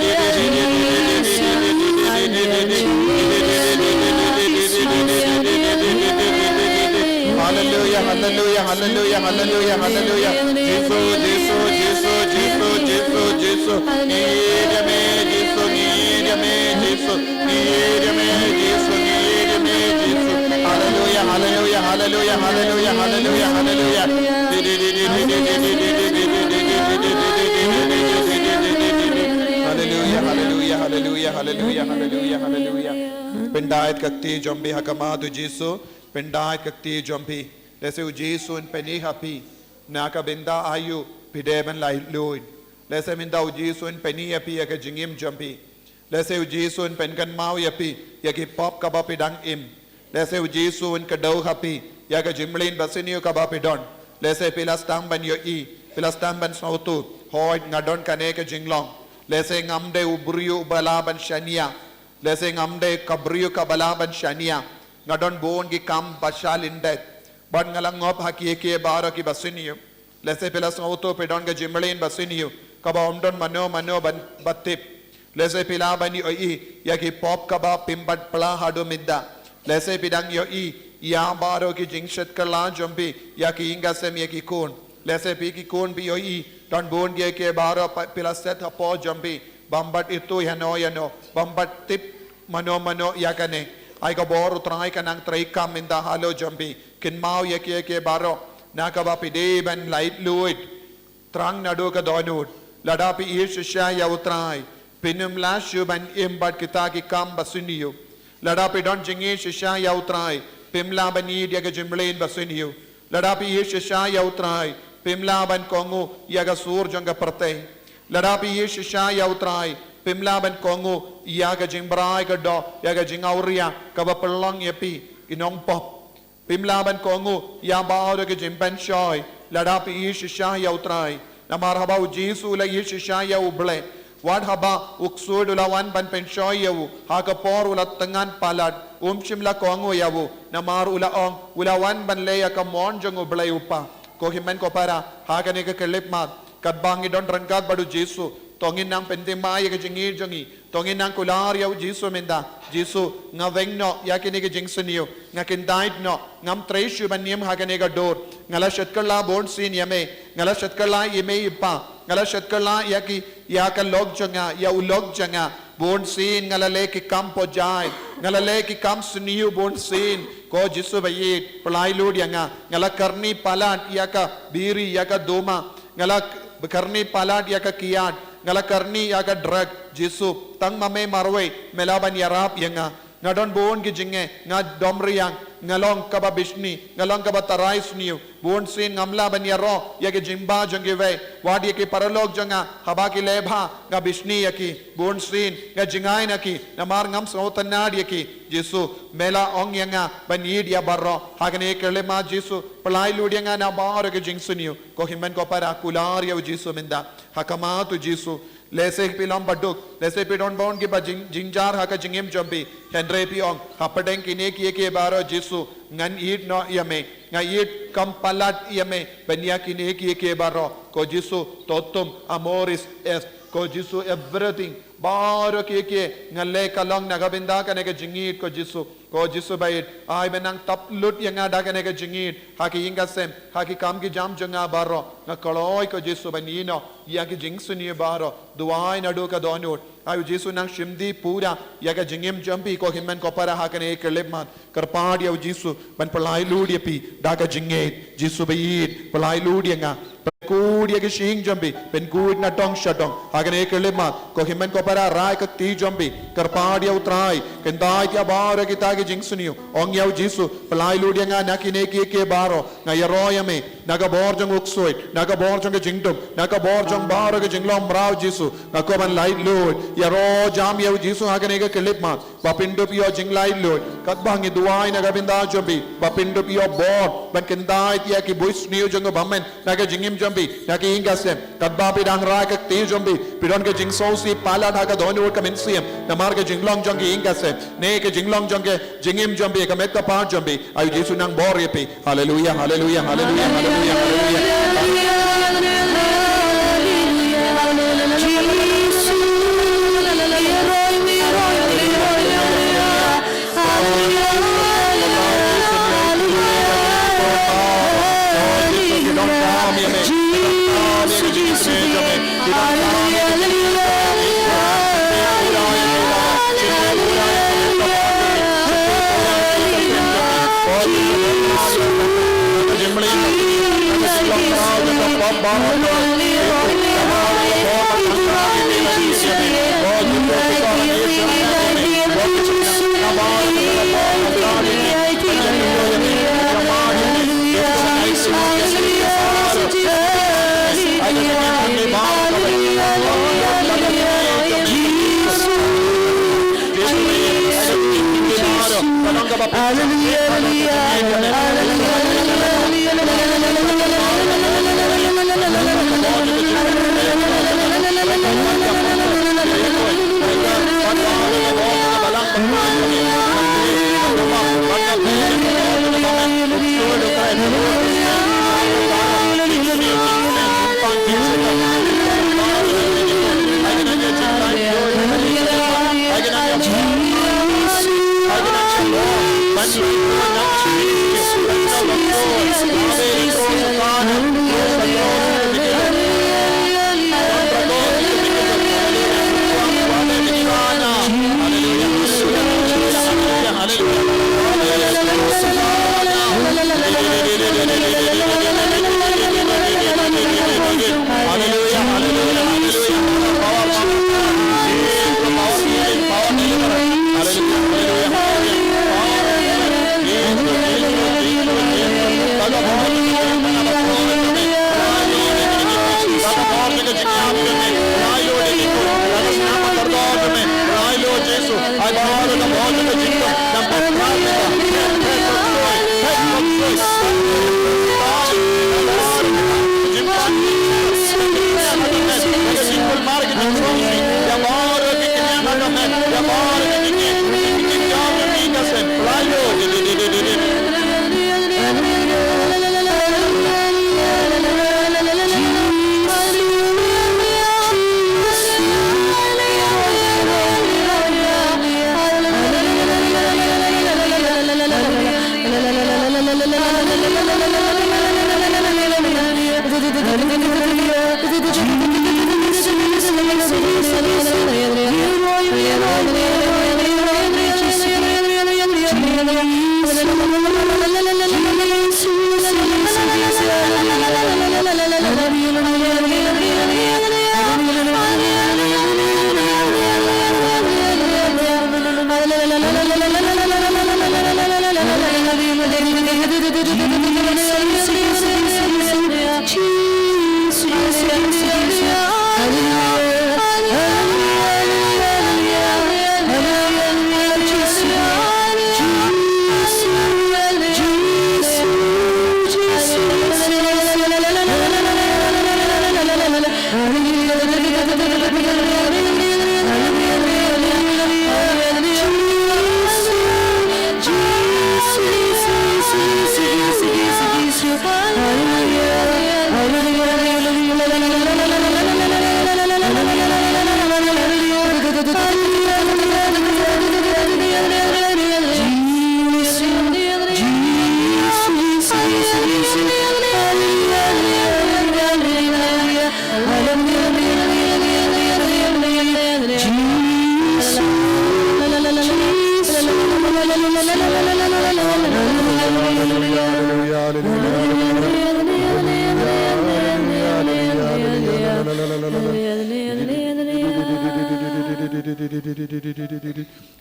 hallelujah, hallelujah. Hallelujah, hallelujah, hallelujah, hallelujah. Hallelujah, hallelujah, hallelujah, hallelujah, hallelujah. Jisu, Jisu, Jisu, Jisu, Jisu, Jisu. Ngi ïeit ïa me, Jisu, ngi ïeit ïa me, Jisu. Ngi ïeit ïa me, Jisu, ngi ïeit ïa me, Jisu. Hallelujah, hallelujah, hallelujah, hallelujah, hallelujah, hallelujah. Hallelujah, hallelujah, hallelujah, hallelujah, hallelujah, hallelujah. Pyndait ka kti jong phi ha khmat u Jisu. Pyndait ka kti jong phi. Lehse u Jisu un pyni ha phi na ka bynta aïu phi dei ban lait luid. Lehse mynta u Jisu un pyni ïa phi ïa ka jingim jong phi. Lehse u Jisu un pynkynmaw ïa phi ïa ki pop kaba phi dang im. Lehse u Jisu un kdew ha phi ïa ka jingmlien basniew kaba phi don. Lehse phi la sdang ban ïohi Phi la sdang ban sngewthuh, hooid nga don kane ka jinglong. Lehse ngam dei u briew uba lah ban shaniah. Lehse ngam dei ka briew kaba lah ban shaniah. Nga don bun ki kam ba shalyndet. Bad nga la ngop ha kiei kiei baroh kiba sniew. Lehse phi la sngewthuh phi don ka jingmlien ba sniew, kaba ym don mano mano ban, ba tip. Lehse phi lah ban ïohi ïa ki pop kaba phim pat pla haduh mynta. Lehse phi dang ïohi ïa baroh ki jingshit kylla jong phi ïa ki ïing ki sem, ïa ki khun. Lehse phi ki khun phi ïohi don bun kiei kiei baroh ba phi la set hapoh jong phi, bym pat ithuh ïano ïano, bym pat tip mano mano ïa kane. Ai ka bor U Trai ka nang treikam mynta halor jong phi. Kynmaw ïa kiei kiei baroh, na kaba phi dei ban laitluid. Thrang naduh ka dohnud. Lada phi ïeit shisha ïa U Trai, phim lah shuh ban im bad kita ki kam ba sniew. Lada phi don jingïeit shisha ïa U Trai, phim lah ban ïeit ïa ka jingmlien ba sniew. Lada phi ïeit shisha ïa U Trai, phim lah ban kohnguh ïa ka sur jong ka pyrthei. Lada phi ïeit shisha ïa U Trai, phim lah ban kohnguh ïa ka jingbrai ka doh, ïa ka jingawria kaba pynlong ïa phi ki nongpop. Phim lah ban kohnguh ïa baroh ki jingpynshoi lada phi ïeit shisha ïa U Trai. Namar haba U Jisu u la ïeit shisha ïa U Blei, wat haba u ksuid u la wan ban pynshoi ïa u, ha ka por u la thngan palat, um shym la kohnguh ïa u. Namar u la ong, u la wan ban leh ïa ka mon jong U Blei U Kpa. Ko hynmen ko para, ha kane ka khyllipmat, katba ngi don ryngkat bad U Jisu, to ngin nang pynthymmai ïa ka jingïeit jong ngi. To ngin nang kular ïa U Jisu mynta. Jisu, nga weng noh ïa kine ki jingsniew, nga kyntait noh, ngam trei shuh ban im ha kane ka dur. Nga la shit kylla bunsien ïa me, nga la shit kylla ïa me i pa, nga la shit kylla ïa ki, ïa ka lok jong nga, ïa u lok jong nga. Bunsien nga la leh ki kam pyrshah, nga la leh ki kam sniew bunsien. Ko Jisu ba ïeit, pyllait lut ïa nga. Nga la kyrni palat ïa ka biri, ïa ka duma. Nga la kyrni palat ïa ka kiad, nga la kyrni ïa ka drug. Jisu, tang ma me marwei me lah ban ïarap ïa nga. Nga don bun ki jingeh, nga dom riang, nga long kaba bishni, nga long kaba tharai sniew. Bunsien ngam lah ban ïaroh ïa ki jingbha jong kiwei, wat ïa ki paralok jong nga, haba ki leh bha nga bishni ïa ki. Bunsien nga jngai na ki, namar ngam sngewtynnad ïa ki. Jisu, me la ong ïa nga ban ïeit ïa baroh. Ha kane ka khyllipmat Jisu, pyllait lut ïa nga na baroh ki jingsniew. Ko hynmen ko para, kular ïa U Jisu mynta. Ha khmat U Jisu, lehse phi long baduk, lehse phi don bun kiba jing, jynjar ha ka jingim jong phi. Hynrei phi ong, hapdeng kine kiei kiei baroh Jisu, ngan ïeit noh ïa me. Nga ïeit kham palat ïa me ban ïa kine kiei kiei baroh. Ko Jisu, to tum, amoris est. Ko Jisu, everything, baroh kiei kiei nga leh ka long na ka bynta kane ka jingïeit, ko Jisu. Ko Jisu ba ïeit, ai ba nang tap lut ïa nga da kane ka jingïeit ha ki ïing ki sem, ha ki kam ki jam jong nga baroh. Nga kloi, ko Jisu, ban ïehnoh ïa ki jingsniew baroh. Duwai naduh ka dohnud. Ai U Jisu, nang shim dih pura ïa ka jingim jong phi, ko hynmen ko para, ha kane ka khyllipmat. Kyrpad ïa U Jisu ban pyllait lut ïa phi da ka jingïeit. Jisu ba ïeit, pyllait lut ïa nga. Pynkhuid ïa ki shyieng jong phi, pynkhuid na dong sha dong. Ha kane ka khyllipmat, ko hynmen ko para, rai ka kti jong phi. Kyrpad ïa U Trai, kyntait ïa baroh kita ki jingsniew. Ong ïa U Jisu, pyllait lut ïa nga na kine kiei kiei baroh. Nga ïaroh ïa me na ka bor jong u ksuid, na ka bor jong ka jingdum, na ka bor jong baroh ka jinglong mraw, Jisu. Nga kwah ban laitluid. Ïaroh jam ïa U Jisu ha kane ka khyllipmat. Ba phin dup ïoh jinglaitluid. Katba ngi duwai na ka bynta jong phi, ba phin dup ïoh bor ban kyntait ïa ki buit sniew jong u bymman na ka jingim jong phi, na ki ïing ki sem. Katba phi dang rai ka kti jong phi, phi don ka jingsngewsih palat ha ka dohnud ka mynsiem namar ka jinglong jong ki ïing ki sem, ne ka jinglong jong ka jingim jong phi, ka met ka phad jong phi. Ai U Jisu, nang bor ïa phi. Haleluia, haleluia, haleluia, haleluia, haleluia.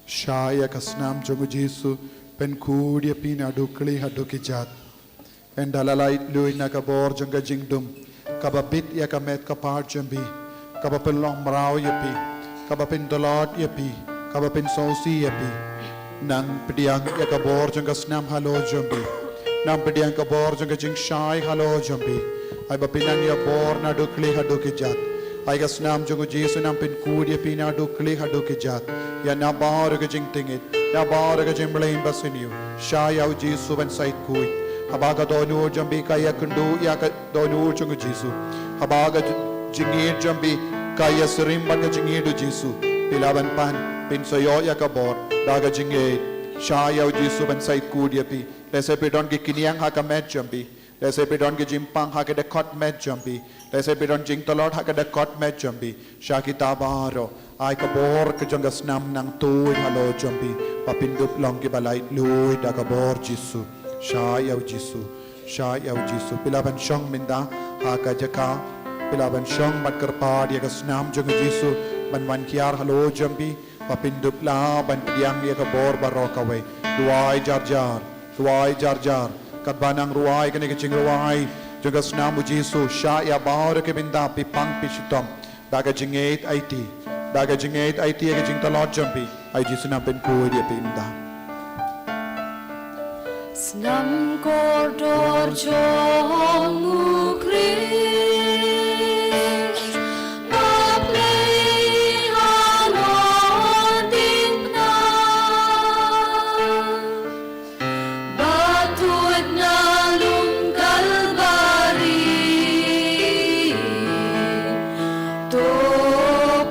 Shah ïa ka snam jong u Jisu, pynkhuid ïa phi naduh khlieh haduh kjat. Ynda la lait luid na ka bor jong ka jingdum, kaba bit ïa ka met ka par jong phi, kaba pynlong mraw ïa phi, kaba pyntlot ïa phi, kaba pynsngewsih ïa phi. Nang pdiang ïa ka bor jong ka snam halor jong phi. Nang pdiang ka bor jong ka jingshai halor jong phi. Ai ba phin nang ïa bor naduh khlieh haduh kjat. Ai ka snam jong u Jisu nang pynkhuid ïa phi naduh khlieh haduh kjat. Ïa na baroh ka jingtngit, na baroh ka jingmlien basniew. Shah ïa u Jisu ban sa ïakhuid. Haba ka dohnud jong phi ka ïakynduh ïa ka dohnud jong u Jisu. Haba ka jingïeit jong phi ka ïasyriem bad ka jingïeit u Jisu, phi lah ban pan, phin sa ïoh ïa ka bor da ka jingïeit. Shah ïa u Jisu ban sa ïakhuid ïa phi. Lehse phi don ki kynïang ha ka met jong phi. Lehse phi don ki jingpang ha ka dkhot met jong phi. Lehse phi don jingtlot ha ka dkhot met jong phi. Shah kita baroh, ai ka bor ka jong ka snam nang tuid halor jong phi, ba phin dup long kiba lait luid da ka bor Jisu. Shah ïa u Jisu. Shah ïa u Jisu. Phi lah ban shong mynta ha ka jaka. Phi lah ban shong bad kyrpad ïa ka snam jong u Jisu ban wan hiar halor jong phi, ba phin dup lah ban pdiang ïa ka bor baroh kawei. Duwai jar jar. Duwai jar jar. Katba nang rwai kane ka jingrwai jong ka snam u Jisu, shah ïa baroh ki bynta, phi pang phi shitom da ka jingïeit aiti. Da ka jingïeit aiti ïa ka jingtlot jong phi. Ai Jisu nang pynkhuid ïa phi mynta. Snam kordor jong u Khrist, ba plie halor diengphna. Ba tuid na lum Kalbari, to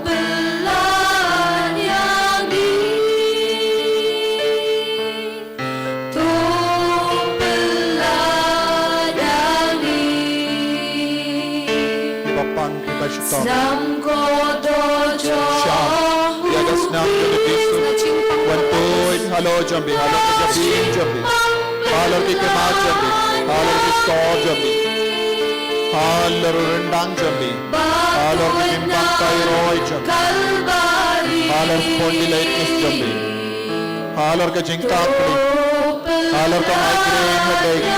pyllait ïa ngi. To pyllait ïa ngi. Kiba pang, kiba shitom. Snam kordor jong, shah ïa ka snam jong u Jisu. Wan tuid halor jong phi, halor ka jabieng jong phi, halor ki khmat jong phi, halor ki stor jong phi, halor u ryndang jong phi, halor ki jingpang thyroid jong phi, halor spondylitis jong phi, halor ka jingkapli, halor ka migraine headache,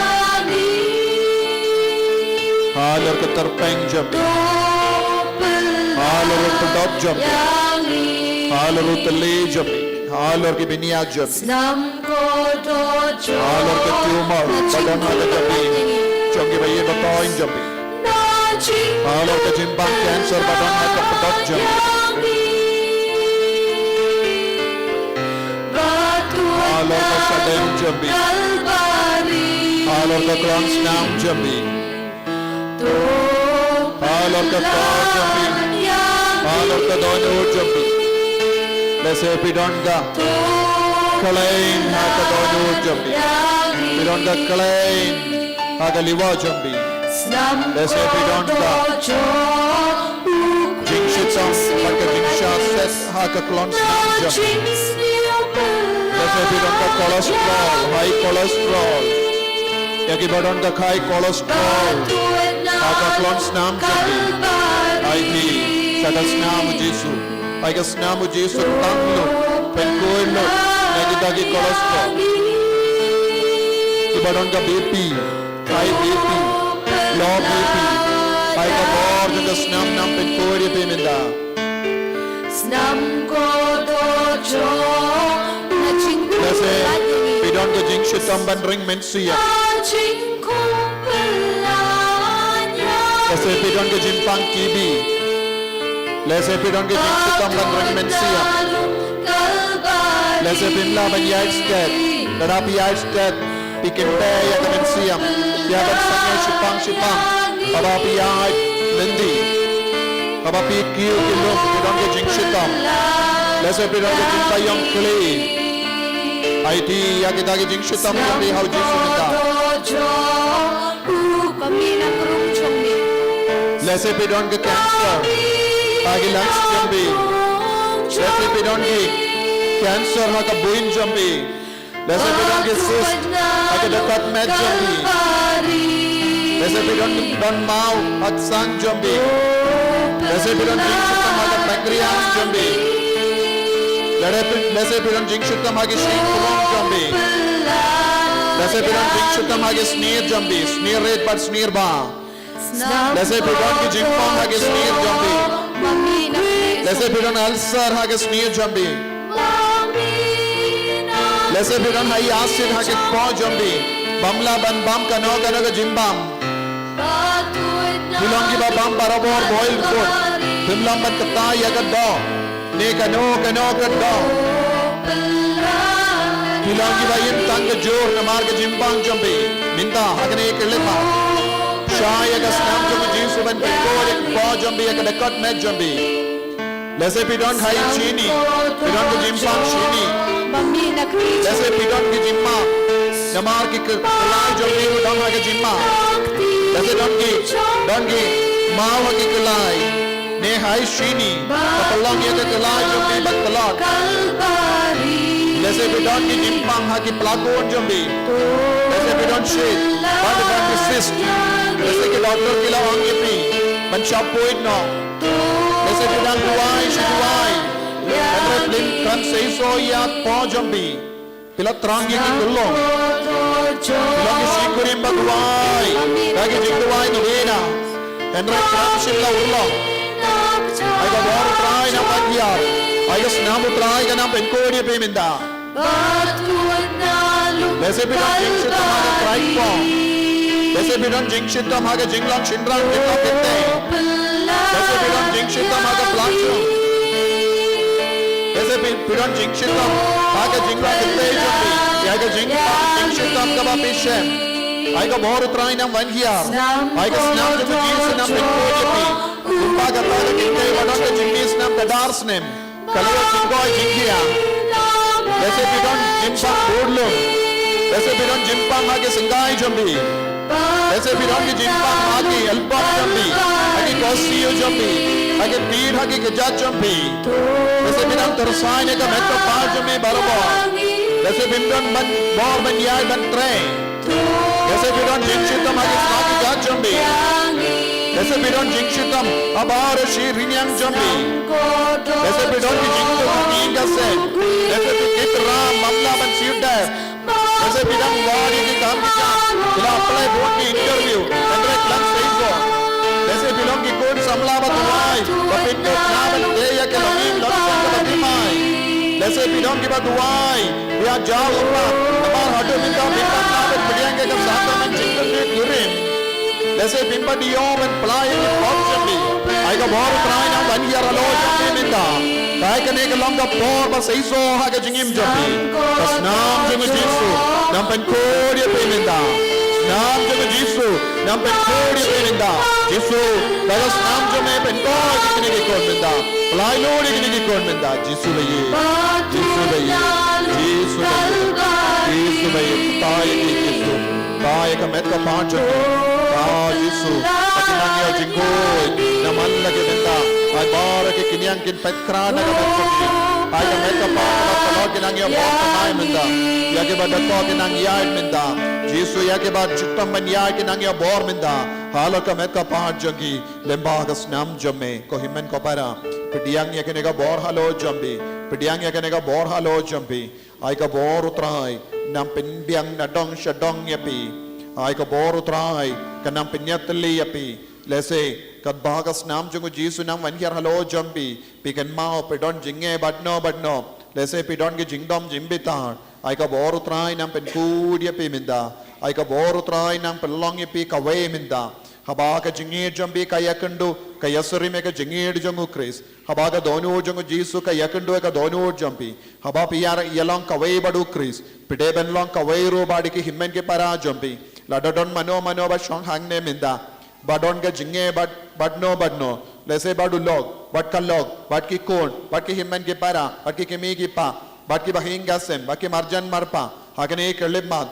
halor ka tyrpeng jong phi, halor u pdot jong phi, halor u tylli jong phi, halor ki bniat jong phi, halor ka tumor ba don ha ka jabieng jong ki ba ïeit ba thoiñ jong phi, halor ka jingpang cancer ba don ha ka pdot jong phi, halor ka shadem jong phi, halor ka klong snam jong phi, halor ka tor jong phi, halor ka dohnud jong phi. Lehse phi don ka khlaiñ ha ka dohnud jong phi. Phi don ka khlaiñ ha ka liver jong phi. Lehse phi don ka jingshitom bad ka jingshah set ha ka klong snam jong phi. Lehse phi don ka cholesterol, high cholesterol. Ïa kiba don ka high cholesterol ha ka klong snam jong phi, ai phi sha ka snam u Jisu. Ai ka snam u Jisu tang lut, pynkhuid lut na kita ki cholesterol. Kiba don ka B P, high B P, low B P, ai ka bor jong ka snam nang pynkhuid ïa phi mynta. Snam kordor jong, na jingkhuid. Lehse phi don ka jingshitom ban ring mynsiem. Na jingkhuid. Lehse phi don ka jingpang T B. Lehse phi don ka jingshitom ban ring mynsiem. Lehse phim lah ban ïaid stet. Lada phi ïaid stet, phi kynthei ïa ka mynsiem. Ïa ban sangeh shipang shipang. Haba phi ïaid lynti, haba phi kiew ki lum, phi don ka jingshitom. Lehse phi don ka jingpaiong khlieh. Aiti ïa kita ki jingshitom jong phi ha u Jisu mynta. Lehse phi don ka cancer ha ki lungs jong phi. Lehse phi don ki cancer ha ka buin jong phi. Lehse phi don ki cyst ha ka dkhot met jong phi. Lehse phi don, don maw ha ka sang jong phi. Lehse phi don jingshitom ha ka pancreas jong phi. Lehse phi, lehse phi don jingshitom ha ki shyieng pulong jong phi. Lehse phi don jingshitom ha ki snier jong phi, snier rit bad snier bah. Lehse phi don ki jingpang ha ki snier jong phi. Lehse phi don ulcer ha ki snier jong phi. Lehse phi don high acid ha ki kpoh jong phi. Bym lah ban bam kano kano ka jingbam. Phi long kiba bam barabor boiled food. Phim lah ban kata ïa ka doh ne kano kano ka doh. Phi long kiba im tang ka jur namar ka jingpang jong phi. Mynta ha kane ka lynti, shah ïa ka snam jong u Jisu ban pynkup ïa ka kpoh jong phi, ïa ka dkhot met jong phi. Lehse phi don high chini, phi don ka jingpang chini. Lehse phi don ka jingmah namar ki kyllai jong phi ki don ha ka jingmah. Lehse don ki, don ki maw ha ki kyllai ne high chini, ka pynlong ïa ka kyllai jong phi ban tlot. Lehse phi don ki jingpang ha ki pla khun jong phi. Lehse phi don shit bad, bad ki cyst. Lehse ki doktor ki la ong ïa phi ban shah pyndonkam. Lehse phi dang duwai shi duwai, hynrei phim kren seisoh ïa ka kpoh jong phi. Phi la thrang ïa ki kyllon. Phi long ki shikurim ba duwai da ki jingduwai novena, hynrei khlem shym la urlong. Ai ka bor u Trai nang wan hiar. Ai ka snam u Trai ka nang pynkut ïa phi mynta. Lehse phi don jingshitom ha ka trai kpoh. Lehse phi don jingshitom ha ka jinglong shynrang, jinglong kynthei. Lehse phi don jingshitom ha ka pla jong. Lehse phi, phi don jingshitom ha ka jinglong kynthei jong phi. Ïa ka jingpang jingshitom kaba phi shem. Ai ka bor u Trai nang wan hiar. Ai ka snam jong u Jisu nang pynkut ïa phi. Kumba kata ka kynthei ba don ka jingmih snam ka dar snem. Ka la ïoh jingkoit jingkhiah. Lehse phi don jingpang bun lum. Lehse phi don jingpang ha ki syngkai jong phi. Lehse phi don ki jingpang ha ki elbow jong phi, ha ki khohsiew jong phi, ha ki tit, ha ki kjat jong phi. Lehse phi dang tyrsa ïa ka met ka phad jong phi barabor. Lehse phim don ban bor ban ïaid ban trei. Lehse phi don jingshitom ha ki sla ki jat jong phi. Lehse phi don jingshitom ha baroh shi rynïeng jong phi. Lehse phi don ki jingduk ha ki ïing ka sem. Lehse phi kit ram, ym lah ban siew dep. Lehse phi dang wad ïa ki kam ki jam, phi la apply bun ki interview, hynrei khlem seisoh. Lehse phi long ki khun samla ba duwai, ba pynkup na ban tei ïa ki longïing longsem kaba thymmai. Lehse phi long kiba duwai ïa jaw ummat, namar haduh mynta phim pat lah ban pdiang ïa ka sakrament jingpynrit kurim. Lehse phim pat ïoh ban pynlait ïa ki pop jong phi. Ai ka bor u Trai nang wan hiar halor jong phi mynta. Ai kane ka long ka por ba seisoh ha ka jingim jong phi. Ka snam jong u Jisu nang pynkut ïa phi mynta. Snam jong u Jisu nang pynkut ïa phi mynta. Jisu, da ka snam jong me pynkut ïa kine ki khun mynta. Pynlait lut ïa kine ki khun mynta. Jisu ba ïeit. Jisu ba ïeit. Jisu ba ïeit. Jisu ba ïeit. Kta ïa ki Jisu. Kta ïa ka met ka phad jong ki. Kta Jisu. Ba kin nang ïoh jingkhuid na man la ki bynta. Ai baroh ki kynïang kin peit khraw na ka met ka phad. Ai ka met ka phad kaba tlot kin nang ïoh bor thymmai mynta. Ïa kiba dkhot kin nang ïaid mynta. Jisu, ïa kiba shitom ban ïaid kin nang ïoh bor mynta. Halor ka met ka phad jong ki. Lyngba ka snam jong me, ko hynmen ko para. Pdiang ïa kane ka bor halor jong phi. Pdiang ïa kane ka bor halor jong phi. Ai ka bor u Trai nang pynbiang na dong sha dong ïa phi. Ai ka bor u Trai ka nang pynïatylli ïa phi. Lehse katba ka snam jong u Jisu nang wan hiar halor jong phi, phi kynmaw phi don jingeh bad no bad no. Lehse phi don ki jingdom jingbitar. Ai ka bor u Trai nang pynkut ïa phi mynta. Ai ka bor u Trai nang pynlong ïa phi kawei mynta. Haba ka jingïeit jong phi ka ïakynduh, ka ïasyriem ïa ka jingïeit jong u Khrist. Haba ka dohnud jong u Jisu ka ïakynduh ïa ka dohnud jong phi. Haba phi ïa, ïalong kawei bad u Khrist, phi dei ban long kawei ruh bad ki hynmen ki para jong phi. Lada don mano mano ba shong hangne mynta, ba don ka jingeh bad, bad no bad no, lehse bad u lok, bad ka lok, bad ki khun, bad ki hynmen ki para, bad ki kmie ki kpa, bad ki bahaïing hasem, bad ki marjan marpa, ha kane ka khyllipmat,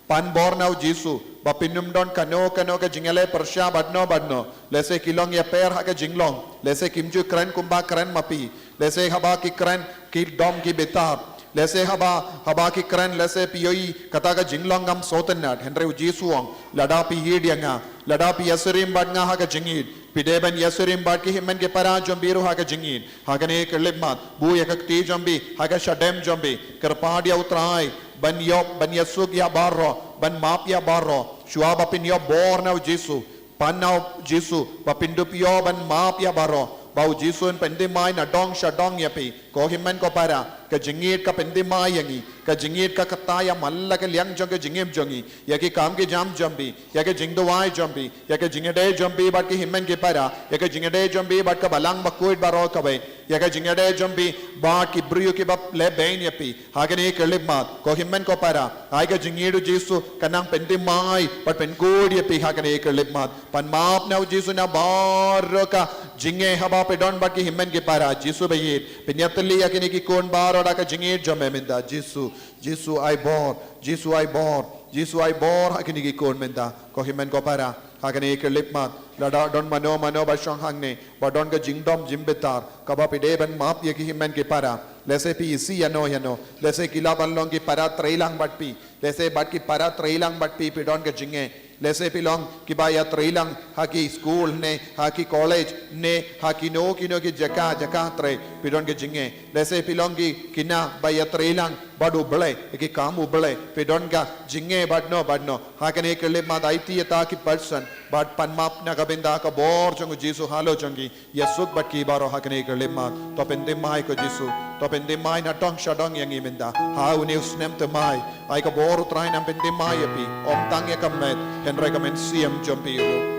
pan bor na u Jisu, ba phin ym don kano kano ka jingïaleh pyrshah bad no bad no, lehse ki long ïapher ha ka jinglong, lehse kim ju kren kumba kren ma phi, lehse haba ki kren ki dom ki bitar, lehse haba, haba ki kren, lehse phi ïohi kata ka jinglong ngam sngewtynnat, hynrei u Jisu u ong, lada phi ïeit ïa nga, lada phi ïasyriem bad nga ha ka jingïeit, phi dei ban ïasyriem bad ki hynmen ki para jong phi ruh ha ka jingïeit. Ha kane ka khyllipmat, buh ïa ka kti jong phi ha ka shadem jong phi, kyrpad ïa u Trai ban ïoh, ban ïasuk ïa baroh, ban map ïa baroh. Shuwa ba phin ïoh bor na u Jisu, pan na u Jisu, ba phin dup ïoh ban map ïa baroh, ba u Jisu un pynthymmai na dong sha dong ïa phi. Ko hynmen ko para, ka jingïeit ka pynthymmai ïa ngi, ka jingïeit ka kata ïa man la ka liang jong ka jingim jong ngi, ïa ki kam ki jam jong phi, ïa ka jingduwai jong phi, ïa ka jingïadei jong phi bad ki hynmen ki para, ïa ka jingïadei jong phi bad ka Balang bakhuid baroh kawei, ïa ka jingïadei jong phi bad ki briew kiba leh beiñ ïa phi. Ha kane ka khyllipmat, ko hynmen ko para, ai ka jingïeit u Jisu kan nang pynthymmai bad pynkhuid ïa phi ha kane ka khyllipmat. Pan map na u Jisu na baroh ka jingeh haba phi don bad ki hynmen ki para. Jisu ba ïeit, phin ïatylli ïa kine ki khun baroh da ka jingïeit jong me mynta. Jisu, Jisu ai bor, Jisu ai bor, Jisu ai bor ha kine ki khun mynta. Ko hynmen ko para, ha kane ka khyllipmat, lada don mano mano ba shong hangne ba don ka jingdom jingbitar, kaba phi dei ban map ïa ki hynmen ki para. Lehse phi isih ïano ïano, lehse ki lah ban long ki para treilang bad phi, lehse bad ki para treilang bad phi phi don ka jingeh, lehse phi long kiba ïatreilang ha ki skul ne ha ki college ne ha kino kino ki jaka jaka trei, phi don ka jingeh. Lehse phi long ki khynnah ba ïatreilang bad u Blei, ki kam u Blei, phi don ka jingeh bad no bad no. Ha kane ka khyllipmat aiti ïa kita ki person bad pan map na ka bynta ka bor jong u Jisu halor jong ki. Ïasuk bad ki baroh ha kane ka khyllipmat. To pynthymmai ko Jisu, to pynthymmai na dong sha dong ïa ngi mynta. Ha une u snem thymmai, ai ka bor u Trai nang pynthymmai ïa phi, ym tang ïa ka met, hynrei ka mynsiem jong phi ruh.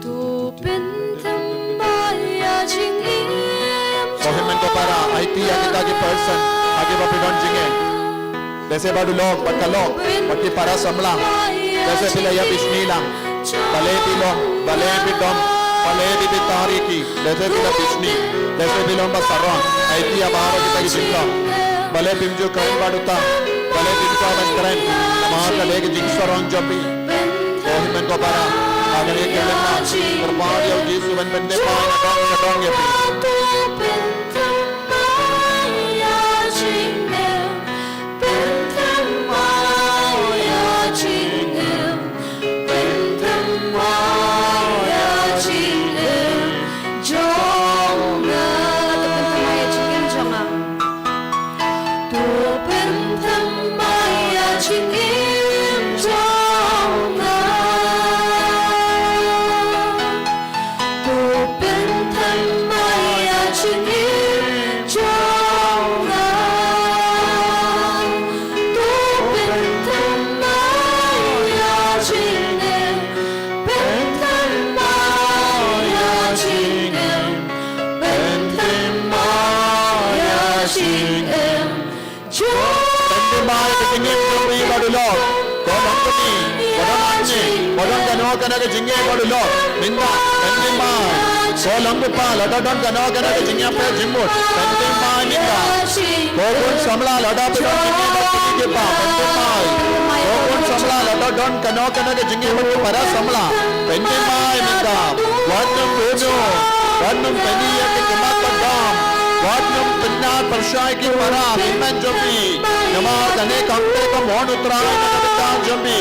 To pynthymmai ïa jingim. Ko hynmen ko para, aiti ïa kita ki person ha kiba phi don jingeh. Lehse bad u lok, bad ka lok, bad ki para samla. Lehse phi la ïa bishni lang. Balei phi long, balei phi dom, balei phi bitar ïa ki. Lehse phi la bishni, lehse phi long ba sarong. Aiti ïa baroh kita ki jinglong. Balei phim ju kren bad uta, balei phim kwah ban kren, namar ka dei ka jingsarong jong phi. Ko hynmen ko para, ha kane ka khyllipmat, kyrpad ïa u Jisu ban pynthymmai na dong sha dong ïa phi. To pynthymmai ïa jingim jong nga. To pynthymmai ïa jingim jong nga. To pynthymmai ïa jingim. Pynthymmai ïa jingim. Pynthymmai ïa jingim. Pynthymmai ïa ka jingim jong phi bad u lok. Ko don kane, ko don hangne, ko don kano kano ka jingeh bad u lok. Mynta, pynthymmai. Ko long kpa, lada don kano kano ka jingeh phi jingmut. Pynthymmai mynta. Ko khun samla, lada phi don jingeh bad kine ki kpa, pynthymmai. Ko khun samla, lada don kano kano ka jingeh bad ki para samla. Pynthymmai mynta. Wat nym duh, wat nym pyni ïa ki khmat ba dom. Wat nym pynat pyrshah ïa ki para hynmen jong phi. Namar kane kam dei ka mon u Trai na ka bynta jong phi.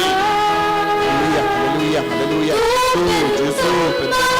Haleluya, haleluya, haleluya. Jisu, Jisu, pynthymmai.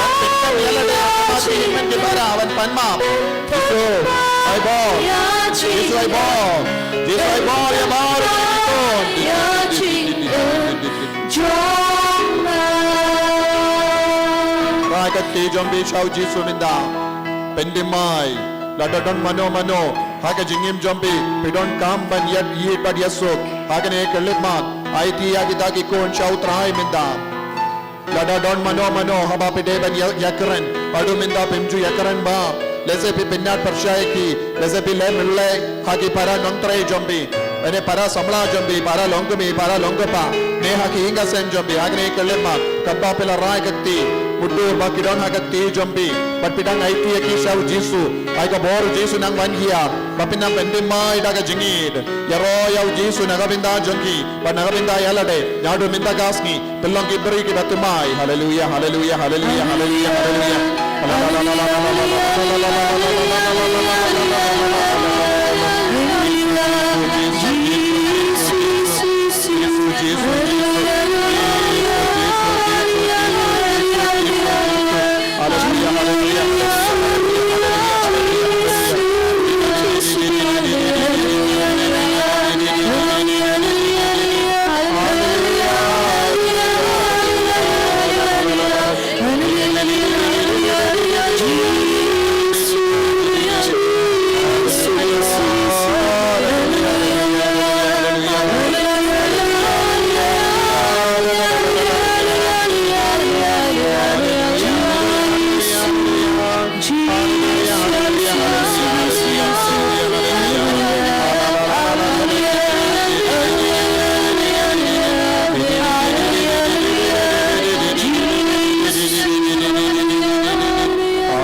Ban pynkam ïa lade ha khmat ki hynmen ki para ban pan map. Jisu, ai bor. Jisu, ai bor. Jisu, ai bor ïa baroh ki khun. Rai ka kti jong phi sha u Jisu mynta. Pyndem mai. Lada don mano mano ha ka jingim jong phi, phi donkam ban ïaid bad ïasuk ha kane ka khyllipmat. Aiti ïa kita ki khun sha u Trai mynta. Lada don mano mano haba phi dei ban ïa, ïakren, haduh mynta phim ju ïakren ba. Lehse phi pynïaid pyrshah ïa ki, lehse phi leh myllei ha ki para nongtrei jong phi, ne para samla jong phi, para longkmie, para longkpa, ne ha ki ïing ki sem jong phi ha kane ka khyllipmat. Katba phi la rai ka kti, mutdur ba ki don ha ka kti jong phi, bad phi dang aiti ïa ki sha u Jisu. Ai ka bor u Jisu nang wan hiar ba phin nang pyndem mai da ka jingïeid. Ïaroh ïa u Jisu na ka bynta jong ki bad na ka bynta ïa lade. Naduh mynta ka sngi phin long ki briew kiba thymmai. Haleluia, haleluia, haleluia, haleluia, haleluia.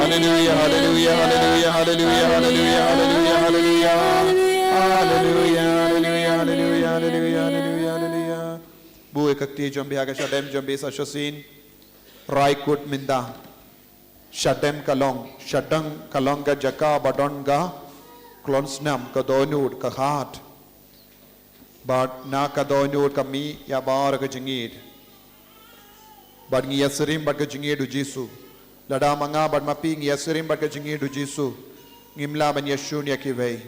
Haleluia, haleluia, haleluia, haleluia, haleluia, haleluia, haleluia. Haleluia, haleluia, haleluia, haleluia, haleluia, haleluia. Buh ïa ka kti jong phi ha ka shadem jong phi sa shisien. Rai kut mynta. Shadem ka long, shadem ka long ka jaka ba don ka khlon snam, ka dohnud, ka hat. Bad na ka dohnud ka mih ïa baroh ka jingïeid. Bad ngi ïasyriem bad ka jingïeid u Jisu. Lada ma nga bad ma phi ngi ïasyriem bad ka jingïeid u Jisu, ngim lah ban ïashun ïa kiwei.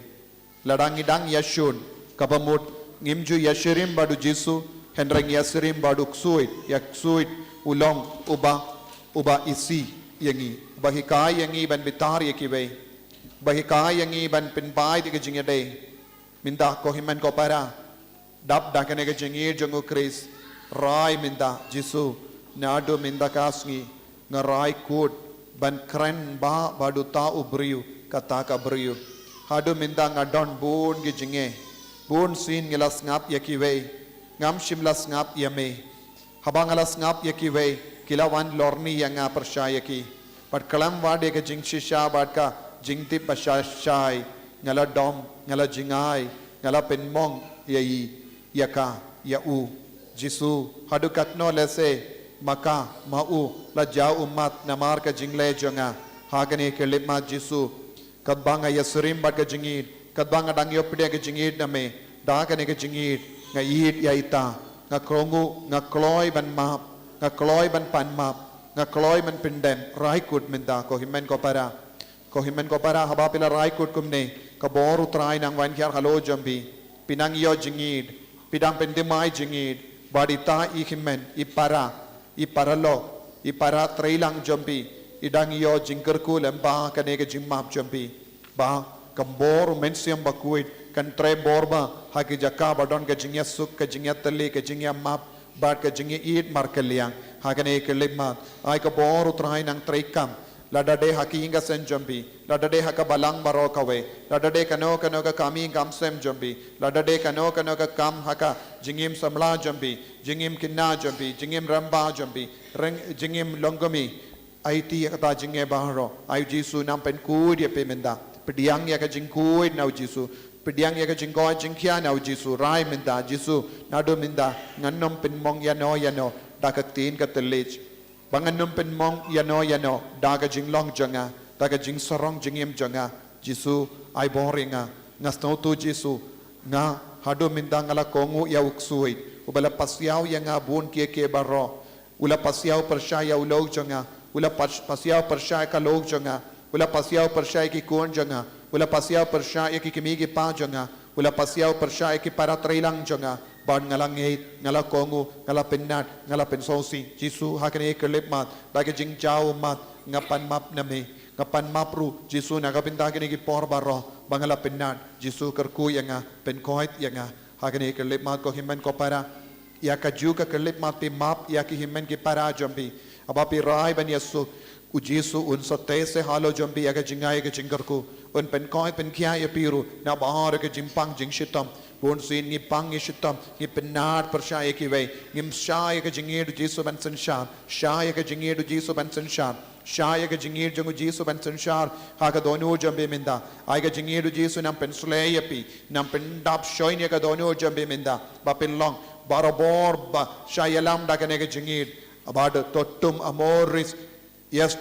Lada ngi dang ïashun, kaba mut ngim ju ïasyriem bad u Jisu, hynrei ngi ïasyriem bad u ksuid, ïa ksuid u long uba, uba isih ïa ngi, uba hikai ïa ngi ban bitar ïa kiwei, uba hikai ïa ngi ban pynbeit ïa ka jingïadei. Mynta ko hynmen ko para, dap da kane ka jingïeid jong u Khrist, rai mynta, Jisu, naduh mynta ka sngi, nga rai kut ban kren bha bad uta u briew, kata ka briew. Haduh mynta nga don bun ki jingeh, bun sien nga la sngap ïa kiwei, ngam shym la sngap ïa me. Haba nga la sngap ïa kiwei, ki la wan lorni ïa nga pyrshah ïa ki. Bad khlem wad ïa ka jingshisha bad ka jingtip ba shai shai, nga la dom, nga la jngai, nga la pynmong ïa i, ïa ka, ïa u. Jisu, haduh katno lehse ma ka, ma u la jaw ummat namar ka jingleh jong nga ha kane ka khyllipmat Jisu. Katba nga ïasyriem bad ka jingïeid, katba nga dang ïoh pdiang ka jingïeid na me, da kane ka jingïeid nga ïeid ïa ita, nga kloi, nga kloi ban map, nga kloi ban pan map, nga kloi ban pyndem. Rai kut mynta ko hynmen ko para. Ko hynmen ko para, haba phi la rai kut kumne, ka bor u Trai nang wan hiar halor jong phi. Phi nang ïoh jingïeid, phi dang pynthymmai jingïeid bad ita i hynmen, i para, i paralok, i para treilang jong phi, i dang ïoh jingkyrkhu lem bad kane ka jingmap jong phi. Ba ka bor u Mynsiem Bakhuid kan trei bor bha ha ki jaka ba don ka jingïasuk, ka jingïatylli, ka jingïamap bad ka jingïaieit markylliang ha kane ka khyllipmat. Ai ka bor u Trai nang treikam, lada dei ha ka ïing ka sem jong phi, lada dei ha ka balang baroh kawei, lada dei kano kano ka kam ïing kam sem jong phi, lada dei kano kano ka kam ha ka jingim samla jong phi, jingim khynnah jong phi, jingim rangbah jong phi, jingim longkmie. Aiti ïa kata jingeh baroh. Ai u Jisu, nang pynkhuid ïa phi mynta. Pdiang ïa ka jingkhuid na u Jisu. Pdiang ïa ka jingkoit jingkhiah na u Jisu. Rai mynta, Jisu, naduh mynta ngan nym pynmong ïano ïano da ka ktien ka thylliej. Ba ngan nym pynmong ïano ïano da ka jinglong jong nga, da ka jingsarong jingim jong nga. Jisu, ai bor ïa nga. Nga sngewthuh Jisu, nga haduh mynta nga la kohnguh ïa u ksuid uba la pasiaw ïa nga bun kiei kiei baroh. U la pasiaw pyrshah ïa u lok jong nga. U la pas-, pasiaw pyrshah ïa ka lok jong nga. U la pasiaw pyrshah ïa ki khun jong nga. U la pasiaw pyrshah ïa ki kmie ki kpa jong nga. U la pasiaw pyrshah ïa ki para treilang jong nga. Bad nga la ngeit, nga la kohnguh, nga la pynnat, nga la pynsngewsih. Jisu, ha kane ka khyllipmat, da ka jingjaw ummat, nga pan map na me. Nga pan map ruh, Jisu, na ka bynta kine ki por baroh ba nga la pynnat. Jisu, kyrkhu ïa nga, pynkoit ïa nga. Ha kane ka khyllipmat, ko hynmen ko para, ïa kajuh ka khyllipmat phi map ïa ki hynmen ki para jong phi. Haba phi rai ban ïasuk, u Jisu un sa tei seh halor jong phi ïa ka jingai ïa ka jingkyrkhu. Un pynkoit pynkhiah ïa phi ruh na baroh ki jingpang jingshitom. Bunsien ngi pang ngi shitom, ngi pynnat pyrshah ïa kiwei. Ngim shah ïa ka jingïeit u Jisu ban synshar. Shah ïa ka jingïeit u Jisu ban synshar. Shah ïa ka jingïeit jong u Jisu ban synshar ha ka dohnud jong phi mynta. Ai ka jingïeit u Jisu nang pynsleh ïa phi, nang pyndap shoin ïa ka dohnud jong phi mynta. Ba phin long barabor ba shah ïalam da kane ka jingïeit. Bad to tum amoris. Yes,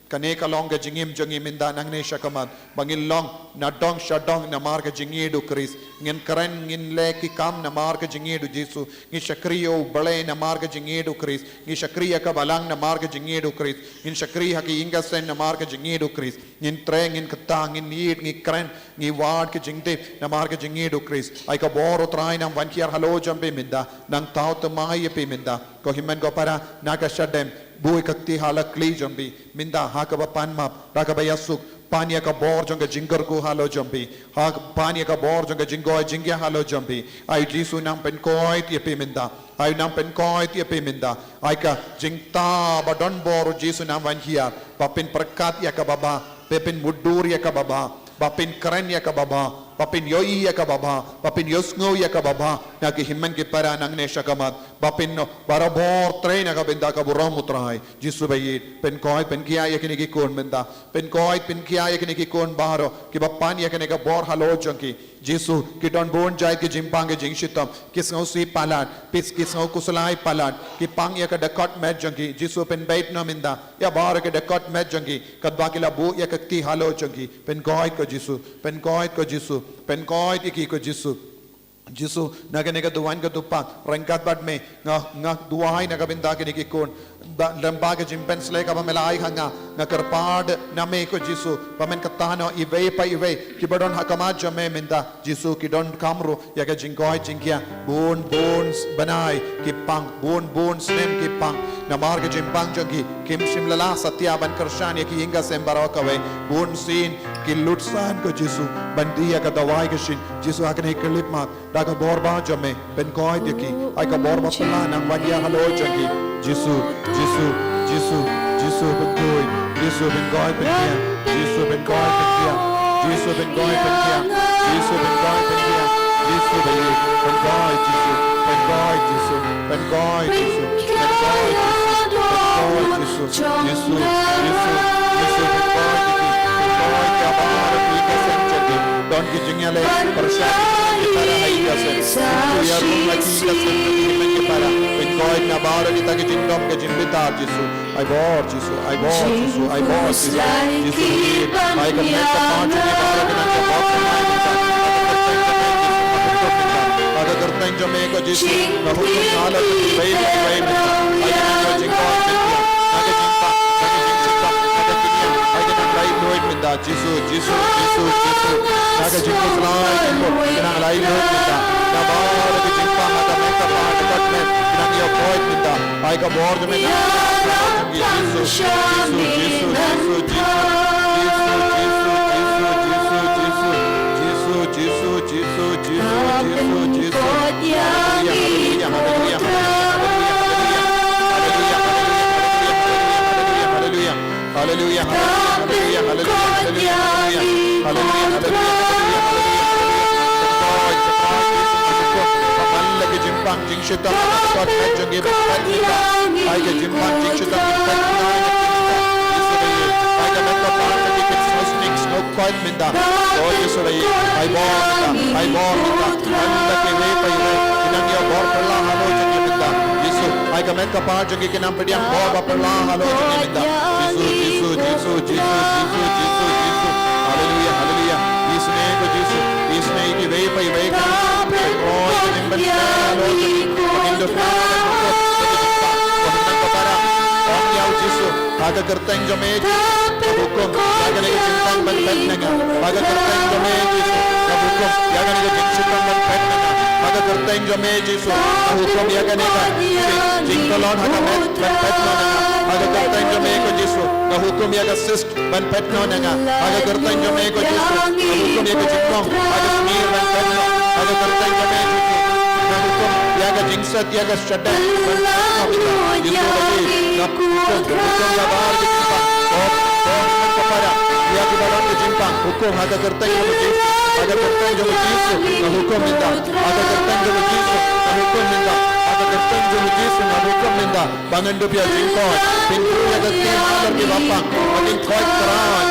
kane ka long ka jingim jong ngi mynta nangne shakhmat. Ba ngin long nadong shadong namar ka jingïeit u Khrist. Ngin kren ngin leh ki kam namar ka jingïeit u Jisu. Ngi shakri ïa u Blei namar ka jingïeit u Khrist. Ngi shakri ïa ka balang namar ka jingïeit u Khrist. Ngin shakri ha ki ïing ki sem namar ka jingïeit u Khrist. Ngin trei, ngin kata, ngin ïeit, ngi kren, ngi wad ka jingtip namar ka jingïeit u Khrist. Ai ka bor u Trai nang wan hiar halor jong phi mynta. Nang thaw thymmai ïa phi mynta. Ko hynmen ko para, na ka shadem, buh ïa ka kti ha la kli jong phi mynta, ha kaba pan map, da kaba ïasuk. Pan ïa ka bor jong ka jingkyrkhu halor jong phi. Ha, pan ïa ka bor jong ka jingkoit jingkhiah halor jong phi. Ai u Jisu nang pynkoit ïa phi mynta. Ai u nang pynkoit ïa phi mynta. Ai ka jingthaw ba don bor u Jisu nang wan hiar. Ba phin pyrkhat ïa kaba bha. Ba phin mutdur ïa kaba bha. Ba phin kren ïa kaba bha. Ba phin ïohi ïa kaba bha. Ba phin ïohsngew ïa kaba bha. Na ki hynmen ki para nangne shakhmat. Ba phin noh barabor trei na ka bynta ka burom u Trai. Jisu ba ïeit, pynkoit pynkhiah ïa kine ki khun mynta. Pynkoit pynkhiah ïa kine ki khun baroh kiba pan ïa kane ka bor halor jong ki. Jisu, ki don bun jait ki jingpang ki jingshitom. Ki sngewsih palat, pis ki sngew khuslai palat. Ki pang ïa ka dkhot met jong ki. Jisu, pynbeit noh mynta ïa baroh ki dkhot met jong ki. Katba ki la buh ïa ka kti halor jong ki. Pynkoit ko Jisu, pynkoit ko Jisu, pynkoit ïa ki ko Jisu. Jisu, na kane ka duwan ka dupa, ryngkat bad me, nga, nga duwai na ka bynta kine ki khun. Ba, lyngba ka jingpynsleh kaba me la ai ha nga, nga kyrpad na me ko Jisu, ba men kata noh iwei pa iwei, kiba don ha khmat jong me mynta, Jisu ki donkam ruh, ïa ka jingkoit jingkhiah, bun, bun, s-, bnai, ki pang, bun, bun, snem ki pang, namar ka jingpang jong ki, kim shym la lah satia ban kyrshan ïa ki ïing ki sem baroh kawei, bunsien, ki lut san ko Jisu, ban die ïa ka dawai ka shin, Jisu ha kane ka khyllipmat, da ka bor ba jong me, pynkoit ïa ki. Ai ka bor ba phylla nang wan hiar halor jong ki. Jisu, Jisu, Jisu, Jisu, pynkoit. Jisu, pynkoit, pynkhiah. Jisu, pynkoit, pynkhiah. Jisu, pynkoit, pynkhiah. Jisu, pynkoit, pynkhiah. Jisu, pynkoit, Jisu. Pynkoit, Jisu. Pynkoit, Jisu. Pynkoit, Jisu. Jisu, Jisu, Jisu, pynkoit ïa ki, pynkoit ïa baroh ki ïing ki sem jong ki. Don ki jingïaleh pyrshah ki para ha ïing ki sem. Jisu, ïarung ïa ki ïing ki sem jong ki para. Pynkoit na baroh kita ki jingdom ki jingbitar Jisu. Ai bor Jisu, ai bor Jisu, ai bor Jisu. Jisu, ai ka met ka pa jong ki baroh ki nang ka bor ka mai kita. Ka kyrteng jong me Jisu, ka kyrteng jong me ko Jisu. Ka hukum ka la ka bai ka bai. Ai ka jingkoit mynta. Ai ka jingpang, ai ka jingpang, ai ka jingpang, ai ka jingpang, ai ka nang laitluid mynta. Jisu, Jisu, Jisu, Jisu. Na ka jingpang, ai ka jingpang, ai ka nang laitluid mynta. Na baroh ka jingpang, ai ka met ka pa, ai ka met, nang ïoh koit mynta. Ai ka bor jong me. Jisu, Jisu, Jisu, Jisu. Haleluya, haleluya, haleluya, haleluya. Haleluya, haleluya, haleluya, haleluya, haleluya. Haleluya, haleluya, haleluya, haleluya, haleluya. Haleluya, haleluya, haleluya, haleluya. Pynkoit, pynkoit, Jisu, Jisu. Ka man la ka jingpang, jingshitom, ka dkhot met jong ki, pynkoit mynta. Ai ka jingpang, jingshitom, pynkoit mynta. Ka met ka par jong ki kin sngewsih sngewkoit mynta. Lord Jisu, ai, ai bor mynta, ai bor mynta. Ynda kiwei pa iwei ki nang ïa bor pyrshah halor jong ki mynta. Jisu, ai ka met ka par jong ki kin ym pdiang bor ba pyrshah halor jong ki mynta. Jisu, Jisu, Jisu, Jisu, Jisu, Jisu, Jisu. Haleluya, haleluya. Isynei ko Jisu, isynei kiwei pa iwei ki nang ïa bor pyrshah halor jong ki mynta. Ong ïa u Jisu, ha ka kyrteng jong me Jisu, nga hukum ïa kane ka jingpang ban phet na nga. Ha ka kyrteng jong me Jisu, nga hukum ïa kane ka jingshitom ban phet na nga. Ha ka kyrteng jong me Jisu, nga hukum ïa kane ka jing, jingtlot ha ka met ban phet na nga. Ha ka kyrteng jong me ko Jisu, nga hukum ïa ka cyst ban phet na nga. Ha ka kyrteng jong me ko Jisu, nga hukum ïa ka jingpang ha ka snier ban phet na. Ha ka kyrteng jong me Jisu, nga hukum ïa ka jingset ïa ka Satan ban phet na. Jisu, nga hukum, hukum ïa baroh ki jingpang. Ko, ko, ko para ïa ki baroh ki jingpang. Hukum ha ka kyrteng jong Jisu, ha ka kyrteng jong Jisu, nga hukum mynta. Ha ka kyrteng jong Jisu, nga hukum mynta. Ha ka kyrteng jong Jisu, nga hukum mynta. Ba ngin dup ïa jingkoit. Pynkhru ïa ka kti halor kiba pang ba kin koit kyrhai.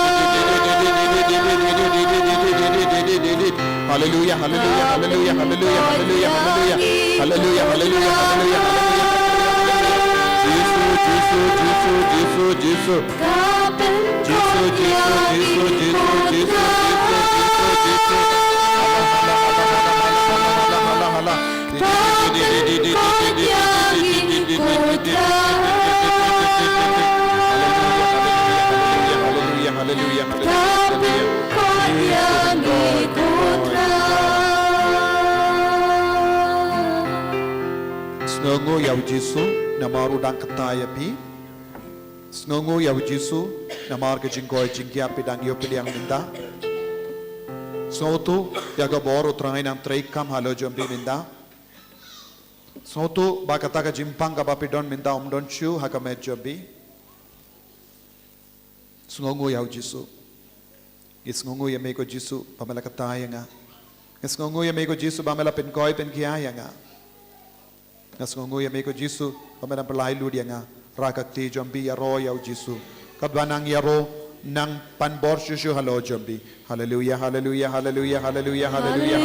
Haleluya, haleluya, haleluya, haleluya, haleluya, haleluya. Haleluya, haleluya, haleluya, haleluya, haleluya. Jisu, Jisu, Jisu, Jisu, Jisu. Jisu, Jisu, Jisu, Jisu, Jisu, Jisu, Jisu, Jisu. Hala, hala, hala, hala, hala, hala, hala, hala. Sngewnguh ïa u Jisu namar u dang kata ïa phi. Sngewnguh ïa u Jisu namar ka jingkoit jingkhiah phi dang ïoh pdiang mynta. Sngewthuh ïa ka bor u Trai nang trei kam halor jong phi mynta. Sngewthuh ba kata ka jingpang kaba phi don mynta ym don shuh ha ka met jong phi. Sngewnguh ïa u Jisu. Ngi sngewnguh ïa me ko Jisu ba me la kata ïa nga. Ngi sngewnguh ïa me ko Jisu ba me la pynkoit pynkhiah ïa nga. Nga sngewnguh ïa me ko Jisu ba me la pynlait lut ïa nga. Rah ka kti jong phi, ïaroh ïa u Jisu. Katba nang ïaroh, nang pan bor shuh shuh halor jong phi. Haleluya, haleluya, haleluya, haleluya, haleluya. Haleluya,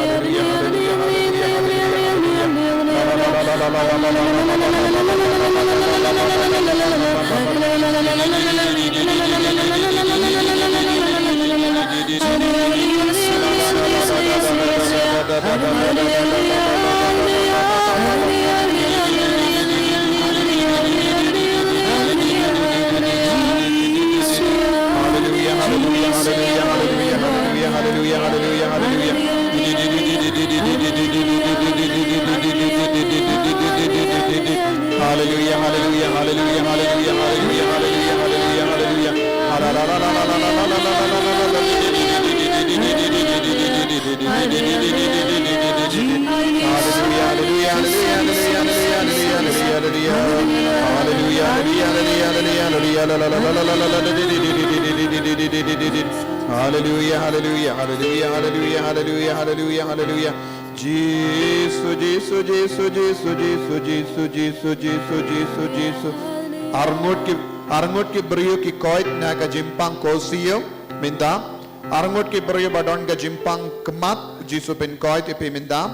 haleluya, haleluya, haleluya. Haleluya, haleluya, haleluya, haleluya, haleluya, haleluya, haleluya. Jisu, Jisu, Jisu. Arngut ki, arngut ki briew ki koit na ka jingpang ko siew mynta. Arngut ki briew ba don ka jingpang khmat, u Jisu pynkoit ïa phi mynta.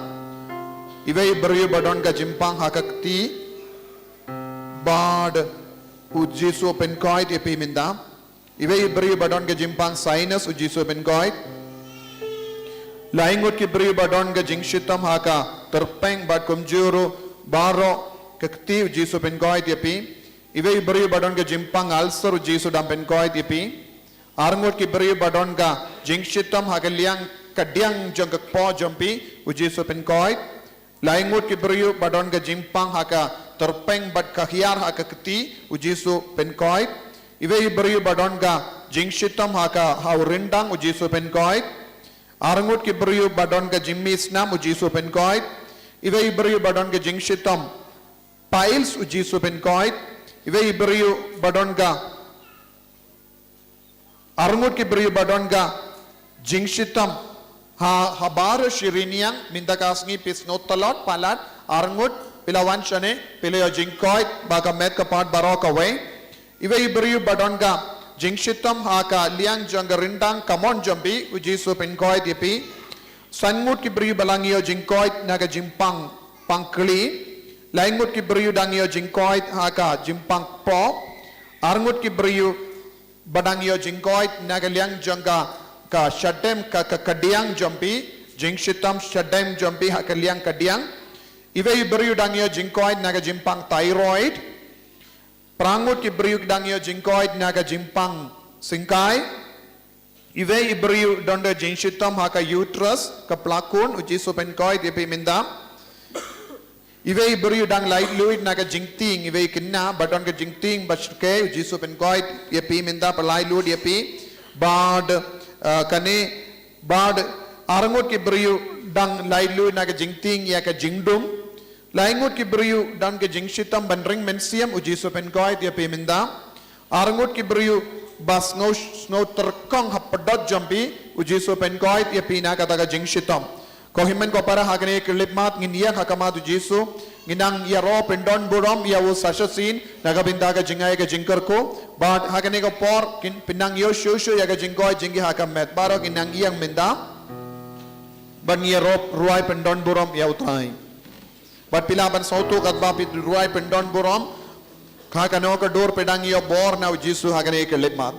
Iwei i briew ba don ka jingpang ha ka kti, bad u Jisu pynkoit ïa phi mynta. Iwei i briew ba don ka jingpang sinus, u Jisu pynkoit. Lai ngut ki briew ba don ka jingshitom ha ka tyrpeng bad kumjuh ruh baroh ka kti, u Jisu pynkoit ïa phi. Iwei i briew ba don ka jingpang ulcer, u Jisu dang pynkoit ïa phi. Arngut ki briew ba don ka jingshitom ha ka liang kadiang jong ka kpoh jong phi, u Jisu pynkoit. Lai ngut ki briew ba don ka jingpang ha ka tyrpeng bad ka hiar ha ka kti, u Jisu pynkoit. Iwei i briew ba don ka jingshitom ha ka, ha u ryndang, u Jisu pynkoit. Arngut ki briew ba don ka jingmih snam, u Jisu pynkoit. Iwei i briew ba don ka jingshitom piles, u Jisu pynkoit. Iwei i briew ba don ka, arngut ki briew ba don ka jingshitom ha, ha baroh shi rynïeng, mynta ka sngi phi sngew tlot palat, arngut phi la wan shane, phi la ïoh jingkoit ba ka met ka phad baroh kawei. Iwei i briew ba don ka jingshitom ha ka liang jong ka ryndang kamon jong phi, u Jisu u pynkoit ïa phi. San ngut ki briew ba dang ïoh jingkoit na ka jingpang pang kli. Lai ngut ki briew dang ïoh jingkoit ha ka jingpang kpoh. Ar ngut ki briew ba dang ïoh jingkoit na ka liang jong ka, ka shadem, ka, ka kadiang jong phi, jingshitom shadem jong phi ha ka liang kadiang. Iwei i briew dang ïoh jingkoit na ka jingpang thyroid. Phra ngut ki briew dang ïoh jingkoit na ka jingpang syngkai. Iwei i briew don da jingshitom ha ka uterus, ka plakun, u Jisu u pynkoit ïa phi mynta. Iwei i briew dang laitluid na ka jingtieng, iwei i khynnah ba don ka jingtieng ba shyrkhei, u Jisu u pynkoit ïa phi mynta, pyllait luid ïa phi. Bad, eh, kane, bad ar ngut ki briew dang laitluid na ka jingtieng ïa ka jingdum. Lai ngut ki briew don ka jingshitom ban ring mynsiem, u Jisu u pynkoit ïa phi mynta. Ar ngut ki briew ba sngew, sngew tyrkhong ha pdot jong phi, u Jisu u pynkoit ïa phi na kata ka jingshitom. Ko hynmen ko para, ha kane ka khyllipmat ngin ïeng ha khmat u Jisu, ngin nang ïaroh pyndonburom ïa u sa shisien na ka bynta ka jingai ka jingkyrkhu. Bad ha kane ka por ngin pynang ïoh shuh shuh ïa ka jingkoit jong ngi ha ka met. Baroh ngin nang ïeng mynta ban ïaroh rwai pyndonburom ïa u Trai. Bad phi lah ban sngewthuh katba phi rwai pyndonburom, ha kano ka dur phi dang ïoh bor na u Jisu ha kane ka khyllipmat.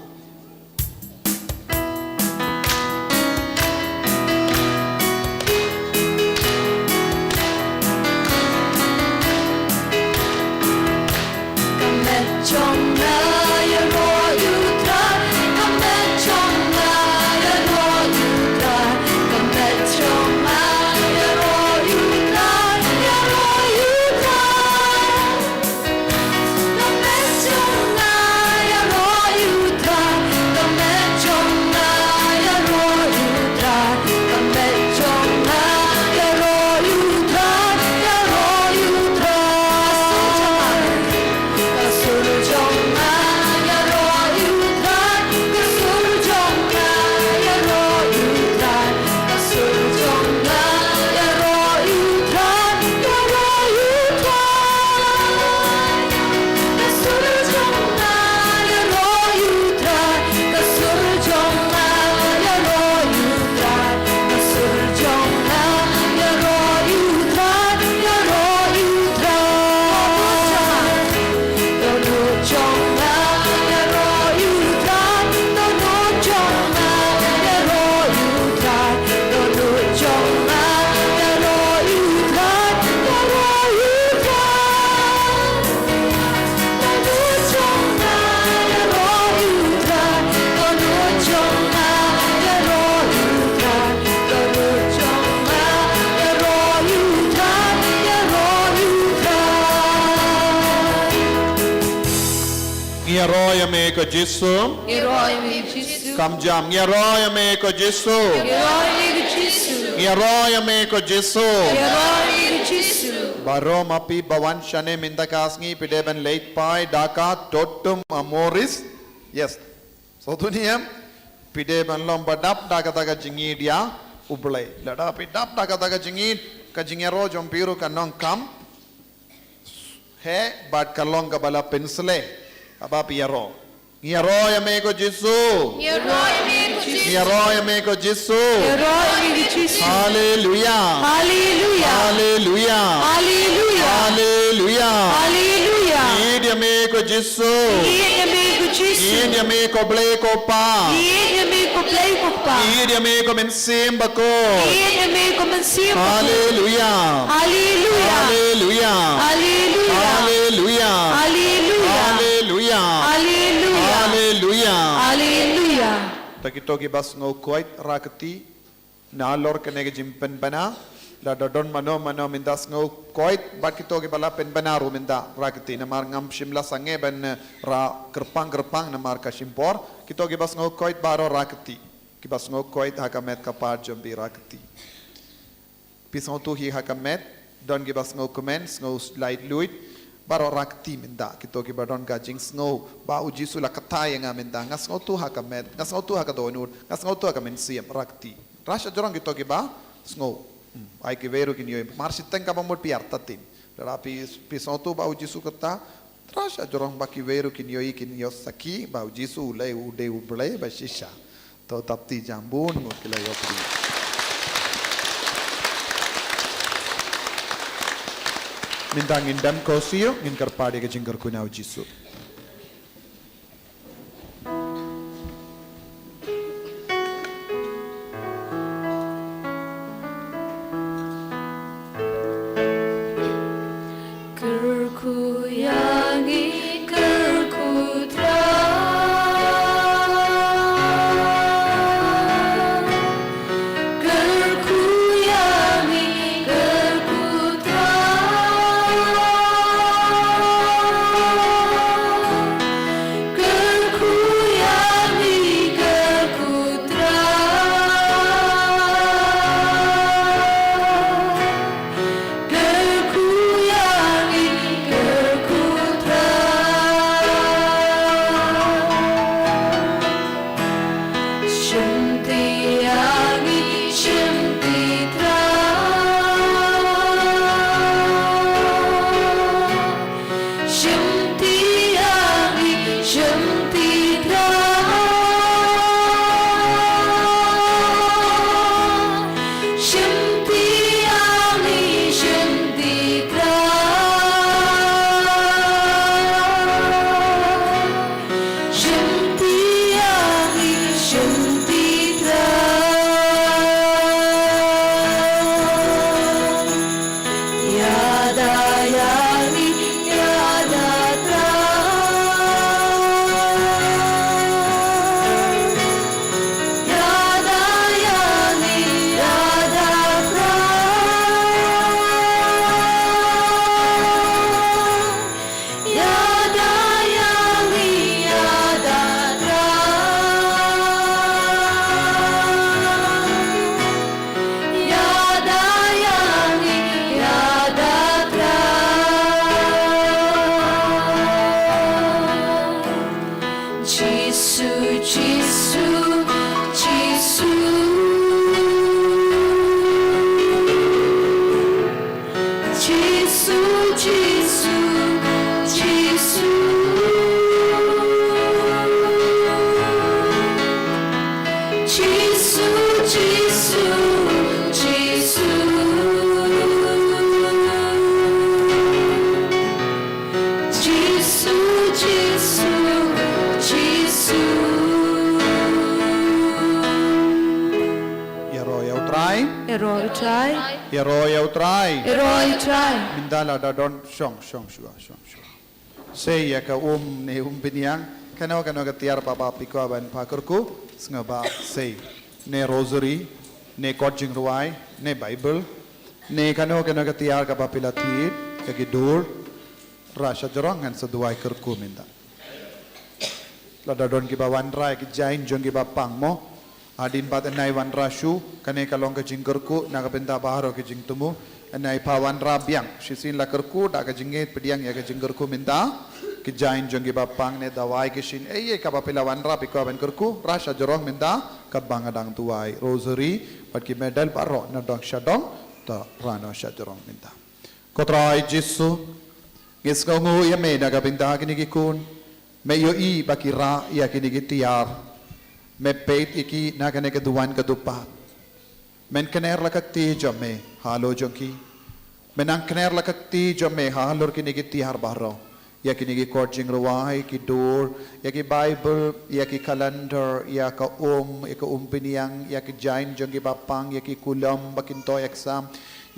Ngi ïaroh ïa me ko Jisu. Ngi ïaroh ïa me ko Jisu. Kam jam, ngi ïaroh ïa me ko Jisu. Ngi ïaroh ïa me ko Jisu. Ngi ïaroh ïa me ko Jisu. Ngi ïaroh ïa me ko Jisu. Baroh ma phi ba wan shane mynta ka sngi, phi dei ban leit phai da ka Totum Amoris. Yes. Sngewthuh ne em? Phi dei ban long ba dap da kata ka jingïeit ïa U Blei. Lada phi dap da kata ka jingïeit, ka jingïaroh jong phi ruh kan ym kham heh, bad ka long kaba la pynsleh haba phi ïaroh. Ngi ïaroh ïa me ko Jisu. Ngi ïaroh ïa me ko Jisu. Ngi ïaroh ïa me ko Jisu. Ngi ïaroh ïa me ko Jisu. Haleluya. Haleluya. Haleluya. Haleluya. Haleluya. Haleluya. Ngi ïeit ïa me ko Jisu. Ngi ïeit ïa me ko Jisu. Ngi ïeit ïa me ko Blei ko Pa. Ngi ïeit ïa me ko Blei ko Pa. Ngi ïeit ïa me ko Mynsiem Bakhuid. Ngi ïeit ïa me ko Mynsiem Bakhuid. Haleluya. Haleluya. Haleluya. Haleluya. Haleluya. Haleluya. Haleluya. Haleluya. Haleluya. Haleluya. Ta kito kiba sngew koit, rah kti. Nalor kane ka jingpynbna, lada don mano mano mynta sngew koit, bad kito kiba la pynbna ruh mynta, rah kti, namar ngam shym la sangeh ban, eh, rah kyrpang kyrpang namar ka shim por. Kito kiba sngew koit baroh rah kti. Kiba sngew koit ha ka met ka par jong phi, rah kti. Phi sngewthuh hi ha ka met, don kiba sngewkmen, sngew laitluid, baroh rah kti mynta. Kito kiba don ka jingsngew ba U Jisu la kthah ïa nga mynta, nga sngewthuh ha ka met, nga sngewthuh ha ka dohnud, nga sngewthuh ha ka mynsiem, rah kti. Rah shajrong kito kiba sngew. Hmm, ai kiwei ruh kin ïohi. Mar shiteng kaba mut phi artatien. Lada phi, phi sngewthuh ba U Jisu kthah, Trai shajrong ba kiwei ruh kin ïohi, kin ïohsakhi ba u Jisu u lei u dei u Blei ba shisha. To dap kti jam bun ngut ki la ïoh pdiang. Mynta ngin dem ko sio, ngin kyrpad ïa ka jingkyrkhu na u Jisu. Kyrkhu ïa ngi, kyrkhu Trai. Kyrkhu ïa ngi, kyrkhu Trai. Kyrkhu ïa ngi, kyrkhu Trai. Kyrkhu ïa ngi, kyrkhu Trai. Shim kti ïa ngi, shim kti Trai. Shim kti ïa ngi, shim kti Trai. Shim kti ïa ngi, shim kti Trai. Shim kti ïa ngi, shim kti Trai. Ïada ïa ngi, ïada Trai. Ïada ïa ngi, ïada Trai. Ïada ïa ngi, ïada Trai. Ïada ïa ngi, ïada Trai. Jisu, Jisu, Jisu. Jisu, Jisu, Jisu. Jisu, Jisu, Jisu. Jisu, Jisu, Jisu. Ïaroh ïa u Trai. Ïaroh ïa u Trai. Ïaroh ïa u Trai. Ïaroh ïa u Trai. Mynta lada don, shong, shong shuwa, shong shuwa. Sei ïa ka um ne um bniang, kano kano ka tiar ba phi kwah ban pha kyrkhu, sngewbha sei. Ne rosary, ne kot jingrwai, ne Bible, ne kano kano ka tiar kaba phi la thied, ïa ki dur, Trai shajrong ngan sa duwai kyrkhu mynta. Lada don kiba wanrah ïa ki jaiñ jong ki bapang mo. Hadien ba yn nai wanrah shuh, kane ka long ka jingkyrkhu na ka bynta baroh ki jingthmu. Yn nai pha wanrah biang, shisien la kyrkhu da ka jingngeit pdiang ïa ka jingkyrkhu mynta. Ki jaiñ jong ki bapang ne dawai ki shin, ei ei kaba phi la wanrah phi kwah ban kyrkhu, Trai shajrong mynta, katba nga dang duwai rosary bad ki medal baroh na dong sha dong, to Trai noh shajrong mynta. Ko Trai Jisu, ngi sngewnguh ïa me na ka bynta kine ki khun. Me ïohi ba ki rah ïa kine ki tiar. Me peit ïa ki na kane ka duwan ka dupat. Men kner la ka kti jong me halor jong ki. Men nang kner la ka kti jong me halor kine ki tiar baroh. Ïa kine ki kot jingrwai, ki dur, ïa ki Bible, ïa ki calendar, ïa ka um, ïa ka um bniang, ïa ki jaiñ jong ki bapang, ïa ki kulom ba kin to exam,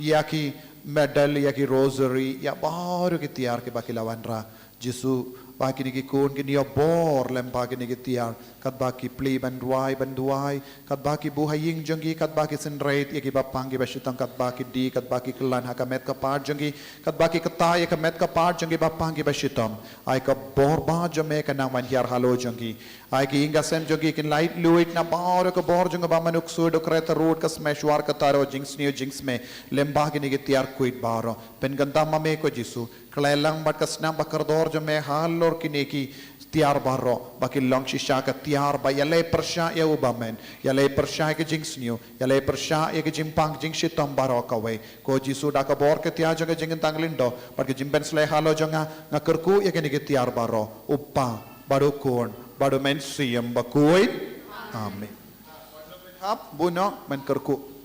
ïa ki medal, ïa ki rosary, ïa baroh ki tiar kiba ki la wanrah. Jisu, ba kine ki khun kin ïoh bor lem bad kine ki tiar, katba ki plie ban duwai, ban duwai, katba ki buh ha ïing jong ki, katba ki synreit ïa ki bapang ki bashitom, katba ki die, katba ki khlaiñ ha ka met ka par jong ki, katba ki kata ïa ka met ka par jong ki bapang ki bashitom. Ai ka bor ba jong me kan nang wan hiar halor jong ki. Ai ki ïing ka sem jong ki kin lait luid na baroh ka bor jong ka ba manuk sur do kret rut ka smeshwar ka taro jingsniew jingsmeh. Lem bad kine ki tiar khuid baroh. Pynkyntang ma me ko Jisu. Khlei lang bad ka snam ba kordor jong me halor kine ki tiar baroh, ba ki long shisha ka tiar ba ïaleh pyrshah ïa u bymman, ïaleh pyrshah ïa ka jingsniew, ïaleh pyrshah ïa ka jingpang jingshitom baroh kawei. Ko Jisu, da ka bor ka tiar jong ka jingkyntang lyngdoh bad ka jingpynsleh halor jong nga, nga kyrkhu ïa kine ki tiar baroh, u Kpa bad u Khun bad u Mynsiem Bakhuid. Amen. Hap, buno, men kyrkhu.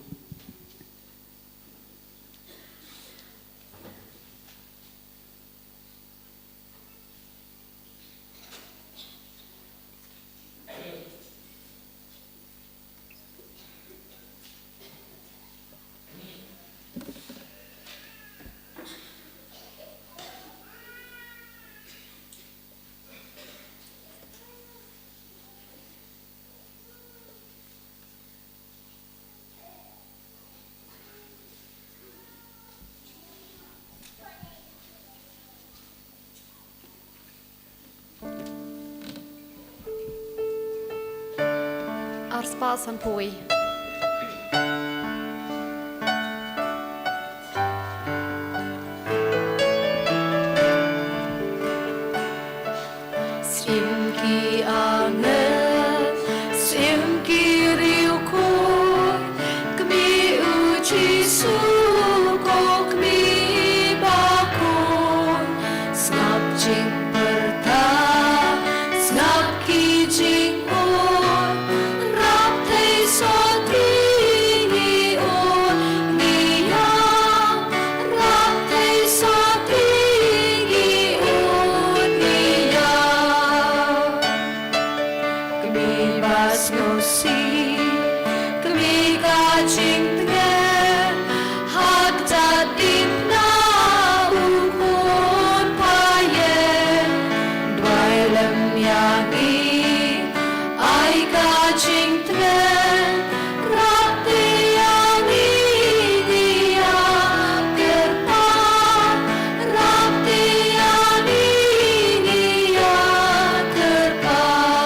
Arspah sanphew. Syiem ki angel, syiem ki riewkhuid, kmie u Jisu ko kmie bakhuid. Sngap jingpyrta, sngap ki jingmut, rap thei sotti ngi un ngi ïa, rap thei sotti ngi un ngi ïa. Kmie ba sngewsih, kmie ka jingtngen, ha kata dip na u Khun phaïen. Duwai lem ïa ngi, ai ka jingtngen, rap te ïa ngi ngi ïa kyrpad, rap te ïa ngi ngi ïa kyrpad.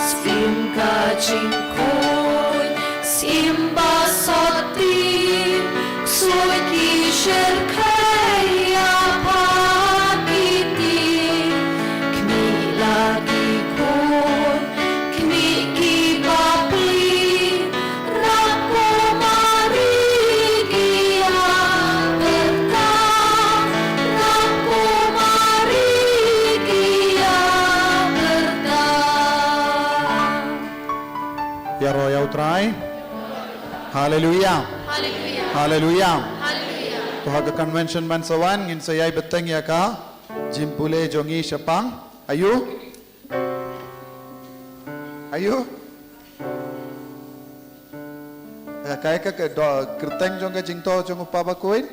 Syiem ka jingkhuid, syiem ba sotti, ksuid ki shyrkhei ïa pha ki tieng, kmie la ki khun, kmie ki bapli, rap ko Mari ki ïa pyrta, rap ko Mari ki ïa pyrta. Ïaroh ïa U Trai. Haleluia. Haleluia. Haleluia. Haleluia. To ha ka convention ban sa wan, ngin sa ïai bteng ïa ka jingpule jong ngi shaphang. Ayu? Ayu? Ka kai ka, ka do kyrteng jong ka jingthoh jong u Kpa Bakhuid.